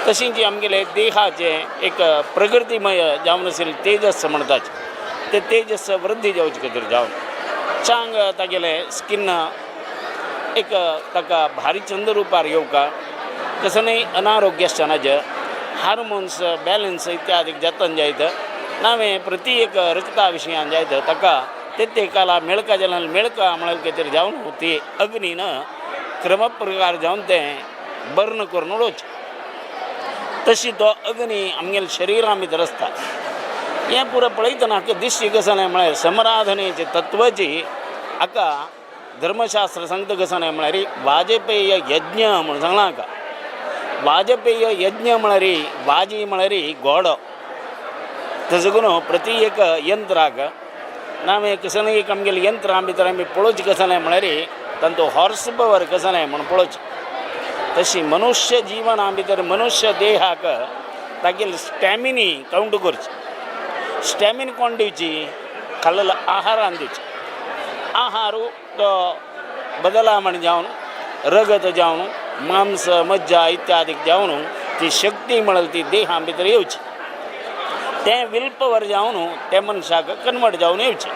तशेंच आमगेले देहाचें एक प्रगतीमय जावन आशिल्लें तेजस म्हणटात ते तेजस वृद्धी जावचे खातीर जावन, चांग तागेलें स्किन एक ताका भारी चंद रुपार येवका, तसं न्ही अनारोग्य आसतना हार्मोन्स बॅलन्स इत्यादी जातन जायत, नावें प्रति एक रक्ता विशयान जायत, ताका ते ते काला मेळका जाल्यार मेळका म्हळ्यार खातीर जावन ती अग्नीन क्रम प्रकार जावन तें बर्न करून उडोवचें. तशी तो अग्नी आमगेल्या शरिरा भितर आसता. हें पुरो पळयतना हाका दिश्टी कसो न्हय म्हळ्यार समराधनेचे तत्वाची हाका धर्मशास्त्र सांगता. कसो न्हय म्हळ्यार वाजपेय यज्ञ म्हूण सांगलां हाका. वाजपेय यज्ञ म्हळ्यार वाजी म्हळ्यार घोडो. तशें करून प्रति एक यंत्राक नावें कसो एक आमगेले यंत्रां भितर आमी पळोवचें कसो न्हय म्हळ्यार तांचो हॉर्स पवर कसो न्हय म्हूण पळोवचें. तशी मनुष्य जिवना भितर मनुष्य देहाक तागेली स्टॅमिनी कावंट करची. स्टॅमिना कोण दिवची? खाल्लेल्या आहारान दिवची. आहार तो बदलामण जावन, रगत जावन, मांस मज्जा इत्यादी जावन ती शक्ती म्हळ्यार ती देहा भितर येवची. तें will power जावन ते मनशाक कन्वर्ट जावन येवचें.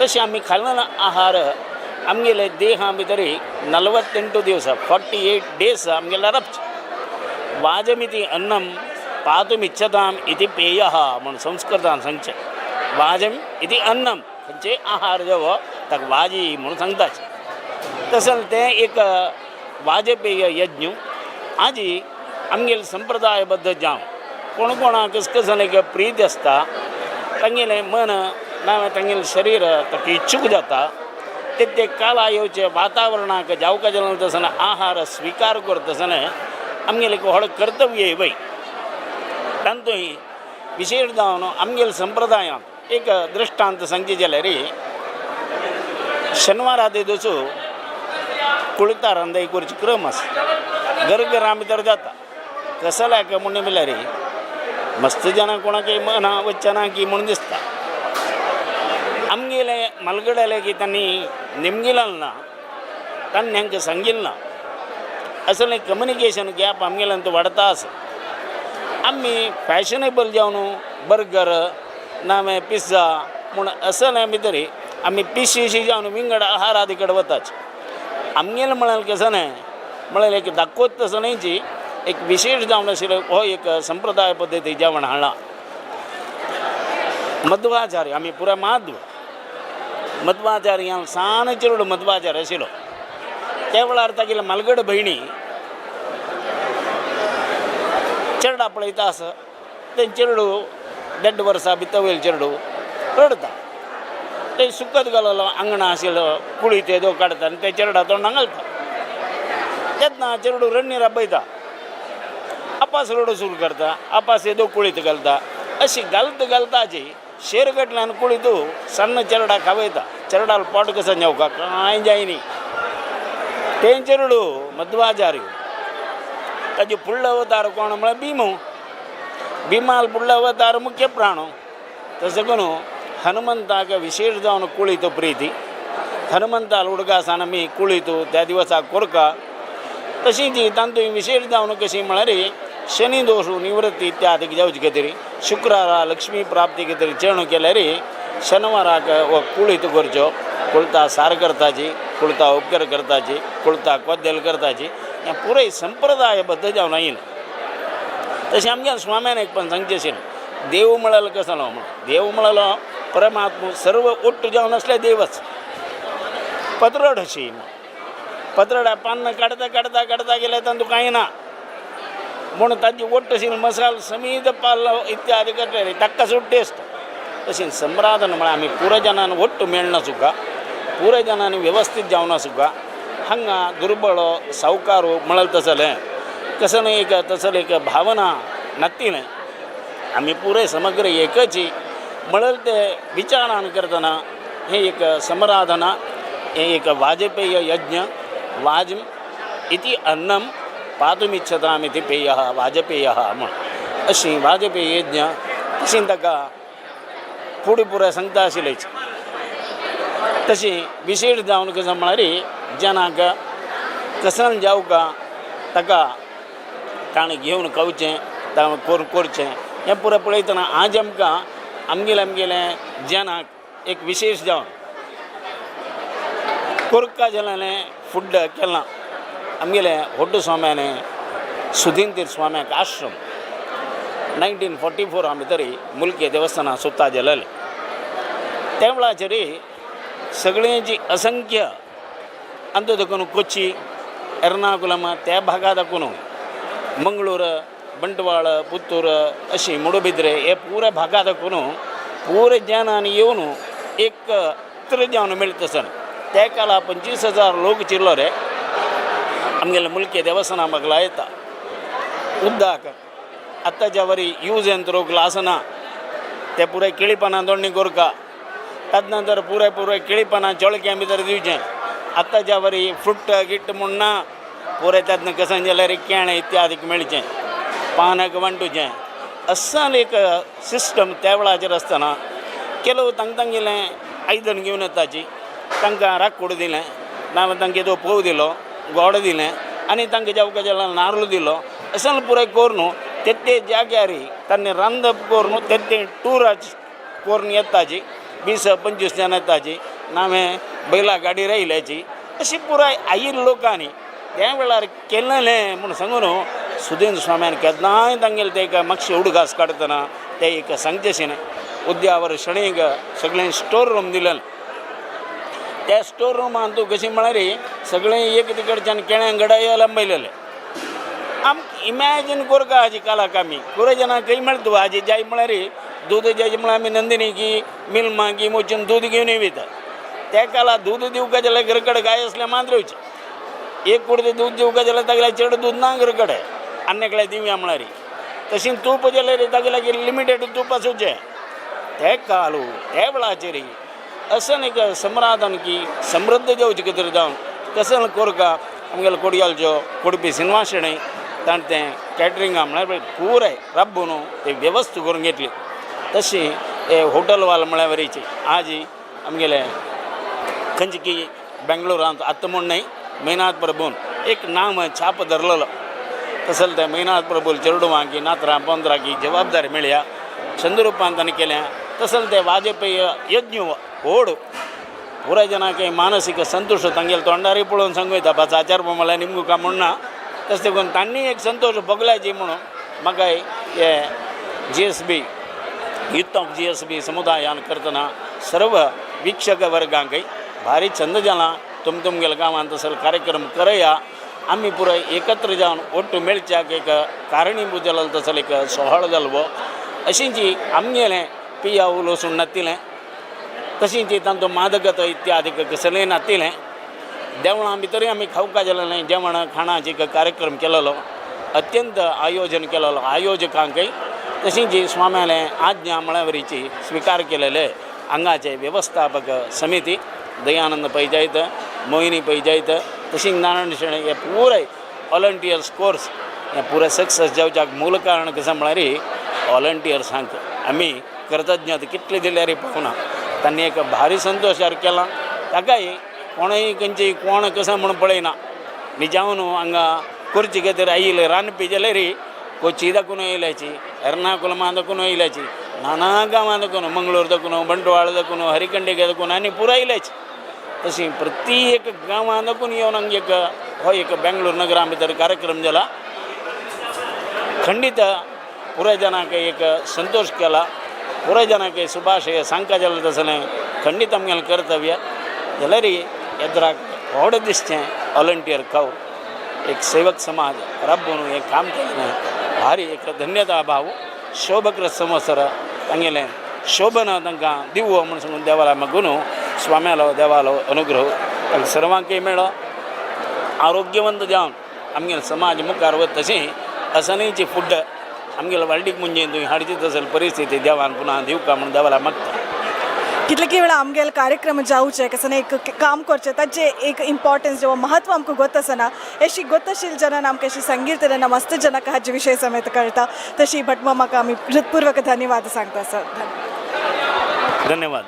तशें आमी खाल्लेलो आहार आमगेले देहा भितर 48 दिवस, 48 डेज आमगेले राबचे. वाजमिति अन्नं पातुमिच्छताम् इति पेयः म्हूण संस्कृतान सांगचें. वाजम इति अन्नम, खंयचेय आहार जो ताका वाजी म्हणून सांगताच. तशें तें एक वाजपेय यज्ञ आजी आमगेले संप्रदायबद्ध जावं कोण कोणाक कस कसलें एक प्रीत आसता, तांगेलें मन ना तांगेलें शरीर ताका इच्छूक जाता. ते ते काला येवचे वातावरणाक जावका जालें तसो आहार स्विकार करता आसतना आमगेलें एक व्हड कर्तव्य वय. तातूंत विशेश जावन आमगेले संप्रदायांत एक दृश्टांत सांगचें जाल्यार शेनवारा दिस कुळता रांदाई करची क्रम आसा, घरघरां भितर जाता. कसल्याक म्हूण म्हणल्यार मस्त जाणां कोणाक मना वचना की म्हूण दिसता. आमगेले मालगड्याले की तांणी नेमगिलाल ना, तांणी हांकां सांगिल्लें ना. असलें कम्युनिकेशन गॅप आमगेल्यान वाडता आसा. आमी फॅशनेबल जावन बर्गर ना मागीर पिझ्झा म्हूण असलें भितर आमी पिशीशी जावन विंगड आहारादी कडेन वताच. आमगेलें म्हळ्यार कसो न्हय, म्हळ्यार एक दाखोवत तसो न्हय, एक विशेश जावन आशिल्लो हो एक संप्रदाय पद्दती जेवण हाडलां. मध्वाचार्य आमी पुराय माध्व मध्वाचार्य सान चेडू मध्वाचार्य आशिल्लो त्या वेळार तागेले मालगड भयणी चेरडा पळयता आसा, तें चेडू 1.5 वर्सां भितर वयल चेडू रडता. तें सुकत घाललो आंगणा आशिल्लो कुळी तेदो काडटा आनी तें चेरडा तोंडाक घालता. तेन्ना चेडू रण्णी राबयता, आपास रडो सुरू करता, आपास येदो कुळीत घालता. अशी घालता घालताची शेर घातल्यान कुळीत सण्ण चेरडा खावयता. चेरडाल पोट कसो जेवका कांय जायनी. तें चेरडू मध्वाचार्य ताजे फुडलो अवतार कोण म्हळ्यार भीमू. भीमाल फुडलो अवतार मुख्य प्राणो. तशें करून हनुमंताक विशेश जावन कुळीत प्रिती. हनुमंताल उडगासान आमी कुळीत त्या दिवसा कोरका. तशीच तातूंत विशेश जावन कशी म्हळ्यार शनी दोश निवृत्ती इत्यादी जावचे खातीर शुक्रारा लक्ष्मी प्राप्ती खातीर चेणू केल्यार शेनवाराक हो कुळीत करच्यो, कुळता सार करताची, कुळता उपकार करताची, कुळता कोद्देल करताची, हें पुराय संप्रदायबद्ध जावन आयलें. तशें आमगे स्वाम्यान एक पण सांगचें आशिल्लें, देव म्हळ्यार कसलो म्हण, देव म्हळ्यार परमात्मा सर्व ओट्ट जावन आसले देवच. पत्रड अशी पत्रडा पान्न काडता काडता काडता गेल्यार तातूंत कांय ना म्हूण ताजी ओट्ट आशिल्ली मसाल समीद पालो इत्यादी करतले ताका सुद्दां टेस्ट. तशें सम्रादन म्हळ्यार आमी पुरजनान ओट्ट मेळना सुका, पुरजनान वेवस्थीत जावना सुका. हांगा दुर्बळ सावकार म्हळ्यार तसलें कसलें एक तसलें एक भावना नातिलें आमी पुराय समग्र एकच म्हळ्यार ते विचारान करतना हें एक समराधना, हें एक वाजपेय यज्ञ. वाजम इति अन्नम पातुमिच्छताम् इति पेयः वाजपेयः म्हूण अशी वाजपेय यज्ञ. तशें ताका फुडें पुराय सांगता आशिल्लेच. तशी विशेश जावन कशें म्हळ्यार जनाक कसन जावका ताका ताणें घेवन खावचें, ताणें करचें हें पुराय पळयतना आज आमकां आमगेलें आमगेलें जनाक एक विशेश जावन कोरका जालें फुड केलां. आमगेलें होड्डू स्वाम्याने सुदीन स्वाम्याक आश्रम 1944 भितर मुलके देवस्थाना सुत्ता जालेलें. त्या वेळाचेर सगळ्यांची असंख्य अंत देखून कोची एर्नाकुलम त्या भागा दाखून मंगळूर बंटवाळ पुत्तूर अशी मुडबिद्रे हे पुऱ्या भागा दाखून पुरे जनान येवन एकत्र जावन मेळटा सर. त्या काळार 25,000 लोक चिरलो रे आमगेले मुलके देवस्थाना म्हाका लायता उदक. आतांच्या वरी यूज एन थ्रो ग्लास ना, ते पुराय केळीपानां दोडणी कोरका. ताजे नंतर पुराय पुराय केळीपानां चोळक्यां भितर दिवचें. आतांच्या वरी फ्रुट गिट्ट म्हूण ना, पुराय तातूंत कशें जाल्यार केळें इत्यादी मेळचें, पानाक वांटूचें. असल एक सिस्टम त्या वेळाचेर आसतना ಕೆಲವು ತಂग तांगेलें आयदन घेवन येताची, तांकां राकूड दिलें ना तांकां तो पोव दिलो, गोड दिलें आनी तांकां जेवका जाल्यार नारल दिलो. असल पुराय करून ते ते जाग्यार तांणी रांदप करून ते ते टुराच करून येताची 20-25 जाण येताची नावें बैला गाडी रायल्याची अशी पुराय आयिल्ल्या लोकांनी त्या वेळार केलेलें म्हूण सांगून सुदेंद्र स्वाम्यान केन्नाय तांगेले ते एक मातशे उडगास काडटना ते एक सांगचेशें उद्यावर शणीक सगळें स्टोर रूम दिलेलें. त्या स्टोर रुमान तूं कशी म्हळ्यार सगळें एक तिकडच्यान केळ्यां गडाय लांबयलेलें. आम इमॅजीन करका हाजी कालाक आमी पुराय जाणां खंय मेळटा हाजी जाय म्हळ्यार दूद जाय म्हळ्यार आमी नंदिनी की मिल्मा की वचून दूद घेवन वयता. त्या काला दूद दिवका जाल्यार घरा कडेन गाय आसल्यार मात्र वयचें. एक कुडते दूद दिवका जाल्यार तागेल्या चड दूद ना घरा कडेन आनी एकल्या दिवया म्हळ्यार. तशी तूप जाल्यार तागे लागीं लिमिटेड तूप आसूचें. ते कालू त्या वेळाचेर असं एक सम्रादान की समृद्ध जावचे खातीर जावन कसन कोरका आमगेलो कोडयालचो कोडपी सिनवा शणै ताणें तें कॅटरिंगा म्हळ्यार पुराय राबून ते वेवस्था करून घेतली. तशी हे हॉटलवाल म्हळ्यार वरीची आजी आमगेले खंयची की बेंगलोरांत आतां म्हूण न्हय मैनाथ प्रभून एक नाम छाप धरलेलो. तसले ते मैनाथ प्रभूल चेरडुवां की नातरां पोंदरां की जबाबदारी मेळ्ळ्या चंद्रुपान ताणें केल्या. तसले ते वाजपेय यज्ञ व्हड पुराय जाणांक मानसीक संतोश तांगेले तोंडारय पळोवन सांगू येता बाचा आचार म्हळ्यार निमगू काय म्हूण ना. तशें देखून तांणी एक संतोश भोगल्याची म्हणून म्हाका हे GSB youth of GSB समुदायान करतना सर्व वीक्षक वर्गांकय भारी छंद जाला तुम तुमगेल्या गांवांत तसलो कार्यक्रम करया. आमी पुराय एकत्र जावन ಒಟ್ಟು मेळच्याक एक कारणीभूत जालो तसलो एक सोहळो जालो. अशींची आमगेलें पिया उलोसून नातिलें तशींची तांचो मादकत इत्यादी कसलें नातिलें. देवळां भितरूय आमी खावका जालें जेवण खाणाचे एक कार्यक्रम केलेलो अत्यंत आयोजन केलेलो आयोजकांकय तशींची स्वाम्यालें आज्ञा म्हळ्यावरीची स्विकार केलेले हांगाचे वेवस्थापक समिती दयानंद पै जायत मोहिनी पै जायत तशीं नारायण शणै हे पुराय वॉलंटियर्स कोर्स हे पुराय सक्सेस जावच्याक मूल कारण कशें म्हळ्यार वॉलंटियर्सांक आमी कृतज्ञता कितले दिल्यार पावना. तांणी एक भारी संतोशार केला. ताकाय कोणूय खंयची कोण कशें म्हूण पळयना निजावन हांगा करचे खातीर आयिल्ले रांदपी जाल्यार कोची दाखून येयल्याची एर्नाकुलमा दाखून येयल्याची नाना गांवां दाखून मंगळूर दाखून बंटवाळ दाखून हरिकंडेक दाखून आनी पुराय येयल्याची. तशी प्रत्येक गांवां दाखून येवन हांगा एक हो एक बेंगलोर नगरा भितर कार्यक्रम जाला. खंडीत पुराय जाणांक एक संतोश केला पुराय जाणांक शुभाशय सांगका जालें तसलें खंडीत आमगेलें कर्तव्य जाल्यार येद्राक व्हड दिसचें वॉलंटियर खाव एक सेवक समाज राबून हें काम केलें भारी एक धन्यता भाव शोभकृत संवत्सर तांगेलें शोभन तांकां दिवो म्हूण सांगून देवाला मागून स्वाम्यालो देवालो अनुग्रह तांकां सर्वांकय मेळो. आरोग्यवंत जावन आमगेलो समाज मुखार वता तशें असनीची फुड आमगेलो वाल्डीक मुंजेन तुवें हाडची तसली परिस्थिती देवान पुन्हा दिवका म्हूण देवाला मागता. कितले वेळा आमगेले कार्यक्रम जावचे कसं एक काम करचें ताचें एक इम्पॉर्टन्स जेव्हा महत्व आमकां गोत आसना अशी गोतशील जनान आमकां अशी संगीत तेन्ना मस्त जनाक हाजे विशय समेत कळटा. तशी भट मामाक आमी हृदपूर्वक धन्यवाद सांगता सर. धन्यवाद.